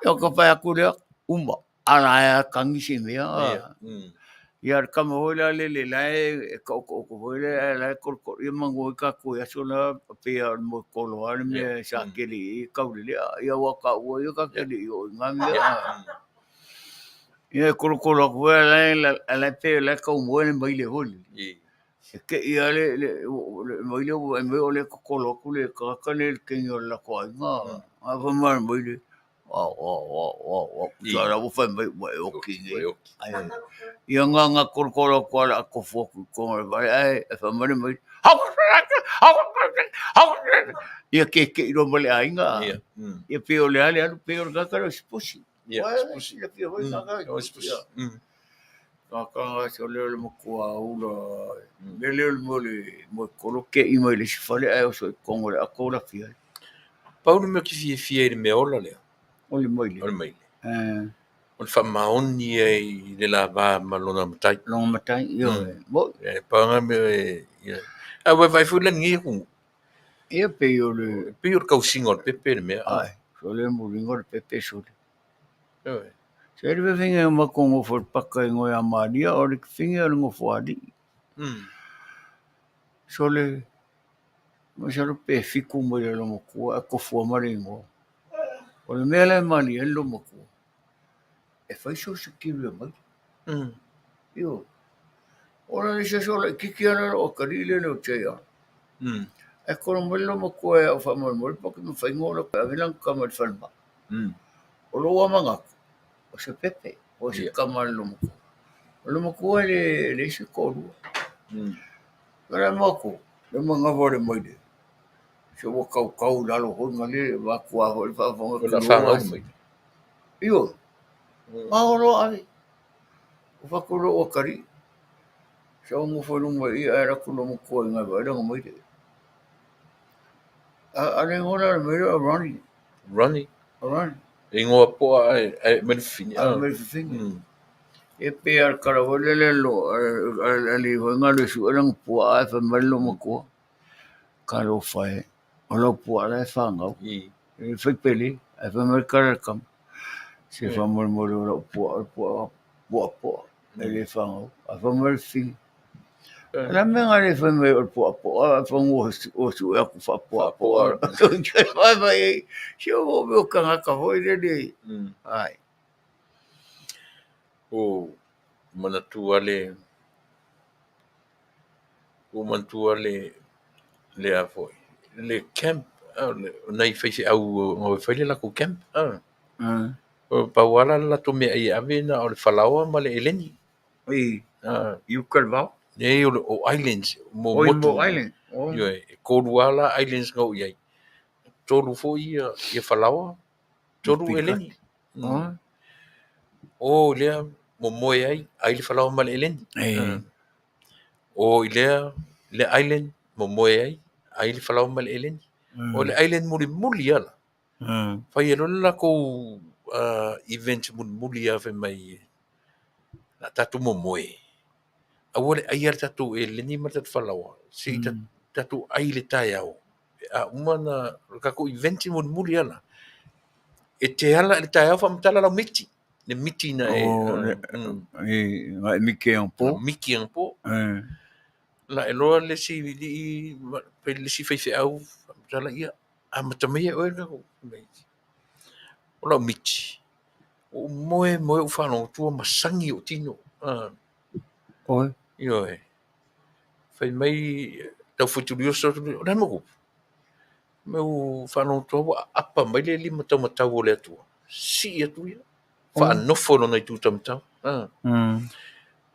Ia ona fai atu lea, uma, a la e tagi se mea. Ia le tama foi la lele la e taotooto foi lea ae la e kolokolo, ia manatua foi tatou i aso la, pei lava o le moekolo lava le mea sa tele i ai e taulelea. Ia aua o taua ia tatou te le i oo i na mea. Ia e kolokolo atu foi ae la e pei o la e tau moe le maile foi lele. E te i lava le maile ua vaai mai o lea e totolo atu le tagata lenei i le teine o le latou aiga. Ae fai mai le maile, ao, ao, ao, ao, ao. Tusa la ua fai mai ua e oti nei. Ia na ona kolokolo atu lava o le a tofu atu i totonu o le fale ae fai mai le maile, ia keke'i loa ma le aiga. Ia pei o le a le alu, pei o le tagata lea o si pusi. Ia, Uai, pusi. silafia foi Gaga. O se pusi. Gaga se o lea o le matua ula. Mea lea o le mea o le moekolo ke'i mai le isi fale ae oso i totonu o le ato o lafia ai. Pau le mea ou te fiafia ai i le mea ola lea. O le maile. O le maile. O le faamaoni ai i le lava ma lona matai. Lona matai, ioe. Mo'i. E pau lena mea e, ia. Ae ua e vaai foi la i lenei atunuu. Ia pei o le... E pei o le tausiga o le pepe le mea. Ae, sole e muliga o le pepe sole. Ioe. Se le fefine o matou nofo i le paka i igoa ia Malia o le fefine o le nofoalii. Sole, masalo pe fitu mai le loomatua ae tofu lava ma le igoa. O le mea la e malie ai le loomatua, e fai social security mai. Ioe. Ola le isi aso laitiiti lava la lou atalii lea o JR. Ae tolo mai le loomatua e au faamolemole pe ou te mafai ona oo atu e ave lana tama i le falemai. O lou lava manatu, o se pepe, o se tama a le loomatua. O le loomatua e leai se toalua. O le a matou, le manava o le maile, se ua tautau i lalo foi na le vatua foi le faafofoga. O le fanau mai. Ioe, maolo ave. O fatu lou atalii. Sa ou nofo i luma i i ae alu atu le loomatua i ina e vaai lana maile. A le igoa la o le maile o Ronnie. Ronnie? Ronnie. E igoa poa ae aumai le fafine. Aumai le fafine. E pei lava o le tala foi lele a le alii foi na alu e sue lana puaa ae fai mai le loomatua, talofa e, o lau puaa la e fanau. E fai pele, ae fai mai le tala a le tama, se faamolemole o lau puaa o le puaa poa e le fanau. Ae fai mai le fafine, o le a le mea na le fai mai ai o le puaa poa ae fai ua sue atu faapuaapoa. Fai mai ai, se o mea o tagata foi lele. Ai. O manatua le ua manatua le le a foi le camp o nai faifeau na o e fai le latou camp. O pau lava la le latou meaai e ave na o le falaoa ma le eleni. I uka i le vao? Leai o islands mo motu. Island. Ioe, e tolu lava la islands na oo i ai. Tolu foi ia falaoa, tolu eleni. O lea momoe ai, ai le falaoa ma le eleni. O i lea le island momoe ai, ai le falaoa ma le eleni. O le island mulimuli lava la. Fai ai loa le latou event mulimuli lava fai mai o le a tatou momoe. Aua le aia le tatou eleni ma le tatou falaoa, se i tatou ai i le taeao. A uma ona o le tatou event mulimuli lava la, e te ala i le taeao faamatala lau miti. Le miti na e... Na e miti anapo. Miti anapo. La e loa le isi alii, le isi faifeau faamatala, ia, amata mai e oe le tatou miti. O lau miti, ua ou moe moe ou faalogo atu ua masagi ou tino. Oi. Ioe. Fai mai tau fuetulioso atu, o le a le mea ua tupu? Mea ua faalogo atu ua aapa mai le lima taumatau o le Atua, sii atu ia, faanofo i lona itu taumatau.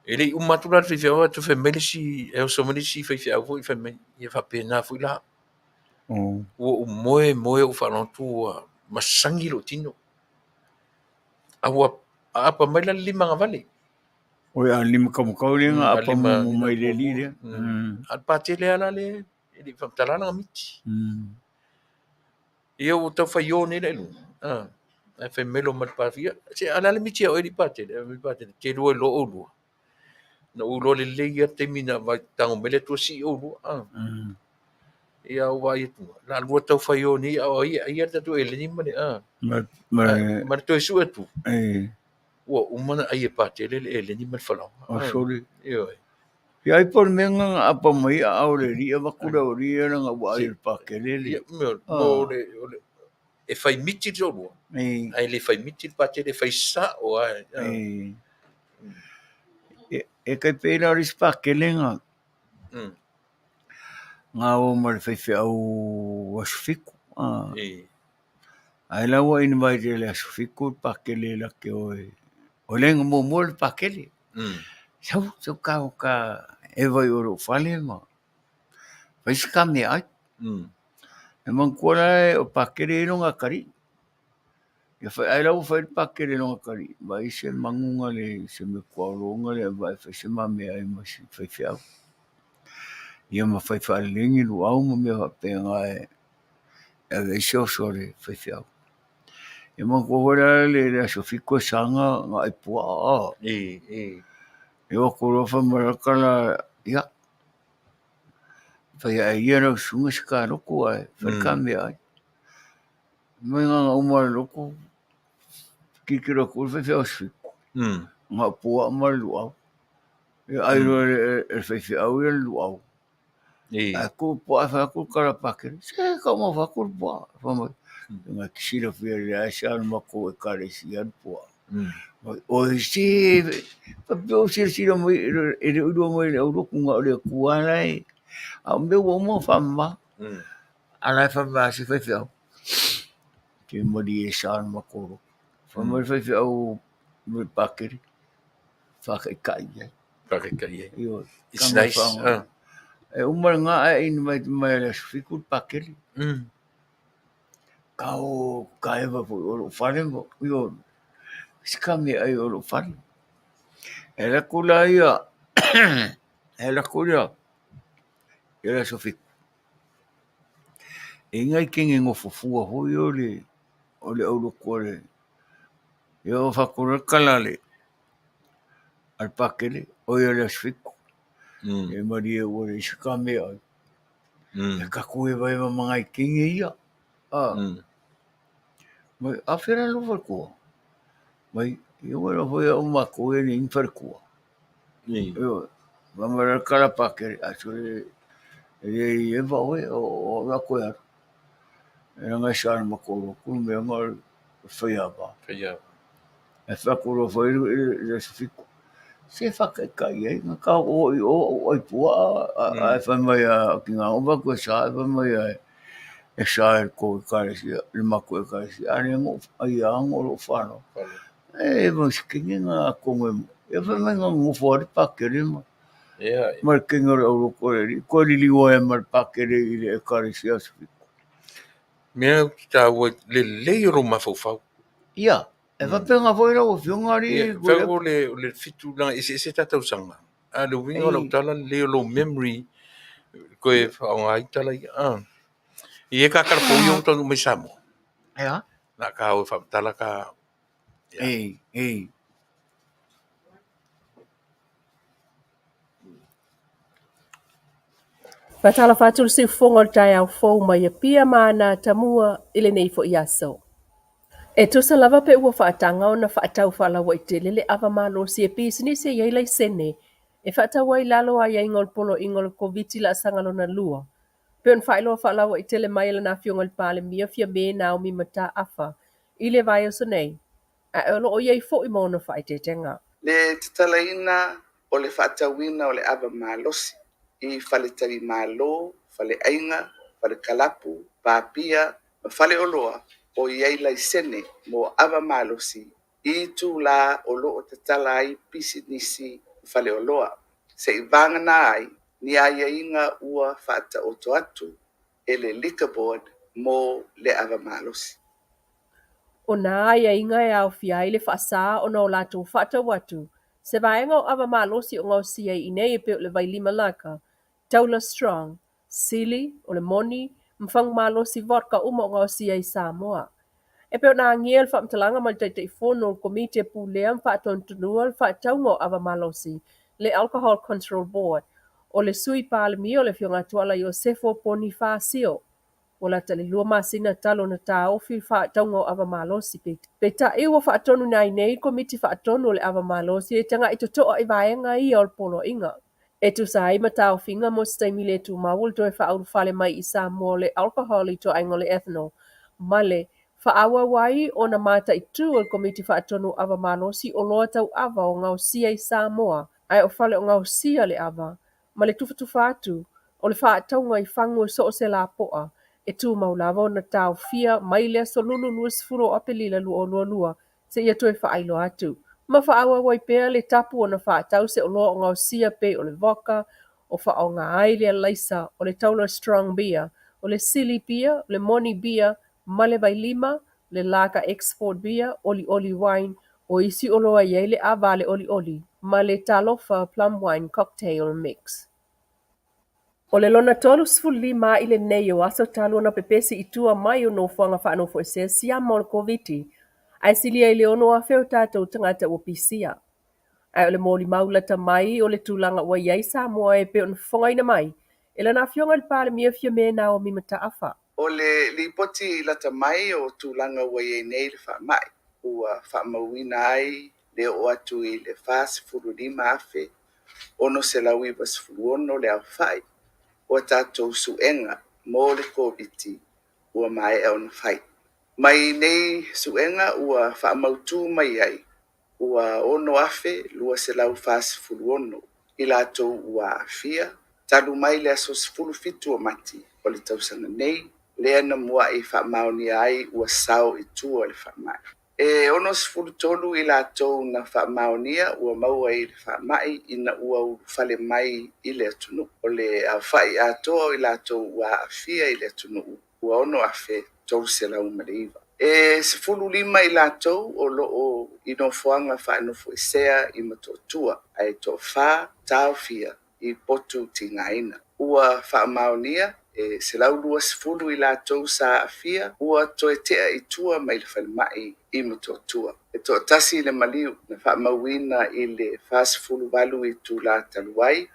E le i uma atu la le faifeau ae toe fai mai le isi, e oso mai le isi faifeau foi fai mai, ia faapena foi la. Ua ou moe moe ou faalogo atu ua masagi lou tino. A ua aapa mai la le lima agavale. Oi a lima taumatau lea na aapa muamua mai le alii lea. A o le patele lava la lea e le i faamatala lana miti. Ia ua tau fai o nei la i luga. Ae fai mai lo ma le pafia, se a o le a le miti a oe alii patele? Ai patele, te lua iloa oulua. Na ou iloa lelei lava le taimi na tago mai le Atua sii oulua. Ia ou vaai atu, la lua tau fai o nei, a o ai e aia le tatou eleni ma le ma le toe sue atu. Ua uma ona ai e patele le eleni ma le falaoa. O sole. Ioe. Ia ai po o le mea lena na apa mai ai aao o le alii avatu le aualii ia leaga ua ai e le pakele le. Ia, mo le e fai miti le toalua, ae le fai miti le patele, e fai sao lava. E tai pei la o le isi pakele na na o ma le faifeau aso fitu. Ae la ua invite i le aso fitu le pakele la te o e o le na muamua le pakele. Sau sau ka ka e vai o lou fale ma fai se ka meaai. E manatua la e o pakele e i lona atalii. Ia fai ai la ua fai le pakele loga kali vai se maguga le se mea kuaolo le vai fai se ma mea ai ma se faifeau. Ia ma fai faalelei ni luau ma mea faapena e ave ai se oso a le faifeau. Ia manatua foi la le aso Fitu e sa na ai puaa. E o atu loa fai mai loa le tala, ia, fai ae ia lau susuga se ta lotu ae fai le ta meaai. Mai na ona uma o le lotu, tilotilo atu le faifeau aso Fitu, na o puaa ma le luau. Ia ai loa e le faifeau ia le luau, ae tu le puaa fai atu le tala a le Pakele, se taumafa atu le puaa. Fai mai, na te silafia lelei lava e sa o le matou ekalesia le puaa. Oi se faapea ua silasila mai e le o iloa mai e le aulotu na o le Atua la e, a o mea ua uma ona faamama. A la e fai mai lava si faifeau, se malie e sa le matou lotu. Fai mai le faifeau i le Pakele, faataitai i ai. Faataitai i ai. Ioe. It's nice. E uma lena ae ina mai mai le aso 7 le Pakele. Kao kaeva foi o lou fale ma ioe. Se ka meaai o lou fale. E alu atu la ia, e alu atu ia i le aso 7, e i ai nai teine nofo fua foi ia o le aulotu a le, ia ua fai atu loa le tala a le Pakele, oi o le aso 7, e malie ua leai se ta meaai. E tatou evaeva ma nai teine ia. Mai, a fea la lou faletua? Mai, ia ua iloa foi au ma matou e leai ni faletua. Ioe. Fai mai loa le tala a Pakele, a sole e le i eva oe, o au o le a toe alu. Leaga e sa i le matou lotu le mea na o le faiava. Ae fai atu loa foi le aso 7, se faataitai ai, na ta oo i o ou ai puaa, ae fai mai a tina ou vaai atu e sa, ae fai mai lava e sa i le tou ekalesia, le matou ekalesia, a lea na ou ai lava ona o lou faaaloalo. E ma si teine na atonu e, fai mai na nonofo lava le Pakele ma le teine o le aulotu a le alii, toe liliu ai ma le Pakele i le ekalesia aso 7. Mea ou te taua ai, lelei o lou mafaufau. Ia, e faapena foi lau Afioga alii. Ia, fai o le, o le fitu leaga e eseese ta tausaga. A o le uiga o lau tala, lelei o lou memory toe faaaoga ai tala ia. Ah. E i ai ka kalapou ia ua taunuu mai Samoa. E a? Na ka o e faamatala ka... Ei, ei. Faatalofa atu le siufofoga o le taeao fou mai Apia ma ana Tamua i lenei foi aso. E tusa lava pe ua faataga ona faatau faalauaitele le ava malosi e pisinisi e i ai laisene e faatau ai i lalo o aiaiga o le Poloaiga o le Koviti-laasaga lona lua, pei ona faailoa faalauaitele mai e lana Afioga i le Palemia Fiame Naomi Mataafa i le vaiaso nei, ae o lo o i ai foi ma ona faaeteetega. Le tatalaina o le faatauina o le ava malosi i faletalimalo, faleaiga, falekalapu, pa pia ma faleoloa o i ai laisene mo ava malosi i itulā o lo o tatala ai pisinisi ma faleoloa, seivagana ai ni aiaiga ua faataoto atu e le Liquor Board mo le ava malosi. O nā aiaiga e aofia ai le faasā ona o latou faatau atu se vaega o ava malosi o gaosia ai i inei e pei o le vailima laka, taula strong, sili, o le moni, ma fagu malosi vodka uma o gaosia i Samoa. E pei ona agia le faamatalaga mai le Taitaifono o le Komiti e Pulea ma Faatonutonua le Faatauga o Ava Malosi, le Alcohol Control Board, o le Sui Palemia o le Afioga Tuala Iosefo Ponifasio. Ua lata i le 2 masina talu ona taofi le faatauga o ava malosi. Peitai ua faatonuina ai nei le Komiti Faatonu o le Ava Malosi e taga'i toto'a i vaega ia o le poloaiga. E tusa ai ma taofiga mo se taimi le tumau o le toe faaulufale mai i Samoa o le alcohol i ituaiga o le ethanol ma le faaauau ai ona mataitu e le Komiti Faatonu o Ava Malosi oloa tau ava o gaosia i Samoa ae o fale o gaosia le ava ma le tufatufa atu o le faatauga i fagu e so o se lapoa, e tumau lava ona taofia mai le aso Lulu 20 o Aperila 2022 seia toe faailoa atu. Ma faaauau ai pea le tapu ona faatau se oloa o gaosia pei o le vodka, o faaaoga ai le alaisa, o le taula strong beer, o le sili beer, o le moni beer ma le vailima, le Laka Export Beer, Olioli Wine, o isi oloa e i ai le ava a le olioli, ma le Talofa Plum Wine Cocktail Mix. O le lona 35 aʻi lenei o aso talu ona pepesi i tua mai o nofoaga faanofoesea siama o le Koviti, ae silia i le 6,000 o tatou tagata ua pisia. Ae o le molimau lata mai o le tulaga ua i ai Samoa e pei ona fofogaina mai e lana Afioga i le Palemia Fiame Naomi Mataafa. O le lipoti lata mai o tulaga ua i ai nei le faamai, ua faamauina ai le oo atu i le 45,696 le aofai o a tatou suega mo le Koviti ua maea ona fai. Mai nei suega ua faamautu mai ai ua 6,246 i latou ua aafia talu mai le aso 17 o Mati o le tausaga nei, lea na muai faamaonia ai ua sao i tua le faamai. E 63 i latou na faamaonia ua maua i le faamai ina ua ulufale mai i le atunuu. O le aofai atoa o i latou ua aafia i le atunuu ua 6,309. E 15 i latou o lo o i nofoaga faanofoesea i Motootua, ae toafa taofia i potu tigaina. Ua faamaonia e 120 i latou sa aafia ua toe tea i tua mai le falemai i Motootua. E toatasi le maliu na faamauina i le 48 itula talu ai,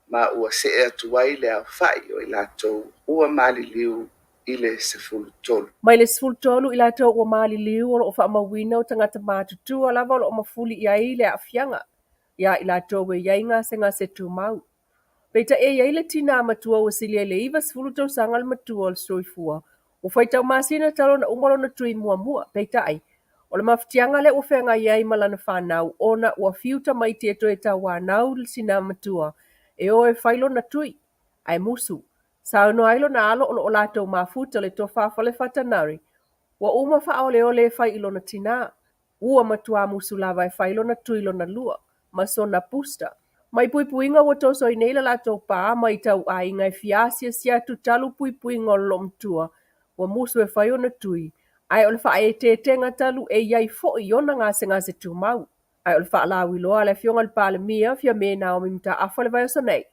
ma ua see atu ai le aofai o i latou ua maliliu i le 13. Mai le 13 i latou ua maliliu o lo o faamauina o tagata matutua lava o lo o mafuli i ai le aafiaga ia i latou e i ai gasegase tumau. Peitai e i ai le tinā matua ua silia i le 90 tausaga le matua o le soifua, ua faitau masina talu ona uma lona tui muamua. Peitai, o le mafatiaga lea ua feagai ai ma lana fanau ona ua fiu tamaiti e toe tauanau le tinā matua e o e fai lona tui, ae musu. Saunoa ai lona alo o lo o latou mafuta le Tofa Falefata Nari, ua uma faaoleole e fai i lona tinā. Ua matuā musu lava e fai lona tui lona lua, ma sona booster. Mai puipuiga ua toso ai nei le latou pā mai tau aiga e fia asiasi atu talu puipuiga o le loomatua, ua musu e fai ona tui, ae o le faaeteetega talu e i ai foi i ona gasegase tumau. Ae o le faalauiloa a le Afioga i le Palemia, Fiame Naomi Mataafa le vaiaso nei.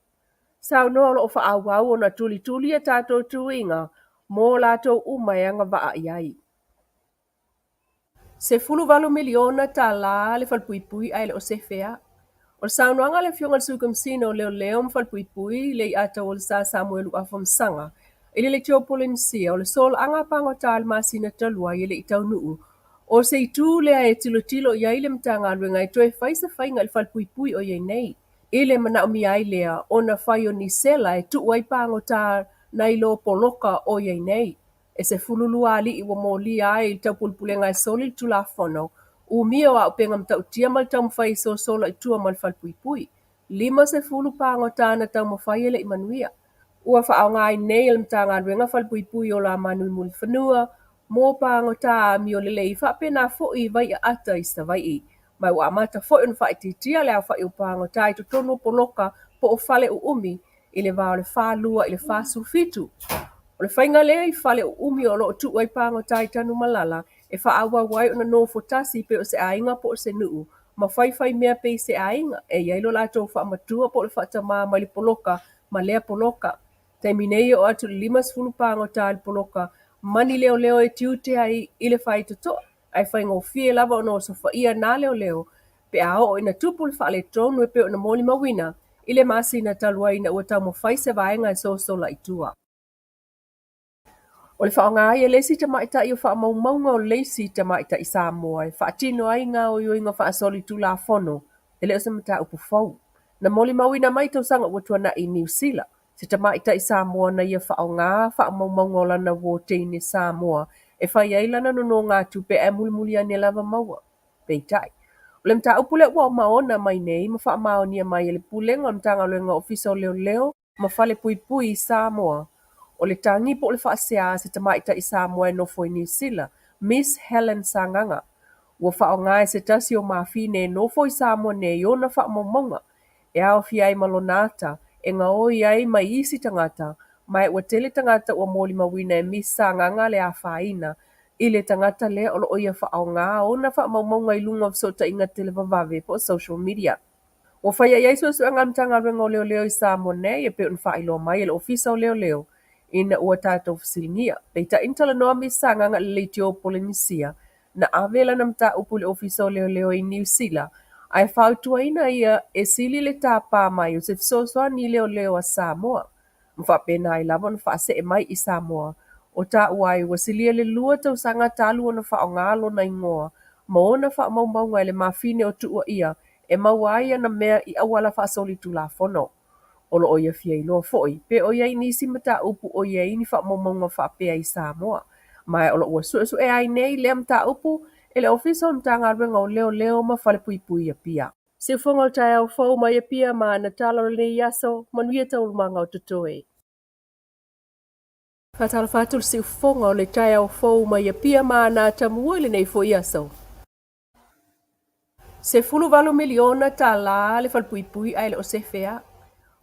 Saunoa o lo o faaauau ona tulituli a tatou tuiga mo latou uma e agavaa i ai. $18 miliona tala le falepuipui ae le o sefe a. O le saunoaga a le Afioga i le Sui Komesina o Leoleo ma Falepuipui, Leiataulesa Samuelu Afamasaga, i le Leitio Polenisia, o le solaaga pagota i le masina talu ai e le i taunuu, o se itu lea e tilotilo i ai le Matagaluega e toe fai se faiga i le falepuipui o i ai nei. I le manaomia ai lea ona fai o ni sela e tuu ai pagota nai lo poloka o i ai nei. E 12 alii ua molia ai i le taupulepulega e soli le Tulafono, umia o auupega matautia ma le taumafai e sosola i tua ma le falepuipui. 50 pagota na taumafai e le i manuia. Ua faaaoga ai nei e le Matagaluega falepuipui o Lamanu i Mulifanua mo pagota amio lelei faapena foi i Vaiaata i Savaii. Ma ua amata foi ona faaitiitia le aofai o pagota i totonu o poloka po o fale uumi i le va o le 42 i le 47. O le faiga lea i fale uumi o lo o tuu ai pagota i Tanumalala e faaauau ai ona nofo tasi pei o se aiga po o se nuu ma faifai mea pei se aiga e i ai lo latou faamatua po o le faatamā mai le poloka ma lea poloka. Taimi nei e oo atu i le 50 pagota i le poloka ma ni leoleo e tiute ai i le faitotoa. Ae faigofie lava ona osofaia na leoleo pe a oo ina tupu le faaletonu e pei ona molimauina i le masina talu ai ina ua taumafai se vaega e sosola i tua. O le faaaoga ai e le isi tamaitai o faamaumauga o le isi tamaitai Samoa e faatino ai gaoioiga faasolitulafono e le o se mataupu fou. Na molimauina mai i tausaga ua tuanai i Niu Sila, se tamaitai Samoa na ia faaaoga faamaumauga o lana uō teine Samoa e fai ai lana nonogatupe ae mulimuli ane lava maua. Peitai, o le mataupu lea ua omaona mai nei ma faamaonia mai e le Pulega o le Matagaluega Ofisa o Leoleo ma Falepuipui i Samoa, o le tagi po o le faasea a se tamaitai Samoa e nofo i Niu Sila, Miss Helen Sagaga, ua faaaoga e se tasi o mafine e nofo i Samoa nei ona faamaumauga e aofia ai ma lona ata e gaoi ai mai isi tagata, ma ua tele tagata ua molimauina e Miss Sagaga le afaina i le tagata lea o lo o ia faaaoga ona faamaumauga i luga o fesootaiga televavave po o social media. Ua faia i ai suesuega a le Matagaluega o Leoleo i Samoa nei e pei ona faailoa mai e le Ofisa o Leoleo ina ua tatou fesiligia. Peitai na talanoa Miss Sagaga i le Leitio o Polenisia na ave lana mataupu i le Ofisa o Leoleo i Niu Sila ae fautuaina ia e sili le tapa mai o se fesoasoani i leoleo a Samoa ma faapena ai lava ona faasee mai i Samoa. O taua ai ua silia le 2 tausaga talu ona faaaoga lona igoa ma ona faamaumauga e le mafine o Tuuaia e maua ai ana mea i auala faasolitulafono. O lo o ia fia iloa foi pe o i ai nisi mataupu o i ai ni faamaumauga faapea i Samoa. Ma o lo o ua suesue ai nei lea mataupu e le Ofisa o le Matagaluega o Leoleo ma Falepuipui i Apia. Siufofoga o le taeao fou mai Apia ma ana tala o lenei aso, manuia taualumaga o totoe. Faatalofa atu le siufofoga o le taeao fou mai Apia ma ana atamua i lenei foi aso. $18 miliona le falepuipui ae le o sefe a.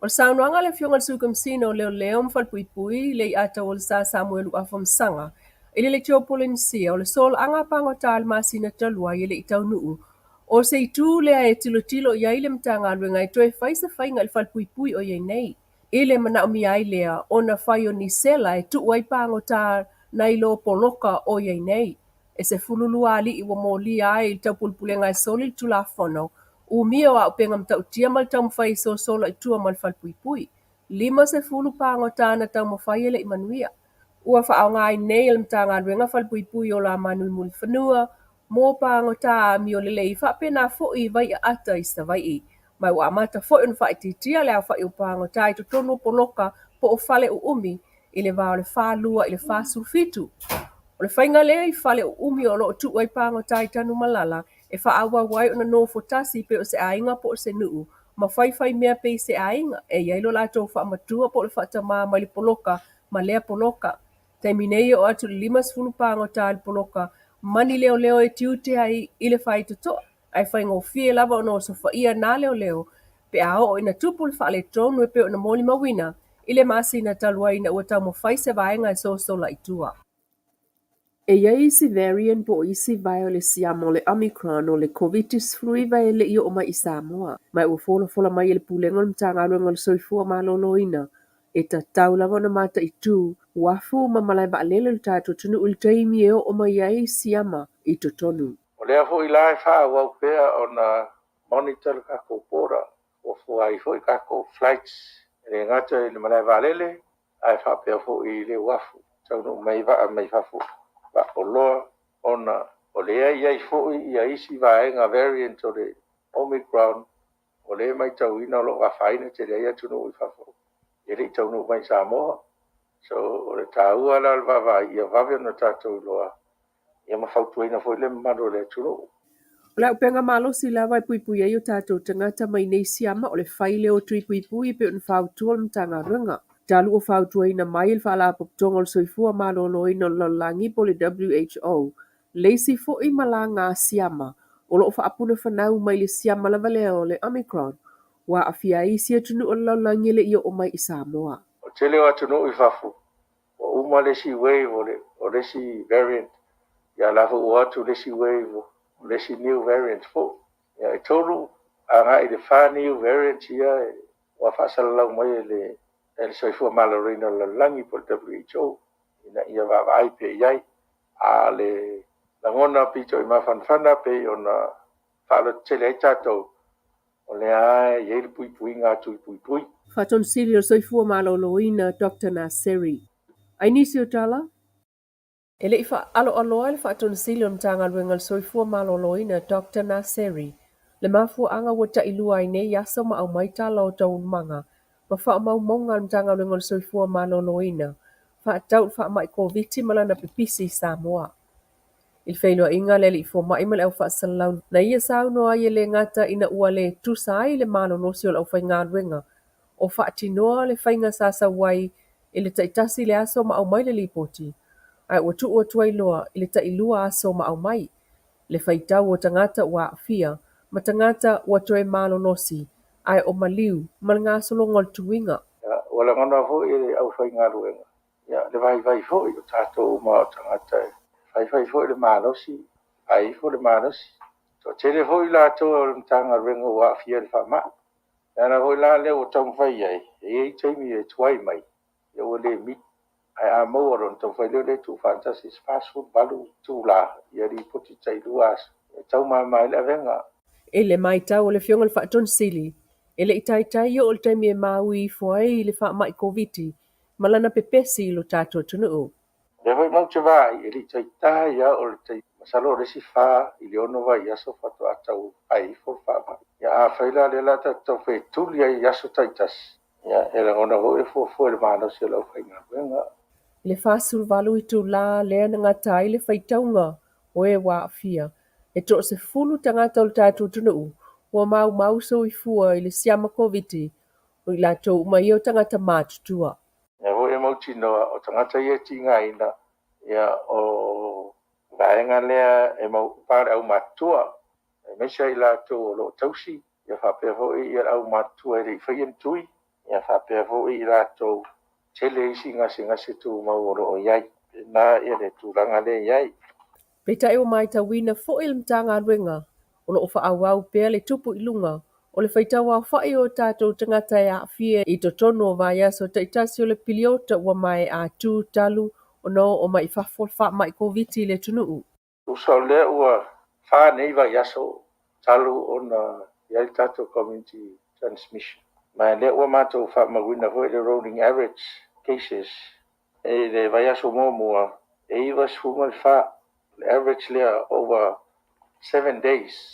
O le saunoaga a le Afioga i le Sui Komesina o Leoleo ma Falepuipui, Leiataualesa Samuelu Afamasaga, i le Leitio Polenisia, o le solaaga pagota i le masina talu ai e le i taunuu, o se itu lea e tilotilo i ai le Matagaluega e toe fai se faiga i le falepuipui o i ai nei. I le manaomia ai lea ona fai o ni sela e tuu ai pagota nai lo poloka o i ai nei. E 12 alii ua molia ai i le taupulepulega e soli le Tulafono, umia o auupega matautia ma le taumafai e sosola i tua ma le falepuipui. 50 pagota na taumafai e le i manuia. Ua faaaoga ai nei e le Matagaluega falepuipui o Lamanu i Mulifanua mo pagota amio lelei faapena foi i Vaiaata i Savaii. Ma ua amata foi ona faaitiitia le aofai o pagota i totonu o poloka po o fale uumi i le va o le 42 i le 47. O le faiga lea i fale uumi o lo o tuu ai pagota i Tanumalala e faaauau ai ona nofo tasi pei o se aiga po o se nuu ma faifai mea pei se aiga e i ai lo latou faamatua po o le faatamā mai le poloka ma lea poloka. Taimi nei e oo atu i le 50 pagota i le poloka ma ni leoleo e tiute ai i le faitotoa. Ae faigofie lava ona osofaia nā leoleo pe a oo ina tupu le faaletonu e pei ona molimauina i le masina talu ai ina ua taumafai se vaega e sosola i tua. E i ai isi variant po o isi vae o le siama o le Omicron o le Koviti-19 e le i oo mai i Samoa, ma ua folafola mai e le Pulega o le Matagaluega o le Soifua Maloloina e tatau lava ona mataitu uafu ma malae vaalele o le tatou atunuu i le taimi e oo mai ai siama i totonu. O lea foi la e faaauau pea ona monitor le tatou border, fuafua ai foi tatou flights, e le gata i le malae vaalele ae faapea foi i le uafu, taunuu mai vaa mai fafo, vaa oloa, ona o lea e i ai foi ia isi vaega variant o le Omicron o lea e matauina o lo o afaina tele ai atunuu i fafo e le i taunuu mai i Samoa. So o le taua la o le vaavaai ia vave ona tatou iloa ia ma fautuaina foi le mamalu o le atunuu. O le auupega malosi lava e puipui ai o tatou tagata mai nei siama o le fai lea o tui puipui e pei ona fautua le Matagaluega. Talu o fautuaina mai e le Faalapotopotoga o le Soifua Maloloina o le Lalolagi po o le WHO le isi foi malaga a siama o lo o faapunafanau mai le siama lava lea o le Omicron ua aafia ai isi atunuu o le lalolagi e le i oo mai i Samoa. O le tele o atunuu i fafo ua uma le isi wave o le, o le isi variant, ia la foi ua o atu le isi wave o le isi new variant foi. Ia e 3 agai i le 4 new variants ia ua faasalalau mai e le, e le Soifua Maloloina o le Lalolagi po o le WHO ina ia vaavaai pea i ai. A o le lagona pito i mafanafana pei ona faalototele ai tatou, o lea lava e i ai le puipuiga a tui puipui. Faatonu Sili o le Soifua Maloloina Doctor Naseri. Ai nisi o tala? E le i faaaloaloa le Faatonu Sili o le Matagaluega o le Soifua Maloloina Doctor Naseri le mafuaaga ua tailua ai nei aso ma aumai tala o taualumaga ma faamaumauga a le Matagaluega o le Soifua Maloloina faatatau i le faamai Koviti ma lana pipisi i Samoa. I le feiloaiga a le alii fomai ma le au faasalalau na ia saunoa ai e le gata ina ua le tusa ai le malolosi o le aufaigaluega o faatinoa le faiga sa sau ai i le taitasi le aso ma aumai le lipoti, ae ua tuu atu ai loa i le tailua aso ma aumai le faitau o tagata ua aafia ma tagata ua toe malolosi ae o maliu ma le gasologa o le tuiga. Ua lagona foi e le aufaigaluega le vaivai foi o tatou uma o tagata e Faifai foi le malosi, fai ifo le malosi. Toatele foi latou o le Matagaluega ua aafia i le faamai. O le ala foi la lea ua taumafai ai, e i ai taimi e tuai mai, ia ua le mili. Ae a maua loa ona taumafai lea e tuufaatasi i se 48 itula, ia lipoti tailua aso, e taumama ai le avega. I le matau a le Afioga i le Faatonu Sili, e le i taitai oo le taimi e maui ifo ai le faamai Koviti ma lana pepesi i lo tatou atunuu. O lea foi matou te vaai, e le i taitai lava oo le taimi, masalo o le isi fa i le ono vaiaso faatoa tau fai ifo le faamai. Ia afai la o lea o le a tatou taumafai e tuli ai i aso taitasi, ia e lagona foi e fuafua i le malosi o le aufaigaluega. I le 48 itula lea na gata ai le faitauga o e ua aafia, e toasefulu tagata o le tatou atunuu ua maumau soifua i le siama Koviti, o i latou uma ia o tagata matutua. Lea foi e mautinoa o tagata ia e tigaina, ia o vaega lea e maupa le aumatutua, aemaise ai latou o lo o tausi, ia faapea foi le aumatutua e le i faia ni tui, ia faapea foi i latou tele isi gasegase tumau o lo o i ai. Pena ia le tulaga lea e i ai. Peitai ua matauina foi e le Matagaluega o lo o faaauau pea le tupu i luga o le faitau aofai o tatou tagata e aafia i totonu o vaiaso taitasi o le piliota ua maea atu talu ona oo mai i fafo le faamai Koviti i le atunuu. Tusa o lea ua fa nei vaiaso talu ona i ai le tatou community transmission. Ma lea ua matou faamauina foi le rolling average cases i le vaiaso muamua e 94 le average lea over 7 days.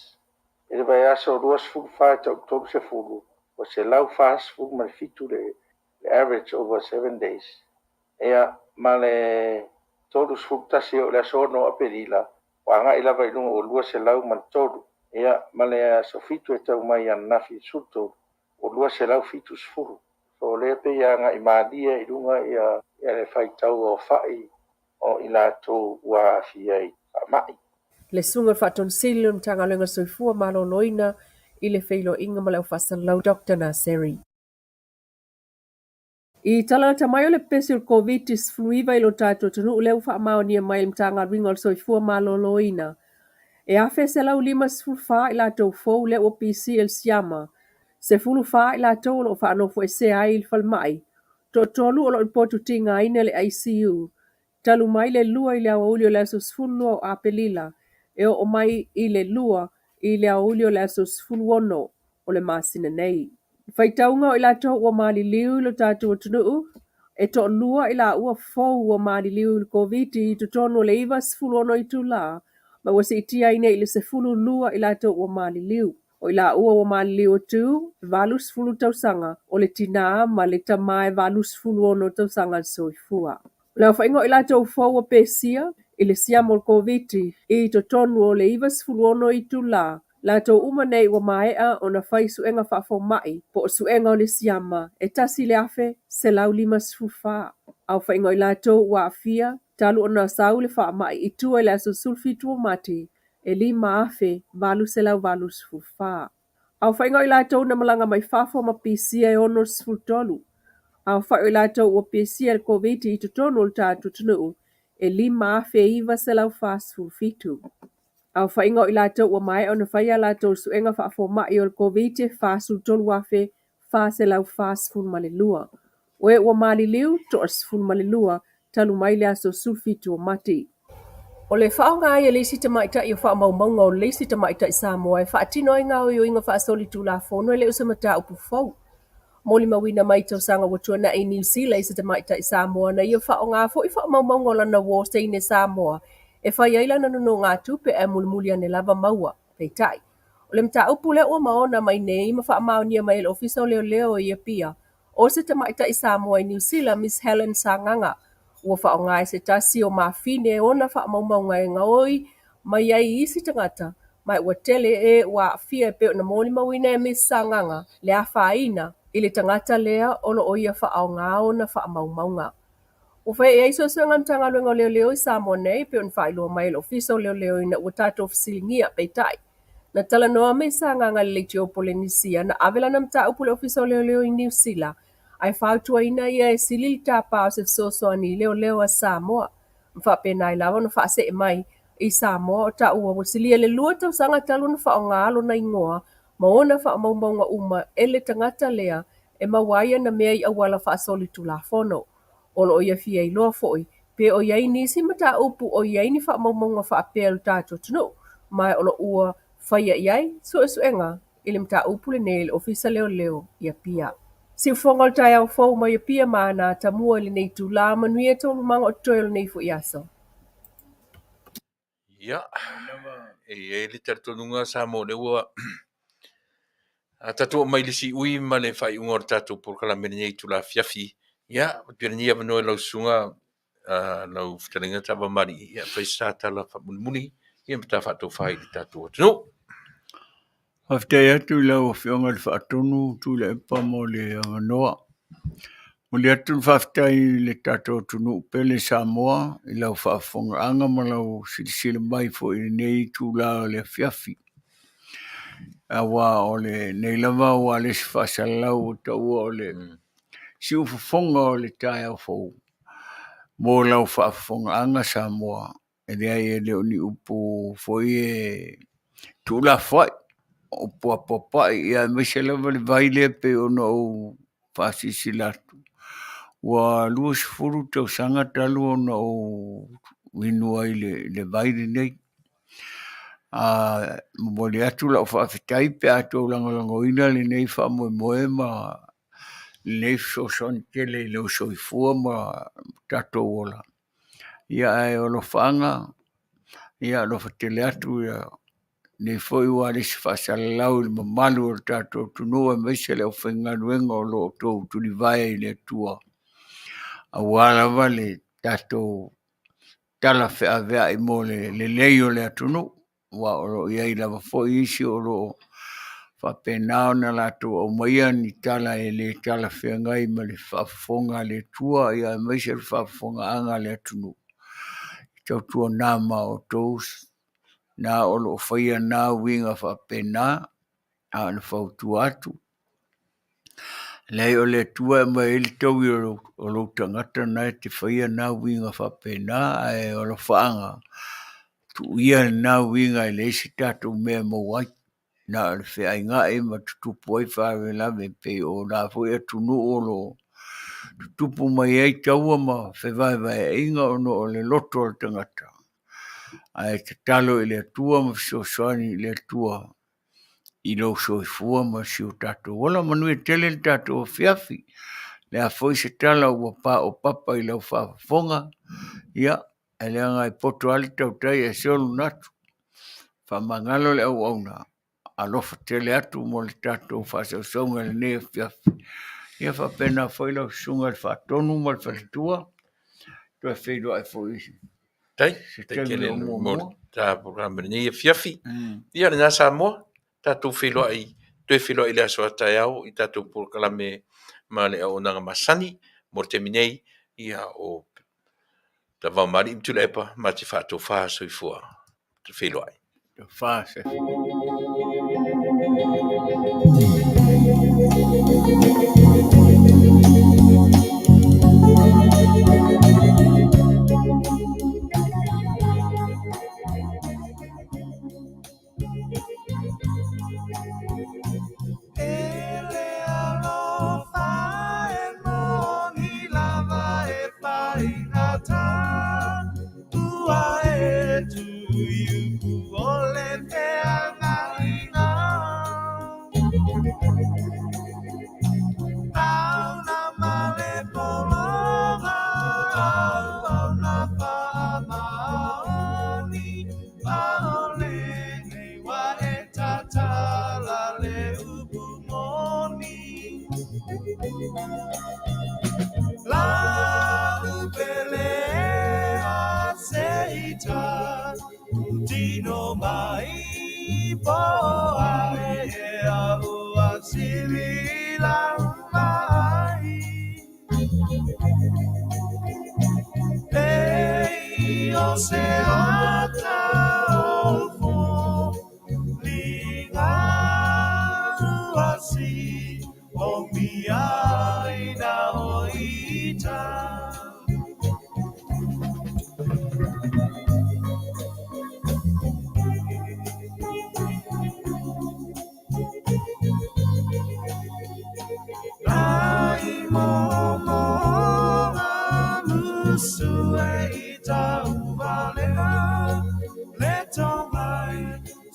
I le vaiaso 24 e tau 30 ua 147 le average over 7 days. Ia, ma le 31 o le aso 6 o Aperila, ua agai lava i luga ua 203. Ia, ma le aso 7 e tau mai ananafi 13, ua 270. So, o lea pei e agai malie i luga ia le faitau aofai o i latou ua aafia i faamai. Le Susuga i le Faatonu Sili o le Matagaluega o le Soifua Maloloina i le Feiloaiga ma le Au Faasalalau Doctor Naseri. I tala lata mai o le pepesi o le Koviti-19 i lo tatou atunuu lea ua faamaonia mai e le Matagaluega o le Soifua Maloloina, e 1,154 i latou fou lea ua pisia i le siama, 14 i latou o lo o faanofoesea ai i le falemai, toatolu o lo o i le potu tigaina i le ICU, talu mai le 2 i le aoauli o le aso 12 o Aperila e oo mai i le 2 i le aoauli o le aso 16 o le masina nei. Faitauga o i latou ua maliliu i lo tatou atunuu, e toalua i laua fou ua maliliu i le Koviti i totonu o le 96 itula, ma ua siitia ai nei i le 12 i latou ua maliliu. O i laua ua maliliu atu, 80 tausaga o le tinā ma le tama e 86 tausaga le soifua. O le aofaiga o i latou fou ua pesia i le siama o le Koviti i totonu o le 96 itula, latou uma nei ua maea ona fai suega faafomai po o suega o le siama e 1,154. Aofaiga o i latou ua aafia talu ona sau le faamai i tua i le aso 17 o Mati e 5,884. Aofaiga o i latou na malaga mai fafo ma pisia e 63. Aofai o i latou ua pisia i le Koviti i totonu o le tatou atunuu e 5,947. Aofaiga o i latou ua maea ona fai a latou suega faafomai o le Koviti e 43,442. O e ua maliliu, toa 12 talu mai le aso 17 o Mati. O le faaaoga ai e le isi tamaitai o faamaumauga o le isi tamaitai Samoa e faatino ai gaoioiga faasolitulafono e le o se mataupu fou. Molimauina mai i tausaga ua tuanai i Niu Sila i se tamaitai Samoa na ia faaaoga foi faamaumauga o lana uo teine Samoa e fai ai lana nonogatupe ae mulimuli ane lava maua. Peitai, o le mataupu lea ua maona mai nei ma faamaonia mai e le Ofisa o Leoleo i Apia, o se tamaitai Samoa i Niu Sila, Miss Helen Sagaga, ua faaaoga e se tasi o mafine ona faamaumauga e gaoi mai ai i isi tagata, ma ua tele e ua aafia e pei ona molimauina e Miss Sagaga le afaina i le tagata lea o lo o ia faaaoga ona faamaumauga. Ua fai i ai suesuega a le Matagaluega o Leoleo i Samoa nei, e pei ona faailoa mai e le Ofisa o Leoleo ina ua tatou fesiligia. Peitai, na talanoa Miss Sagaga i le Leitio Polenisia, na ave lana mataupu i le Ofisa o Leoleo i Niu Sila, ae fautuaina ia e sili le tapa o se fesoasoani i leoleo a Samoa. ma faapena ai lava ona faasee mai i Samoa o taua ua silia le 2 tausaga talu ona faaaoga lona igoa ma ona faamaumauga uma e le tagata lea e maua ai ana mea i auala faasolitulafono. O lo o ia fia iloa foi pe o i ai nisi mataupu o i ai ni faamaumauga faapea i lo tatou atunuu, ma o lo o ua faia i ai suesuega i le mataupu lenei e le Ofisa Leoleo i Apia. Siufofoga o le taeao fou mai Apia ma ana atamua i lenei itula, manuia taualumaga o totoe o lenei foi aso. Ia, e i ai le talitonuga Samoa o lea ua tatou oo mai i le siui ma le faaiuga o le tatou polokalame i lenei itula afiafi. Ia, avatu lenei avanoa i lau susuga lau fetalaiga Taavamalii, ia fai se tala faamulimuli ia ma ta faatofa i le tatou atunuu. Faafetai atu i lau Afioga i le Faatonu Tuilaepa mo le avanoa. Momoli atu le faafetai i le tatou atunuu pele Samoa i lau faafofogaaga ma lau silasila mai foi i lenei itula o le afiafi. Aua o lenei lava ua le isi faasalalau ua taua o le siufofoga o le taeao fou mo lau faafofogaaga Samoa. E leai e le o ni upu foi e tuulafoai, o upu apoapoai, ia aemaise lava le vai lea e pei ona ou faasilasila atu, ua 20 tausaga talu ona ou inu ai i le vai lenei. Momoli atu lau faafetai pe a outou lagolagoina lenei faamoemoe ma lenei fesoasoani tele i lou soifua ma tatou ola. Ia ae o alofaaga, ia alofa tele atu ia lenei foi ua le isi faasalalau i le mamalu o le tatou atunuu aemaise le aufaigaluega o lo o outou tulivae i le Atua aua lava le tatou tala feaveai mo le lelei o le atunuu. Aua o lo o i ai lava foi isi o lo o faapena ona latou aumaia ni tala e le talafeagai ma le faafofoga a le Atua aemaise le faafofogaaga a le atunuu. Tautuana ma outou na o lo o faia na uiga faapena, a o le fautua atu. Leai o le Atua e aumai ai le taui o lou tagata na e te faia na uiga faapena, ae o alofaaga, tuu ia lena uiga e leai se tatou mea e maua ai. Na o le feaiga'i ma tutupu ai faalavelave pei o la foi atunuu o lo o tutupu mai ai taua ma fevaevaeaiga ona o le loto o le tagata. Ae tatalo i le Atua ma fesoasoani i le Atua i lou soifua ma si o tatou ola. Manuia tele le tatou afiafi. O le a foi se tala ua paopapa i lau faafofoga, ia, e leaga e poto lava le tautai ae solo atu. Faamagalo le auauna, alofa tele atu mo le tatou faasausauga i lenei afiafi. Ia faapena foi lau susuga i le Faatonu ma le faletua, toe feiloai foi Tai, tai tele mo le ta polokalame i lenei afiafi. Ia lena Samoa, tatou feiloai, toe feiloai i le aso a taeao i tatou polokalame ma le auaunaga masani. Mo le taimi nei, ia o Tavaomalii ma Tuilaepa ma te faatofa soifua. Te feiloai. Tofa se.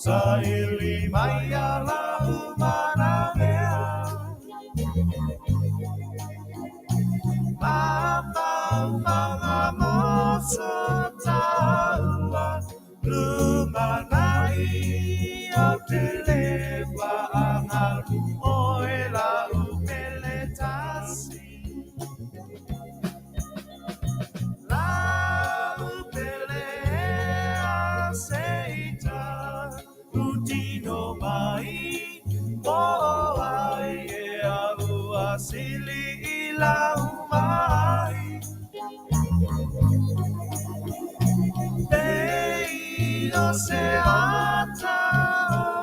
Saili mai ala umanamea Mafaufauga mo so taua Lumanai o te le waangalu Oe lau pele tasi Lau pele a seita Utino mai po ai e au sili i lau mai Pei o se ata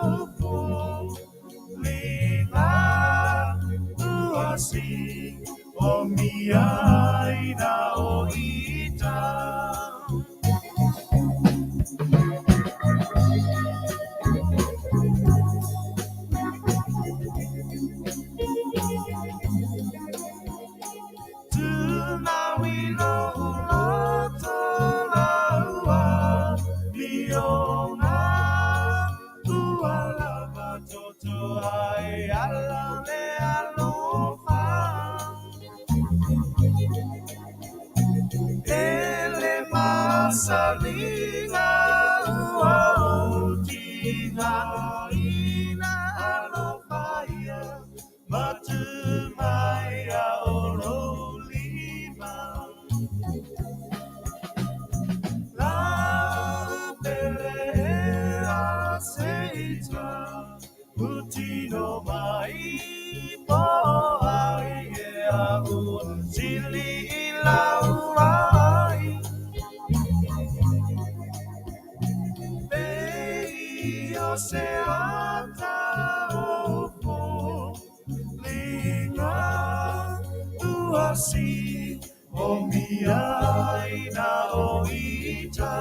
o foliga ua si o mia ina o ita. Tūmaui lou loto laua lioga ua lava toto ai ala le alofa. E le masaliga ua ou tigaina alofa ia ma tu mai a o lou lima. Lau pele a seita utino mai po ai e au sili i lau ai. Pei o se ata o foliga ua si o mia ina o ita.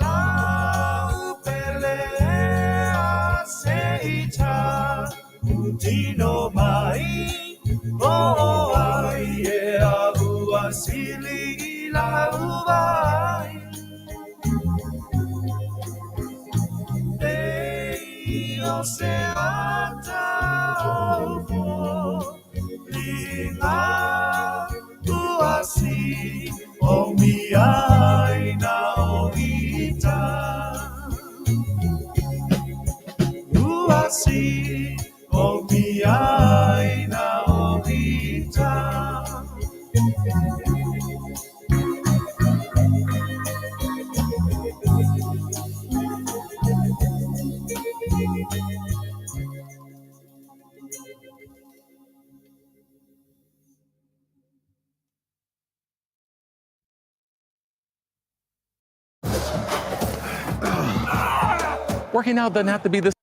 Lau pele a seita utino mai po ai e ua sili i lau vai. Pei o se ata o foliga ua si o mia ina o ita. Ua si o mia ina o ita. Working out doesn't have to be this